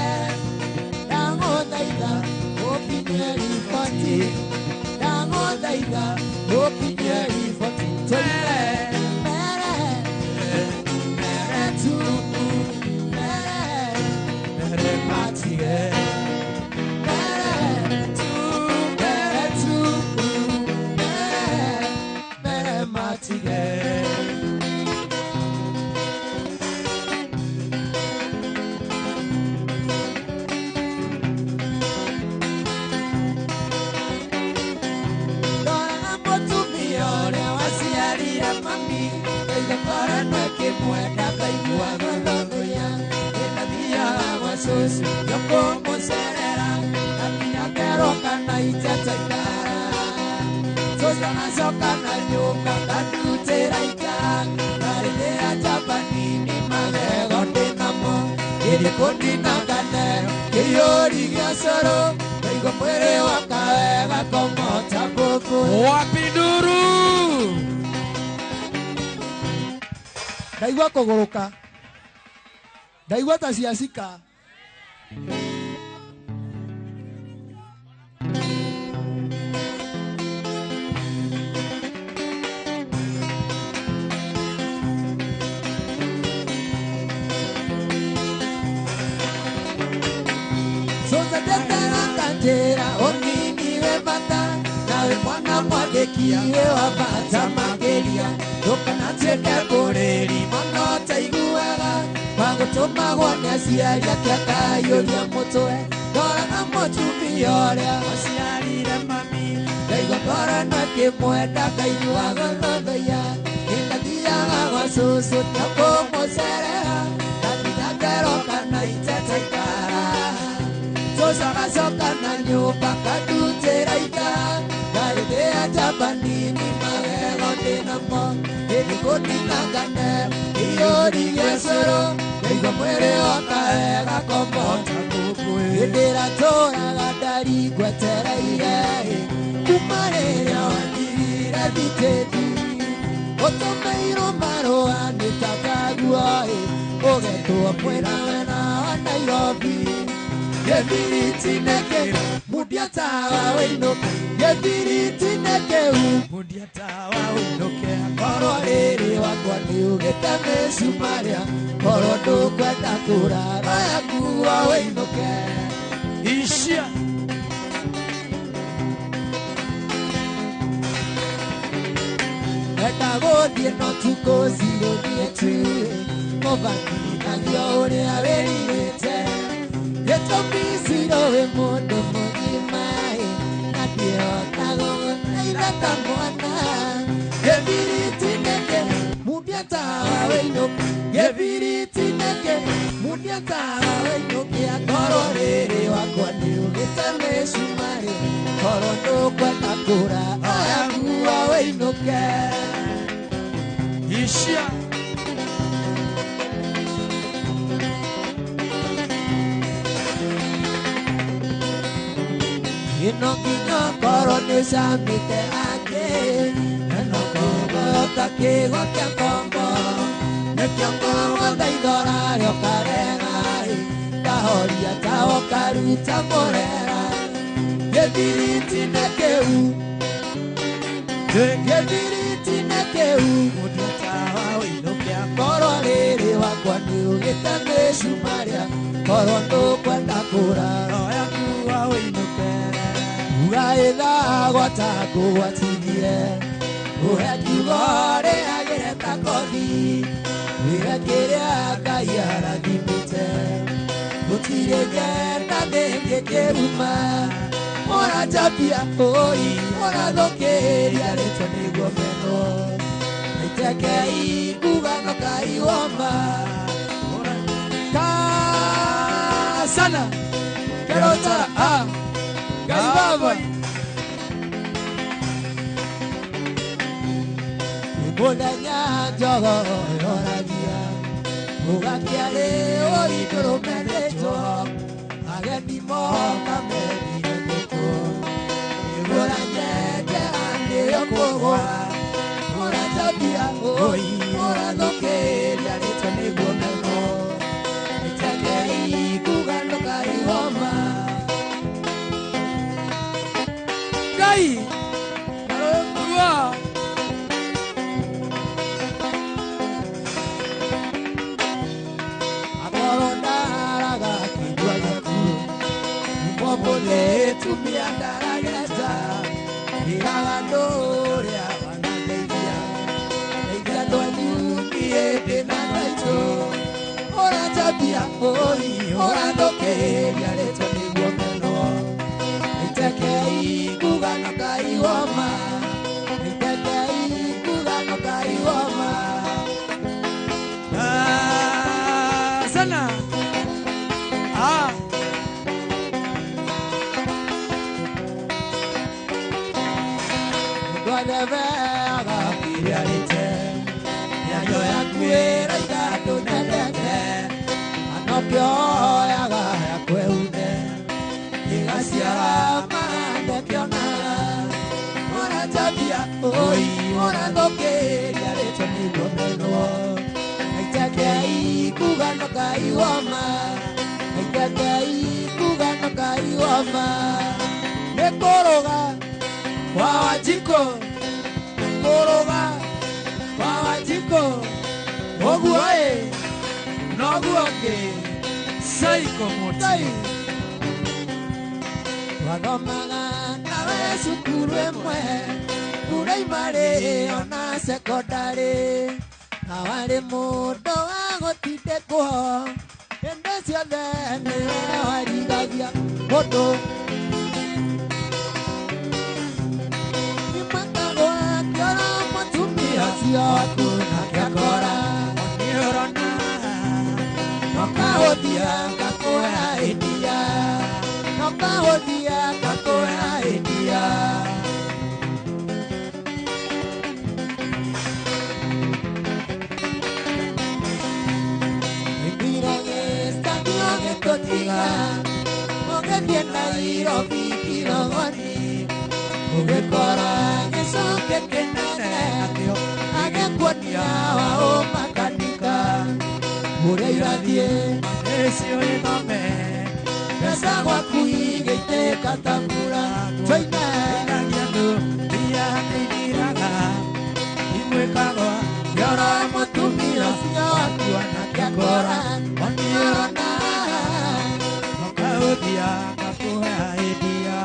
S14: Ndagũthaitha ũkinyie riboti Ndagũthaitha ũkinyie riboti Twĩre mere mere tu mere mere matige mere tu mere tu mere mere matige.
S15: Wapi nduru?
S14: Ndaigua kũgũrũka. Ndaigua ta ciacika. Njĩra ũnini wĩ bata nawe mwana mwathĩki wĩ wa bata makĩria ndũkanatuĩke kũrĩri mũno ũtaiguaga wagũtũmagwo nĩ aciari ake akaiyũria mũtwe ndoraga mũtumia ũrĩa waciarire mami ndaigua ngoro no ĩkĩmwenda ngaigua gũthũthũiya nĩndathiaga gwa cũcũ nĩkũmũcerera ndakinya ngeroka na iteta ikara Soka na nyumba kadutera ita Garithia jabanini magego ndinamo Ndĩkũtinangane iyũri gĩcũrũ Ndaigua mwĩrĩ woka wega komota Hĩndĩ ĩrĩa tũraga ndari ngwetereire Kuma rĩrĩa wandigire thitĩthi Ũtũmĩirwo marũa nĩ tataguo Ũgetwo mwena wena wa Nairobi Gĩbiriti nĩkĩ mundia tawa wĩinũke Gĩbiriti nĩkĩ mundia tawa wĩinũke Korwo rĩrĩ wakwa nĩugĩte mĩcumarĩa Korwo ndũkwenda kũrara yakuo wĩinũke
S15: Ishia.
S14: Enda gũthiĩ no tukũ cirũthiĩ tu Mũbatithagio ũrĩa wĩrirĩte Gĩtũmi ciro wĩ mũndũ mũgima na ndĩhota gũgũteithia ta mwana Gĩbiriti nĩkĩ mundia tawa wĩinũke Gĩbiriti nĩkĩ mundia tawa wĩinũke Korwo rĩrĩ wakwa nĩugĩte mĩcumarĩ Korwo ndũkwenda kũra oya nguo wĩinũke
S15: Ishia.
S14: Ino nginya korwo nĩũcamĩte angĩ Eno kũgota kĩgwa kĩa ngombo Nĩkĩo ngorwo ndaithora rĩokarega Ndahoria tawa ũkaruta mũrera Gĩbiriti nĩkĩu Gĩbiriti nĩkĩu Mundia tawa wĩinũke Korwo rĩrĩ wakwa nĩugĩte mĩcumarĩa Korwo ndũkwenda kũrara
S15: Oya nguo wĩinũke
S14: Ugaitha gwata kũgwatigire Ũhe kiugo rĩagĩre ta kothi Wĩra kĩrĩa Ngai arathimĩte Gũtirĩ ngenda ndĩngĩkĩruma Mũranjambia ũi mũrathũkĩria rĩtwa nĩguo menwo Naitekei ngugano kaiwoma Kasana Kerotara ah Ngai baba Mũthenya njogo yoragia Ũgakĩarĩ ũitũrũmĩrĩtwo Ageni moka methire gũkũ Nĩgũra nyenjera nĩyo kũgũa Mũranjambia Ũranjambia oi ũrathũkĩria rĩtwa nĩguo menwo Nĩtekei kuga ndũkaigoma
S15: Ngai aromurwa
S14: Akorwo ndaraga kĩigua gĩkuũ Ũmũthĩ tumia ndarageta Iraga andũ ũrĩa wanandeithia Ndeithia andũ anyu niĩ ndĩna taitũ Ũranjambia oi ũrathũkĩria rĩtwa nĩguo menwo Nĩtekei kuga ndũkaigoma Nĩtekei kuga ndũkaigoma
S15: Sana ah
S14: Ndwathebeaga kĩrĩa rĩte Mĩario yaku ĩraiga andũ nendete Anokĩoyaga yakweune Ĩgaciara mandekĩona Ũranjambia oi ũrathũkĩria rĩtwa nĩguo menwo Naitekei kuga ndũkaigoma Naitekei kuga ndũkaigoma Nĩkũrũga kwa Wanjikũ kũrũga kwa Wanjikũ ũguo ĩ noguo kĩ
S15: Saiko moti
S14: Twathomaga nawe cukuru ĩmwe Puraimarĩ ona sekondarĩ Na warĩ mũndũ wa gũtindĩkwo Hĩndĩ ciothe nĩwe warigagia mũndũ Nĩmakagwo akĩora mũtumia ũcio waku nake akora
S15: Nĩũrona
S14: Nokahũthia ngakũra ĩndia Nokahũthia ngakũra ĩndia Ĩmbira gĩcagio gĩtũtiga Ũgĩthiĩ Nairobi Kirogoni Ũgĩkora gĩcoke kĩnene nakĩo Agĩkuonia waũmakanika Ũrĩa irathiĩ
S15: Nĩcio ĩthome
S14: mbeca gwaku igĩitĩka ta mbura Twaine
S15: Iragia andũ mbia nĩithiraga Imwĩkagwo
S14: Kĩoro mũtumia ũcio waku onake akora Onĩorona
S15: Ũkahũthia ngakũhe ĩndia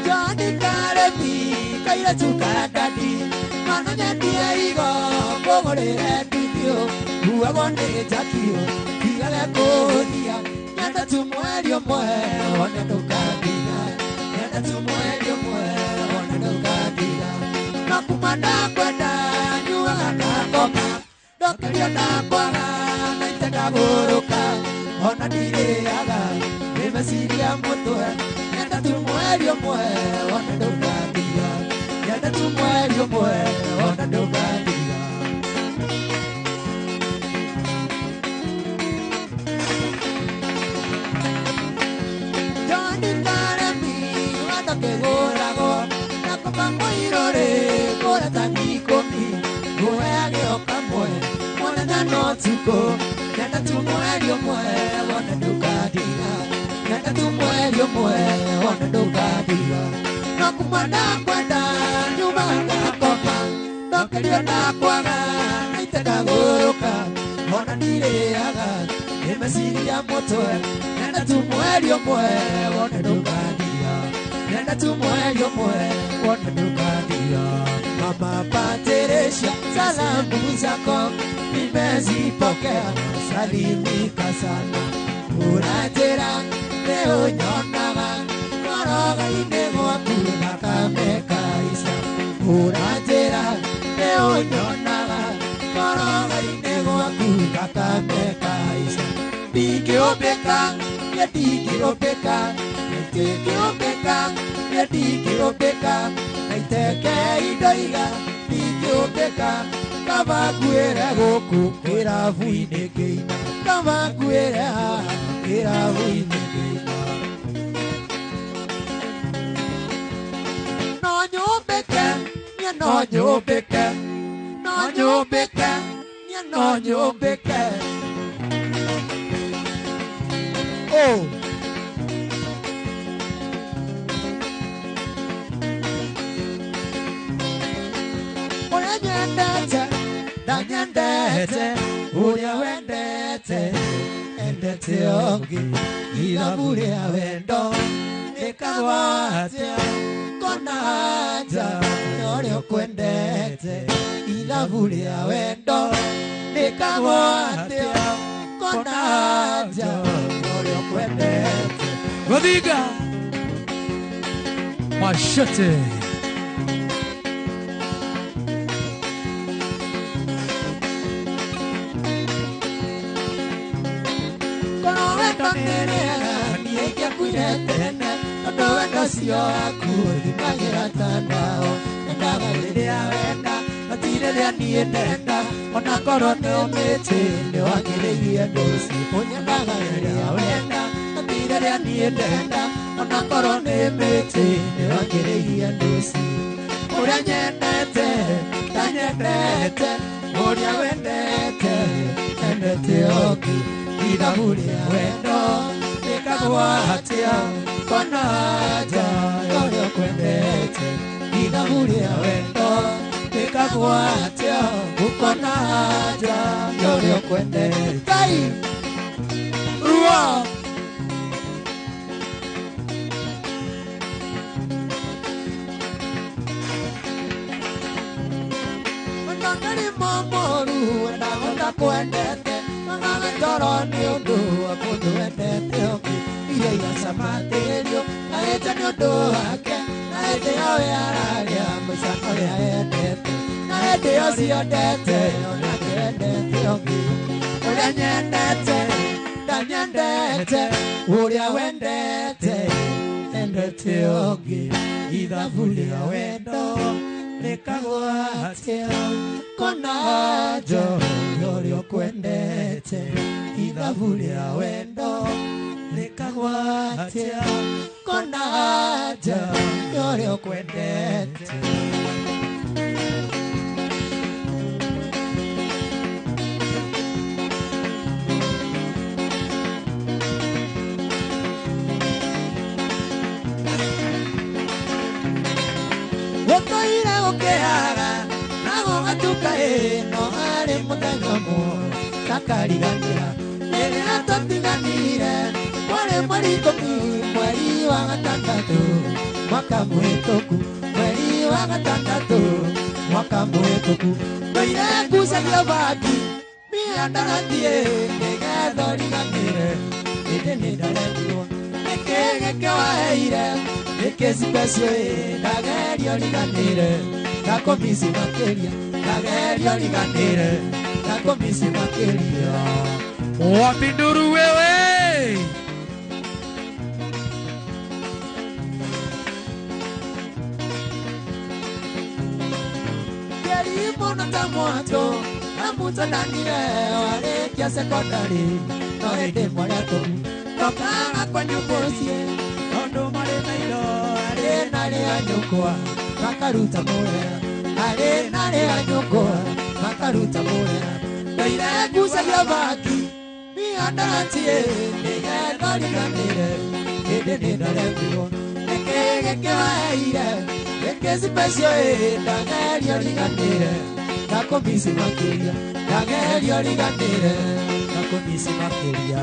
S14: Johnny Karemi kairĩtu ka ndadi Manonyetie igo ngũgũrĩre nduthio Kuagwo nĩ njakio tigage kũũthia Nyenda tu mweri ũmwe wone ndũkandiga Nyenda tu mweri ũmwe wone ndũkandiga No kuma ndakwenda nyuaga ngakoma Ndokerio ndakwaga na itendagũrũka Ona ndirĩaga nĩ meciria mũtwe Nyenda tu mweri ũmwe wone ndũkandiga Nyenda tu mweri ũmwe wone ndũkandiga Johnny Karemi watokĩgũragwo na kũma mũirũrĩ kũratani ikũmi ngũheage o kamwe mũthenya na ũtukũ Nyenda tu mweri ũmwe wone ndũkandiga Nyenda tu mweri ũmwe wone ndũkandiga No kuma ndakwenda nyuma ngakoma Ndokerio ndakwaga na itendagũrũka Ona ndirĩaga nĩ meciria mũtwe Nyenda tu mweri ũmwe wone ndũkandiga Nyenda tu mweri ũmwe wone ndũkandiga Mama Patricia, salamu zako nimezipokea, salimika sana. Ũranjĩra nĩ ũnyonaga ngoroga-inĩ gwaku thakame kaica. Ũranjĩra nĩ ũnyonaga ngoroga-inĩ gwaku thakame kaica. Ndingĩũmbĩka, niĩ ndingĩũmbĩka, ndingĩũmbĩka, niĩ ndingĩũmbĩka, na iteke indo iga. ngĩtheka kaba nguĩre gũkũ kĩrabu-inĩ ngĩina kaba nguĩre haha kĩrabu-inĩ ngĩina no nyũmbĩke niĩ no nyũmbĩke no nyũmbĩke niĩ no nyũmbĩke oh ũrĩa nyendete ndanyendete ũrĩa wendete endete ũngĩ ithabu rĩa wendo rĩkagwatia kona nja ũrĩa ũkwendete ithabu rĩa wendo rĩkagwatia kona nja ũrĩa ũkwendete
S15: Rodriga Machete
S14: tondũ wendo ũcio waku ũthimagĩra ta ndao endaga rĩrĩa wenda no ti rĩrĩa niĩ ndenda ona korwo nĩ ũmĩte nĩ wagĩrĩirie ũndũ ũcio ũnyendaga rĩrĩa wenda no ti rĩrĩa niĩ ndenda ona korwo nĩ mĩtĩ nĩ wagĩrĩirie ũndũ ũcio ũrĩa nyendete ndanyendete ũrĩa wendete endete ũngĩ ithabu rĩa wendo rĩkagwatia kona nja ũrĩa ũkwendete ithabu rĩa wendo rĩkagwatia gũkona nja ũrĩa ũkwendete Ngai ruo wendo nĩ mũru wendaga ndakwendete wendaga toro nĩ ũndũ wa mũndũ wendete ũngĩ irio igacamatĩrio na ĩte nĩ ũndũ wake na hĩndĩ ĩyo we ararĩa maica ũrĩa endete na hĩndĩ ĩyo ciendete onake endete ũngĩ ũrĩa nyendete ndanyendete ũrĩa wendete endete ũngĩ ithabu rĩa wendo rĩkagwatia kona nja ũrĩa ũkwendete ithabu rĩa wendo rĩkagwatia kona nja ũrĩa ũkwendete gũtũire gũkĩaga na gũgatuka ĩ no harĩ mũthenya ũmwe ndakariganĩra rĩrĩa twatiganire kwarĩ mweri ikũmi mweri wa gatandatũ mwaka mũhĩtũku mweri wa gatandatũ mwaka mũhĩtũku ndũire ngucagia bangi mĩandarathiĩ nĩgetha ũriganĩre ĩndĩ nĩndaremirwo nĩkĩ gĩkĩ waheire nĩkĩ special ĩ ndageria ũriganĩre ndakũmici makĩria ndageria ũriganĩre ndakũmici makĩria
S15: Wapi nduru wewe
S14: Mũno ta mwatũ na mũtananire warĩkia sekondari no hĩndĩ mwarĩ atũmu ndokaga kwanyu mũciĩ tondũ marĩ na indo arĩ na rĩa nyũkwa makaruta mũrera arĩ na rĩa nyũkwa makaruta mũrera ndoire ngucagia bangi mĩandaratiĩ nĩgetha ũriganĩre ĩndĩ nĩndaremirwo nĩkĩ gĩkĩ waheire nĩkĩ special ĩ ndageria ũriganĩre ndakũmici makĩria ndageria ũriganĩre ndakũmici makĩria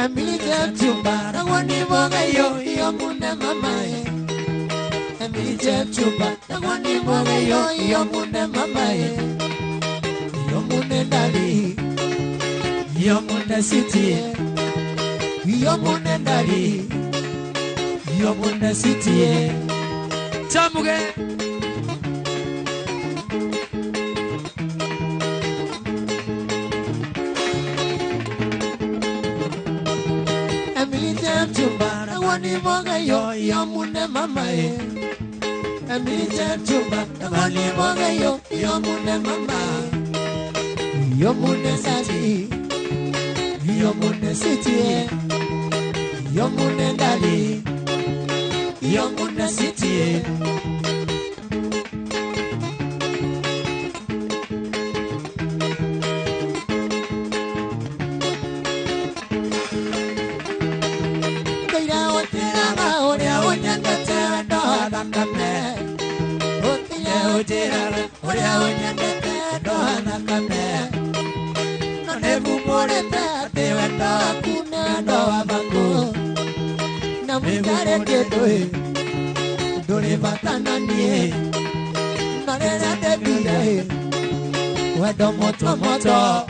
S14: Emily Jepchumba nagwo ni mboga iyo iyo mune mamae Emily Jepchumba nagwo ni mboga iyo iyo mune mamae iyo mune ndali iyo mune city iyo mune ndali iyo mune city
S15: Chamuge
S14: Emoni moga yo yo mune mama e Emi chumba emoni moga yo yo mune mama yo mune sati yo mune city yo mune dali yo mune city. Wendo moto moto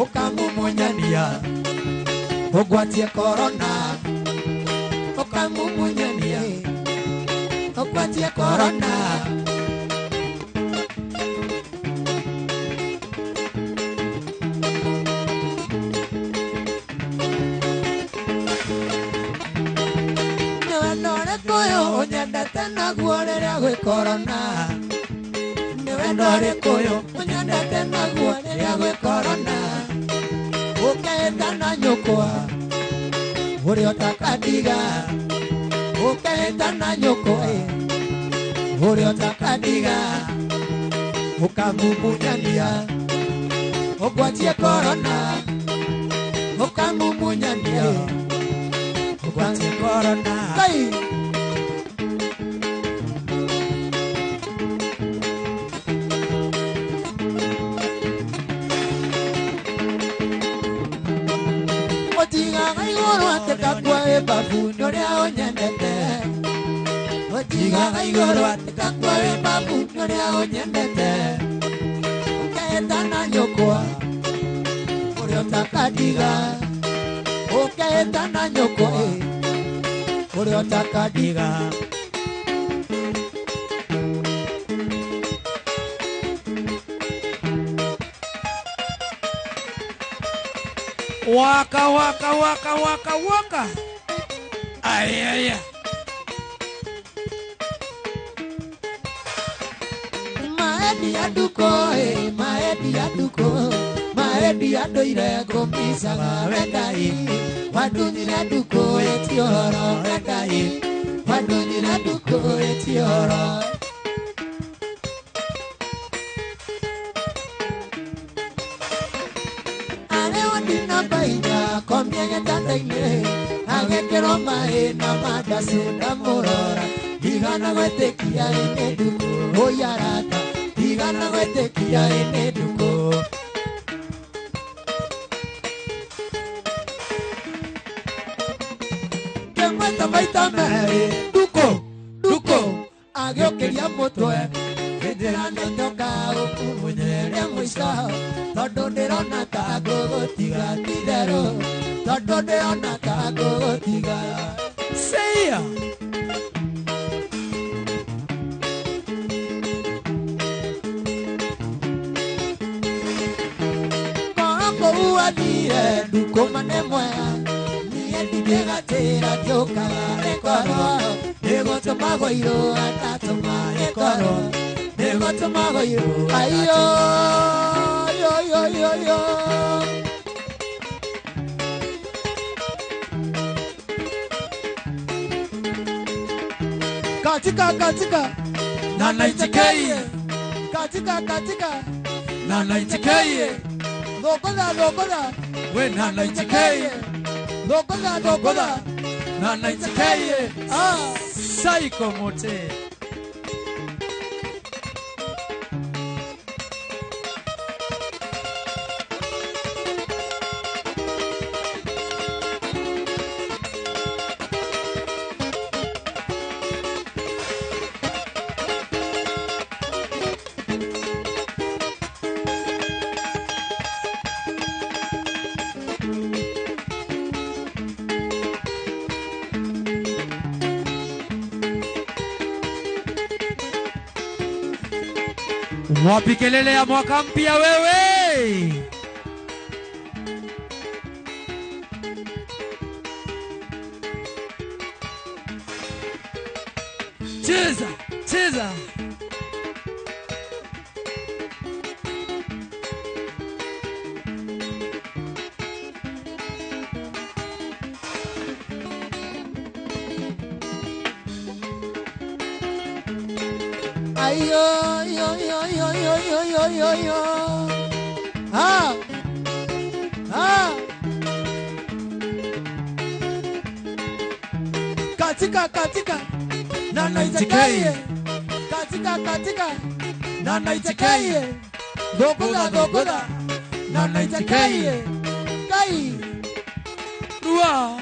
S14: ukamumunyania ugwatie corona ukamumunyania ugwatie corona. Unyendete naguo rĩrĩa gwĩ corona nĩ wendo ũrĩkũ ũyũ unyendete naguo rĩrĩa gwĩ corona ũkehĩta na nyũkwa ũrĩa ũtakandiga ũkehĩta na nyũkwa ũrĩa ũtakandiga ũkamumunyania ũgwatie corona ũkamumunyania ũgwatie corona. Babu noria onyendete otigaga igũrũ atĩ kakwa wĩ babu noria onyendete ũkehĩta na nyũkwa ũrĩa ũtakandiga ũkehĩta na nyũkwa ũrĩa ũtakandiga.
S15: Waka waka waka waka waka. Ay, ay, ay.
S14: Maedi aduko, maedi aduko, maedi adoire gomisaga wendai, wadunyira duko etioro wendai, wadunyira duko etioro. Are wadina baina komia nyatandaine. Agekero mae na madasu na morora digana gwetekia ene duko oyarata digana gwetekia ene duko. Kemweta maita mere duko duko agiokeria mutwe ndira netoka ukumunyere mwisho tondu ndirona ta ngũgũtiga titherũ tondu ndirona ta ngũgũtiga.
S15: Seya
S14: korwo kũu athire ndukũma nĩ mwega niĩ ndingĩgatĩra ngĩũkaga rĩkorwo nĩgũtũmagwo irũa ndatũma rĩkorwo nĩgũtũmagwo irũa aiyo yo yo yo yo. Katika katika
S15: na 90K
S14: katika katika
S15: na 90K
S14: lokola lokola
S15: we na 90K
S14: lokola lokola
S15: na 90K
S14: ah
S15: psycho mote. Wapi kelele ya mwaka mpya wewe? Cheza, cheza.
S14: Ayo, yo, yo, yo, yo, yo, yo, yo, yo. Ah, ah. Katika, katika. Na naitekaye. Katika, katika. Na naitekaye. Dogoda, dogoda. Na naitekaye. Kai.
S15: Dua.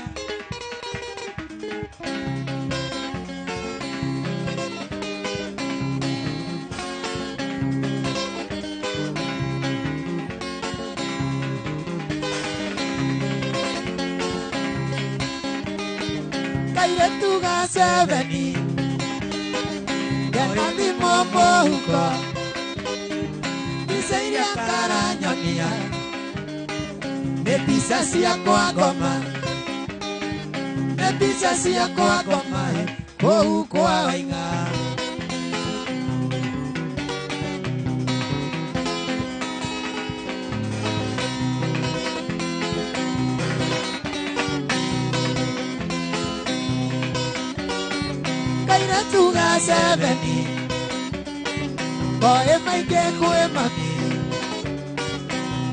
S14: Kairetu ga seveni. Gena thimũ mũhuko. Mbica iria karanyonia. Nĩ mbica cia kwa ngoma. Nĩ mbica cia kwa ngoma. Kũu kwa Waing'a. Kairetu ga seveni. Koe maingĩ kwĩ mami.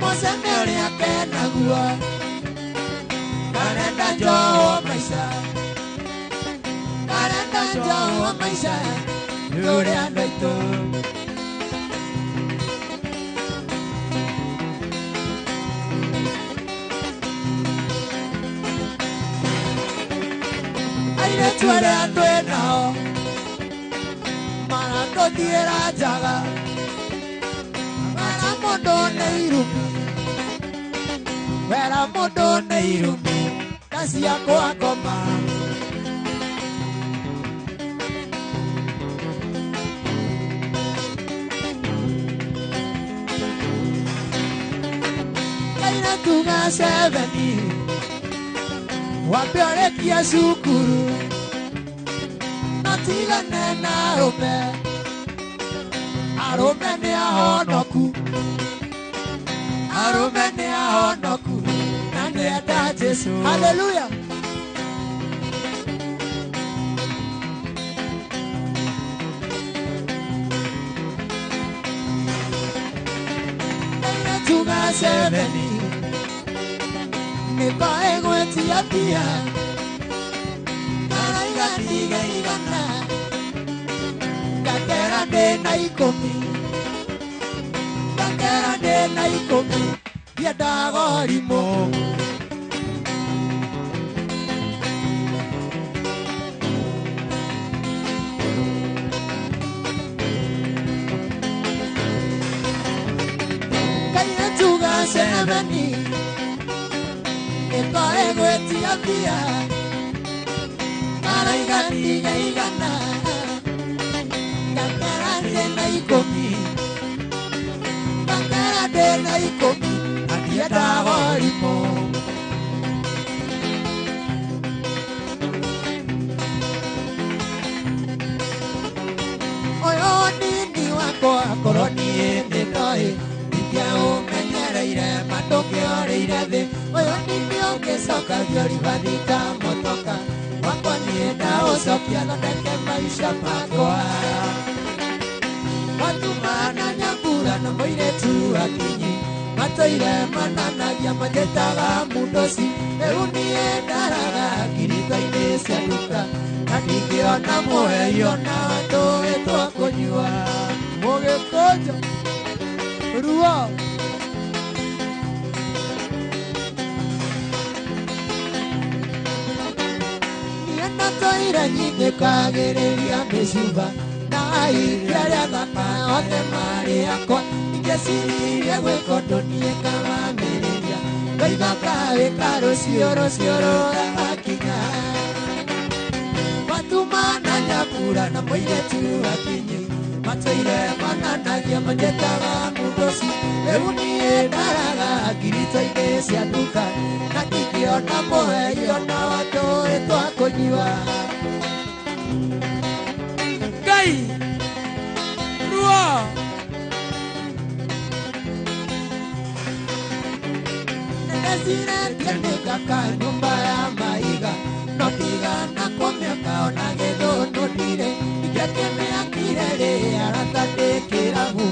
S14: Mũcene ũrĩa kenaguo. Karenda njohwo maica. Karenda njohwo maica. Nĩ ũrĩa andũ aitũ. Airĩtu arĩa twĩ nao maratũthiĩra njaga. Wera mũndũ nĩ irumi. Wera mũndũ nĩ irumi. Ta cia kwa ngoma. Kairetu ga seveni. Wambe ũrĩkie cukuru. No tigane na arũme. Arũme nĩ ahonoku. Arũme nĩ ahonoku. Na nĩ enda Jesũ. Hallelujah. Kairetu ga seveni. Nĩ koe gwĩtia mbia. Karaiga ndige igana. Ngakera ndĩna ikũmi. Ngakera ndĩna ikũmi. Ndiendaga ũrimũ. Kairetu ga seveni. Nĩ koe gwĩtia mbia. Karaiga ndige igana. Ngakera ndĩna ikũmi. Ngakera ndĩna ikũmi. Na ndiendaga ũrimũ. Ũyũ nini wakwa akorwo niĩ nĩ ndoĩ. Ndingĩaũmenyereire ma ndũngĩorĩire thĩ. Ũyũ nini ũngĩcokagia ribathi ta motoka. Wakwa niĩ ndaũcokia thondeke maica makwa. Matumana nyambura na mũirĩtu akinyi. Matũire mananagia manjĩtaga mundoci. Rĩu niĩ ndaraga ngiritho-inĩ cia nduka. Na ndingĩona mũhei ona tũĩ twa kũnyua.
S15: Mũgĩkũnjo. Ruo.
S14: Niĩ ndatũire nyithĩkagĩrĩria mĩcuba. Na aikia arĩa thaka othe marĩ akwa. Ingĩciririe gwĩka ũndũ niĩ ngamamĩrĩria. Ngoiga ngawĩka rũciũ rũciũ rũgakinya. Matumana nyambura na mũirĩtu akinyi. Matũire mananagia manjĩtaga mundoci. Rĩu niĩ ndaraga ngiritho-inĩ cia nduka. Na ndingĩona mũhei ona wa tũĩ twa kũnyua. Ndeciretie nĩngaka nyũmba ya maiga no ndigana kũmĩaka ona gĩthũnũ ndirĩ ingĩakĩmĩakire rĩ arata ndĩ kĩrabu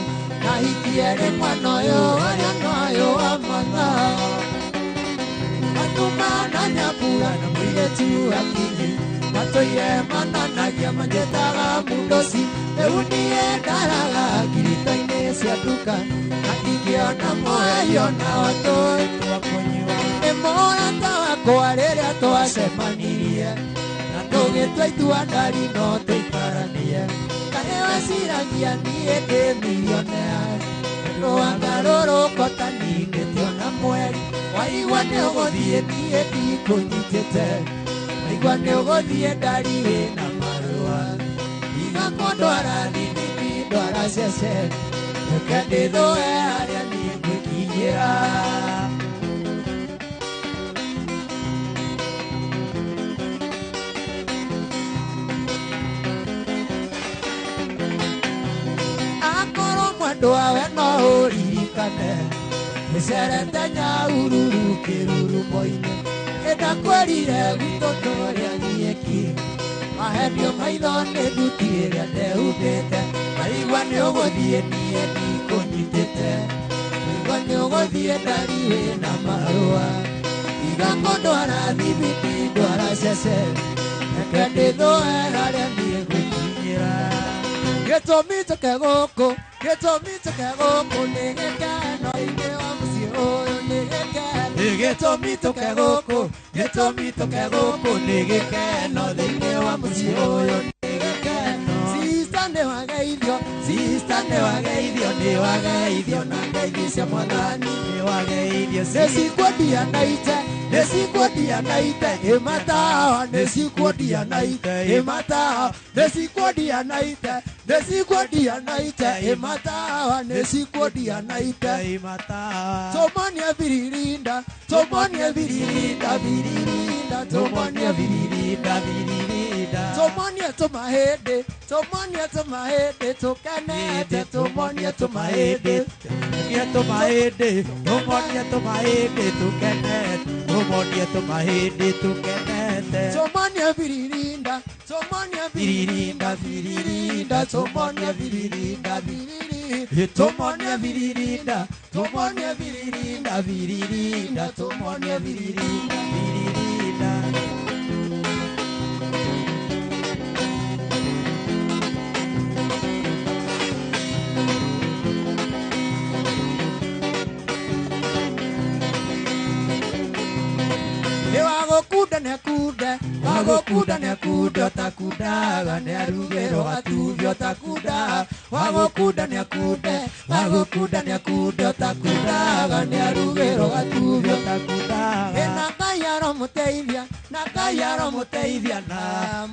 S14: na hikie rĩ mwana ũyũ ũrĩa noyũ wa mathaa Matumana nyambura na mũirĩtu akinyi matũire mananagia manjĩtaga mundoci rĩu niĩ ndaraga ngirito-inĩ cia nduka na ndingĩona mũheyo na watũĩ twa kũnyua nĩ mũrata wakwa rĩrĩa twacemanirie na tũgĩtua itua ndari no tũikaranie kaĩ weciragia niĩ ndĩ milionea tondũ wa ngarũrũko ta nindĩte ona mweri waigua nĩ ũgũthiĩ niĩ ndikũnyitĩte waigua nĩ ũgũthiĩ ndari wĩna marũa iga kũndwara thithiti ndwara cece reke ndĩthũe harĩa niĩ ngwĩkinyĩra. Akorwo mwendwa we no ũririkane gĩcerete nyaururu kĩrurumo-inĩ ĩndakwĩrire gwitũ tũrĩa nyeki mahenio maitho nĩ thuti ĩrĩa ndehumbĩte maigua nĩ ũgũthiĩ niĩ ndikũnyitĩte maigua nĩ ũgũthiĩ ndari wĩna marũa iga kũndwara thibiti ndwara cece reke ndĩthũe harĩa niĩ ngwĩkinyĩra. Gĩtũmi tũke gũkũ gĩtũmi tũke gũkũ nĩ gĩkeno thĩinĩ wa mũciĩ ũyũ nĩ gĩkeno gĩtũmi tũke gũkũ gĩtũmi tũke gũkũ nĩ gĩkeno thĩinĩ wa mũciĩ ũyũ nĩ gĩkeno. Sista nĩ wageithio sista nĩ wageithio nĩ wageithio na ngeithi cia mwathani nĩ wageithio nĩcikwendia na ite nĩcikwendia na ite ĩmatawa nĩcikwendia na ite ĩmatawa nĩcikwendia na ite nĩcikwendia na ite ĩmatawa nĩcikwendia na ite ĩmatawa tũmonie biririnda tũmonie biririnda biririnda tũmonie biririnda biririnda tũmonie tũmahĩndĩ tũmonie tũmahĩndĩ tũkenete tũmonie tũmahĩndĩ tũmonie tũmahĩndĩ tũmonie tũmahĩndĩ tũkenete tũmonie tũmahĩndĩ tũkenete tũmonie biririnda tũmonie biririnda biririnda tũmonie biririnda biririnda tũmonie biririnda tũmonie biririnda biririnda tũmonie biririnda biririnda. Wagũkunda nĩakunde wagũkunda nĩakunde ũtakundaga nĩarugĩrwo gatumbĩ ũtakundaga wagũkunda nĩakunde wagũkunda nĩakunde ũtakundaga nĩarugĩrwo gatumbĩ ũtakundaga. Ĩna Ngai aromũteithia na Ngai aromũteithia na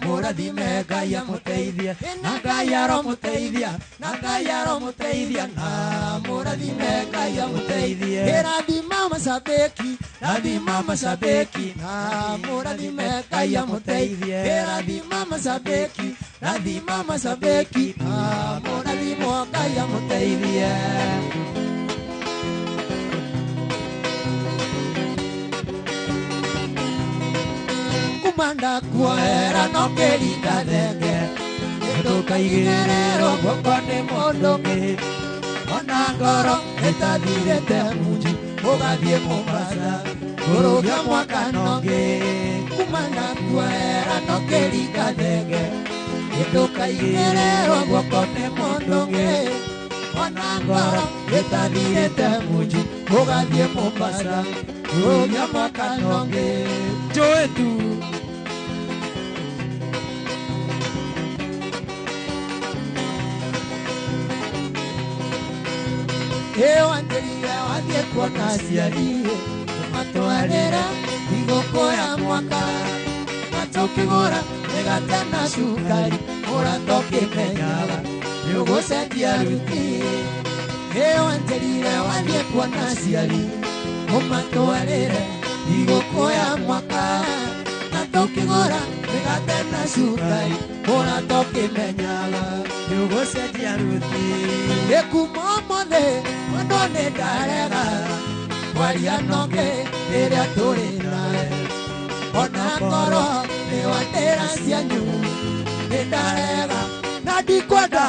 S14: mũrathime Ngai amũteithie na Ngai aromũteithia na Ngai aromũteithia na mũrathime Ngai amũteithie. Ĩrathima mashabiki rathima mashabiki na mũrathime Ngai amũteithie ĩrathima mashabiki rathima mashabiki na mũrathimwo Ngai amũteithie. Kumanda kuoera no kĩringa thenge ndũkaigĩrĩrwo guoko nĩ mũndũ ũngĩ ona ngoro ĩtathirĩte munji ũgathiĩ Mombasa kũrũgia mwaka nongĩ. Kumanda kuoera no kĩringa thenge ndũkaigĩrĩrwo guoko nĩ mũndũ ũngĩ ona ngoro ĩtathirĩte munji ũgathiĩ Mombasa kũrũgia mwaka nongĩ. Njũĩ tu Ewanjĩrire wathiĩ kuona aciari ũmatwarĩre thigũkũ ya mwaka na tũkĩgũra mĩgate na cukari ũrata ũkĩmenyaga nĩ ũgũcenjia ruti. Ewanjĩrire wathiĩ kuona aciari ũmatwarĩre thigũkũ ya mwaka na tũkĩgũra mĩgate na cukari ũrata ũkĩmenyaga nĩ ũgũcenjia ruti. Ĩkuma ũmũthĩ mũndũ nĩ ndarega Kwaria nonge rĩrĩa tũrĩ nawe ona ngoro nĩ wandĩra cianyu nĩ ndarega na ndikwenda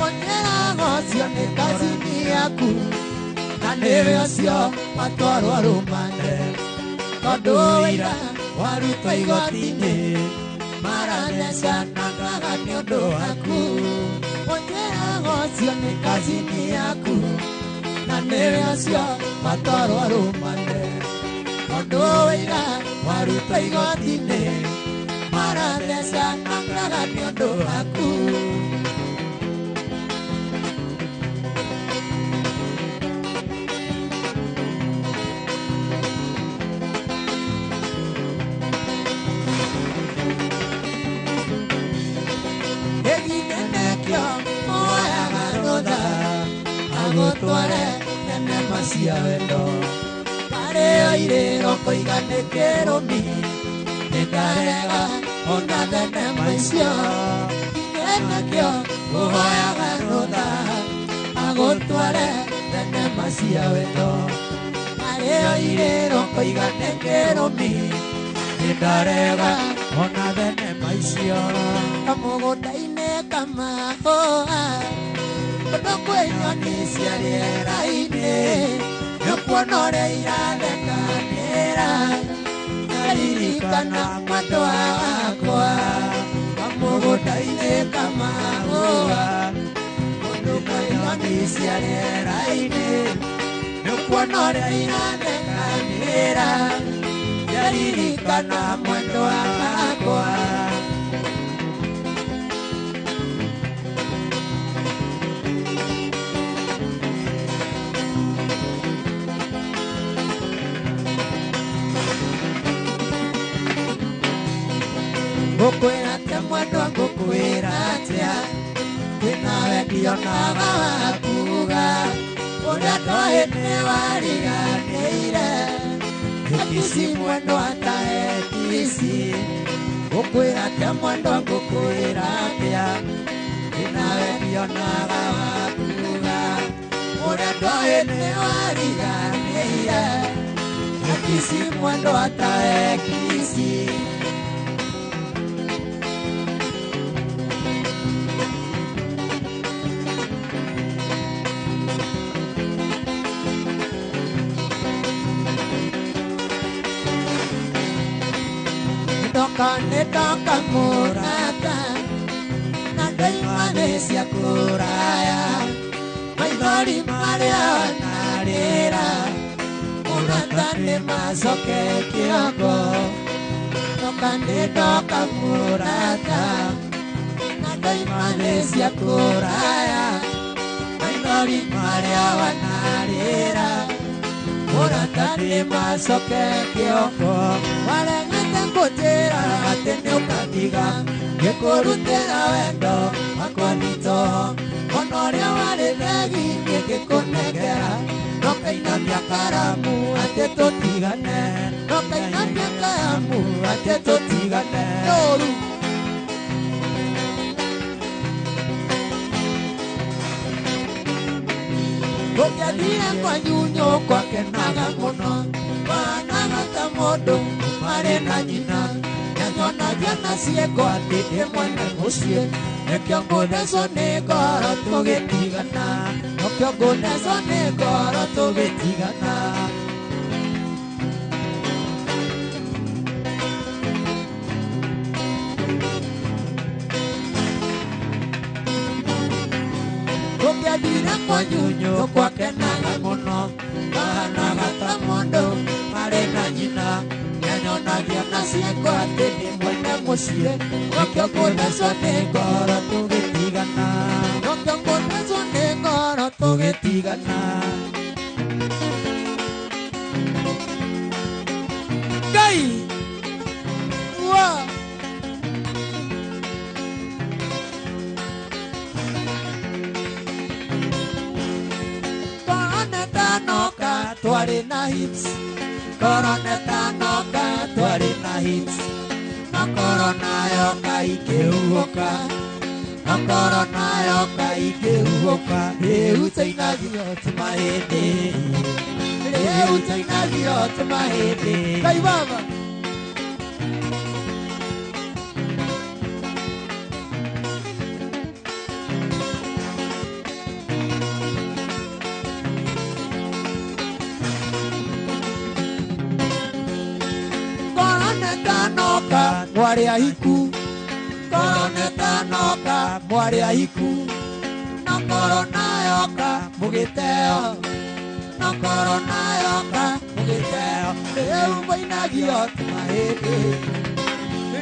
S14: onyeraga ũcio nĩ kazini yaku na nĩwe ũcio matwarwo rũmane tondũ wĩira warutwo igoti-inĩ marathecanaga nĩ ũndũ waku onyeraga ũcio nĩ kazini yaku na nĩwe ũcio matwarwo rũmane tondũ wĩira warutwo igoti-inĩ marathecanaga nĩ ũndũ waku. Agũtware thenema cia wendo marĩo irĩro kũiga nĩ kĩrũmi nĩ ndarega ona thenema icio inenakĩo kũhoyaga rũtha agũtware thenema cia wendo marĩo irĩro kũiga nĩ kĩrũmi nĩ ndarega ona thenema icio kamũgũnda-inĩ kamahũa kũndũ kwĩ nyoni cia rĩera-inĩ nĩũkuona ũrĩa irathekanĩra naririkana mwendwa wakwa kamũgũnda-inĩ kamahũa kũndũ kwĩ nyoni cia rĩera-inĩ nĩũkuona ũrĩa irathekanĩra naririkana mwendwa wakwa. Ngũkwĩra atĩa mwendwa ngũkwĩra atĩa ndĩnawe ndionaga wa kuuga ũrĩa ndoĩ nĩwariganĩire Kici mwendwa tae kici ngũkwĩra atĩa mwendwa ngũkwĩra atĩa ndĩnawe ndionaga wa kuuga ũrĩa ndoĩ nĩwariganĩire Kici mwendwa tae kici. Ndoka mũrata na ndoima nĩ cia kũraya maithori marĩa wanarĩra mũrata nĩ macoke kĩongo ndoka nĩ ndoka mũrata na ndoima nĩ cia kũraya maithori marĩa wanarĩra mũrata nĩ macoke kĩongo waregete ngũnjĩra atĩ nĩũkandiga ngĩkũrutĩra wendo wakwa nito ona ũrĩa warĩ thegi niĩ ngĩkũnengera nokainamia karamu atĩ tũtigane nokainamia karamu atĩ tũtigane ũru. Ũngĩathire kwa nyunyu kwakenaga mũno wahanaga ta mũndũ marĩ na nyina nyanyonagia na ciĩko atĩ ndĩ mwene mũciĩ nĩkĩo ngũthecwo nĩ ngoro tũgĩtigana nĩkĩo ngũthecwo nĩ ngoro tũgĩtigana. Ũngĩathire kwa nyunyu kwakenaga mũno wahanaga ta mũndũ marĩ na nyina nyanyonagia na ciĩko atĩ ndĩ mwene mũciĩ nĩkĩo ngũthecwo nĩ ngoro tũgĩtigana nĩkĩo ngũthecwo nĩ ngoro tũgĩtigana. Ngai wa Korona twarĩ na hips Korona tanoka twarĩ na hips na korona yoka ikĩhuhũka na korona yoka ikĩhuhũka rĩu tũinagio ti mahĩndĩ rĩu tũinagio ti mahĩndĩ Ngai Baba. Tanoka mwari ahiku korona tanoka mwari ahiku na korona yoka mugiteo na korona yoka mugiteo rĩu mũinagio ti mahĩndĩ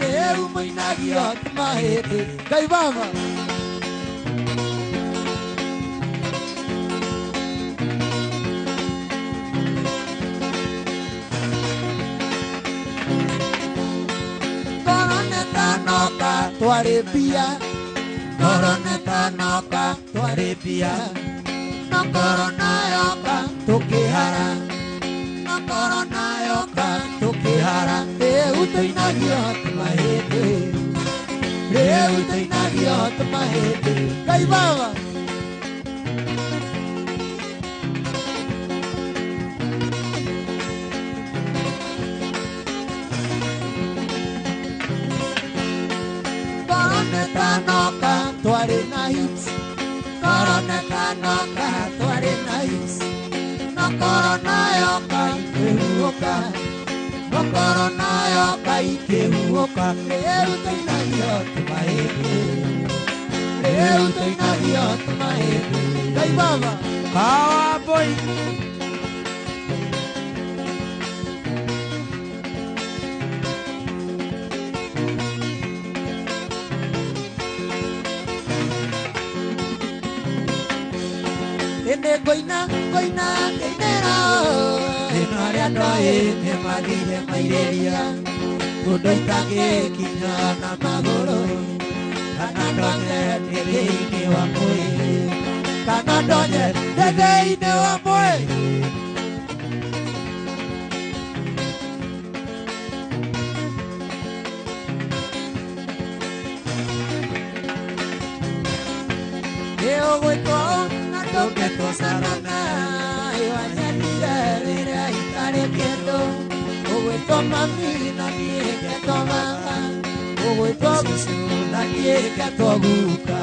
S14: rĩu mũinagio ti mahĩndĩ Ngai Baba. Tanoka twari mbia korona tanoka twari mbia na korona yoka tukihara na korona yoka tukihara rĩu tũinagio ti mahĩndĩ rĩu tũinagio ti mahĩndĩ Ngai Baba. Tanoka twari na hips korona tanoka twari na hips na korona yoka ikĩhuhũka na korona yoka ikĩhuhũka rĩu tũinagio ti mahĩndĩ rĩu tũinagio ti mahĩndĩ Ngai Baba.
S15: Kawa boy.
S14: Ene goina goina ngeinera eno aria ndoĩ nĩmathire mairĩria kũndũ itangĩkinya na magũrũ kana ndonye thĩinĩ wa mwĩrĩ kana ndonye thĩinĩ wa mwĩrĩ. Ĩũgwĩtwo na ndũngetwo sarana ĩwanyendire rĩrĩa itarĩ kĩndũ ũgwĩtwo mami na niĩ ngetwo baba ũgwĩtwo cũcũ na niĩ ngetwo guka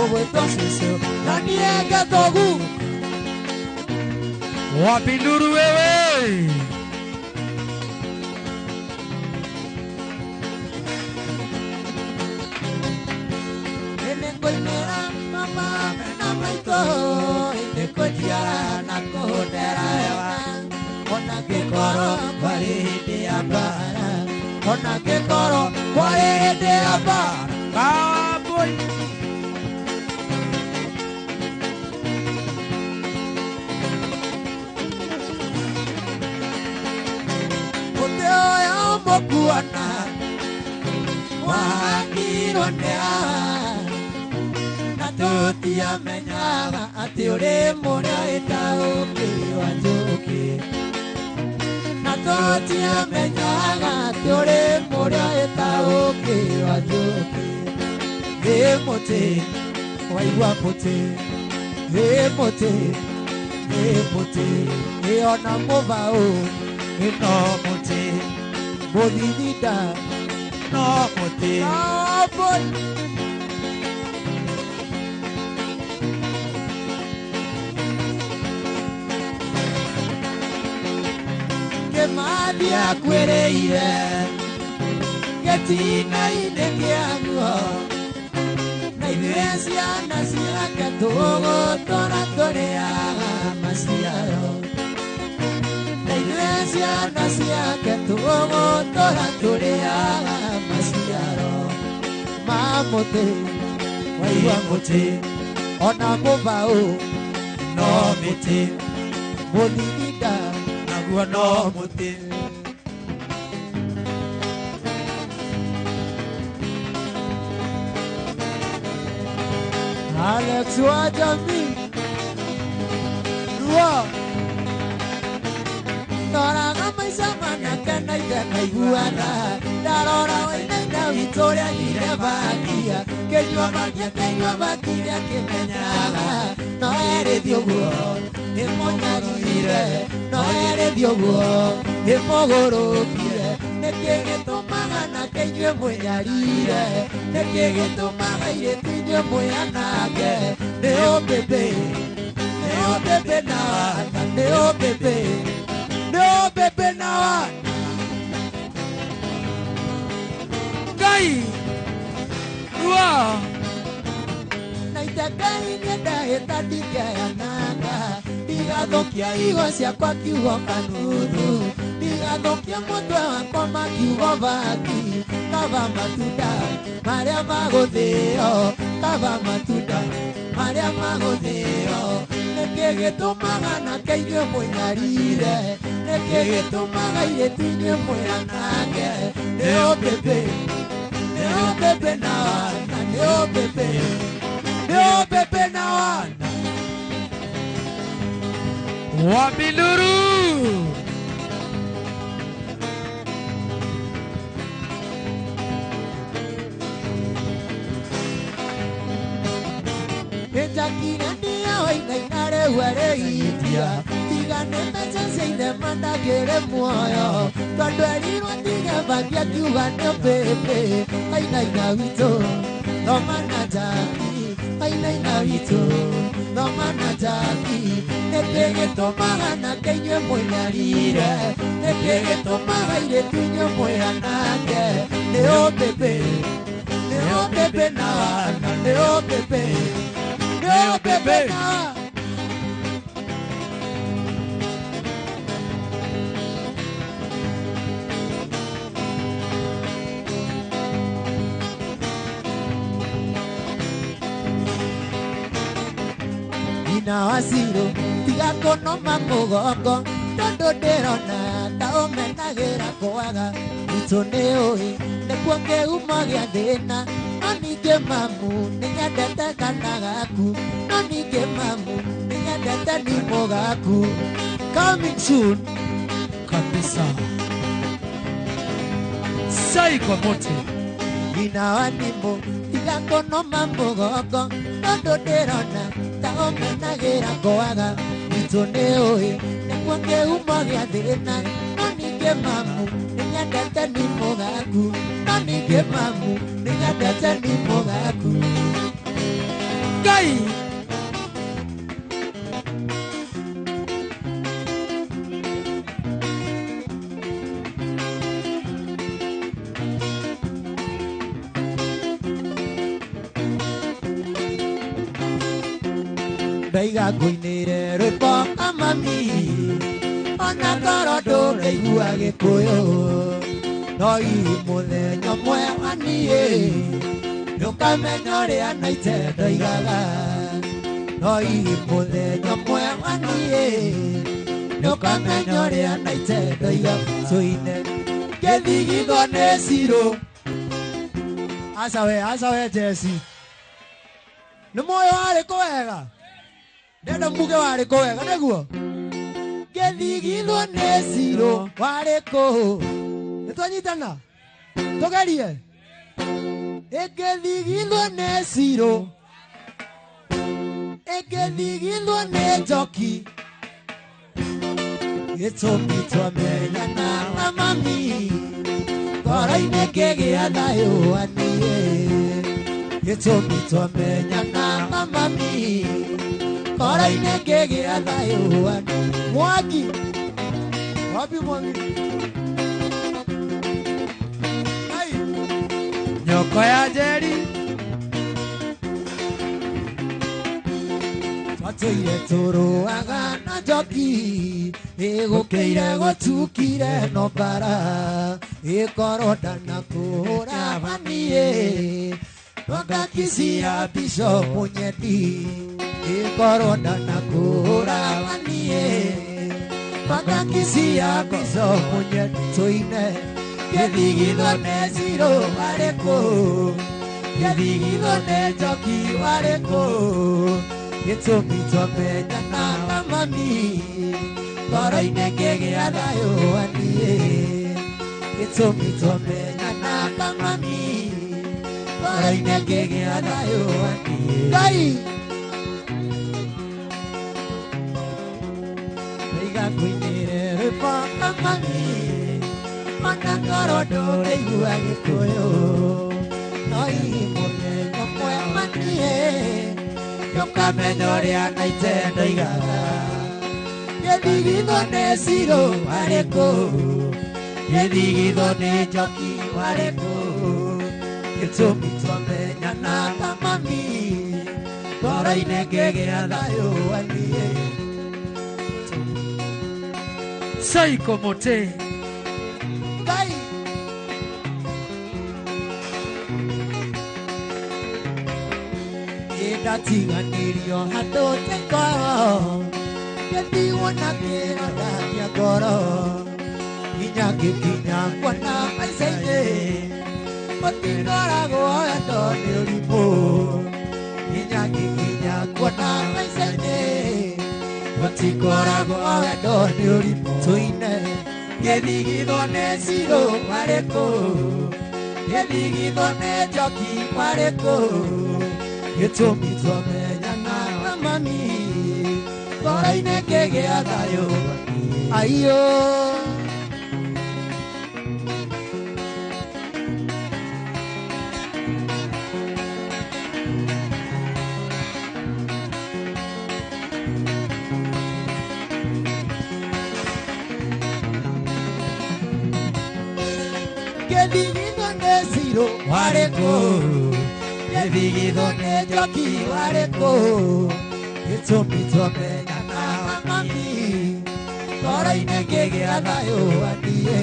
S14: ũgwĩtwo cũcũ na niĩ ngetwo guka.
S15: Wapi nduru wewe?
S14: Nĩngũinĩra mama na maitũ nĩkũnjiara na kũndera wega ona ngĩkorwo kwarĩ hĩndĩ ya mbara ona ngĩkorwo kwarĩ hĩndĩ ya mbara.
S15: Kawa boy.
S14: Mũtĩ ũyũ mũkuona wahandirwo nĩ haha na tũtiamenyaga atĩ ũrĩ mũrĩa wĩta ũkĩ wa njũkĩ na tũtiamenyaga atĩ ũrĩ mũrĩa wĩta ũkĩ wa njũkĩ. Ĩ mũtĩ waigua mũtĩ ĩ mũtĩ ĩ mũtĩ ĩ ona mũbaũ ĩ no mũtĩ mũthithinda no mũtĩ.
S15: Boy.
S14: Kĩmathi akuĩrĩire gĩtina-inĩ kĩaguo na ithuĩ ciana ciake tũgũtũra tũrĩaga maciaro na ithuĩ ciana ciake tũgũtũra tũrĩaga maciaro ma mũtĩ waigua mũtĩ ona mũbaũ no mĩtĩ mũthithinda naguo no mũtĩ. Alex wa jamii Ruo Ndoraga maica manake na na ithe maiguana ndarora wainaina witũ ũrĩa nyire bakia kĩnyua bakia kĩnyua bakia kĩmenyaga no erĩthi ũguo ĩmũnyarire no erĩthi ũguo ĩmũgũrũkire nĩkĩ gĩtũmaga nake inyuĩ mwĩnyarire nĩkĩ gĩtũmaga airĩtu inyuĩ mwĩanange nĩ ũmbĩmbĩ nĩ ũmbĩmbĩ na wana nĩ ũmbĩmbĩ nĩ ũmbĩmbĩ na wana
S15: Ngai Rua
S14: na itekai nĩndahĩta ndikeananga ndigathũkia igo ciakwa kiugo kanuthu ndigathũkia mũtwe wakwa makiugo baki kaba matunda marĩa magũthĩo kaba matunda marĩa magũthĩo nĩkĩ gĩtũmaga nake inyuĩ mwĩnyarire nĩkĩ gĩtũmaga airĩtu inyuĩ mwĩanange nĩ ũmbĩmbĩ nĩ ũmbĩmbĩ na wana nĩ ũmbĩmbĩ nĩ ũmbĩmbĩ na wana
S15: Wabiluru
S14: Nĩnjakire ndia wainaina rĩu arĩitia tiga nĩ mbeca cia ithe mandagĩrĩ muoyo tondũ erirwo tige bangi akiuga nĩ mbĩmbĩ ainaina witũ thoma na njaki ainaina witũ thoma na njaki nĩkĩ gĩtũmaga nake inyuĩ mwĩnyarire nĩkĩ gĩtũmaga airĩtu inyuĩ mwĩanange nĩ ũmbĩmbĩ nĩ ũmbĩmbĩ na wana nĩ ũmbĩmbĩ nĩ ũmbĩmbĩ na wana Ina wacirũ tiga kũnoma mũgongo tondũ ndĩrona ta ũmenagĩra kwaga witũ nĩ ũĩ nĩkuo kĩhumo gĩa thĩna no ningĩ mamu nĩnyendete kana gaku no ningĩ mamu nĩnyendete nimũ gaku
S15: Coming soon kabisa Saiko mote
S14: Ina wa nimũ tiga kũnoma mũgongo tondũ ndĩrona ta ũmenagĩra kwaga witũ nĩ ũĩ nĩkuo kĩhumo gĩa thĩna no ningĩ mamu nĩnyendete nimũ gaku no ningĩ mamu nĩnyendete nimũ gaku
S15: Ngai
S14: Ndaiga ngũinĩre rwĩmbo amami ona korwo ndũraigua gĩkũyũ no hihi mũthenya ũmwe wa niĩ nĩũkamenya ũrĩa naite ndoigaga no hihi mũthenya ũmwe wa niĩ nĩũkamenya ũrĩa naite ndoigaga tũine ngĩthigithwo nĩ cirũ
S10: aca we Jesse nĩ muoyo warĩ kũ wega ndenda muge warĩ kũ wega nĩguo
S14: ngĩthigithwo nĩ cirũ warĩ kũ
S10: nĩtwanyitana tũgerie
S14: ĩngĩthigithwo nĩ cirũ ĩngĩthigithwo nĩ njoki gĩtũmi twamenyana na mami ngoro-inĩ ngĩgĩa thayũ wa niĩ gĩtũmi twamenyana na mami ngoro-inĩ ngĩgĩa thayũ wa niĩ
S10: Mwangi wapi Mwangi ai
S15: Nyoko ya Njeri
S14: twatũire tũrũaga na njoki ĩgũkĩire gũtukire no mbara ĩkorwo ndanakũhũra maniĩ twakakisia Bishop Mũnyendi ĩkorwo ndanakũhũra maniĩ twakakisia Bishop Mũnyendi tũine ngĩthigithwo nĩ cirũ warĩ kũ ngĩthigithwo nĩ njoki warĩ kũ gĩtũmi twamenyana na mami ngoro-inĩ ngĩgĩa thayũ wa niĩ Gĩtũmi twamenyana ta mami ngoro-inĩ ngĩgĩa thayũ wa niĩ. Ngai Ndaiga ngũinĩre rwĩmbo ta mami ona ngorwo ndũraigua Gĩkũyũ no hihi mũthenya ũmwe mami ndũkamenya ũrĩa naite ndoigaga. Gĩthigitho nĩ Ciro warĩ kũ, gĩthigitho nĩ Njoki warĩ kũ, gĩtũmi twamenyana ta mami ngoro-inĩ ngĩgĩa thayũ wa niĩ.
S15: Saiko Mote.
S14: Ngai Ndatiganĩrio handũ te ngoro ngĩtigwo na kĩronda kĩa ngoro nginya ngĩkinya kuona maica-inĩ mũtikoragwo wendo nĩ ũrimũ nginya ngĩkinya kuona maica-inĩ mũtikoragwo wendo nĩ ũrimũ. Tũine gĩthigitho nĩ Ciro warĩ kũ, gĩthigitho nĩ Njoki warĩ kũ, gĩtũmi twamenyana na mami ngoro-inĩ ngĩgĩa thayũ aiyo. Gĩthigitho nĩ Ciro warĩ kũ, gĩthigitho nĩ Njoki warĩ kũ, gĩtũmi twamenyana na mami ngoro-inĩ ngĩgĩa thayũ wa niĩ.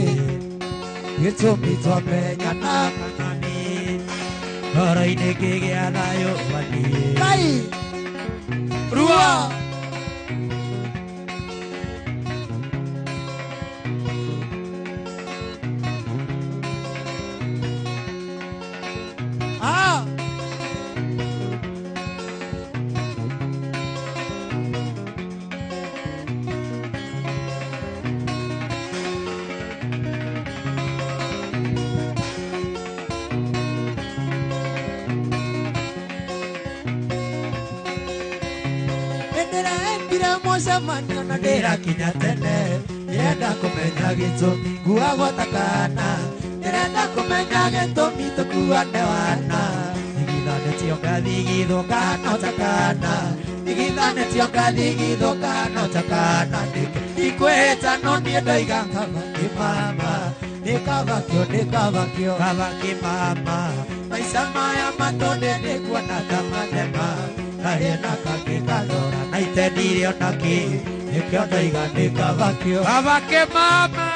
S14: Gĩtũmi twamenyana na mami ngoro-inĩ ngĩgĩa thayũ wa niĩ. Ngai Rua Mũcemanio na ndĩrakinya tene ndĩrenda kũmenya gĩtũmi nguagwo ta kana ndĩrenda kũmenya gĩtũmi tũkuane wana thigithanĩtio ngathigithwo kana ta kana thigithanĩtio ngathigithwo kana ta kana ndikwĩhĩta no niĩ ndoiga kaba kĩmama nĩ kaba kĩo nĩ kaba kĩo kaba kĩmama maica maya matũndĩ nĩkuona ta mathema karĩ na kangĩ kathora na itendire ona kĩ nĩkĩo ndoiga nĩ kaba kĩo
S15: kaba kĩmama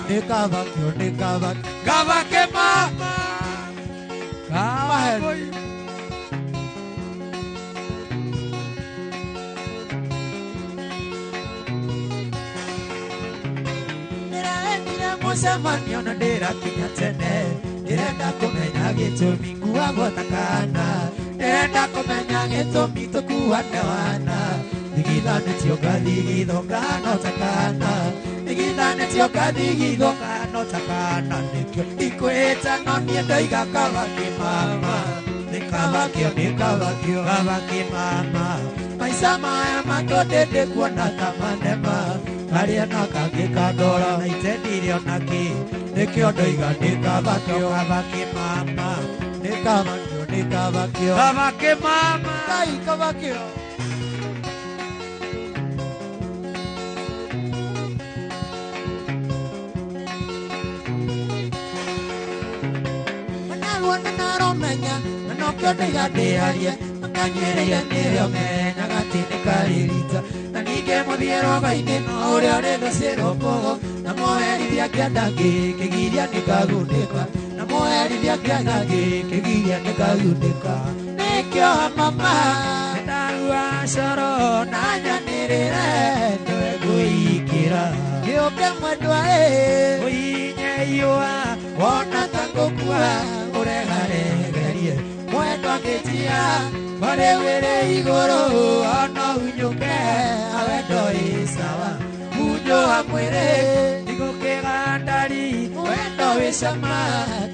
S14: nĩ kaba kĩo nĩ kaba
S15: kaba kĩmama kaba.
S14: Ndĩraendire mũcemanio na ndĩrakinya tene ndĩrenda kũmenya gĩtũmi nguagwo ta kana ndĩrenda kũmenya gĩtũmi tũkuane wana thigithanĩtio ngathigithwo kana ta kana thigithanĩtio ngathigithwo kana ta kana nĩkĩo ndikwĩhĩta no niĩ ndoiga kaba kĩmama nĩ kaba kĩo nĩ kaba kĩo kaba kĩmama maica maya matũndĩ ndĩkuona ta manema karĩa na kangĩ kandora na itendire ona kĩ nĩkĩo ndoiga nĩ kaba kĩo kaba kĩmama nĩ kaba kĩo nĩ kaba kĩo
S15: kaba kĩmama
S14: Ngai kaba kĩo. Ona naromenya na nokĩo ndoiga ndĩarie makanyĩrĩire nĩrĩo menyaga atĩ nĩ karĩrita na ningĩ mũthiĩ rogo-inĩ no ũrĩa ũrĩ thũcĩrwo mbũgũ na mũherithia kĩanda kĩgiria nĩkagundĩka na mũherithia kĩanda kĩgiria nĩkagundĩka nĩkĩo mama ndarua coro na nyanĩrĩre nĩwe ngũikĩra gĩũke mwendwa ĩ ũinyeiũa wona ta ngũkua ũregaregerie mwendwa ngĩtia marĩ wĩrĩ igũrũ ona unyũke awendo ĩ sawa unyo wa mwĩrĩ Gũkĩgandari wendo wĩ cama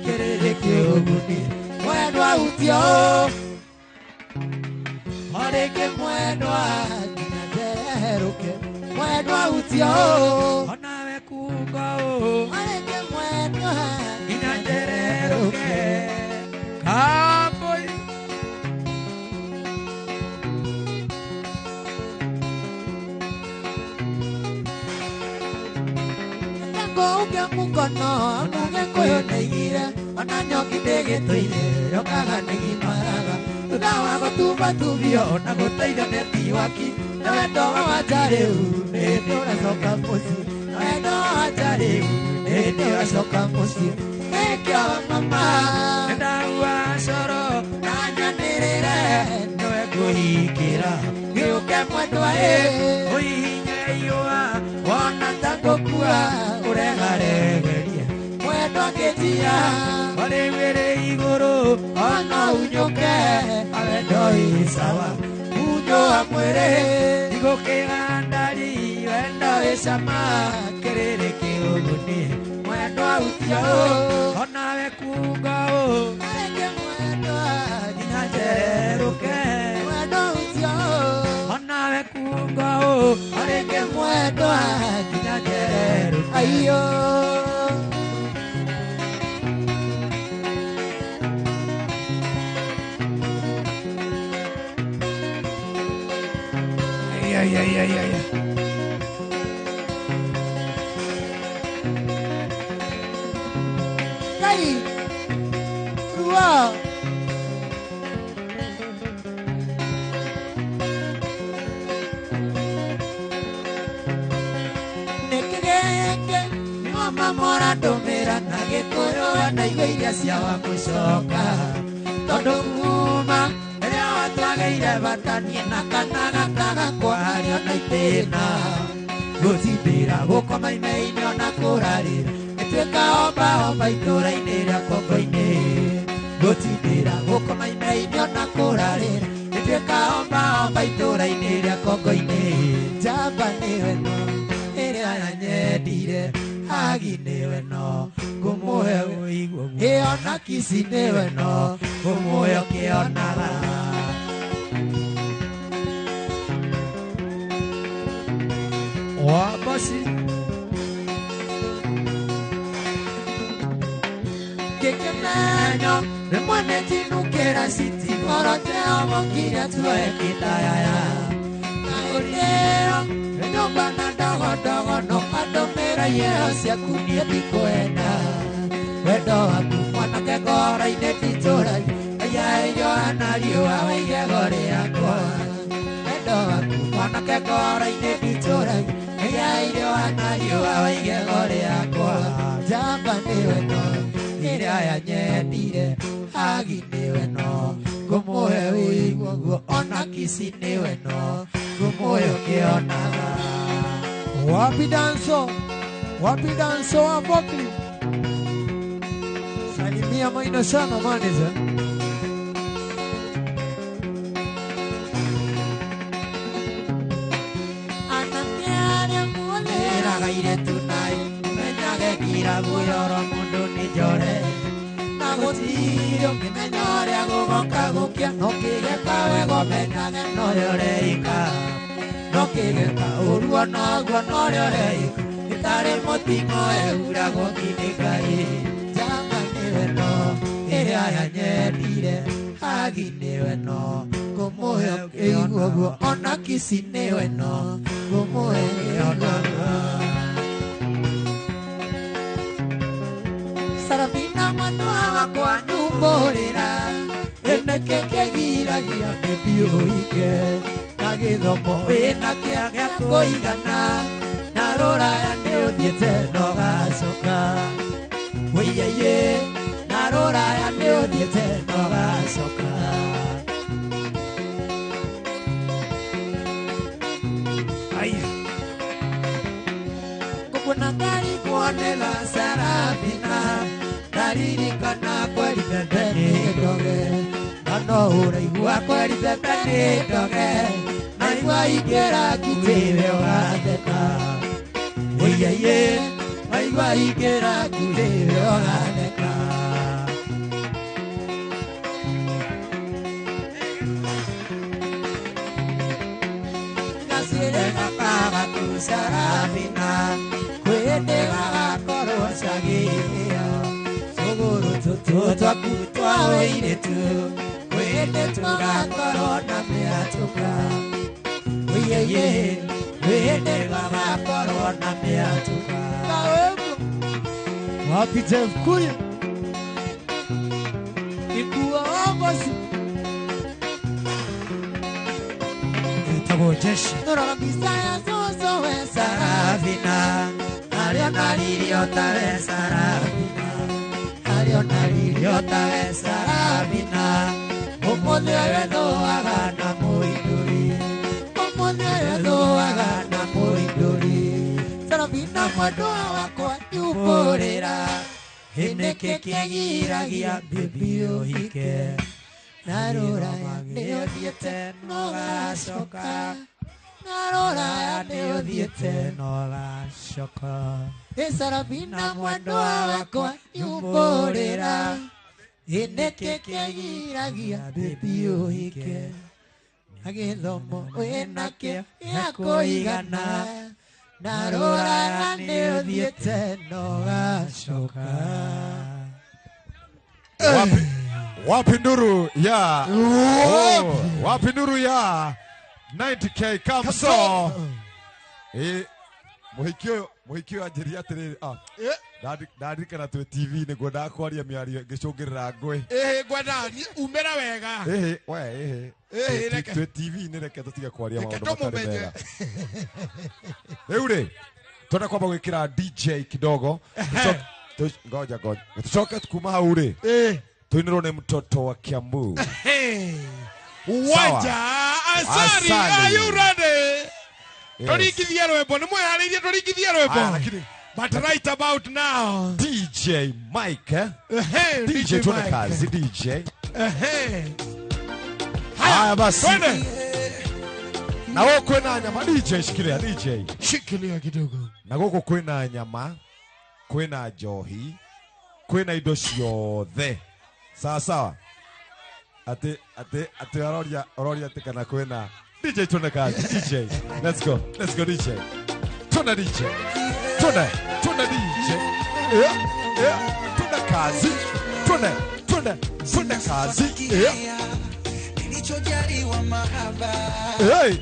S14: kĩrĩrĩ kĩũguni mwendwa utio o rĩngĩ mwendwa nginya njererũke mwendwa utio
S15: onawe kuga o
S14: rĩngĩ mwendwa
S15: nginya njererũke Kamboi
S14: Ngouke mukono mũgĩkũyũ nĩigire ona nyoki ndĩgĩtũire yokaga nĩgimaraga thutha wa gũtumbatubio na gũteithio nĩ tiwaki na wendo wa wanja rĩu nĩndĩ ũracoka mũciĩ na wendo wa wanja rĩu nĩndĩ ũracoka mũciĩ nĩkĩo mama
S15: nĩndaua coro
S14: na nyanĩrĩre nĩwe ngũhingĩra gĩũke mwendwa ĩ
S15: ũhihinye iũa
S14: wona ta ngũkua ũregaregerie mwendwa ngĩnjia
S15: warĩwĩrĩ igũrũ
S14: ona unyũke awendo ĩ sawa unyo wa mwĩrĩ
S15: igũkĩgandari
S14: wendo wĩ cama kĩrĩrĩ kĩũguni mwendwa utio
S15: onawe kuga o
S14: rĩngĩ mwendwa
S15: nginya njererũke
S14: mwendwa utio
S15: onawe kuga o
S14: rĩngĩ mwendwa
S15: nginya njererũke
S14: aiyo
S15: Ay, ay, ay, ay.
S14: Kai Rua Nekegeke Mama mora ndũmĩra na gĩkũyũ na igwe iria cia wa gũcoka tondũ kuma rĩrĩa watwagĩire bata niĩ na kana gakaga kwaria na itĩna gũtindĩra gũkoma ime-inĩ ona kũrarĩra ĩtuĩka homba homba itũra-inĩ rĩa kongo-inĩ gũtindĩra gũkoma ime-inĩ ona kũrarĩra ĩtuĩka homba homba itũra-inĩ rĩa kongo-inĩ njamba nĩwe no ĩrĩa yanyendire hagi nĩwe no ngũmũhe ũiguo ĩ ona kici nĩwe no ngũmũhe ũkĩonaga
S15: Wabasi
S14: Kĩkĩmenyo rĩmwe nĩnjinũkĩra citigorote omokire tuoe kĩndayaya na ũrĩo nyũmba na ndogondogo no kandũmĩra iheo ciaku niĩ ndikwenda wendo waku mwanake ngoro-inĩ nditũragia aiaĩrio na riũa wa igego rĩakwa wendo waku mwanake ngoro-inĩ nditũragia aiaĩrio na riũa wa igego rĩakwa njamba nĩwe no ĩrĩa yanyendire hagi nĩwe no ngũmũhe ũiguo ona kici nĩwe no ngũmũhe ũkĩonaga
S15: Wapi danso wa Bokli Salimia maina sana manager
S14: Anake arĩa muoneraga airĩtu naĩ menyage ngiraguo mũndũ nĩ njore na gũtirĩ ũngĩmenya ũrĩa gũgoka gũkĩa no kĩgeka wega ũmenyage noyo ũreika no kĩgeka ũru onaguo norĩo ũreika ĩtarĩ mũting'o ehuragwo nĩ Ngai njamba nĩwe no ĩrĩa yanyendire hagi nĩwe no ngũmũhe ũkĩiguo ona kici nĩwe no ngũmũhe ũkĩonaga Sarafina mwana wakwa nyumbũrĩra ĩnĩkĩ kĩgiragia nĩthiĩ ũhike na gĩthomo wĩna kĩa gĩa kũigana na rũraya nĩ ũthiĩte na ũgacoka wĩyeye na rũraya nĩ ũthiĩte na ũgacoka
S15: Aya
S14: Ngũkuona ngari kuonela Sarafina naririkana kweri mbembe nĩ ndoge na no ũraigua kweri mbembe nĩ ndoge na igua ingĩra ngitĩwe watheka wĩyeye Ndaigua ingĩra nguhĩ ũgatheka. Gacĩrĩ gaka gaku Sarafina, kwĩndĩ gagakorwo cagĩrĩo. Tũgũrũ tũtũ twaku twa ũirĩtu, kwĩndĩ tũgakorwo na mĩatũka. Oiye, kwĩndĩ gagakorwo na mĩatũka.
S15: Wapi Jeff Kuria? Ikuongozi. Etagwo jeshi.
S14: Rora mbica ya cũcũ we Sarafina, arĩa naririo tawe Sarafina, arĩa naririo tawe Sarafina. Ũmũthĩ ũyũ thũaga na mũindũri, ũmũthĩ ũyũ thũaga na mũindũri. Sarafina mwendwa wakwa nyumbũrĩra, nĩkĩ kĩgiragia bibi ũhike? Na rũraya nĩũthiĩte no ũgacoka, na rũraya nĩũthiĩte no ũgacoka. Ĩ Sarafina mwendwa wakwa nyumbũrĩra, nĩkĩ kĩgiragia bibi ũhike? Na gĩthomo wĩnakĩo gĩa kũigana, na rũraya nĩũthiĩte no ũgacoka.
S2: Wapi nduru ya oh, wapi nduru ya 90k Kamso. Muhikio anjĩria atĩrĩrĩ, ndarikana twĩ TV nĩguo ndakwaria mĩario ngĩcũngĩrĩra ngũĩ.
S1: Ngwenda umĩra wega.
S2: We twĩ TV-inĩ, reke tũtige kwaria maũndũ matarĩ mega. Rĩu rĩ twenda kwamba gwĩkĩra DJ kidogo. Ngoja ngoja. Tucoke kuma hau rĩ. Tuinirwo nĩ mtoto wa Kiambu.
S1: Wanja Asali, are you ready? Tũringithie rwĩmbo, nĩ mwĩharĩirie tũringithie rwĩmbo. But right about now,
S2: DJ Mike, DJ tuone kazi DJ. Haya basi. Na wewe kwena nyama DJ, shikilia DJ.
S1: Shikilia kidogo.
S2: Na gũkũ kwĩna nyama, kwĩna njohi, kwĩna indo ciothe. Sawa sawa. Ati ati ati aroria aroria ati kana kwĩna DJ tuone kazi DJ. Let's go. Let's go DJ. Tuone DJ. Tuone, tuone DJ. Yeah, yeah. Tuone kazi. Tuone, tuone, tuone kazi. Yeah.
S16: Nilichojaliwa mahaba.
S2: Hey.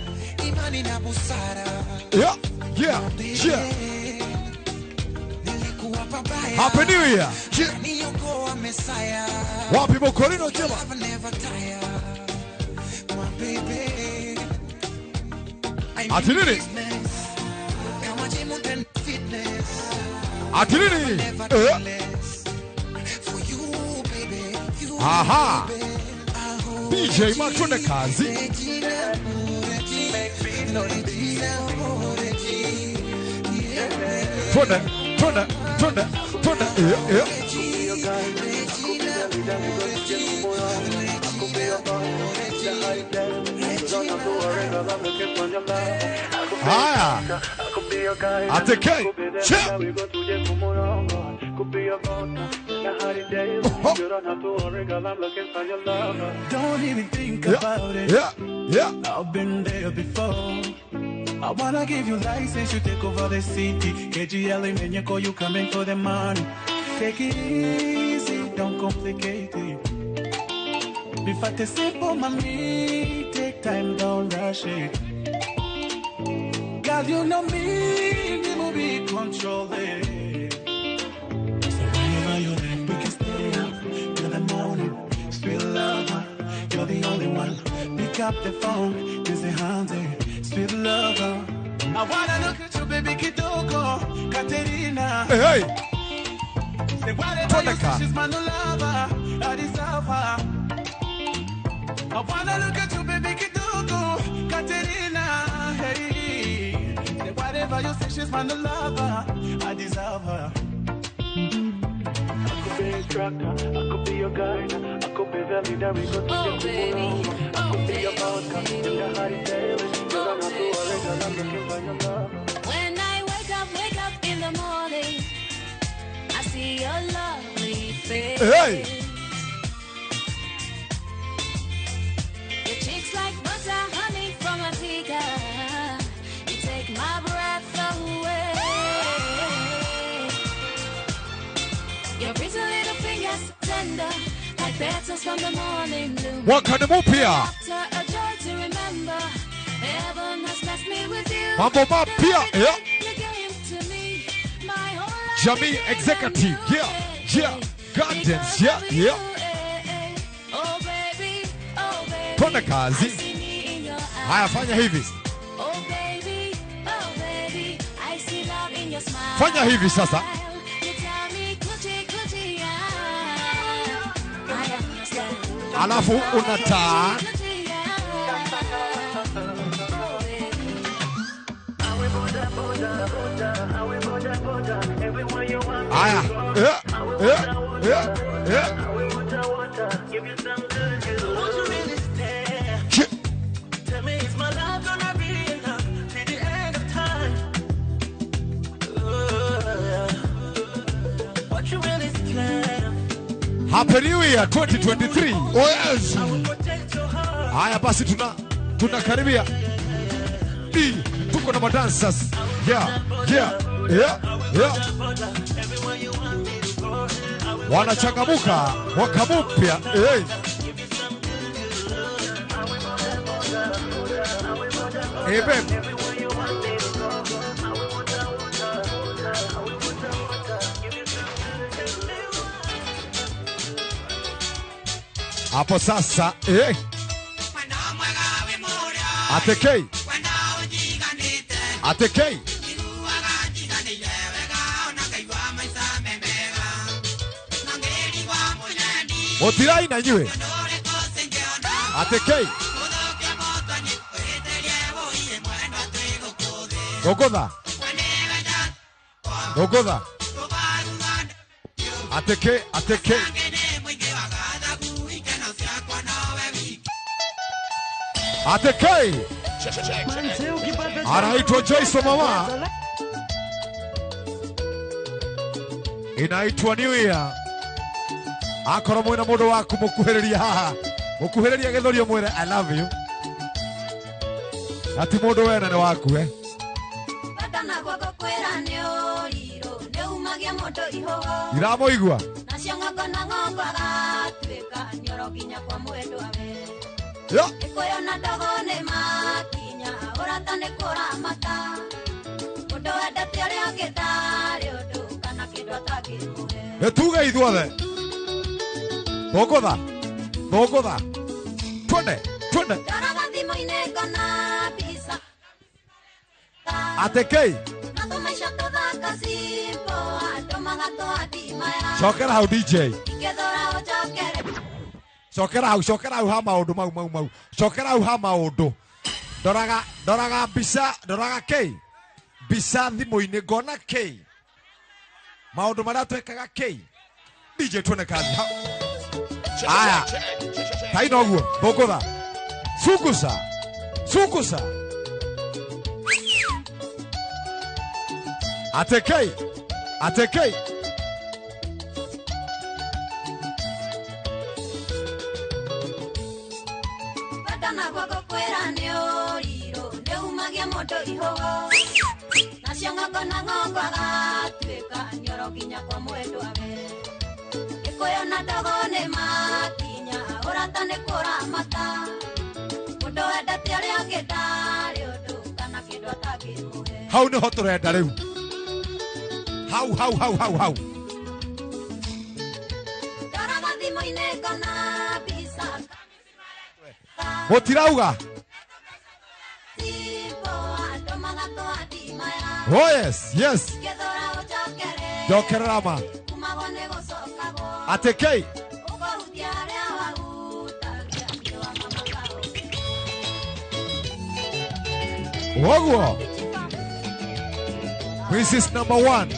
S16: Imani na busara.
S2: Yeah, yeah, yeah.
S16: Nilikuwa pabaya.
S2: Happy New Year.
S16: Niokoa Mesaya.
S2: Wapi mokorino jema.
S16: Never tire. My baby.
S2: Ati nini?
S16: Kama gym and fitness.
S2: Ati nini?
S16: For you baby. You.
S2: Aha. DJ Mark tuone kazi. Tuone, tuone, tuone, tuone. Yeah, yeah. Haya. Ateke. Che.
S17: Don't even think about it.
S2: Yeah, yeah.
S17: I've been there before. I wanna give you license to take over the city. KGL Menyeko, you coming for the money. Take it easy, don't complicate it. Be fat simple, mommy. Take time, don't rush it. Girl, you know me, we will be controlling. So whenever you're there, we can stay up till the morning. Sweet lover, you're the only one. Pick up the phone, this is handy. Sweet lover, I wanna look at you, baby Kitoko, Katerina.
S2: Hey, hey.
S17: Say whatever you say, she's my new lover. I deserve her. I wanna look at you, baby Kitoko, Katerina. Hey, say whatever you say, she's my new lover. I deserve her.
S18: I could be instructor, I could be your guide, I could be the leader. We go to the baby. I could be your vodka in the holiday.
S6: When I wake up in the morning, see your lovely face.
S2: Hey.
S6: Your cheeks like butter, honey from a teacup. You take my breath away. Your pretty little fingers tender, like petals from the morning bloom.
S2: Mwaka ni mpya.
S6: After a joy to remember, heaven has blessed me with you.
S2: Mambo mapya. Yeah.
S6: You gave to me my whole life.
S2: Jamii Executive. Yeah. Yeah. Gardens. Yeah. Yeah.
S6: Oh baby, oh baby.
S2: Twende kazi.
S6: I see me in your eyes.
S2: Haya, fanya hivi.
S6: Oh baby, oh baby, I see love in your smile.
S2: Fanya hivi sasa.
S6: You tell me coochie coochie ah. I understand.
S2: Alafu unataa.
S6: Coochie ah. Oh baby.
S2: Haya. Yeah. Yeah. Yeah. Yeah.
S17: Won't you really stay? Tell me, is my love gonna be enough till the end of time? What you really scared of?
S2: Happy New Year 2023.
S1: Oh yes.
S2: Haya basi tunakaribia. D tuko na madancers. Yeah, yeah, yeah, yeah. Wanachangamuka mwaka mpya. Hey. Hey babe. Hapo sasa eh. Atekei. Atekei. Motirai na nyue. Atekei. Dogodha. Dogodha. Ateke, ateke. Atekei. Anaitwa Joyce mama. Inaitwa New Year. Akorwo mwina mundu waku mukuhiriria haha. Mukuhiriria githurio mwire I love you. Ati mundu wena ni waku eh.
S6: Bata na guoko kwira ni ũrirũ, nĩumagia mũndũ ihũgũ.
S2: Iramuigua.
S6: Nacio ng'ongo na ng'ongo agatuĩka nyoro nginya kwa mwendwa we.
S2: Yo.
S6: Gĩkũyũ na ndogo nĩ makinya, ũrata nĩ kũramata. Mũndũ wendete ũrĩa ũngĩ ndarĩ ũndũ kana kĩndũ atangĩmũhe.
S2: Nĩtuge ithuothe. Thũngũtha. Thũngũtha. Twende, twende.
S6: Ndoraga thimũ-inĩ ngona mbica.
S2: Atekei.
S6: Na tũmaica tũthaka simple, andũ magatũhatimaya.
S2: Cokera hau DJ.
S6: Ingĩthũra ũnjokere.
S2: Cokera hau, cokera hau ha maũndũ mau mau mau. Cokera hau ha maũndũ. Ndoraga, ndoraga mbica, ndoraga kĩ? Mbica thimũ-inĩ ngona kĩ? Maũndũ marĩa twekaga kĩ? DJ tuone kazi. Aya. Taina ũguo, thũngũtha. Sungusa. Sungusa. Atekei. Atekei.
S6: Bata na guoko kwĩra nĩ ũrirũ, nĩumagia mũndũ ihũgũ. Nacio ng'ongo na ng'ongo agatuĩka nyoro nginya kwa mwendwa we. Gĩkũyũ na ndogo nĩ makinya, ũrata nĩ kũramata. Mũndũ wendete ũrĩa ũngĩ ndarĩ ũndũ kana kĩndũ atangĩmũhe.
S2: Hau nĩho tũrenda rĩu. Hau, hau, hau, hau, hau.
S6: Ndoraga thimũ-inĩ ngona mbica.
S2: Mũtirauga.
S6: Simple, andũ magatũhatimaya.
S2: Oh yes, yes.
S6: Ingĩthũra ũnjokere.
S2: Njokerera ma.
S6: Kumagwo nĩ gũcokagwo.
S2: Atekei.
S6: Ũkahutia harĩa wahutagia nĩ wa mama kao.
S2: Woguo. Mrs. Number One.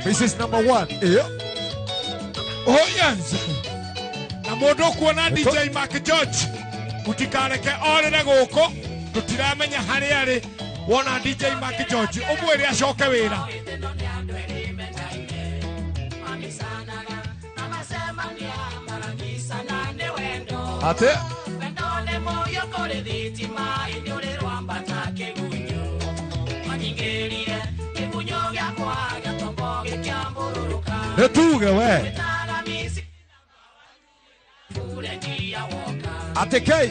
S2: Mrs. Number One. Yeah.
S1: Oh yes. Na mundu kuona DJ Mark George mutikareke orere guku tutiramenya haria ari. Wona DJ Mark George umwire acoke wira.
S2: Ate etuge we ate kei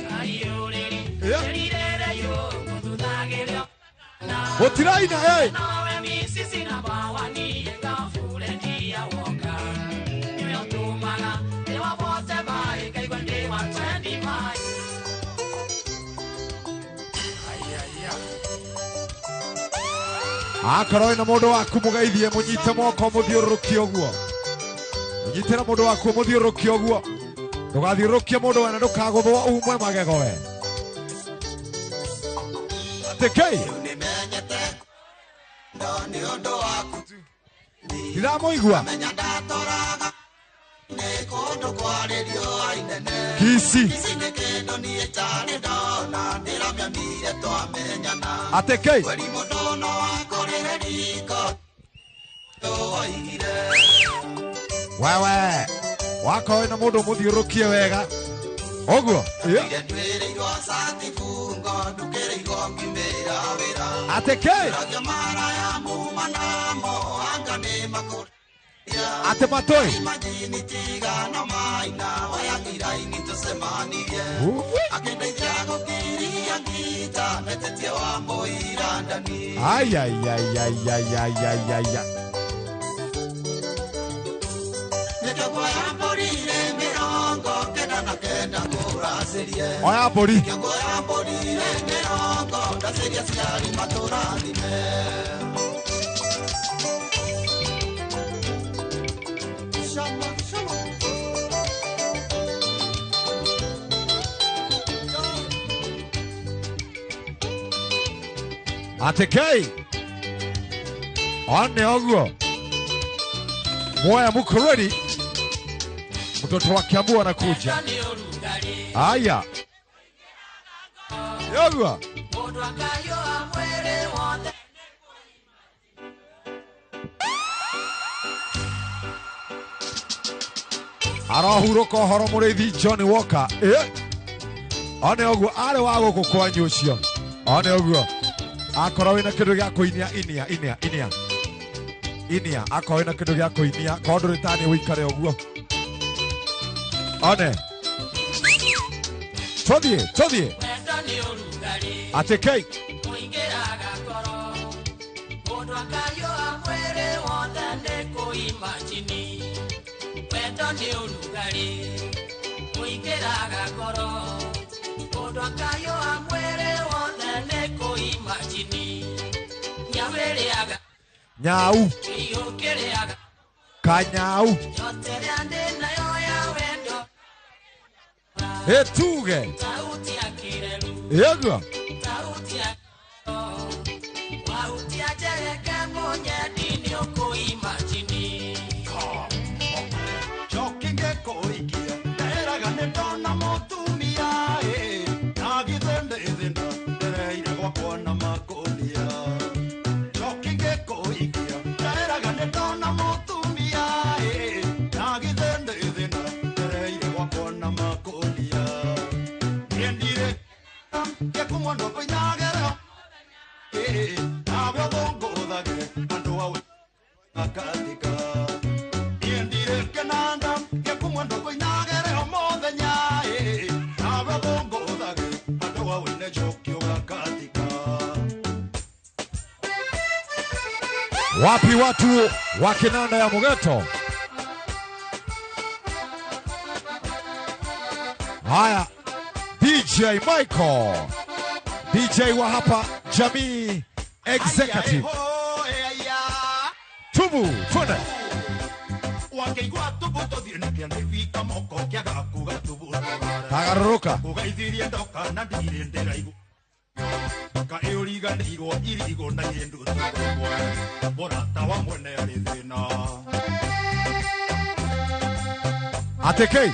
S2: otiraina hey akorwo na mundu waku mugeithie munyite moko muthiururukie uguo munyitira mundu waku muthiururukie uguo ndugathiururukie mundu wena ndukaguthwo umwe magego we atekei ndiramuigua Kisi atekei wewe wako na mundu muthiurukie wega oguo atekei ate matoi ay ay ay ay ay ay ay ay ay oya mburi atekei one oguo moya muko ready mtoto wa Kiambu anakuja haya yogwa arahuruka horo murithi Johnny Walker one oguo ari wa guku kwanyu ucio one oguo akorwo wina kindu gia kuinia inia inia inia inia akorwo wina kindu gia kuinia korwo nduri tani uikare uguo one tuthie tuthie atekei nyau kanyau etuge yegwa Wapi watu wa kinanda ya Mugeto? Haya, DJ Michael, DJ wa hapa Jamii Executive. Tubu, twende. Tagaruka. Atekei.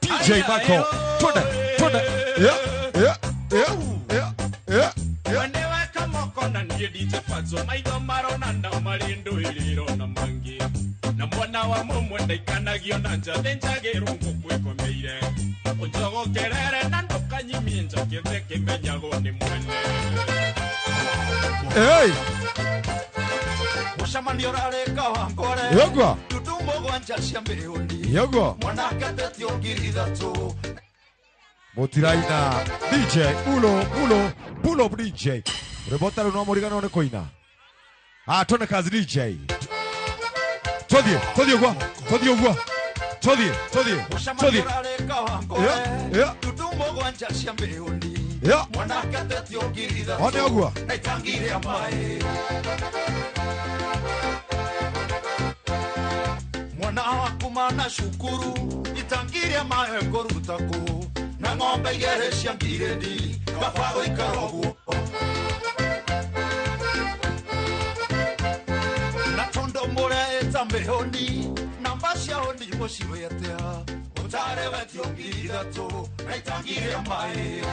S2: DJ Michael, twende, twende. Yeah, yeah, yeah, yeah, yeah.
S19: Niĩ DJ Fatso maitho marona na marĩ ndũĩrĩro na mangĩ na mwana wa mũmwe ndaikanagio na nja thĩnjagĩrwo ngũkũ ĩkomeire ũnjogokerere na ndũkanyimie njakĩte kĩmenyagwo nĩ mwene.
S2: Hey!
S4: Mũcemanio ũrarĩka wa ngore
S2: Yogwa.
S4: Ndutu mũgwanja cia mĩhũni
S2: Yogwa.
S4: Mwanake atetio 3,000
S2: Mutiraina DJ ulo ulo pull up DJ rwĩmbo ta rũu no mũriganĩrwo nĩ kũina. Ah, twende kazi DJ. Tũthiĩ, tũthiĩ ũguo, tũthiĩ ũguo. Tũthiĩ, tũthiĩ,
S4: Mũcemanio
S2: tũthiĩ.
S4: ũrarĩka wa ngore
S2: Yeah, yeah.
S4: Ndutu mũgwanja cia mĩhũni
S2: Yeah.
S4: Mwanake atetio 3,000
S2: One ũguo.
S4: Na itangi rĩa maĩ Mwana waku mana cukuru itangi rĩa maĩ ngũruta kũ na ng'ombe igĩrĩ cia ngirĩndi kaba gũikara ũguo na tondũ mũreĩta mĩhũni namba cia hũni mũciũĩ atĩa ũtarĩ wetio 3,000 na itangi rĩa maĩ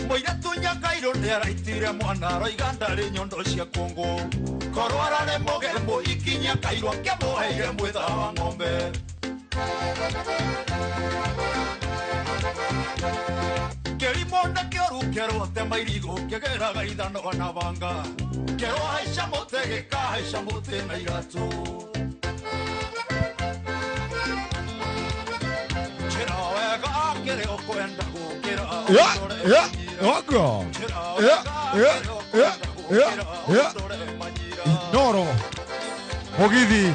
S4: mũirĩtu Nyakairũ nĩaraitire mwana aroiga ndarĩ nyondo cia kũngũ korwo ararĩ mũgemu ikinya Kairũ akĩmũheire mwĩtha wa ng'ombe kĩrimũ na kĩoru kĩerwo tema irigũ kĩgeraga ithanwa na banga kĩerwo haica mũtĩ gĩkahaica mũtĩ na iratũ njĩra wega kĩrĩa ũkwenda gũkĩra
S2: Yeah, yeah, ũguo. Yeah, yeah, yeah, yeah, yeah. Inoro mugithi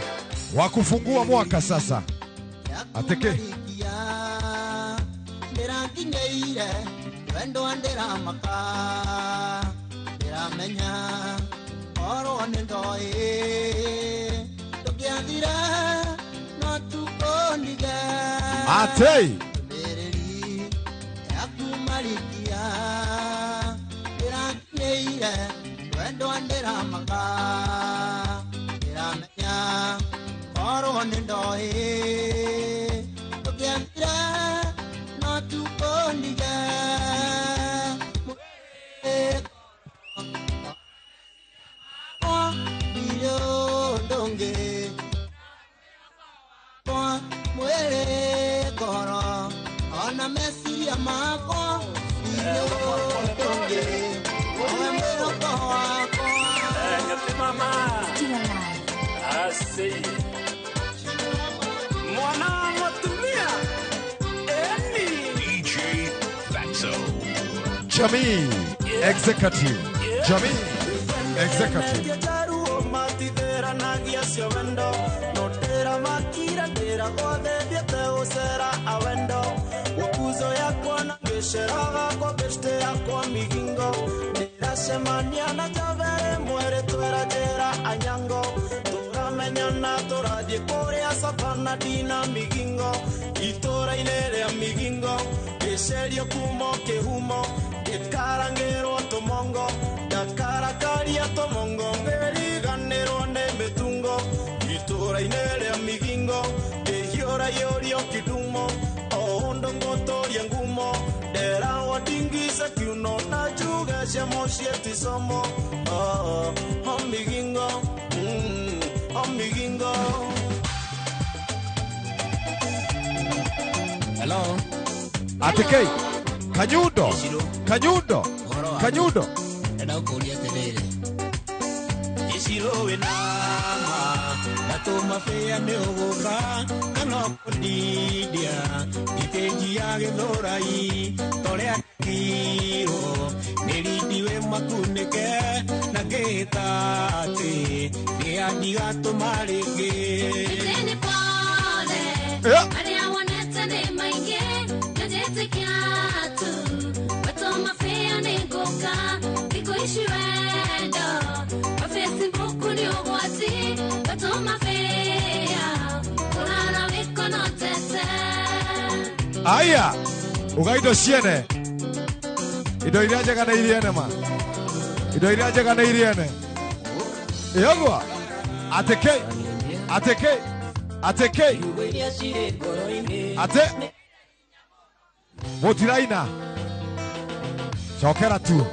S2: wa kufungua mwaka sasa. Ateke
S20: Ndĩranginyĩire wendo ndĩramaka ndĩramenya korwo nĩ ndoĩ ndũngĩathire no tukũnige
S2: atei
S20: ndũmĩrĩri yaku marikia ndĩranginyĩire wendo ndĩramaka ndĩramenya korwo nĩ ndoĩ ndũngĩathire no tukũnige ndonge kwa mwere ngoro ona meciria makwa ndonge owe mwĩhoko wakwa.
S19: Mama asi mwana mutumia eni
S21: DJ Fatso.
S2: Jamii Executive. Jamii Executive.
S22: Ndĩracemania na njavere mwere twĩra njĩra anyango tũramenyana tũrathiĩ kũrĩa Savana ndina migingo itũra-inĩ rĩa migingo ngĩcerio kumo kĩhumo ngĩkarangĩrwo tũmongo ndakarakaria tũmongo ngĩriganĩrwo nĩ mĩtungo itũra-inĩ rĩa migingo ngĩhiũrahiũrio kĩdumo o ũndũ ngũtũria ngumo nderawa ndingise kiuno na njuge cia mũciĩ ti somo oh, oh, migingo oh, migingo.
S7: Hello.
S2: Ateke Kanyundo Kanyundo Kanyundo
S7: ndenda gũkũria atĩrĩrĩ Iciro wĩna ma na tũmabĩa nĩ ũgũka kana ũkũndidia ithĩnji ya gĩthũrai torĩa kirwo nĩ rindi wĩ makunĩke na ngĩta atĩ nĩ andigatũma rĩngĩ.
S6: Nĩ pole arĩa wonete nĩ maingĩ na njĩtĩkia tu watũmabĩa nĩ ngũka thikũ ici wendo wa Facebook nĩ ũgwati watũmabĩa kũrara wĩkonotete.
S2: Aya uga indo ciene indo iria njega nĩ iriene ma indo iria njega nĩ iriene yogwa ateke ateke ateke ate mutiraina Cokera tu.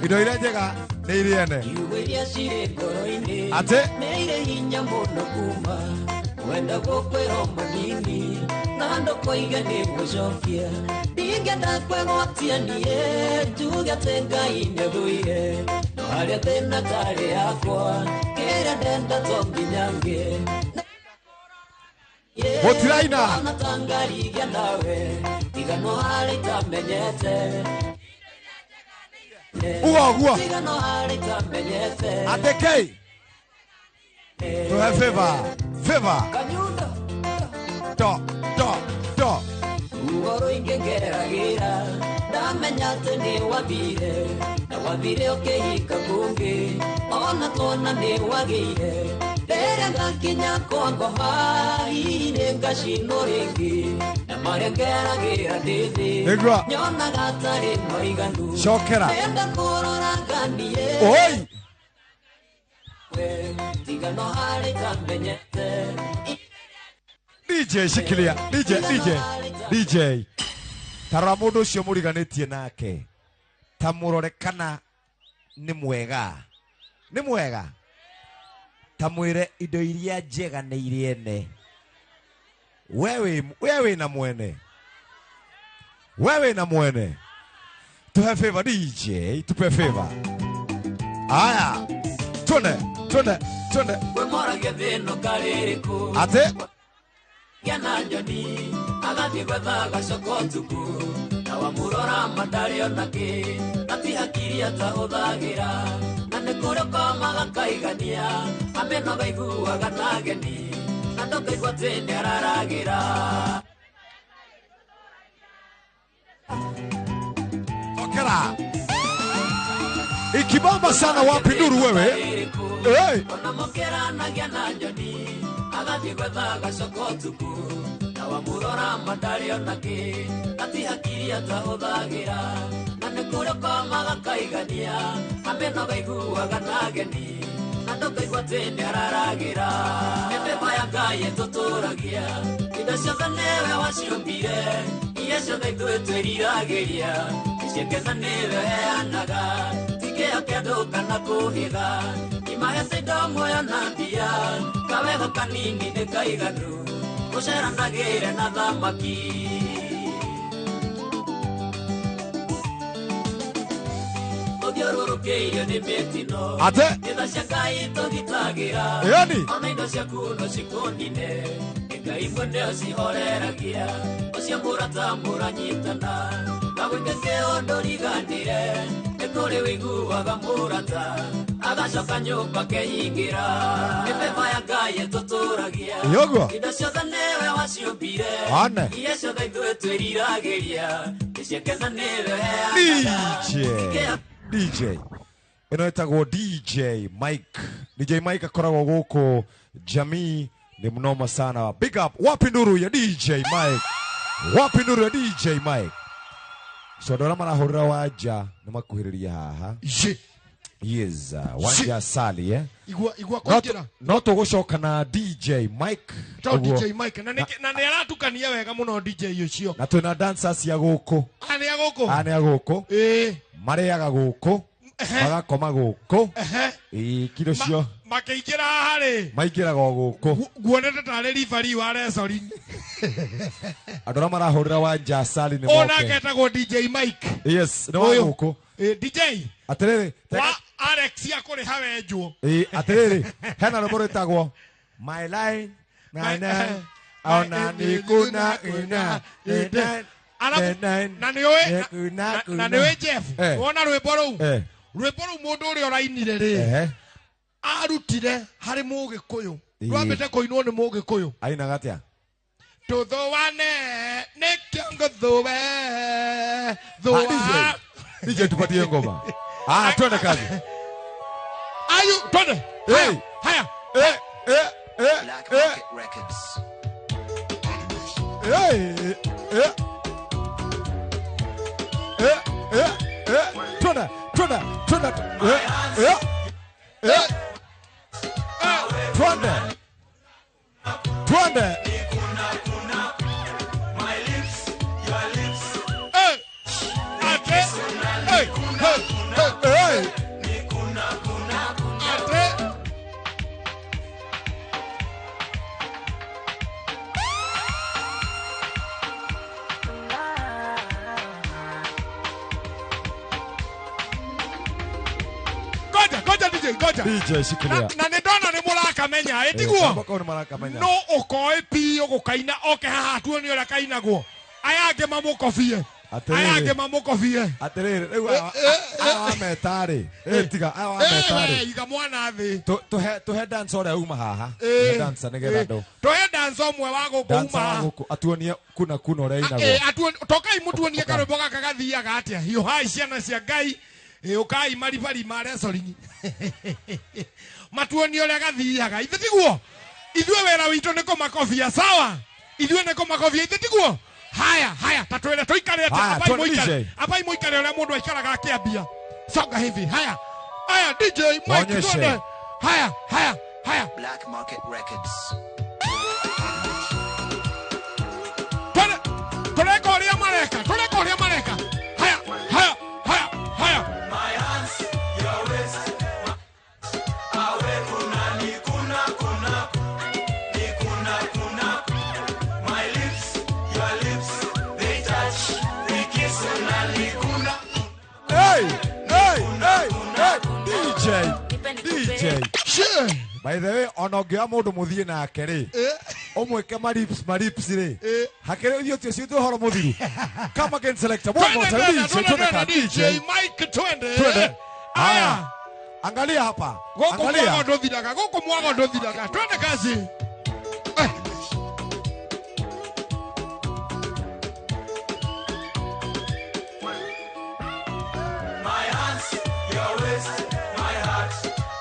S2: Indo iria njega nĩ iriene.
S8: Iria cirĩ ngoro-inĩ.
S2: Atĩ?
S8: Nĩ irĩ hinya mũno kuma wenda gũkwĩrwo manini na ndũkoige nĩ gũcokia. Ndingĩenda kwĩgwatia niĩ njuge atĩ Ngai nĩathũire no harĩa thĩna tarĩ yakwa kĩrĩa ndenda to nginya ngĩe.
S2: Mũtiraina.
S8: Ona ta ngarigia nawe tiga no harĩa itamenyete.
S2: Uga ũguo.
S8: Tiga no harĩa itamenyete.
S2: Atĩ kĩ? Tuhe favor. Favor.
S8: Kanyundo.
S2: Do do do.
S8: Ngoro ingĩngeragĩra ndamenya atĩ nĩ wathire na wathire ũkĩhika kũngĩ ona tuona nĩ wagĩire rĩrĩa ngakinya kwa ngoma hihi nĩ ngacinwo rĩngĩ na marĩa ngeragĩra ndĩ thĩ
S2: Nĩguo.
S8: nyonaga atarĩ maiganu.
S2: Cokera.
S8: Ndenda kũrora nganie.
S2: Oi.
S8: We tiga no harĩa itamenyete.
S2: DJ shikilia. DJ DJ DJ. Tarora mũndũ ũcio mũriganĩtie nake. Ta mũrore kana nĩ mwega. Nĩ mwega. Ta mwĩre indo iria njega nĩ iriene. Wewe wewe na mwene. Wewe na mwene. Tuhe favor DJ, tupe favor. Aya. Twende, twende, twende.
S8: Wemorage thĩno karĩrĩkũ.
S2: Ate?
S8: Gĩana njoni agathiĩ gwetha gacoko ũtukũ na wamũrora ma ndarĩ ona kĩ na ti hakiri atahũthagĩra na nĩ kũrĩ ũkomaga kaigania ameno gaiguaga na ageni na ndũkaigua atĩ nĩararagĩra.
S2: Okera. Ikibamba sana wapi nduru wewe? Hey.
S8: Ona mũkĩranagia na njoni agathiĩ gwetha gacoko ũtukũ na wamũrora ma ndarĩ ona kĩ na ti hakiri atahũthagĩra na nĩ kũrĩ ũkomaga kaigania ameno gaiguaga na ageni na ndũkaigua atĩ nĩararagĩra. Mĩthemba ya Ngai ĩtũtũragia indo ciothe nĩwe waciũmbire iria ciothe ithuĩ twĩriragĩria icieketha nĩwe ũheanaga ti kĩo kĩa andũ kana kũhitha imahete indo muoyo na mbia kawega kanini nĩ kaiganu ũceranagĩre na thamaki. Tũthiũrũrũkĩirio nĩ mĩtino.
S2: Ate?
S8: Nĩ tha cia Ngai tũgitagĩra.
S2: Ĩni.
S8: Ona indo ciaku no cikũnine nĩ Ngai mwene ũcihoreragia ũcio mũrata mũranyitana na gwĩke kĩo ndũriganĩre nĩ kũrĩ wĩiguaga mũrata agacoka nyũmba kehingĩra. Mĩthemba ya Ngai ĩtũtũragia
S2: Yoguo.
S8: indo ciothe nĩwe waciũmbire
S2: One.
S8: iria ciothe ithuĩ twĩriragĩria nĩcieketha nĩwe ũheanaga.
S2: DJ DJ ĩno ĩtagwo DJ Mike. DJ Mike akoragwo gũkũ Jamii ni mnoma sana. Big up. Wapi nduru ya DJ Mike? Wapi nduru ya DJ Mike? So andũ arĩa marahũrĩra wanja nĩ makuhĩrĩria haha. Yes, wanja sali eh.
S1: Igua igua kũingĩra.
S2: No tũgũcoka na DJ Mike.
S1: To
S2: Ũguo.
S1: DJ Mike na na nĩ aratukania wega mũno DJ ũcio.
S2: Na twĩna dancers ya gũkũ.
S1: A nĩ a gũkũ.
S2: A nĩ a gũkũ.
S1: Ĩĩ.
S2: Marĩaga gũkũ. Magakoma gũkũ. Ĩĩ kiro cio.
S1: Makĩingĩra haha rĩ.
S2: Maingĩraga o gũkũ.
S1: Guonete tarĩ referee wa wrestling.
S2: Andũ arĩa marahũrĩra wanja sali nĩ moke.
S1: Onake etagwo DJ Mike.
S2: Yes, nĩ wa
S1: Ũyũ.
S2: gũkũ.
S1: DJ.
S2: Atĩrĩrĩ,
S1: Wa Alex akũrĩha wenjwo.
S2: Ĩĩ, atĩrĩrĩ, hena rwĩmbo rwĩtagwo My Line, My Nine, ona nĩ kuna ina, ina,
S1: Alafu, na nĩ ũĩ na nĩ ũĩ Jeff, wona rwĩmbo rũu? Rwĩmbo rũu mũndũ ũrĩa ũrainire rĩ, arutire harĩ Mũgĩkũyũ. Rwambĩte kũinwo nĩ Mũgĩkũyũ.
S2: Ainaga atĩa?
S1: Tũthũane nĩkĩo ngũthũe, thũa.
S2: DJ tupatie ngoma. Ah, twende kazi.
S1: Ayu, twende.
S2: Hey.
S1: Haya.
S2: Black
S16: Market Records.
S2: Hey. Twende, twende, twende. Twende. Twende.
S17: My lips, your lips.
S1: Hey. ngoja.
S2: DJ shikilia.
S1: Na nĩ ndona nĩ mũrakamenya, ĩ tiguo?
S2: Kau nĩ marakamenya.
S1: No ũkoĩ piũ gũkaina oke haha tuonie ũrĩa kainagwo. Aya angĩ mamũkobie. Aya angĩ mamũkobie.
S2: Atĩrĩrĩ, rĩu aya wameta-rĩ, tiga, aya wameta-rĩ.
S1: Iga mwana thĩ.
S2: Tũhe dance ũrĩa uma haha. Tũhe dance nĩgetha andũ.
S1: Tũhe dance ũmwe wa gũkũ uma haha.
S2: Atuonie kuna kuna ũrĩa inagwo.
S1: Tokai mũtuonie karwĩmbo gaka gathiaga atĩa. Hiũhai ciana cia Ngai. Ũkai maribari ma wrestling. Matuonie ũrĩa gathiaga. Ithe tiguo? Ithuĩ wĩra witũ nĩ kũmakobia, sawa? Ithuĩ nĩ kũmakobia, ithe tiguo? Haya, haya, tatuele tuikare ati abai muikare. Abai muikare ule mundu aikaraga akiambia. Songa hivi. Haya. Haya DJ Mike twende. Haya, haya, haya.
S16: Black Market Records.
S1: Twende. Tuleko uria mareka. Tuleko uria mareka. Haya, haya, haya, haya.
S3: My hands, your waist. Awe kuna ni kuna kuna. Ni kuna kuna. My lips, your lips, they touch, they kiss na ni kuna.
S2: Hey, hey, hey, hey, DJ, DJ. By the way, ona ũngĩoya mũndũ mũthiĩ nake rĩ, ũmwĩke marips marips rĩ, hakĩrĩ ithuĩ ũcio ũcio ũhoro mũthiru. Come again selector. One more time DJ, twende DJ
S1: Mike, twende.
S2: Twende. Haya. Angalia hapa.
S1: Gũkũ mwago ndũthiraga, gũkũ mwago ndũthiraga. Twende kazi.
S3: My hands, your waist, my heart.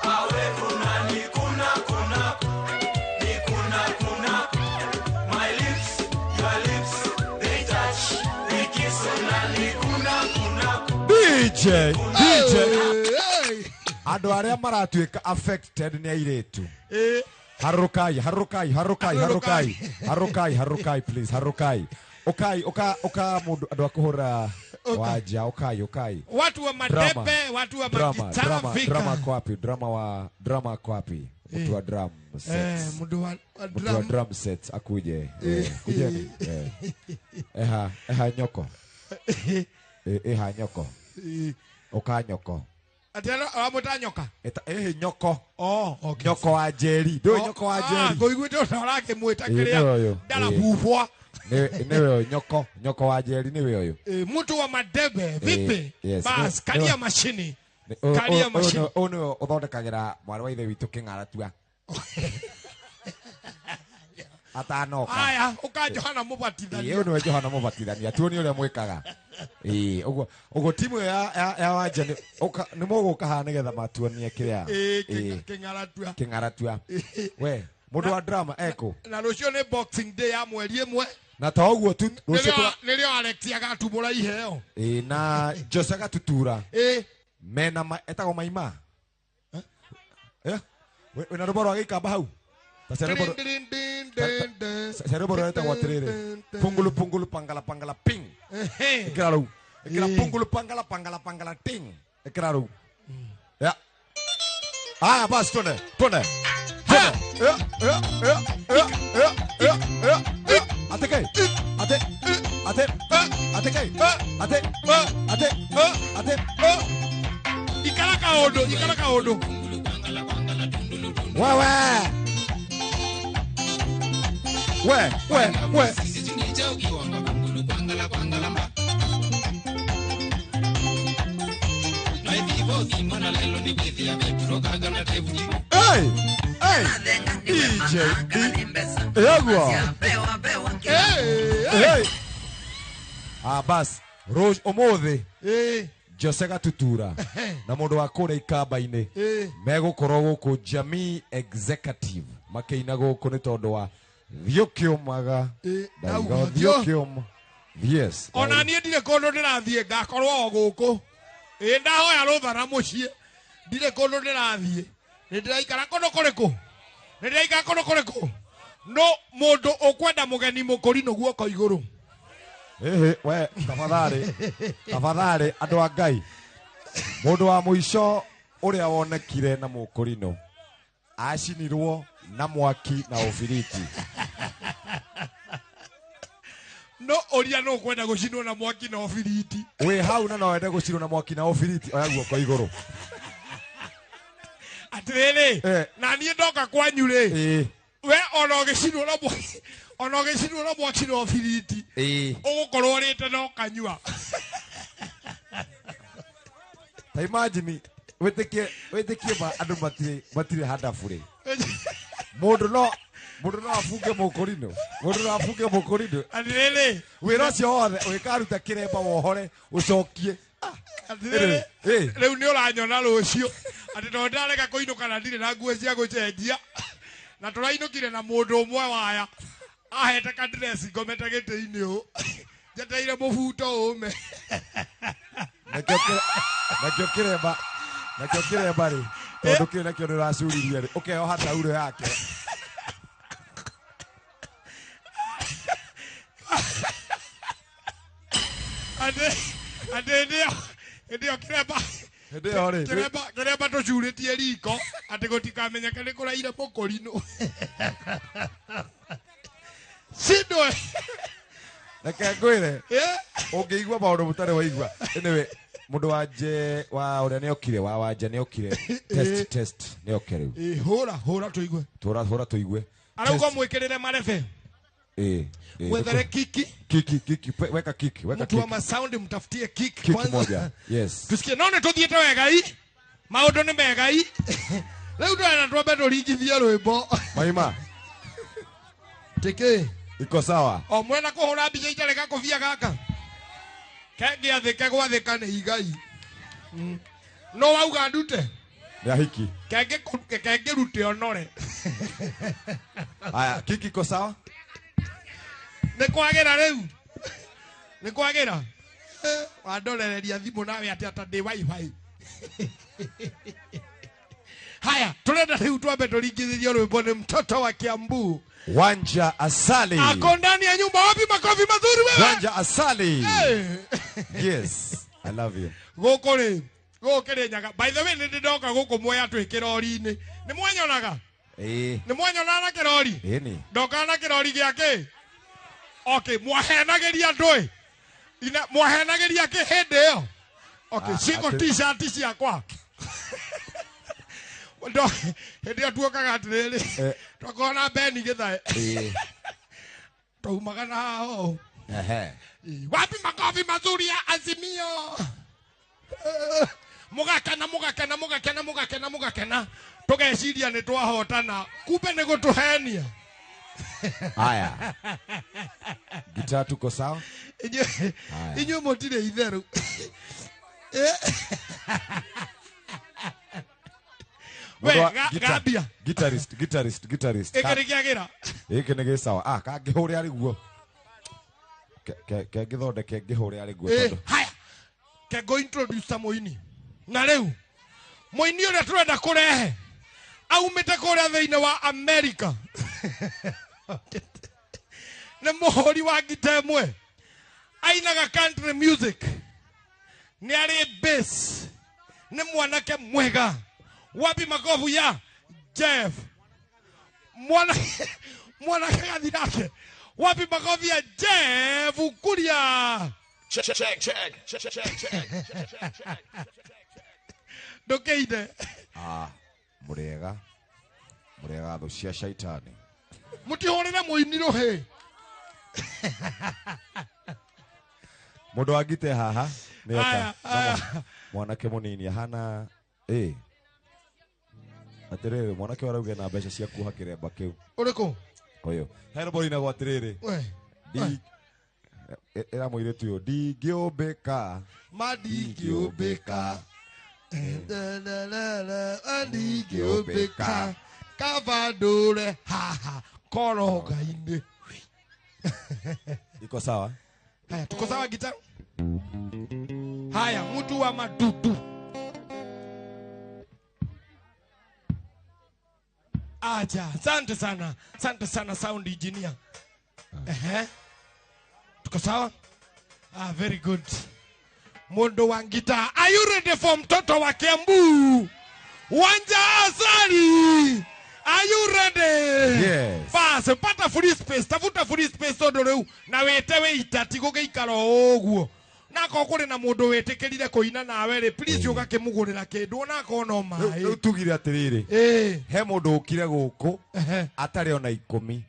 S3: Awe kuna ni kuna kuna. Ni kuna kuna. My lips, your lips, they touch, they kiss na ni kuna kuna.
S2: DJ, DJ. Andũ arĩa maratuĩka affected nĩ airĩtu. Harũkai, harũkai, harũkai, harũkai. Harũkai, harũkai, please, harũkai. Ukai, uka, uka mundu andũ a kũhũra wanja, ukai, ukai.
S1: Watu wa madebe, watu wa magitara fika.
S2: Drama kwa wapi? Drama kwa wapi? Mtu wa drum sets.
S1: Mtu wa
S2: drum. Mtu wa drum sets akuje. Kujeni. Eha, eha nyoko. Eha nyoko. Uka nyoko.
S1: Atelo amuta nyoka.
S2: Eta nyoko.
S1: Oh, okay.
S2: Nyoko wa Jerry. Ndio nyoko wa Jerry.
S1: Ngũiguĩte ũrĩa ũrakĩmwĩta kĩrĩa ndarabubwa.
S2: Nĩwe ũyũ nyoko, nyoko wa Jerry nĩwe ũyũ.
S1: Mtu wa madebe vipi? Bas, kalia mashini. Kalia mashini.
S2: Ũyũ nĩwe ũthondekagĩra mwarĩ wa ithe witũ kĩng'aratua. Atanoka.
S1: Aya, ũka Johana Mũbatithania.
S2: Ũyũ nĩwe Johana Mũbatithania. Tuonie ũrĩa mwĩkaga. Ũguo ũguo timu ya wanja nĩ mũgũka haha nĩgetha matuonie kĩrĩa.
S1: Kĩng'aratua.
S2: Kĩng'aratua. We, mũndũ wa drama eko.
S1: Na rũciũ nĩ Boxing Day ya mweri ĩmwe.
S2: Na ta ũguo tu
S1: rũciũ nĩrĩo Alex agatumũra iheo.
S2: Na Jose agatutura. Mena etagwo Maima. Wĩna rũmbo rwa gĩikamba hau. Cerebro etagwo atĩrĩrĩ. Pungulu pungulu pangala pangala ping. Ĩkĩra rũu. Ĩkĩra pungulu pangala pangala pangala ting. Ĩkĩra rũu. Ya. Haya basi twende. Twende. Ate kai. Ate. Ate. Ate kai. Ate. Ate. Ate.
S1: Ikara kaũndũ, ikara kaũndũ.
S2: Wewe. We, we, we. Hey, hey, DJ, Yagwa. Hey, hey. Ah, bas, Rose Omothe. Jose Gatutura na mundu wa kũrĩa ikamba-inĩ megũkorwo gũkũ Jamii Executive makĩina gũkũ nĩ tondũ wa thiĩ ũkĩũmaga ndaiga thiĩ ũkĩũma. Yes.
S1: Ona niĩ ndirĩ kũndũ ndĩrathiĩ ngakorwo o gũkũ. Ĩ ndahoya rũtha na mũciĩ ndirĩ kũndũ ndĩrathiĩ. Nĩ ndĩraikara kũndũ kũrĩkũ? Nĩ ndĩraikara kũndũ kũrĩkũ? No mũndũ ũkwenda mũgeni mũkũrinũ guoko igũrũ.
S2: Ehe, we tafadhali, tafadhali andũ a Ngai. Mũndũ wa mũico ũrĩa wonekire na mũkũrinũ acinirwo na mwaki na ũbiriti.
S1: No ũria no kwenda gũcinwo na mwaki na ũbiriti.
S2: Wĩ hau na no wende gũcinwo na mwaki na ũbiriti, oya guoko igũrũ.
S1: Atiriri na niĩ ndoka kwanyu rĩ we ona ũgĩcinwo na mwaki ona ũgĩcinwo na mwaki na ũbiriti ũgũkorwo ũrĩte na ũkanyua.
S2: Ta imagine wĩtĩkie ma andũ matirĩ handabu rĩ. Mũndũ no abunge mũkũrinũ. Mũndũ no abunge mũkũrinũ.
S1: Atirĩrĩ
S2: wĩra ũcio wothe ũgĩkaruta kĩremba wohore ũcokie.
S1: Atirĩrĩ rĩu nĩ ũranyona rũciũ atĩ tondũ ndarega kũinũka na ndirĩ na nguo cia gũcenjia na tũrainũkire na mũndũ ũmwe waya ahete kandresi ngomete gĩtĩ-inĩ ũũ njeteire mũbuto ũme.
S2: Nakĩo kĩremba rĩ tondũ kĩrĩ nakĩo nĩ ũracuririe rĩ ũkeoha tauro yake.
S1: Atĩ hĩndĩ ĩyo kĩremba tũcurĩtie riko atĩ gũtikamenyeke nĩ kũraire mũkũrinũ. Cindwe.
S2: Reke ngwĩre ũngĩigua maũndũ mũtarĩ waigua. Anyway, mũndũ wa nje wa ũrĩa nĩokire wa wanja nĩokire test nĩoke rĩu.
S1: Hũra tũigue.
S2: Hũra tũigue.
S1: Arauga mwĩkĩrĩre marebe. Mwethere kiki.
S2: Kiki weka kiki.
S1: Mtu wa masound mtafutie kiki kwanza.
S2: Moja. Yes.
S1: Tusikie none tuthiete wega i. Maũndũ nĩ mega i. Rĩu ndwena twambe tũringithie rwĩmbo.
S2: Maima.
S1: Tiki.
S2: Iko sawa.
S1: O mwena kũhũra mbica itarĩ gakũbia gaka. Kengĩathĩke gwathĩka nĩ igai. No wauga ndute.
S2: Nĩ ahiki.
S1: Kengĩrute onore.
S2: Aya, kiki iko sawa?
S1: Nĩ kwagĩra rĩu. Nĩ kwagĩra. Wandorereria thimũ nawe atĩ ata ndĩ wifi. Haya, turenda rĩu twambe tũringithĩrio rwĩmbo nĩ mtoto wa Kiambu.
S2: Wanja Asali.
S1: Ako ndani ya nyumba. Wapi makofi mazuri wewe?
S2: Wanja Asali.
S1: Hey.
S2: Yes, I love you.
S1: Gũkũ rĩ, gũkũ Kĩrĩnyaga. By the way, nĩ ndĩndoka gũkũ Mwea twĩ kĩrori-inĩ. Nĩ mwanyonaga? Nĩ mwanyonaga na kĩrori?
S2: Ĩni.
S1: Ndokaga na kĩrori gĩa kĩ? Okay, mwahenageria ndũĩ? Mwahenageria kĩ hĩndĩ ĩyo? Okay, ciko t-shirt ciakwa. Ndo hĩndĩ ĩyo tuokaga atĩrĩrĩ twakorwo na Beni Gĩthae twaumaga na haha ũũ. Wapi makofi mazuri ya Azimio? Mũgakena mũgakena mũgakena mũgakena mũgakena tũgeciria nĩ twahotana kumbe nĩ gũtũhenia.
S2: Haya. Gitaa tuko sawa?
S1: Inyuĩ mũtirĩ itherũ. We, Gambia.
S2: Guitarist.
S1: Gĩkĩ nĩ kĩagĩra.
S2: Gĩkĩ nĩ gĩ sawa. Ah, kangĩhũre arĩ guo. Kengĩthondeke ngĩhũre arĩ guo tondũ.
S1: Haya. Kengo introduce mũini. Na rĩu mũini ũrĩa tũrenda kũrehe aumĩte kũrĩa thĩinĩ wa America. Nĩ mũhũri wa ngita ĩmwe. Ainaga country music. Nĩ arĩ bass. Nĩ mwanake mwega. Wapi makofu ya Jeff? Mwanake gathirake. Wapi makofi ya Jeff Kuria?
S21: Check check check check check check check.
S1: Ndukeire.
S2: Ah, murega. Murega thũ cia shaitani.
S1: Mũtihũrĩre mũini rũhĩ.
S2: Mũndũ wa ngite haha nĩoka. Mwanake mũnini ahana Atĩrĩrĩ mwanake ũrauge na mbeca cia kuoha kĩremba kĩu.
S1: Ũrĩkũ?
S2: Ũyũ. He rwĩmbo rũinagwo atĩrĩrĩ. Ĩra mũirĩtu ũyũ ndingĩũmbĩka.
S1: Ma ndingĩũmbĩka. Ndingĩũmbĩka. Kaba ndũre haha koroga-inĩ.
S2: Iko sawa?
S1: Haya, tuko sawa gita? Haya, mtu wa madudu. Aja, asante sana. Asante sana sound engineer. Tuko sawa? Ah, very good. Mundu wa ngita. Are you ready for mtoto wa Kiambu? Wanja Asali. Are you ready?
S2: Yes.
S1: Bas, pata free space. Tafuta free space tondu riu na wete we itati gũgĩikara o ũguo. Na akorwo kũrĩ na mũndũ wĩtĩkĩrire kũina nawe rĩ, please ũgakĩmũgũrĩra kĩndũ ona akorwo no maĩ.
S2: Rĩu tugire atĩrĩrĩ, he mũndũ ũkire gũkũ atarĩ ona 10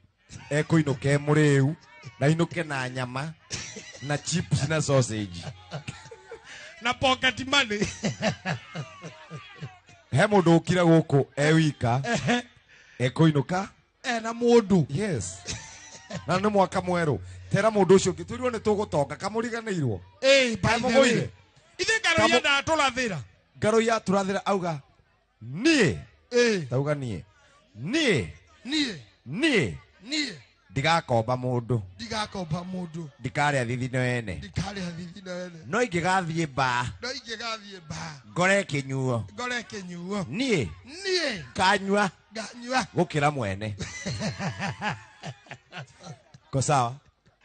S2: ekũinũka e mũrĩu na inũke na nyama na chips na sausage
S1: na pocket money.
S2: He mũndũ ũkire gũkũ e wika ekũinũka
S1: ena mũndũ.
S2: Yes. Na nĩ mwaka mwerũ. Tera mũndũ ũcio ũngĩ twĩrwo nĩ tũgũtonga kamũriganĩirwo.
S1: By the way, ithe ngaro ndatũrathĩra.
S2: Ngaro ya tũrathĩra auga niĩ. Tauga niĩ. Niĩ.
S1: Niĩ.
S2: Niĩ.
S1: Niĩ.
S2: Ndigakomba mũndũ.
S1: Ndigakomba mũndũ.
S2: Ndikarĩa thithino ene.
S1: Ndikarĩa thithino ene.
S2: No ingĩgathiĩ mbaa.
S1: No ingĩgathiĩ mbaa.
S2: Ngore kĩnyuo.
S1: Ngore kĩnyuo.
S2: Niĩ.
S1: Niĩ.
S2: Kanyua.
S1: Nganyua.
S2: Gũkĩra mwene. Ko sawa?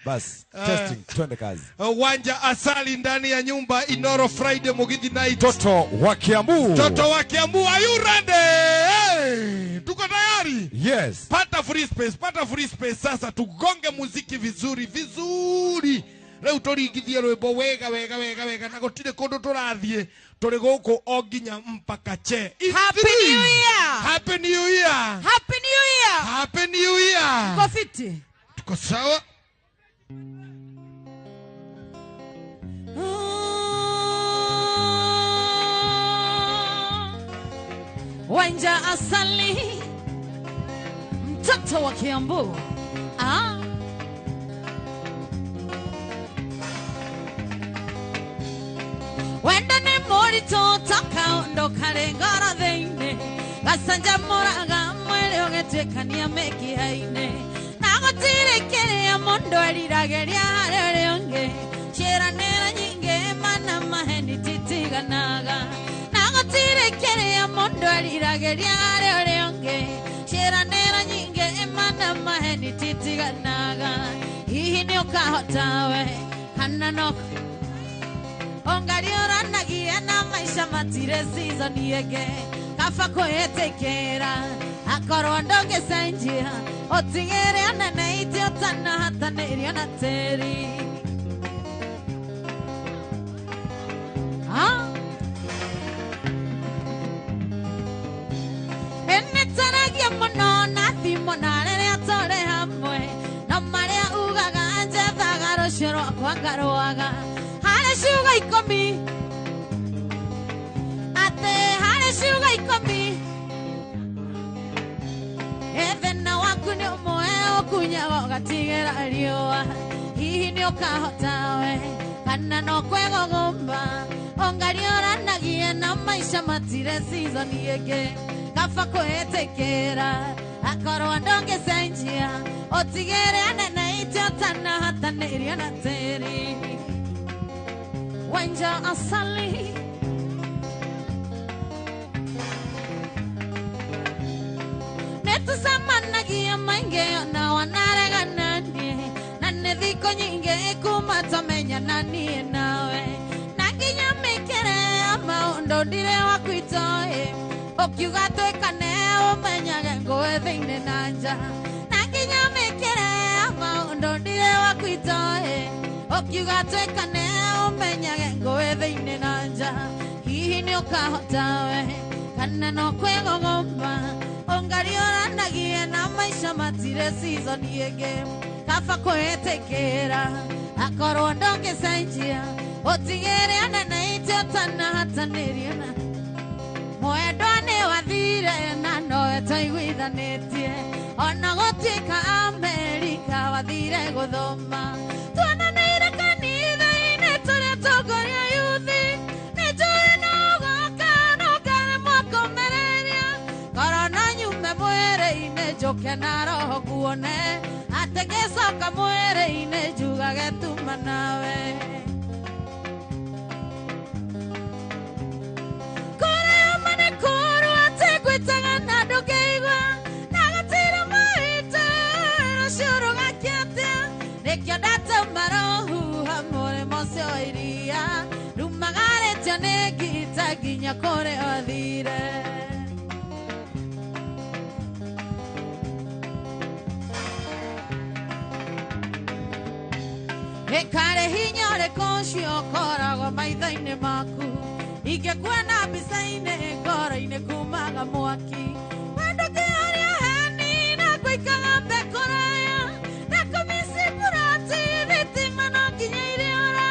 S2: Bas, testing, twende kazi.
S1: Wanja Asali ndani ya nyumba Inoro Friday Mugithi Night.
S2: Toto wa Kiambu.
S1: Toto wa Kiambu, are you ready? Hey, tuko tayari?
S2: Yes.
S1: Pata free space, pata free space sasa tugonge muziki vizuri vizuri. Leo turingithie rwimbo wega wega wega wega na gutire kundu turathie turi guku o nginya mpaka che.
S13: Happy New Year.
S1: Happy New Year.
S13: Happy New Year.
S1: Happy New Year.
S13: Tuko fiti.
S1: Tuko sawa.
S13: Wanja Asali, mtoto wa Kiambu. Wenda ne morito toka ondoka ngoro thĩinĩ gacanjamũraga mwĩrĩ ũgĩtuĩkania mĩkiha-inĩ na gũtirĩ kĩrĩa mũndũ eriragĩria harĩ ũrĩa ũngĩ ciĩranĩro nyingĩ mana maheni titiganaga na gũtirĩ kĩrĩa mũndũ eriragĩria harĩ ũrĩa ũngĩ ciĩranĩro nyingĩ mana maheni titiganaga hihi nĩ ũkahota we kana no ongarioranagia na maisha matire season yege kafa kwĩtĩkĩra akorwo ndũngĩcenjia ũtigĩre anene itĩ ũtanahatanĩrio na tĩri. Nĩtaragia mũno na thimũ na rĩrĩa tũrĩ hamwe no marĩa ugaga njethaga rũciũ rwakwa ngarũaga harĩ ciugo 10 atĩ harĩ ciugo 10 ethena waku nĩ ũmwe ũkunyaga ũgatigĩra riũa hihi nĩ ũkahota we kana no kwĩgũgũmba ongarioranagia na maica matire season ĩngĩ kaba kwĩtĩkĩra akorwo ndũngĩcenjia ũtigĩre anene itĩ ũtanahatanĩrio na tĩri. Wanja Asali. Nĩtũcemanagia maingĩ ona wanaregana niĩ na nĩ thikũ nyingĩ kuma twamenyana niĩ nawe na nginya mĩkĩre ya maũndũ ndirĩ waku itoĩ ũkiuga twĩkane ũmenyage ngũĩ thĩinĩ na nja na nginya mĩkĩre ya maũndũ ndirĩ waku itoĩ ũkiuga twĩkane ũmenyage ngũĩ thĩinĩ na nja hihi nĩ ũkahota we kana no kwĩgũgũmba ongarioranagia na maica matire season ĩngĩ kaba kwĩtĩkĩra akorwo ndũngĩcenjia ũtigĩre anene itĩ ũtanahatanĩrio na mwendwa nĩ wathire na nowe twaiguithanĩtie ona gũtuĩka Amerika wathire gũthoma tuonanĩire kanitha-inĩ tũrĩa tongoria yuthi nĩnjũĩ no ũgoka no ngaremwo kũmereria korwo no nyume mwĩrĩ-inĩ njũke na roho nguone atĩ ngĩcoka mwĩrĩ-inĩ njugage tuma nawe. Kũrĩa ma nĩ kũũru atĩ ngwĩtaga na ndũngĩigua na gũtirĩ mahinda rũciũ rũgakĩatia nĩkĩo ndatũma rũhuha mũrĩmo ũcio wa iria rumagarĩtio nĩ ngita nginya kũrĩa wathire. Ĩkarĩ hinya ũrĩkũ ũcio ũkoragwo maitho-inĩ maku ingĩkuona mbica-inĩ ngoro-inĩ kumaga mwaki wendo kĩarĩa heni na gũikaga mbekũraya na kũmicibũrati thitima no nginya irĩora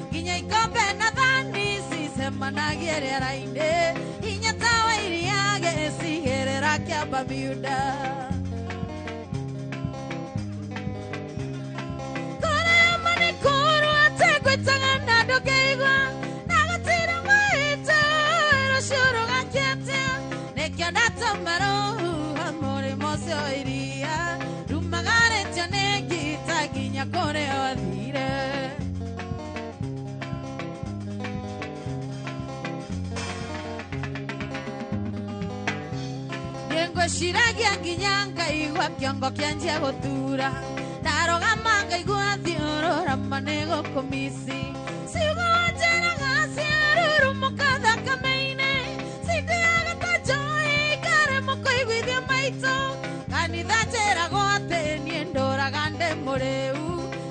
S13: nginya ikombe na thani cicemanagie rĩera-inĩ hinya tawa iriage cigĩrĩra kĩa Bermuda. Ngwĩciragia nginya ngaigua kĩongo kĩanjia gũtura ndarũgama ngaigua thiũrũrama nĩ gũkũmici ciugo njĩraga ciarurumũka thakame-inĩ cindĩaga ta njũĩ ngaremwo kũiguithia maitũ kanitha njĩragwo atĩ niĩ ndũraga ndĩ mũrĩu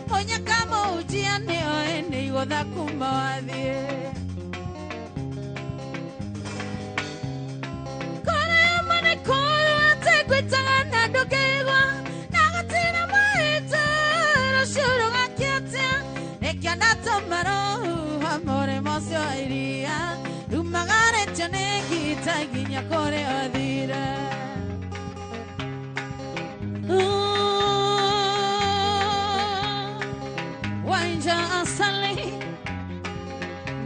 S13: mũnyaka mũhunjia nĩoĩ nĩ igũtha kuma wathiĩ. Nginya kũrĩa ũthire. Wainja Asali,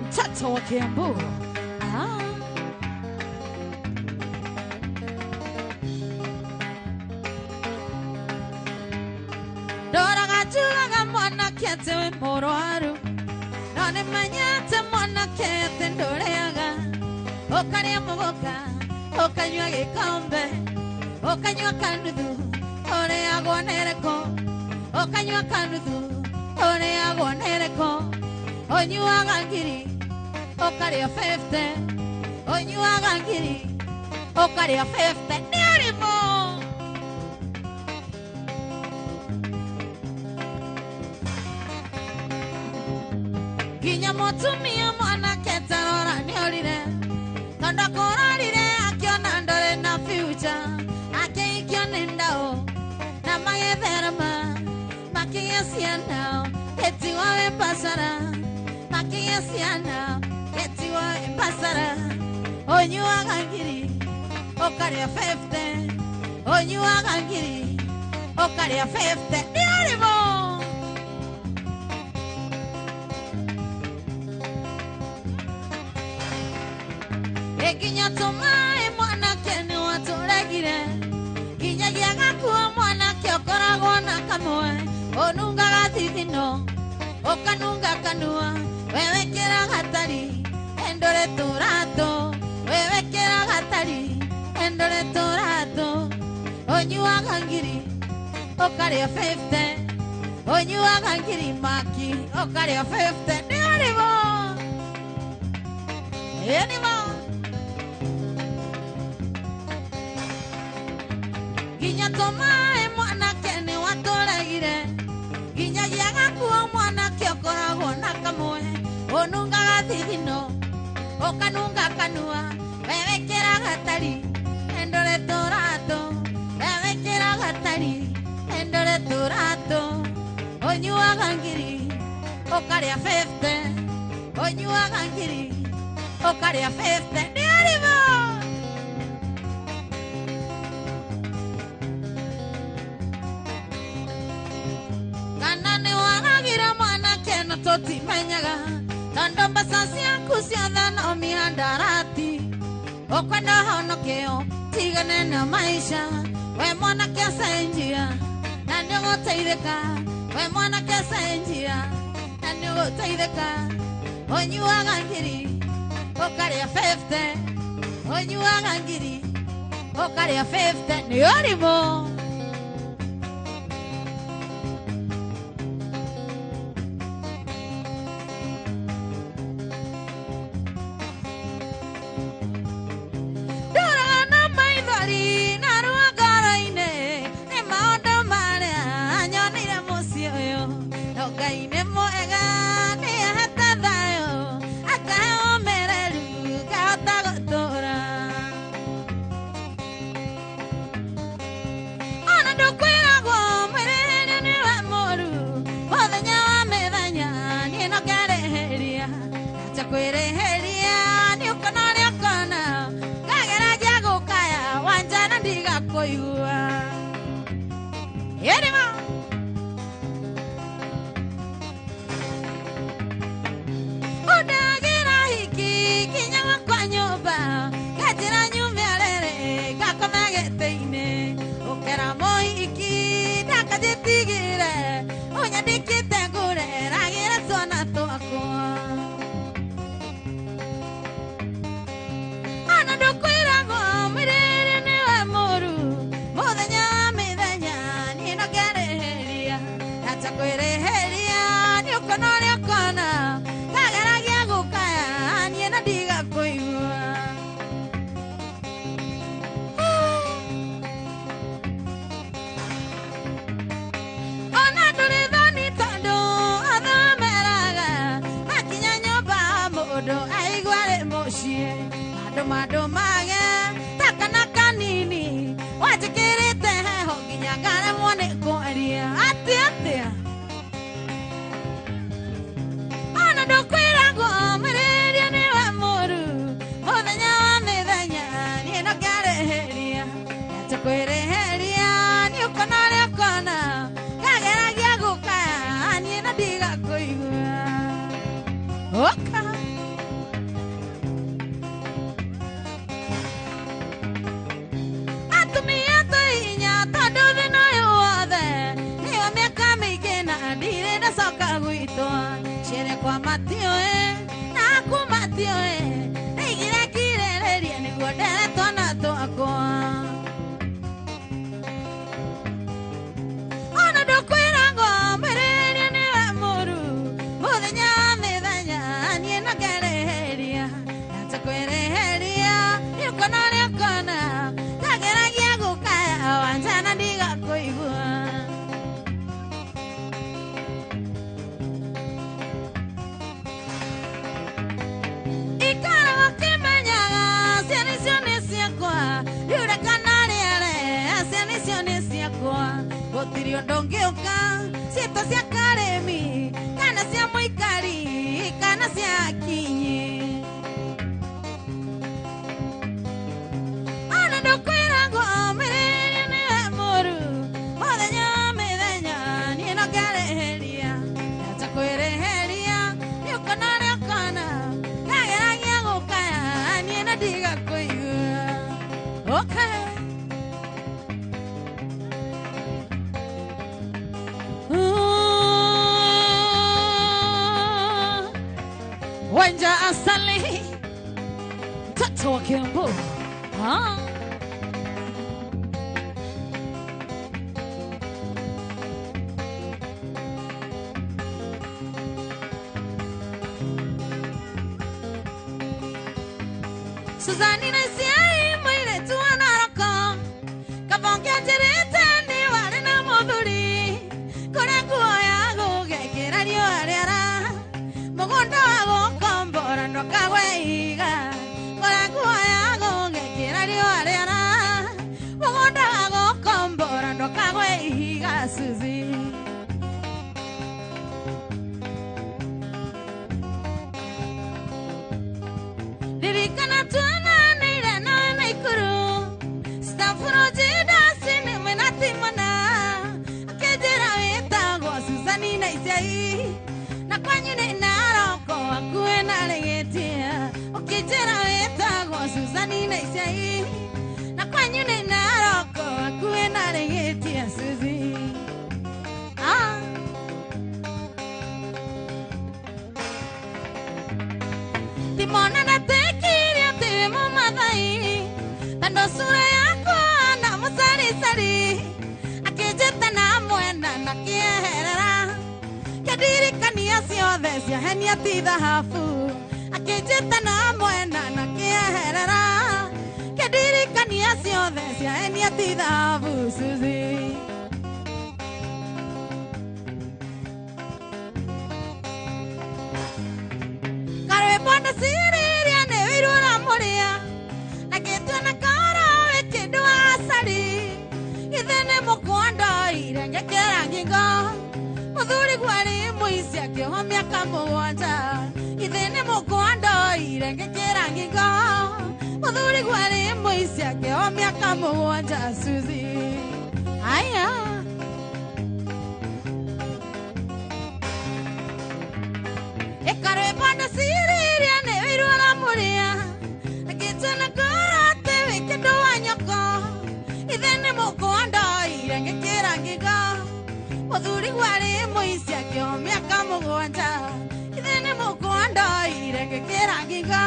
S13: mtoto wa Kiambu. Ndoraga njugaga mwanake atĩ wĩ mũrwaru no nĩmenyete mwanake atĩ ndũrĩaga ũkarĩa mũgũka ũkanyua gĩkombe ũkanyua kanuthu ũrĩagwo nĩrĩkũ ũkanyua kanuthu ũrĩagwo nĩrĩkũ ũnyuaga ngiri ũkarĩa 50 ũnyuaga ngiri ũkarĩa 50 nĩ ũrimũ. Nginya mũtumia mwanake tarora nĩorire tondũ akũrorire akĩona ndũrĩ na future akĩikio nĩ ndaũ na magĩtherema makĩgĩa ciana gĩtigwo wĩ mbacara makĩgĩa ciana gĩtigwo wĩ mbacara ũnyuaga ngiri ũkarĩa 50 ũnyuaga ngiri ũkarĩa 50 nĩ ũrimũ. Nginya tũmaĩ mwanake nĩ watũregire nginyagia gakua mwanake ũkoragwo na kamwe ũnungaga thithino ũkanunga kanua we wĩkĩra gatari endore tũratũ we wĩkĩra gatari endore tũratũ ũnyuaga ngiri ũkarĩa 50 ũnyuaga ngiri maki ũkarĩa 50 nĩ ũrimũ ĩnimo. Nginya tũmaĩ mwanake nĩ watũregire nginyagia gakua mwanake ũkoragwo na kamwe ũnungaga thithino ũkanunga kanua we wĩkĩra gatari endore tũratũ we wĩkĩra gatari endore tũratũ ũnyuaga ngiri ũkarĩa 50 ũnyuaga ngiri ũkarĩa 50 nĩ ũrimũ. Kana nĩ waragira mwanake na tũtimenyaga tondũ mbeca ciaku ciothe no mĩhandarati ũkwenda honokio tigane na maica we mwanake cenjia na nĩũgũteithĩka we mwanake cenjia na nĩũgũteithĩka ũnyuaga ngiri ũkarĩa 50 ũnyuaga ngiri ũkarĩa 50 nĩ ũrimũ. Ngai nĩ mwega nĩ ahete thayũ akahe ũmĩrĩru ngahota gũtũũra. Ona ndũkwĩragwo mwĩrĩhĩria nĩwe mũru mũthenya wa mĩthenya niĩ no ngerĩhĩria acha kwĩrĩhĩria nĩ ũkona ũrĩa ũkona ngageragia gũkaya wanjana ndigakũigua. Ĩrĩma ũndagĩra hiki kinya gwakwa nyũmba nganjĩra nyume rĩrĩ ngakoma gĩtĩ-inĩ ũkera mũhiki ndakanjĩtigĩre ũnyandĩkĩte ngũreragĩre twana twakwa. Ona ndũkwĩragwo mwĩrĩrĩ nĩwe mũru mũthenya wa mĩthenya niĩ no ngerĩhĩria acha kwĩrĩhĩria nĩ ũkona ũrĩa ũkona ngageragia gũkaya niĩ na ndigakũigua. Ona ndũrĩ thoni tondũ athomeraga akinya nyũmba mũndũ aigua arĩ mũciĩ mandũ mandũ mage ta kana kanini wanjĩkĩrĩte heho nginya ngaremwo nĩ kwaria atĩ atĩa. Ona ndũkwĩragwo mwĩrĩria nĩwe mũru mũthenya wa mĩthenya niĩ no ngerĩhĩria acha kwĩrĩhĩria nĩ ũkona ũrĩa ũkona ngageragia gũkaya niĩ na ndigakũigua. Ũka atumia tũhinya tondũ thĩna ũyũ wothe nĩyo mĩaka mĩingĩ na ndirĩ ndacoka gwitũ cere kwa matiũĩ na aku matiũĩ ndaigire ngirĩrĩria nĩguo ndere twana twakwa. Ona ndũkwĩragwo mwĩrĩria nĩwe mũru mũthenya wa mĩthenya niĩ no ngerĩhĩria acha kwĩrĩhĩria nĩ ũkona ũrĩa ũkona ngageragia gũkaya wanjana ndigakũigua. Ikara ũkĩmenyaga ciana icio nĩ ciakwa riure kana rĩare ciana icio nĩ ciakwa gũtirĩ ũndũ ũngĩũka ciĩtwo cia karĩmi kana cia mũikari kana cia akinyi. Ona ndũkwĩragwo mwĩrĩria nĩwe mũru mũthenya wa mĩthenya niĩ no ngerĩhĩria acha kwĩrĩhĩria nĩ ũkona ũrĩa ũkona ngageragia gũkaya niĩ na ndigakũigua. Ũka Wenja asali mtoto wa Kiambu. Ah. Suzani na Isiai mwĩrĩtu wa Naroko Kabonge njĩrĩte nĩ warĩ na mũthuri kũrĩa nguo ya gũgekĩra riũa rĩara mũgũnda wa gũkombora ndũkagwe ihiga kũrĩa nguo ya gũgekĩra riũa rĩara mũgũnda wa gũkombora ndũkagwe ihiga Suzi. Ririkana tuonanĩire nawe Naikuru Stafuro jidasi nĩmwe na timona akĩnjĩra wĩtagwo Suzani na Isiai na kwanyu nĩ Naroko hakuhĩ na Rĩgĩtia ũkĩnjĩra wĩtagwo Suzani na Isiai na kwanyu nĩ Naroko hakuhĩ na Rĩgĩtia Suzi. Ah. Timona ndatekirie atĩ wĩ Mũmathai tondũ sura yakwa na mũcarisari akĩnjĩta na mwena na kĩeherera kĩndirikania ciothe ciahenia ti thahabu akĩnjĩta na mwena na kĩeherera kĩndirikania ciothe ciahenia ti thahabu Suzi. mũici akĩohwo mĩaka mũgwanja ithe nĩ mũkwa ndoire ngĩkĩra ngingo mũthuri gwarĩ mũici akĩohwo mĩaka mũgwanja Suzy aya Ekarwĩmbo ndĩciririe nĩ ũiru ũramũrĩa ngĩtuna ngoro atĩ wĩ kĩndũ wa nyoko ithe nĩ mũkwa ndoire ngĩkĩra ngingo mũthuri gwarĩ mũici akĩohwo mĩaka mũgwanja ithe nĩ mũkwa ndoire ngĩkĩra ngingo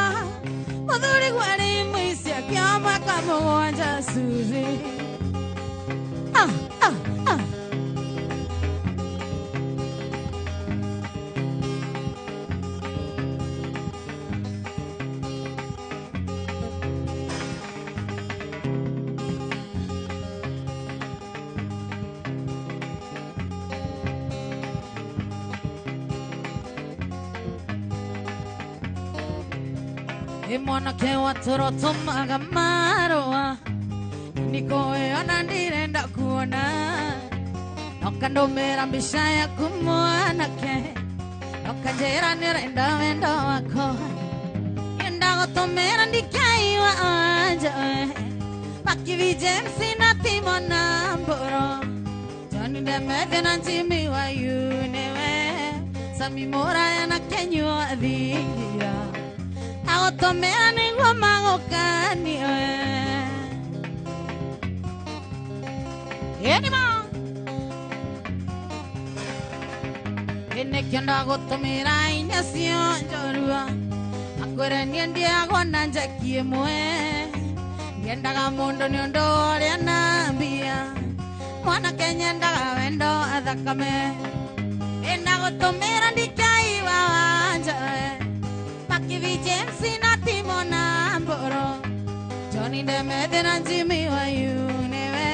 S13: mũthuri gwarĩ mũici akĩohwo mĩaka mũgwanja Suzy ah ah ah Mwanake wa toro tũmaga marũa nĩkũĩ ona ndirenda kuona ũkandũmĩra mbica yaku mwanake ũkanjĩra nĩũrenda wendo wakwa ngĩenda gũtũmĩra ndikaiwa anja Makibi James na Timo na Mbũro Johnny Demethe na Jimmy wa Yuniwe Sami Muraya na Kenyua Thingira agũtũmĩra nĩguo magũkanie ĩnima ĩnĩkĩo ndagũtũmĩra inya cio njorua akwĩre niĩ ndiagwo na njeki ĩmwe ndiendaga mũndũ nĩ ũndũ ũrĩa na mbia mwanake nyendaga wendo athakame ĩndagũtũmĩra ndikaiwa wanja Makibi James na Timo na Mbũro Johnny Demethe na Jimmy wa Yuniwe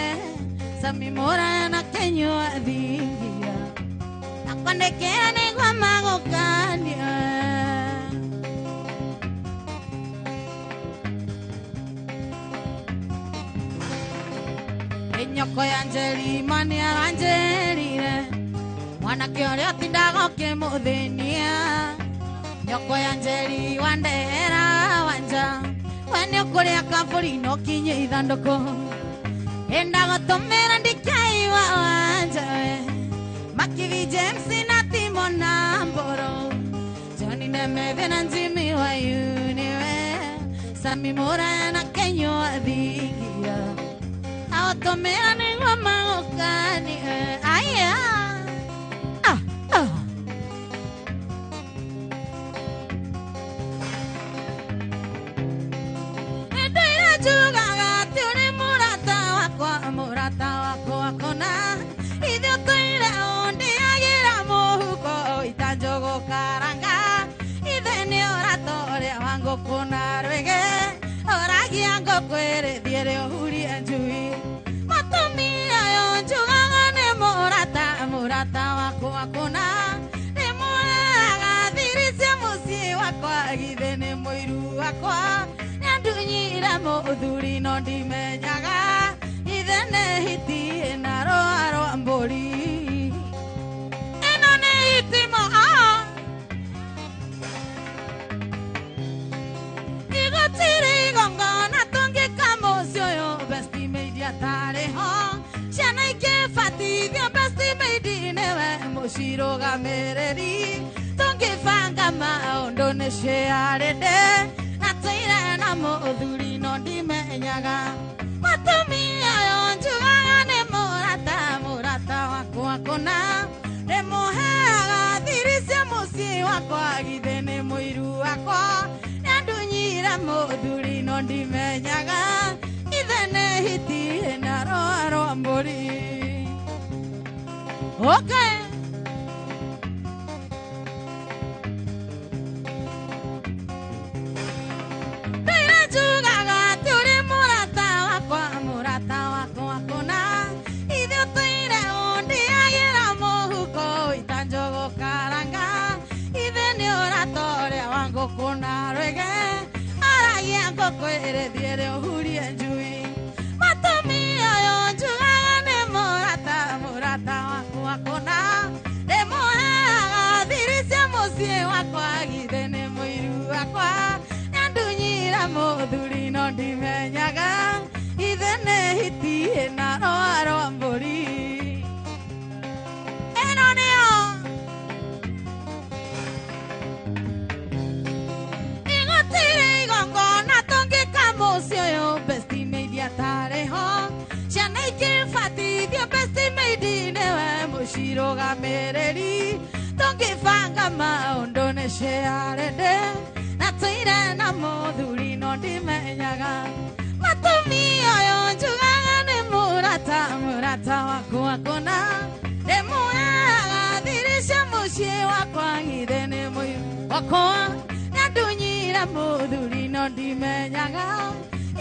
S13: Sami Muraya na Kenyua Thingira akwandĩkĩra nĩguo magũkanie Nyoko ya Njerima nĩaranjĩrire mwanake ũrĩa ũtindaga ũkĩmũthĩnia Nyoko ya Njeri wandehera wanja we nĩũkũrĩa kaburi no kinye ithandũkũ enda gũtũmĩra ndikaiwa wanja we Makibi James na Timo na Mbũro Johnny Demethe na Jimmy wa Yuniwe Sami Muraya na Kenyua Thingira agũtũmĩra nĩguo magũkanie aya ah ah Njugaga atĩ ũrĩ mũrata wakwa kũna ithuĩ tũire ũndĩagĩra mũhuko ita njũgũ karanga ithe nĩ ũrata ũrĩa wa ngũkũ na rwĩgĩ ũragia ngũkũ ĩrĩthiĩ rĩũhurie njui mũtumia ũyũ njugaga nĩ mũrata wakwa kũna nĩmũheaga thiri cia mũciĩ wakwa githĩ nĩ mũiru wakwa ndunyira mũthuri no ndimenyaga ithe nĩ hiti ĩna rũa rwa mbũri ĩno nĩ hitimo igũtirĩ igongona tũngĩka mũciĩ ũyũ best maid atarĩ ho ciana ikĩbatithio best maid nĩwe mũcirũgamĩrĩri tũngĩbanga maũndũ nĩ ciarĩndĩ atũire na mũthuri no ndimenyaga mũtumia ũyũ njugaga nĩ mũrata wakwa kũna nĩmũheaga thiri cia mũciĩ wakwa githĩ nĩ mũiru wakwa nĩandunyire mũthuri no ndimenyaga ithe nĩ hiti ĩna rũa rwa mbũri okay. Njugaga atĩ ũrĩ mũrata wakwa kũna ithuĩ tũire ũndĩagĩra mũhuko ita njũgũ karanga ithe nĩ ũrata ũrĩa wa ngũkũ na rwĩgĩ aragia ngũkũ ĩrĩthiĩ rĩũhurie njui mũtumia ũyũ njugaga nĩ mũrata wakwa kũna nĩmũheaga thiri Mũciĩ wakwa githĩ nĩ mũiru wakwa nyandunyira mũthuri no ndimenyaga ithe nĩ hiti na rũa rwa mbũri ĩno nĩyo igũtirĩ igongona tũngĩka mũciĩ ũyũ besti maid atarĩ ho ciana ikĩbatithio besti maid nĩwe mũcirũgamĩrĩri tũngĩbanga maũndũ nĩ ciarende na tũire na mũthuri no ndimenyaga matumia ũyũ njugaga nĩ mũrata mũrata wakwa kũna ndĩmuoyaga thiri cia mũciĩ wakwa githĩ nĩ mũiru wakwa nyandunyira mũthuri no ndimenyaga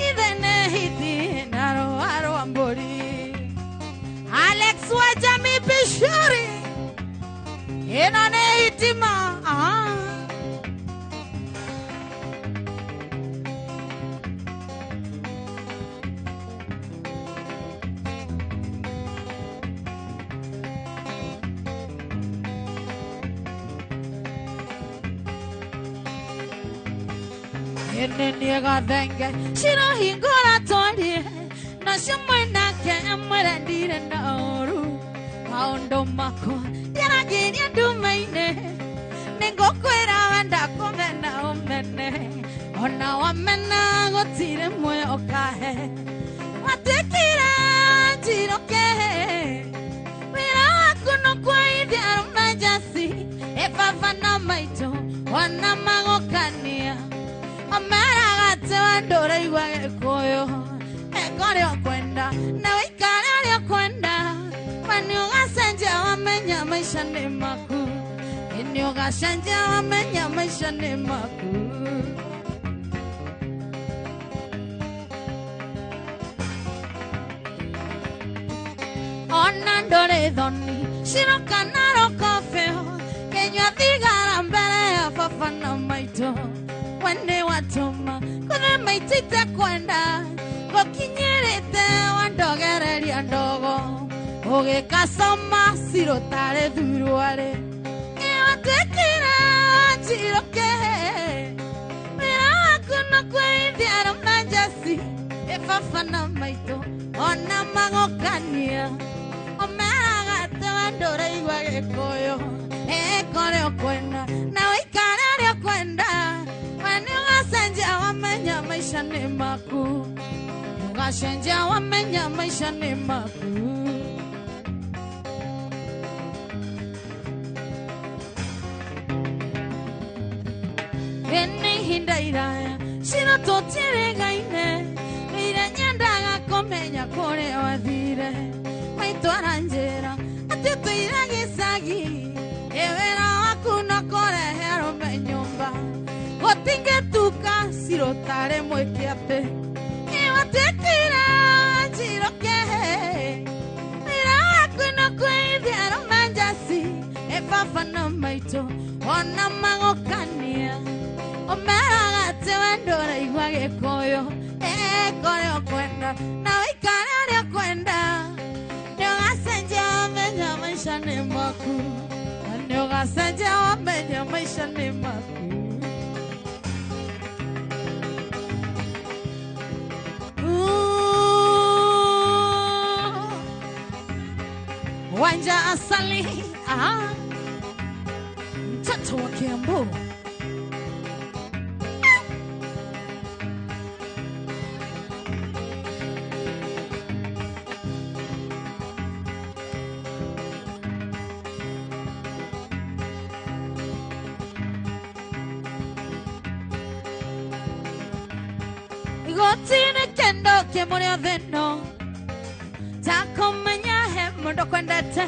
S13: ithe nĩ hiti na rũa rwa mbũri Alex wa Jamii Bishuri ĩno nĩ hitima. Ene nigathenge cirohingũra twarie nacio mwenake amwĩrendire na ũru maũndũ makwa ndiaragiria nduma-inĩ nĩngũkwĩra wenda kũmena ũmene ona wamena gũtirĩ muoyo ũkahe watuĩkire njirũke wĩra waku no kwaithia arũme njeci ĩ baba na maitũ ona magũkania omeraga atĩ wendo ũraigua gĩkũyũ eka ũrĩa ũkwenda na wĩikare ũrĩa ũkwenda ma nĩ ũgacenjia wamenya maica nĩ maku ĩ nĩ ũgacenjia wamenya maica nĩ maku. Ona ndũrĩ thoni ciroka na rũkobeo kĩnyua thigara mbere ya baba na maitũ wene watũma kũrĩ maitũ itekwenda gũkinyĩrĩte wandogereria ndogo ũgĩkacoma cirũ tarĩ thuruarĩ ĩwatuĩkire njirũke wĩra waku no kwĩithia arũme njeci ĩ baba na maitũ ona magũkania omeraga atĩ wendo ũraigua gĩkũyũ ĩka ũrĩa ũkwenda na wĩikare ũrĩa ũkwenda nĩ ũgacenjia wamenya maica nĩ maku ũgacenjia wamenya maica nĩ maku. Ĩnĩ ihinda iraya cira tũtirĩgaine rĩrĩa nyendaga kũmenya kũrĩa wathire maitũ aranjĩra atĩ tũire gĩcagi ĩ wĩra waku no kũrehe arũme nyũmba gũtingĩtuka cirũ tarĩ mwĩke atĩ ĩwatuĩkire njirũke wĩra waku no kwĩithia arũme njeci ĩ baba na maitũ ona magũkania omeraga atĩ wendo ũraigua gĩkũyũ ĩka ũrĩa ũkwenda na wĩikare ũrĩa ũkwenda nĩ ũgacenjia wamenya maica nĩ maku nĩ ũgacenjia wamenya maica nĩ maku. Wanja Asali, mtoto wa Kiambu. Gũtirĩ kĩndũ kĩmũrĩ thĩno ta kũmenya he mũndũ kwendete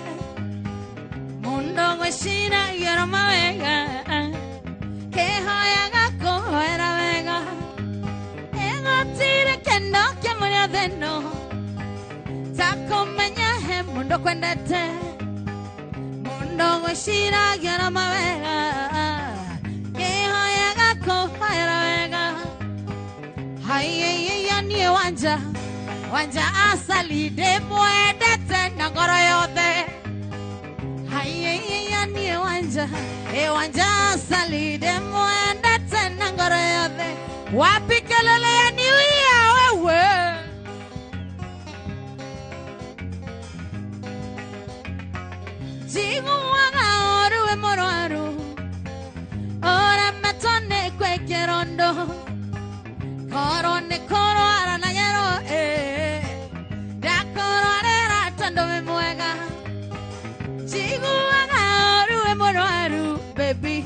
S13: mũndũ gwĩciragia rũma wega kĩhoyaga kũhoera wega gũtirĩ kĩndũ kĩmũrĩ thĩno ta kũmenya he mũndũ kwendete mũndũ gwĩciragia rũma wega kĩhoyaga kũhoera wega. Haiya niĩ Wanja Wanja Asali ndĩmwendete na ngoro yothe. Haiya niĩ Wanja wanja e wanja salide mwenda tena ngoro yothe wapi kelele ya new year wewe jiguaga oru e moroaru ora metone kwekerondo korone koro arana yero dakoro arera tando me mwega jiguaga oru e moroaru baby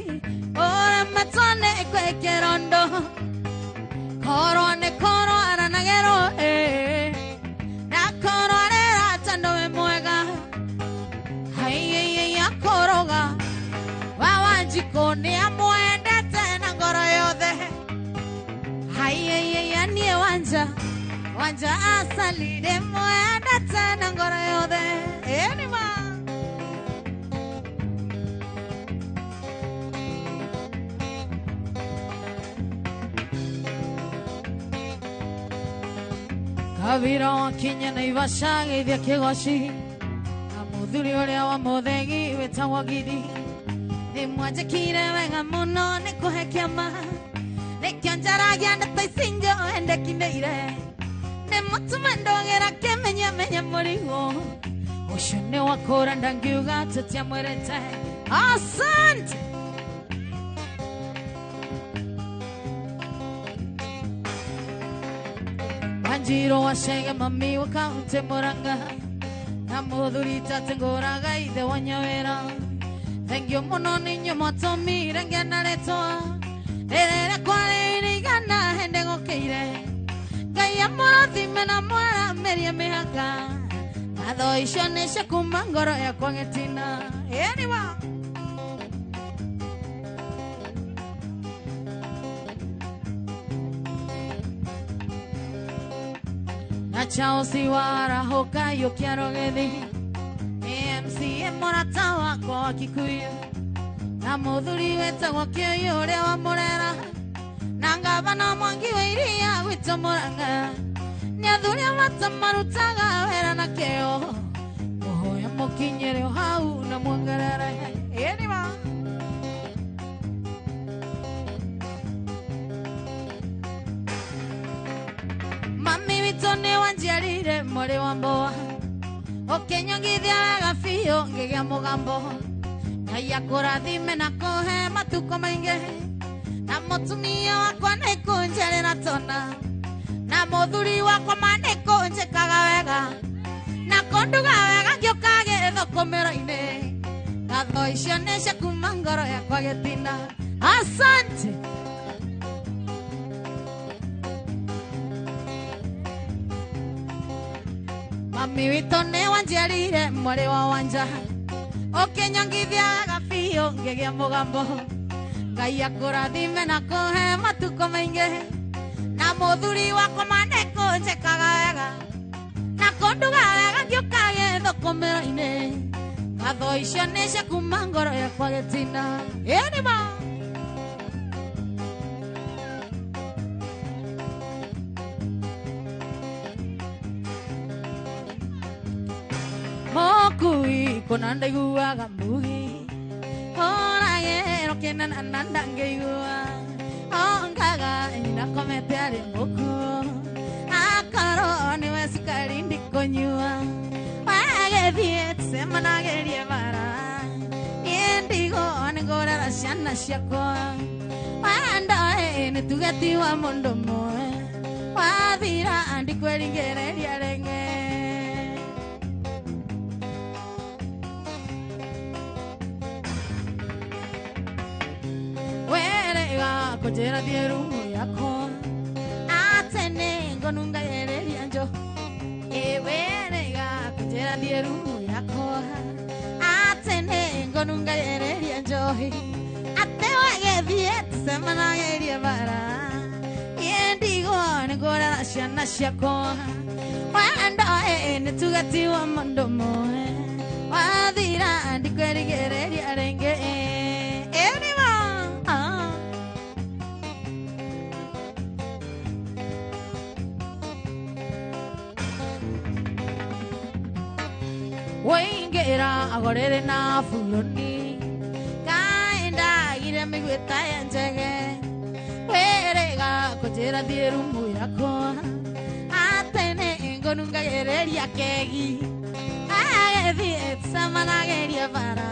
S13: ora metone kwekerondo korone koro arana yero dakoro arera tando me mwega akoroga wawanjiko ni amwendete na ngoro yothe haiya nie wanja wanja asalide mwendete na ngoro yothe enima Kavira wakinya na ivasha geithia kigoci muthuri uria wa muthegi witagwo Gidi ni mwanjikire wega muno ni kuhe kiama nikio njaragia ndeto ici njoe ndekindeire ni mutume ndogera kimenya menya murigo ucio ni wakura ndangiuga tutiamwirite asante. Wanjiro wacege mami wa kaunti Murang'a na muthuri tatengũraga ithe wa Nyawĩra thengio mũno nĩ inyuĩ mwatũmire ngena rĩtwa rĩrĩa kwarĩ igana hĩndĩ gũkĩire Ngai amũrathime na mwaramĩrie mĩhaka ngatho icio nĩ cia kuma ngoro yakwa gĩtina ĩniwa na Chelsea warahoka yokiaro gethi AMC morata wakwa wa Kikuyu na muthuri wetagwo Kĩũyũ ũrĩa wa Mũrera na ngavana Mwangi wa Iria gwitũ Murang'a nĩ athuri a bata marutaga wĩra na kĩo mũhoya mũkinyĩre o hau na muongerere ĩnima mami witũ nĩ wanjiarire mwarĩ wa mboa ũkĩnyongithia wega biũ ngĩgĩa mũgambo Ngai akũrathime na kũhe matukũ maingĩ na mũtumia wakwa nĩ kũnjerĩra tona na mũthuri wakwa ma nĩ kũnjĩkaga wega na kũnduga wega ngĩũka gĩthũkũmĩro-inĩ ngatho icio nĩ cia kuma ngoro yakwa gĩtina asante. Mami witũ nĩ wanjiarire mwarĩ wa wanja ũkĩnyongithia wega biũ ngĩgĩa mũgambo Ngai akũrathime na kũhe matukũ maingĩ na mũthuri wakwa ma nĩ kũnjĩkaga wega na kũnduga wega ngĩũka gĩthũkũmĩro-inĩ ngatho icio nĩ cia kuma ngoro yakwa gĩtina ĩnima mokui kona ndaiguaga mugi oragero kenana na ndangeigua ongaga nyina komete arĩ mũkuo akorwo nĩwe cukari ndikũnyua wagĩthiĩ tũcemanagĩrie bara niĩ ndigwo nĩngũrera ciana ciakwa wandoe nĩ tuge ti wa mũndũ ũmwe wathira ndikwĩringĩrĩria rĩngĩ. Werega kũnjĩra thiĩ rumu yakwa atene ngonunga yereria njo werega kũnjĩra thiĩ rumu yakwa atene ngonunga yereria njohi ate wagĩthiĩ tũcemanagĩrie bara niĩ ndigwo nĩngũrera ciana ciakwa wandoe nĩ tuge ti wa mũndũ ũmwe wathira ndikwĩrigĩrĩria rĩngĩ ĩnima. Waingĩra agorere na buroni ngwĩtaye njege wĩrĩga kũnjĩra thiĩ rumu yakwa atĩ nĩ ngũnungagĩrĩria kegi agĩthiĩ tũcemanagĩrie bara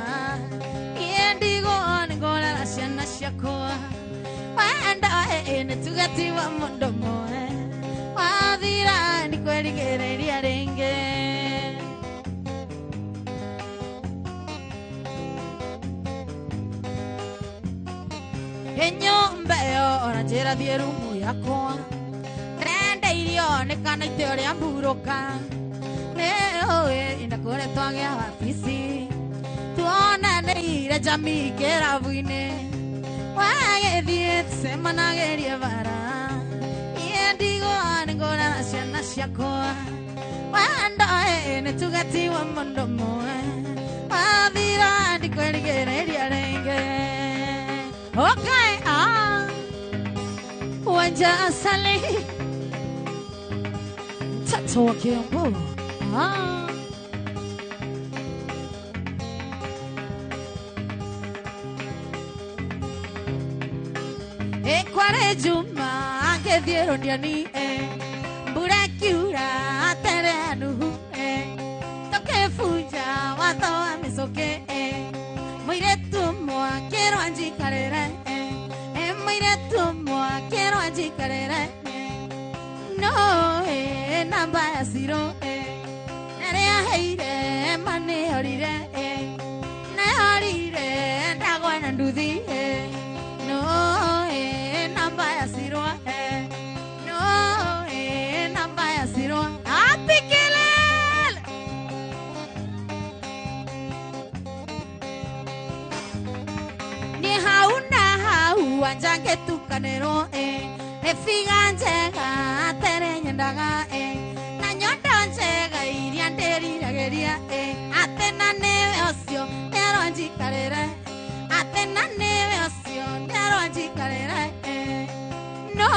S13: niĩ ndigwo nĩ ngũrera ciana ciakwa wenda nĩ tuge ti wa mũndũ ũmwe wathira ndikwĩrigĩrĩria rĩngĩ. Enyomba ĩyo ona njĩra thiĩ rumu yakwa ndĩrenda irio nĩ kana itĩ ũrĩa mburũka nĩũĩ ndakũrĩa twagĩa wabici tuonanĩire jamii kĩrabu-inĩ wagĩthiĩ tũcemanagĩrie bara niĩ ndigwo nĩ ngũrera ciana ciakwa wendo nĩ tuge ti wa mũndũ ũmwe wathira ndikwĩrigĩrĩria rĩngĩ. Okay, wanja asali mtoto wa Kiambu. Ekware Juma angĩthiĩ Rondiani mbura ĩkiura tere Nuhu tũkĩbunja watho wa mĩcũkĩ mũirĩtu ũmwe akĩrwo anjikarĩre mũirĩtu ũmwe akĩrwo anjikarĩre no namba ya ciro ĩrĩa aheire ma nĩyorire nĩyorire ndagwa na nduthi no namba ya ciro no namba ya ciro apikelele ni hau na hau anjangĩtukanĩrwo nĩ biga njega tere nyendaga na nyondo njega iria ndĩriragĩria atĩ na nĩwe ũcio nĩaronjikarĩre atĩ na nĩwe ũcio nĩaronjikarĩre no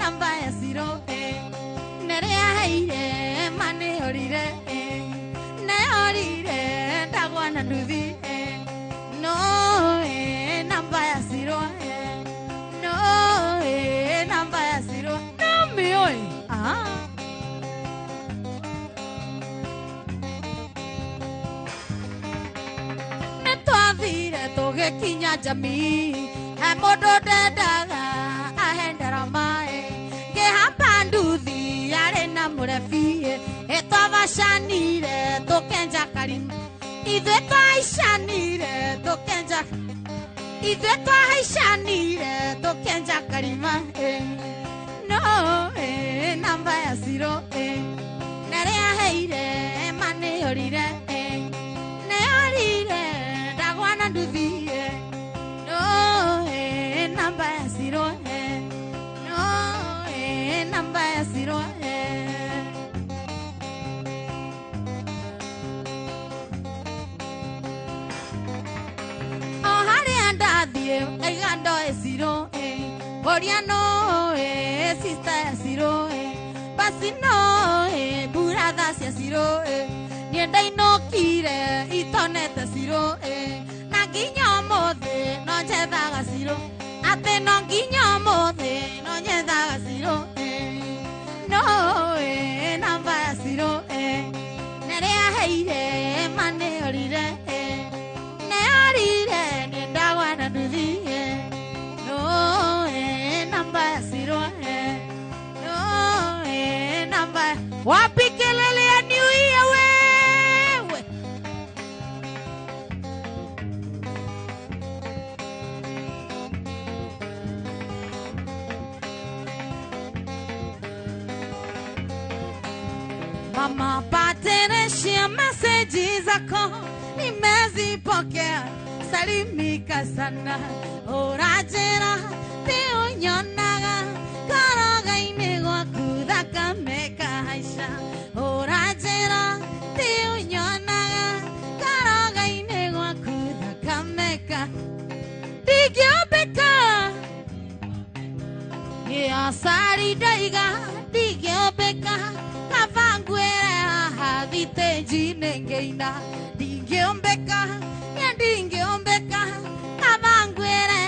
S13: namba ya ciro nĩrĩa aheire ma nĩyorire nĩyorire ndagwa na nduthi no namba ya ciro no namba ya ciro no mĩũĩ. Nĩ twathire tũgĩkinya jamii he mũndũ ndendaga ahe ndarama ngĩhamba nduthi yarĩ na mũrebi ĩtwabacanire tũkenja karima ithuĩ twaicanire tũkenja ithuĩ twahaicanire tũkenja karima no namba ya ciro nĩrĩa aheire ma nĩyorire nĩyorire ndagwa na nduthi no namba ya ciro no namba ya ciro. O harĩa ndathiĩ ngaiga ndoĩ ciro ũrĩa no sister ya ciro basi no buratha cia ciro niĩ ndainũkire itonete ciro na nginya ũmũthĩ no njethaga ciro atĩ no nginya ũmũthĩ no nyethaga ciro no namba ya ciro nĩrĩa aheire ma nĩyorire nĩyorire niĩ ndagwa na nduthi no namba ya ciro no namba. Wapi kelele ya New Year wewe? Mama pateneshia meseji zako nimezipokea, salimika sana ũranjĩra ti ũnyonaga ngoro-inĩ gwaku thakame kahaica ũranjĩra ti ũnyonaga ngoro-inĩ gwaku thakame ka ndingĩũmbĩka nĩ acari ndaiga ndingĩũmbĩka kaba ngwĩre haha thitĩnji-inĩ ngĩina ndingĩũmbĩka niĩ ndingĩũmbĩka kaba ngwĩre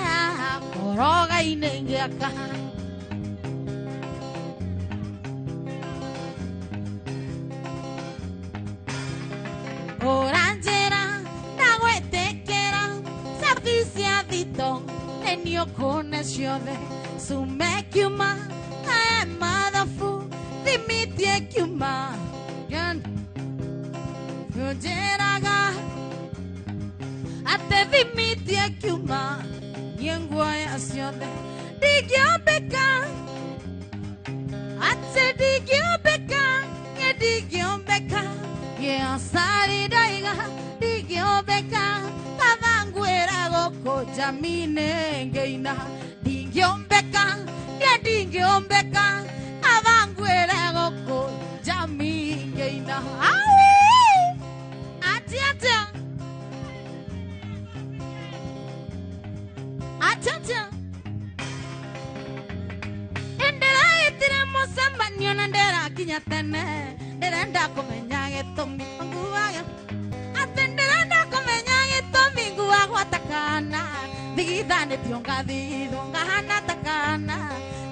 S13: Ngai nĩ ngĩaka. Ũranjĩra ndagwĩtĩkĩra cabi cia thito nĩ niĩ ũkũne ciothe cume kiuma kae mathabu thimitie kiuma njĩraga atĩ thimitie kiuma niĩ nguoya ciothe ndingĩombĩka atĩ ndingĩombĩka niĩ ndingĩombĩka gĩacari ndaiga ndingĩombĩka kaba ngwĩra gũkũ njamii-inĩ ngĩina ndingĩombĩka niĩ ndingĩombĩka kaba ngwĩra gũkũ njamii ngĩina. Atia atia ndĩraitire mũcemanio na ndĩrakinya tene ndĩrenda kũmenya gĩtũmi nguaga atĩ ndĩrenda kũmenya gĩtũmi nguagwa ta kana thigithanĩtio ngathithwo ngahana ta kana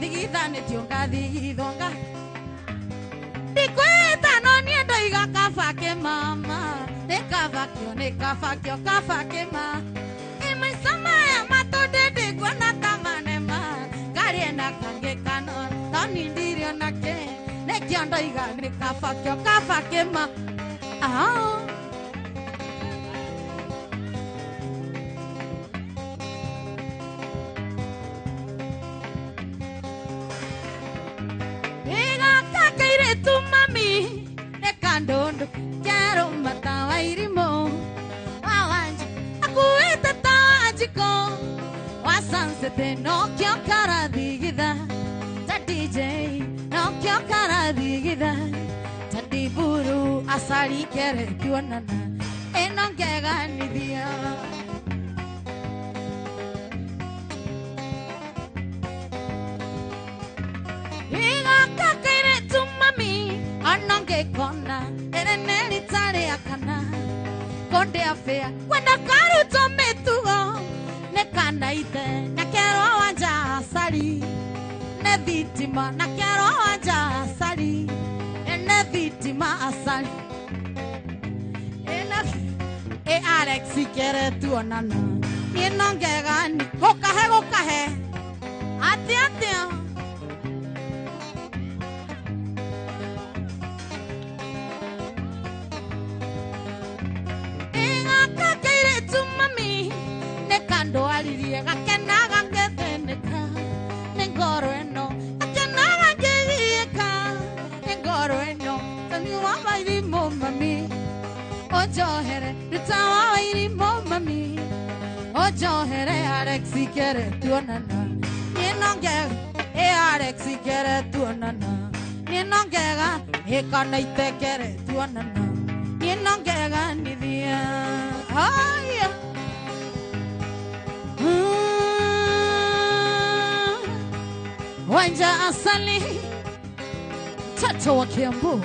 S13: thigithanĩtio ngathithwo nga ndikwĩta no niĩ ndoiga kaba kĩmama nĩ kaba kĩo nĩ kaba kĩo kaba kĩma maica maya matũndĩ ndĩkuona ta manema ngarie na kangĩ kanora toni ndirio nake nĩkĩo ndoiga nĩ kaba kĩo kaba kĩma. Igaka kairĩtu mami nĩ kandũndũ kerũ mata wa irimũ wa wanja akuĩte ta njiko wa sunset nokĩo karathigitha ta DJ nokĩo karathigitha ta ndiburu acari kere tuonana ĩno ngeganithia. Igaka kairĩtu mami ona ngĩkona ĩrĩ nĩ rita rĩa kana kũndĩa bĩa kwenda karutwo mĩtugo nĩ kana ithe na kerwo wanja acari nĩ thitima na kerwo wanja acari nĩ thitima acari ĩ Alex kere tuonana niĩ no ngegani gũkahe gũkahe atĩa atĩa. Mami nĩ kandwaririe gakenaga ngĩthĩnĩka nĩ ngoro ĩno gakenaga ngĩgiĩka nĩ ngoro ĩno tani wa mairimũ mami ũnjohere ruta wa wairimũ mami ũnjohere Alex kere tuonana niĩ no ngega ĩ Alex kere tuonana niĩ no ngega ĩ kana itekere tuonana niĩ no ngeganithia. Haya. Wanja asali mtoto wa Kiambu.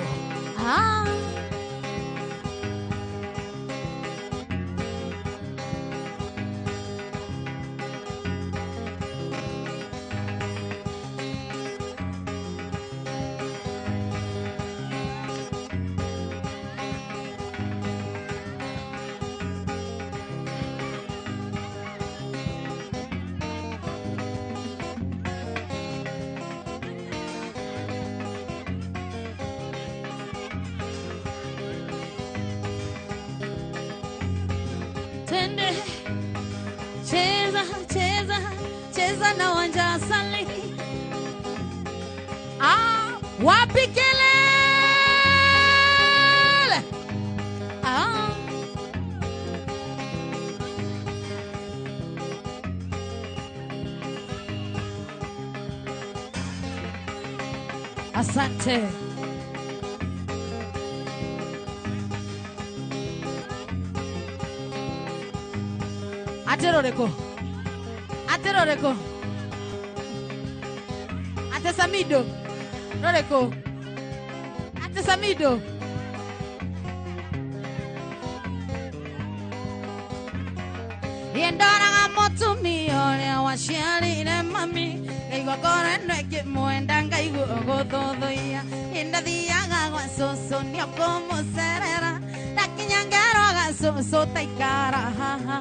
S13: Tende cheza cheza cheza na wanja asali. Wapi kelele? Asante. Ateroreko. Ateroreko. Ate Samido. Roreko. Ate Samido. Yendoraga mũtumia ũrĩa waciarire mami Ngaigua ngoro ĩno ĩkĩmwenda ngaigua gũthũthũia Ndathiaga gwa cũcũ nĩũkũmũcerera Ndakinya ngerwo gacũcũ taikara haha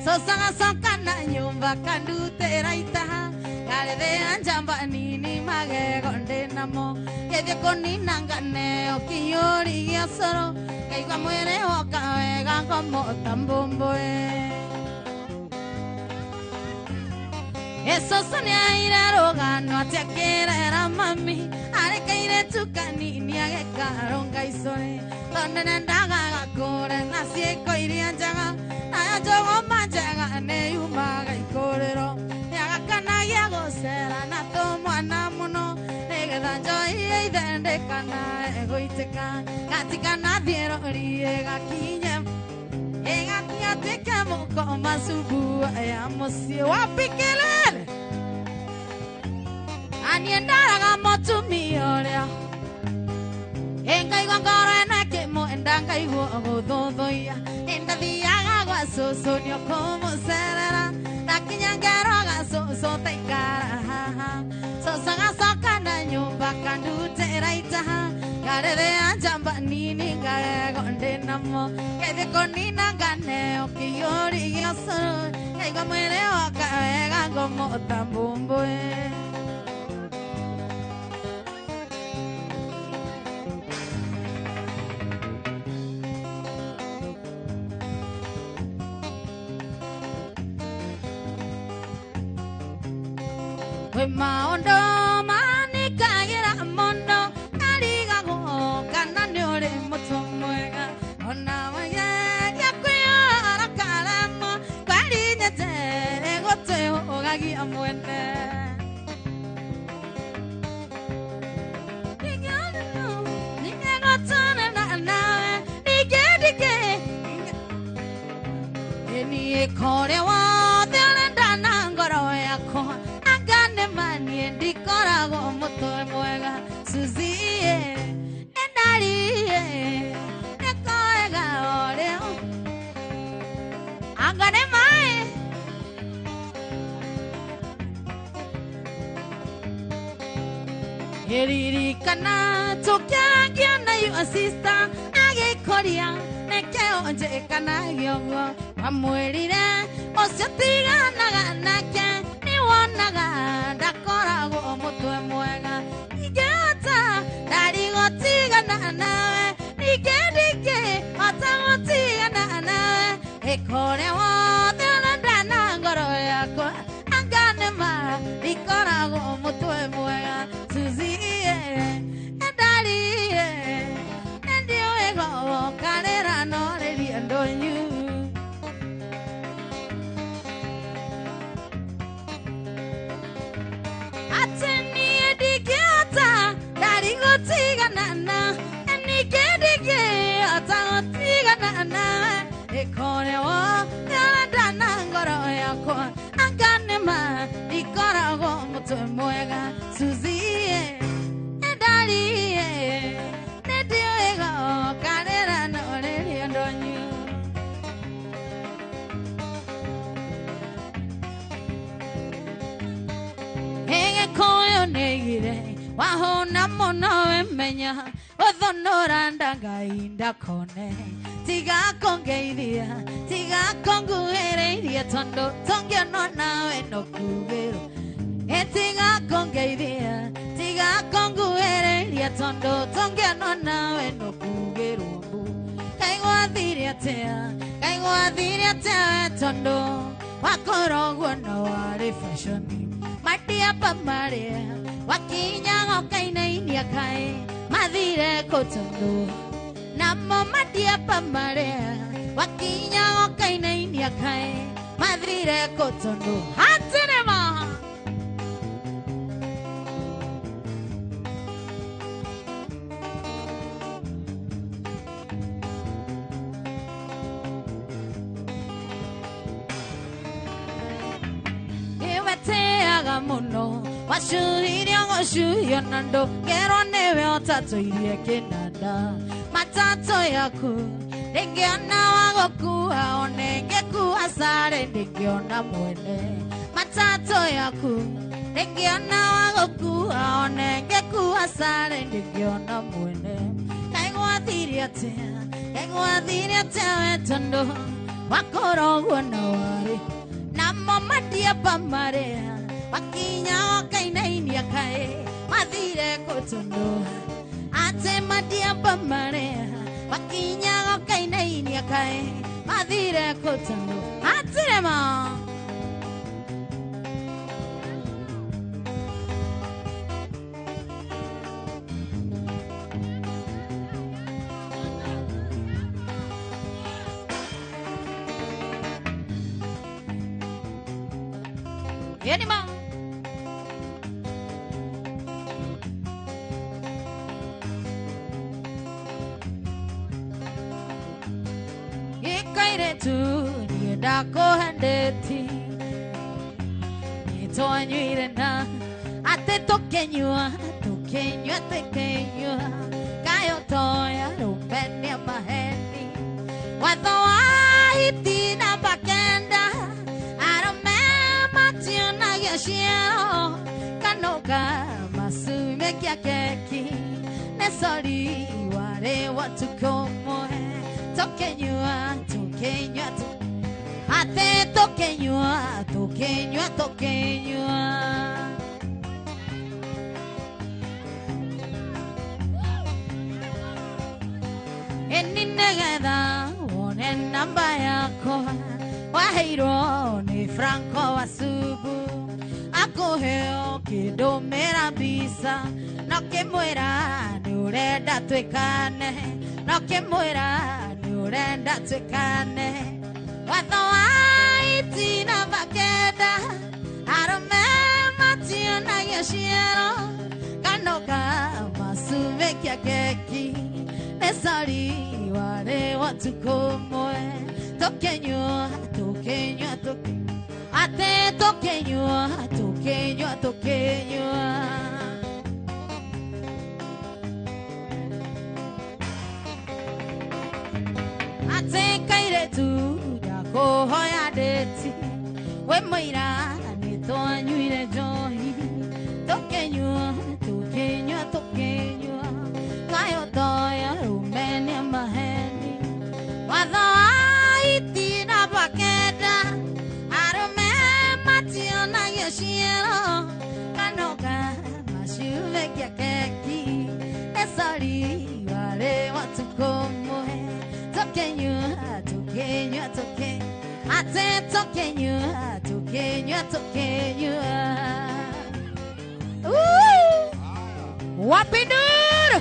S13: Cũcũ agacoka na nyũmba kandutĩra itaha Ngarĩthĩa njamba nini magego ndĩnamo Ngĩthiĩ kũnina nganeo kĩiyũri gĩa cũrũ Ngaigua mwĩrĩ woka wega ngomota mbũmbũĩ Cũcũ nĩaire rũgano atĩ akĩrera mami Arĩ kairĩtu kanini agĩkarũnga icũrĩ Tondũ nĩendaga gakũre na ciĩko iria njega Nayo njũgũma njega nĩyumaga ikũrĩro Nĩagakanagia gũcera na tũmwana mũno Nĩgetha njohi ya ithe ndĩkanae gũitĩka Gatikanathiĩ rũriĩ gakinye Ĩgatiatuĩke mũkoma cubua ya mũciĩ Wapi kelele Aniĩ ndaraga mũtumia ũrĩa Ngaigua ngoro ĩno ĩkĩmwenda ngaigua gũthũthũia Ndathiaga gwa cũcũ nĩũkũmũcerera Ndakinya ngerwo gacũcũ taikara haha Cũcũ agacoka na nyũmba kandutĩra itaha Ngarĩthĩa njamba nini ngagego ndĩnamo Ngĩthiĩ kũnina nganeo kĩiyũri gĩa cũrũ Ngaigua mwĩrĩ woka wega ngomota mbũmbũĩ Kwĩ maũndũ maanĩkagĩra mũno ngarigagwo kana nĩ ũrĩ mũtwe mwega Ona wageria kwĩyora karemo kweri nyenjere gũtwĩhũgagia mwene Ningĩgũtũrana nawe ningĩ ndingĩ Niĩ kũrĩa wothe ũrenda na ngoro yakwa Manie ndikoragwo mũtwe mwega Suzie endarie nĩkoega ũrĩa Anga nĩ maĩ Ĩririkana tũkĩarangia na your sister agĩkũria nĩkĩo njĩkanagia ũguo Wamwĩrire ũcio tiganaga nake nĩwonaga ndakoragwo mũtwe mwega Ingĩhota ndarigũtigana nawe ningĩ ndingĩhota gũtigana nawe Ĩkũrĩa wothe ũrenda na ngoro yakwa Anga nĩma ndikoragwo mũtwe mwega Suzie endarie nĩndiũĩ gũkarĩra no rĩria ndũnyu Atĩ niĩ ndingĩhota ndarigũtigana na ningĩ ndingĩhota gũtigana nawe Ĩkũrĩa wothe ũrenda na ngoro yakwa Anga nĩma ndikoragwo mũtwe mwega Suzie endarie nĩndiũĩ gũkarĩra no rĩria ndũnyu Gĩkũyũ nĩaigire wahũna mũno wĩmenya Ũthũnũra nda Ngai ndakone Tiga kũngeithia tiga kũnguhĩrĩria Tondũ tũngĩonwo nawe no kugĩrwo Tiga kũngeithia tiga kũnguhĩrĩria Tondũ tũngĩonwo nawe no kugĩrwo mbu Kaĩ gwathire atĩa kaĩ gwathire atĩa we Tondũ wakorwo ũguo no warĩ fashion Matiapa maria wakinyaga ũkainainia kaĩ mathire kũ tondũ Namo matiapa maria wakinyaga ũkainainia kaĩ mathire kũ tondũ Hatirĩ ma Nĩweteaga mũno wacuhirio gũcuhio na ndũkerwo nĩwe ũtatũirie kĩnanda Matatũ yaku ndingĩona wa gũkua one ngĩkua sare ndingĩona mwene Matatũ yaku. Ndingiona wa gũkua one ngĩkua sare ndingiona mwene. Kaĩ gwathire atĩa we tondũ wakorwo ũguo na warĩ. Namo mandiamba marĩa makinya wakainainia kaĩ mathire kũ tondũ atĩ mandiamba marĩa makinya wakainainia kaĩ mathire kũ tondũ hatirĩ ma. Yeni ma. Ikaire tu niĩ ndakũhendeti nĩtwanyuire na atĩ tũkĩnyua tũkĩnyua tũkĩnyua kayo toya rũmenia maheni watho wa hiti namba 9 arũme mationagio ciero kanoka masumekia keki nĩ sori warĩ wa tukũ ũmwe tũkĩnyua tũkĩnyua atĩ tũkĩnyua tũkĩnyua tũkĩnyua. Ĩni nĩgetha wone namba yakwa waheirwo nĩ Franco wa Subu akũheo kĩndũmĩra mbica no kĩmwĩra nĩ ũrenda twĩkane no kĩmwĩra nĩ ũrenda twĩkane watho wa iti namba 9 arũme mationagio ciero kanoka masumekia keki nĩ sori warĩ wa tukũ ũmwe tũkĩnyua tũkĩnyua atĩ tũkĩnyua tũkĩnyua tũkĩnyua. Atĩ kairĩtu ndakũhoya ndĩti wĩ mũira nĩtwanyuire njohi tũkĩnyua tũkĩnyua tũkĩnyua kayo toya rũmenia maheni watho wa iti namba 9 arũme mationagio ciero kanoka macumekia keki nĩ sori warĩ wa tukũ ũmwe tũkĩnyua tũkĩnyua atĩ tũkĩnyua tũkĩnyua tũkĩnyua. Wapi nduru?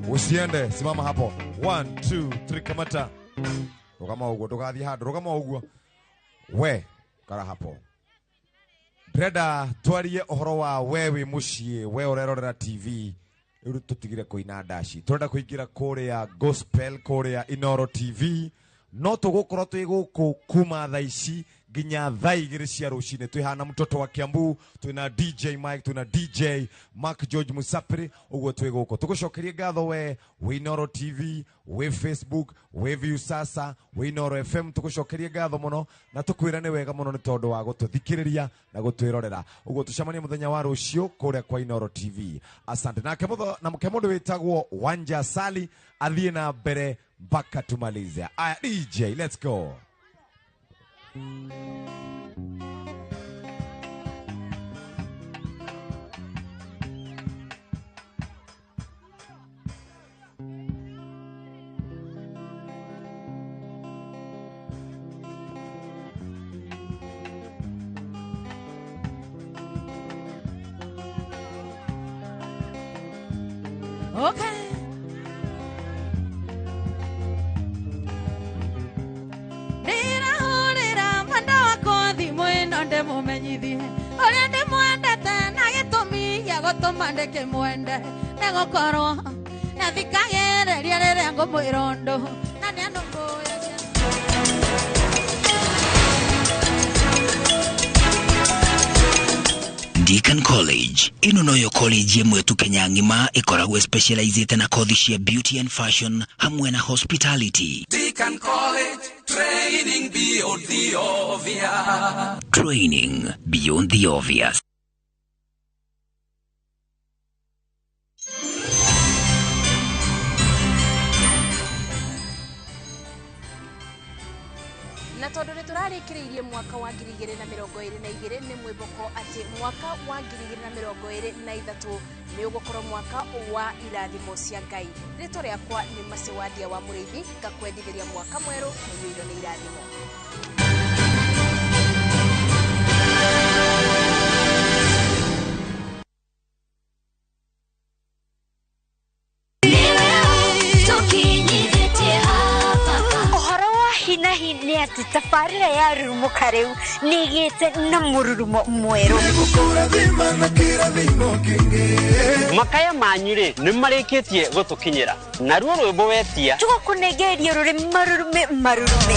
S2: Usiende, simama hapo. 1 2 3 kamata. Rũgama ũguo, ndũgathiĩ handũ, rũgama ũguo. We, kara hapo. Ndĩrenda twarie ũhoro wa we wĩ mũciĩ, we ũrerorera TV. Rĩu tũtigire kũina ndaci. Tũrenda kũingĩra kũrĩa gospel, kũrĩa Inoro TV. No tũgũkorwo twĩ gũkũ kuma thaa ici nginya thaa 2 cia rũcinĩ. Twĩ hana mtoto wa Kiambu, twĩna DJ Mike, twĩna DJ Mark George Musapiri, ũguo twĩ gũkũ. Tũgũcokerie ngatho we wĩ Inoro TV, wĩ Facebook, wĩ Viusasa, wĩ Inoro FM. Tũgũcokerie ngatho mũno na tũkwĩra nĩ wega mũno nĩ tondũ wa gũtũthikĩrĩria na gũtwĩrorera. Ũguo tũcemanie mũthenya wa rũciũ kũrĩa kwa Inoro TV. Asante. Nake mũndũ wĩtagwo Wanja Sali athiĩ na mbere mpaka tumalize. Aya, DJ, let's go.
S13: Okay. Ndĩrahũrĩra mwenda wakwa thimũ ĩno ndĩmũmenyithie ũrĩa ndĩmwendete na gĩtũmi gĩa gũtũma ndĩkĩmwende nĩ gũkorwo nĩathikagĩrĩria rĩrĩa ngũmwĩra ũndũ na nĩanũmbũyagia.
S9: Deacon College ĩno noyo college ĩmwe tu Kenya ng'ima ĩkoragwo specializĩte na kothi cia beauty and fashion hamwe na hospitality.
S11: Deacon College, training beyond the obvious.
S9: Training beyond the obvious.
S23: Na tondå nä tå rarä kä rä irie mwaka wa 2022 nä mwä mboko atä mwaka wa 2023 nä å gå korwo mwaka wa irathimo cia Ngai. Rĩtwa rĩakwa nĩ Macewandia wa Mũrĩithi, ngakwendithĩria mwaka mwerũ mũiyũirwo nĩ irathimo.
S24: Ũhoro wa hinahi nĩ atĩ tabarĩra ya rurumũka rĩu nĩ ĩgĩte na mũrurumo mwerũ.
S25: Makaya manyu rĩ nĩ marĩkĩtie gũtũkinyĩra naruo rwĩmbo wetia
S24: Tũgũkũnengereria rũrĩ marurume marurume.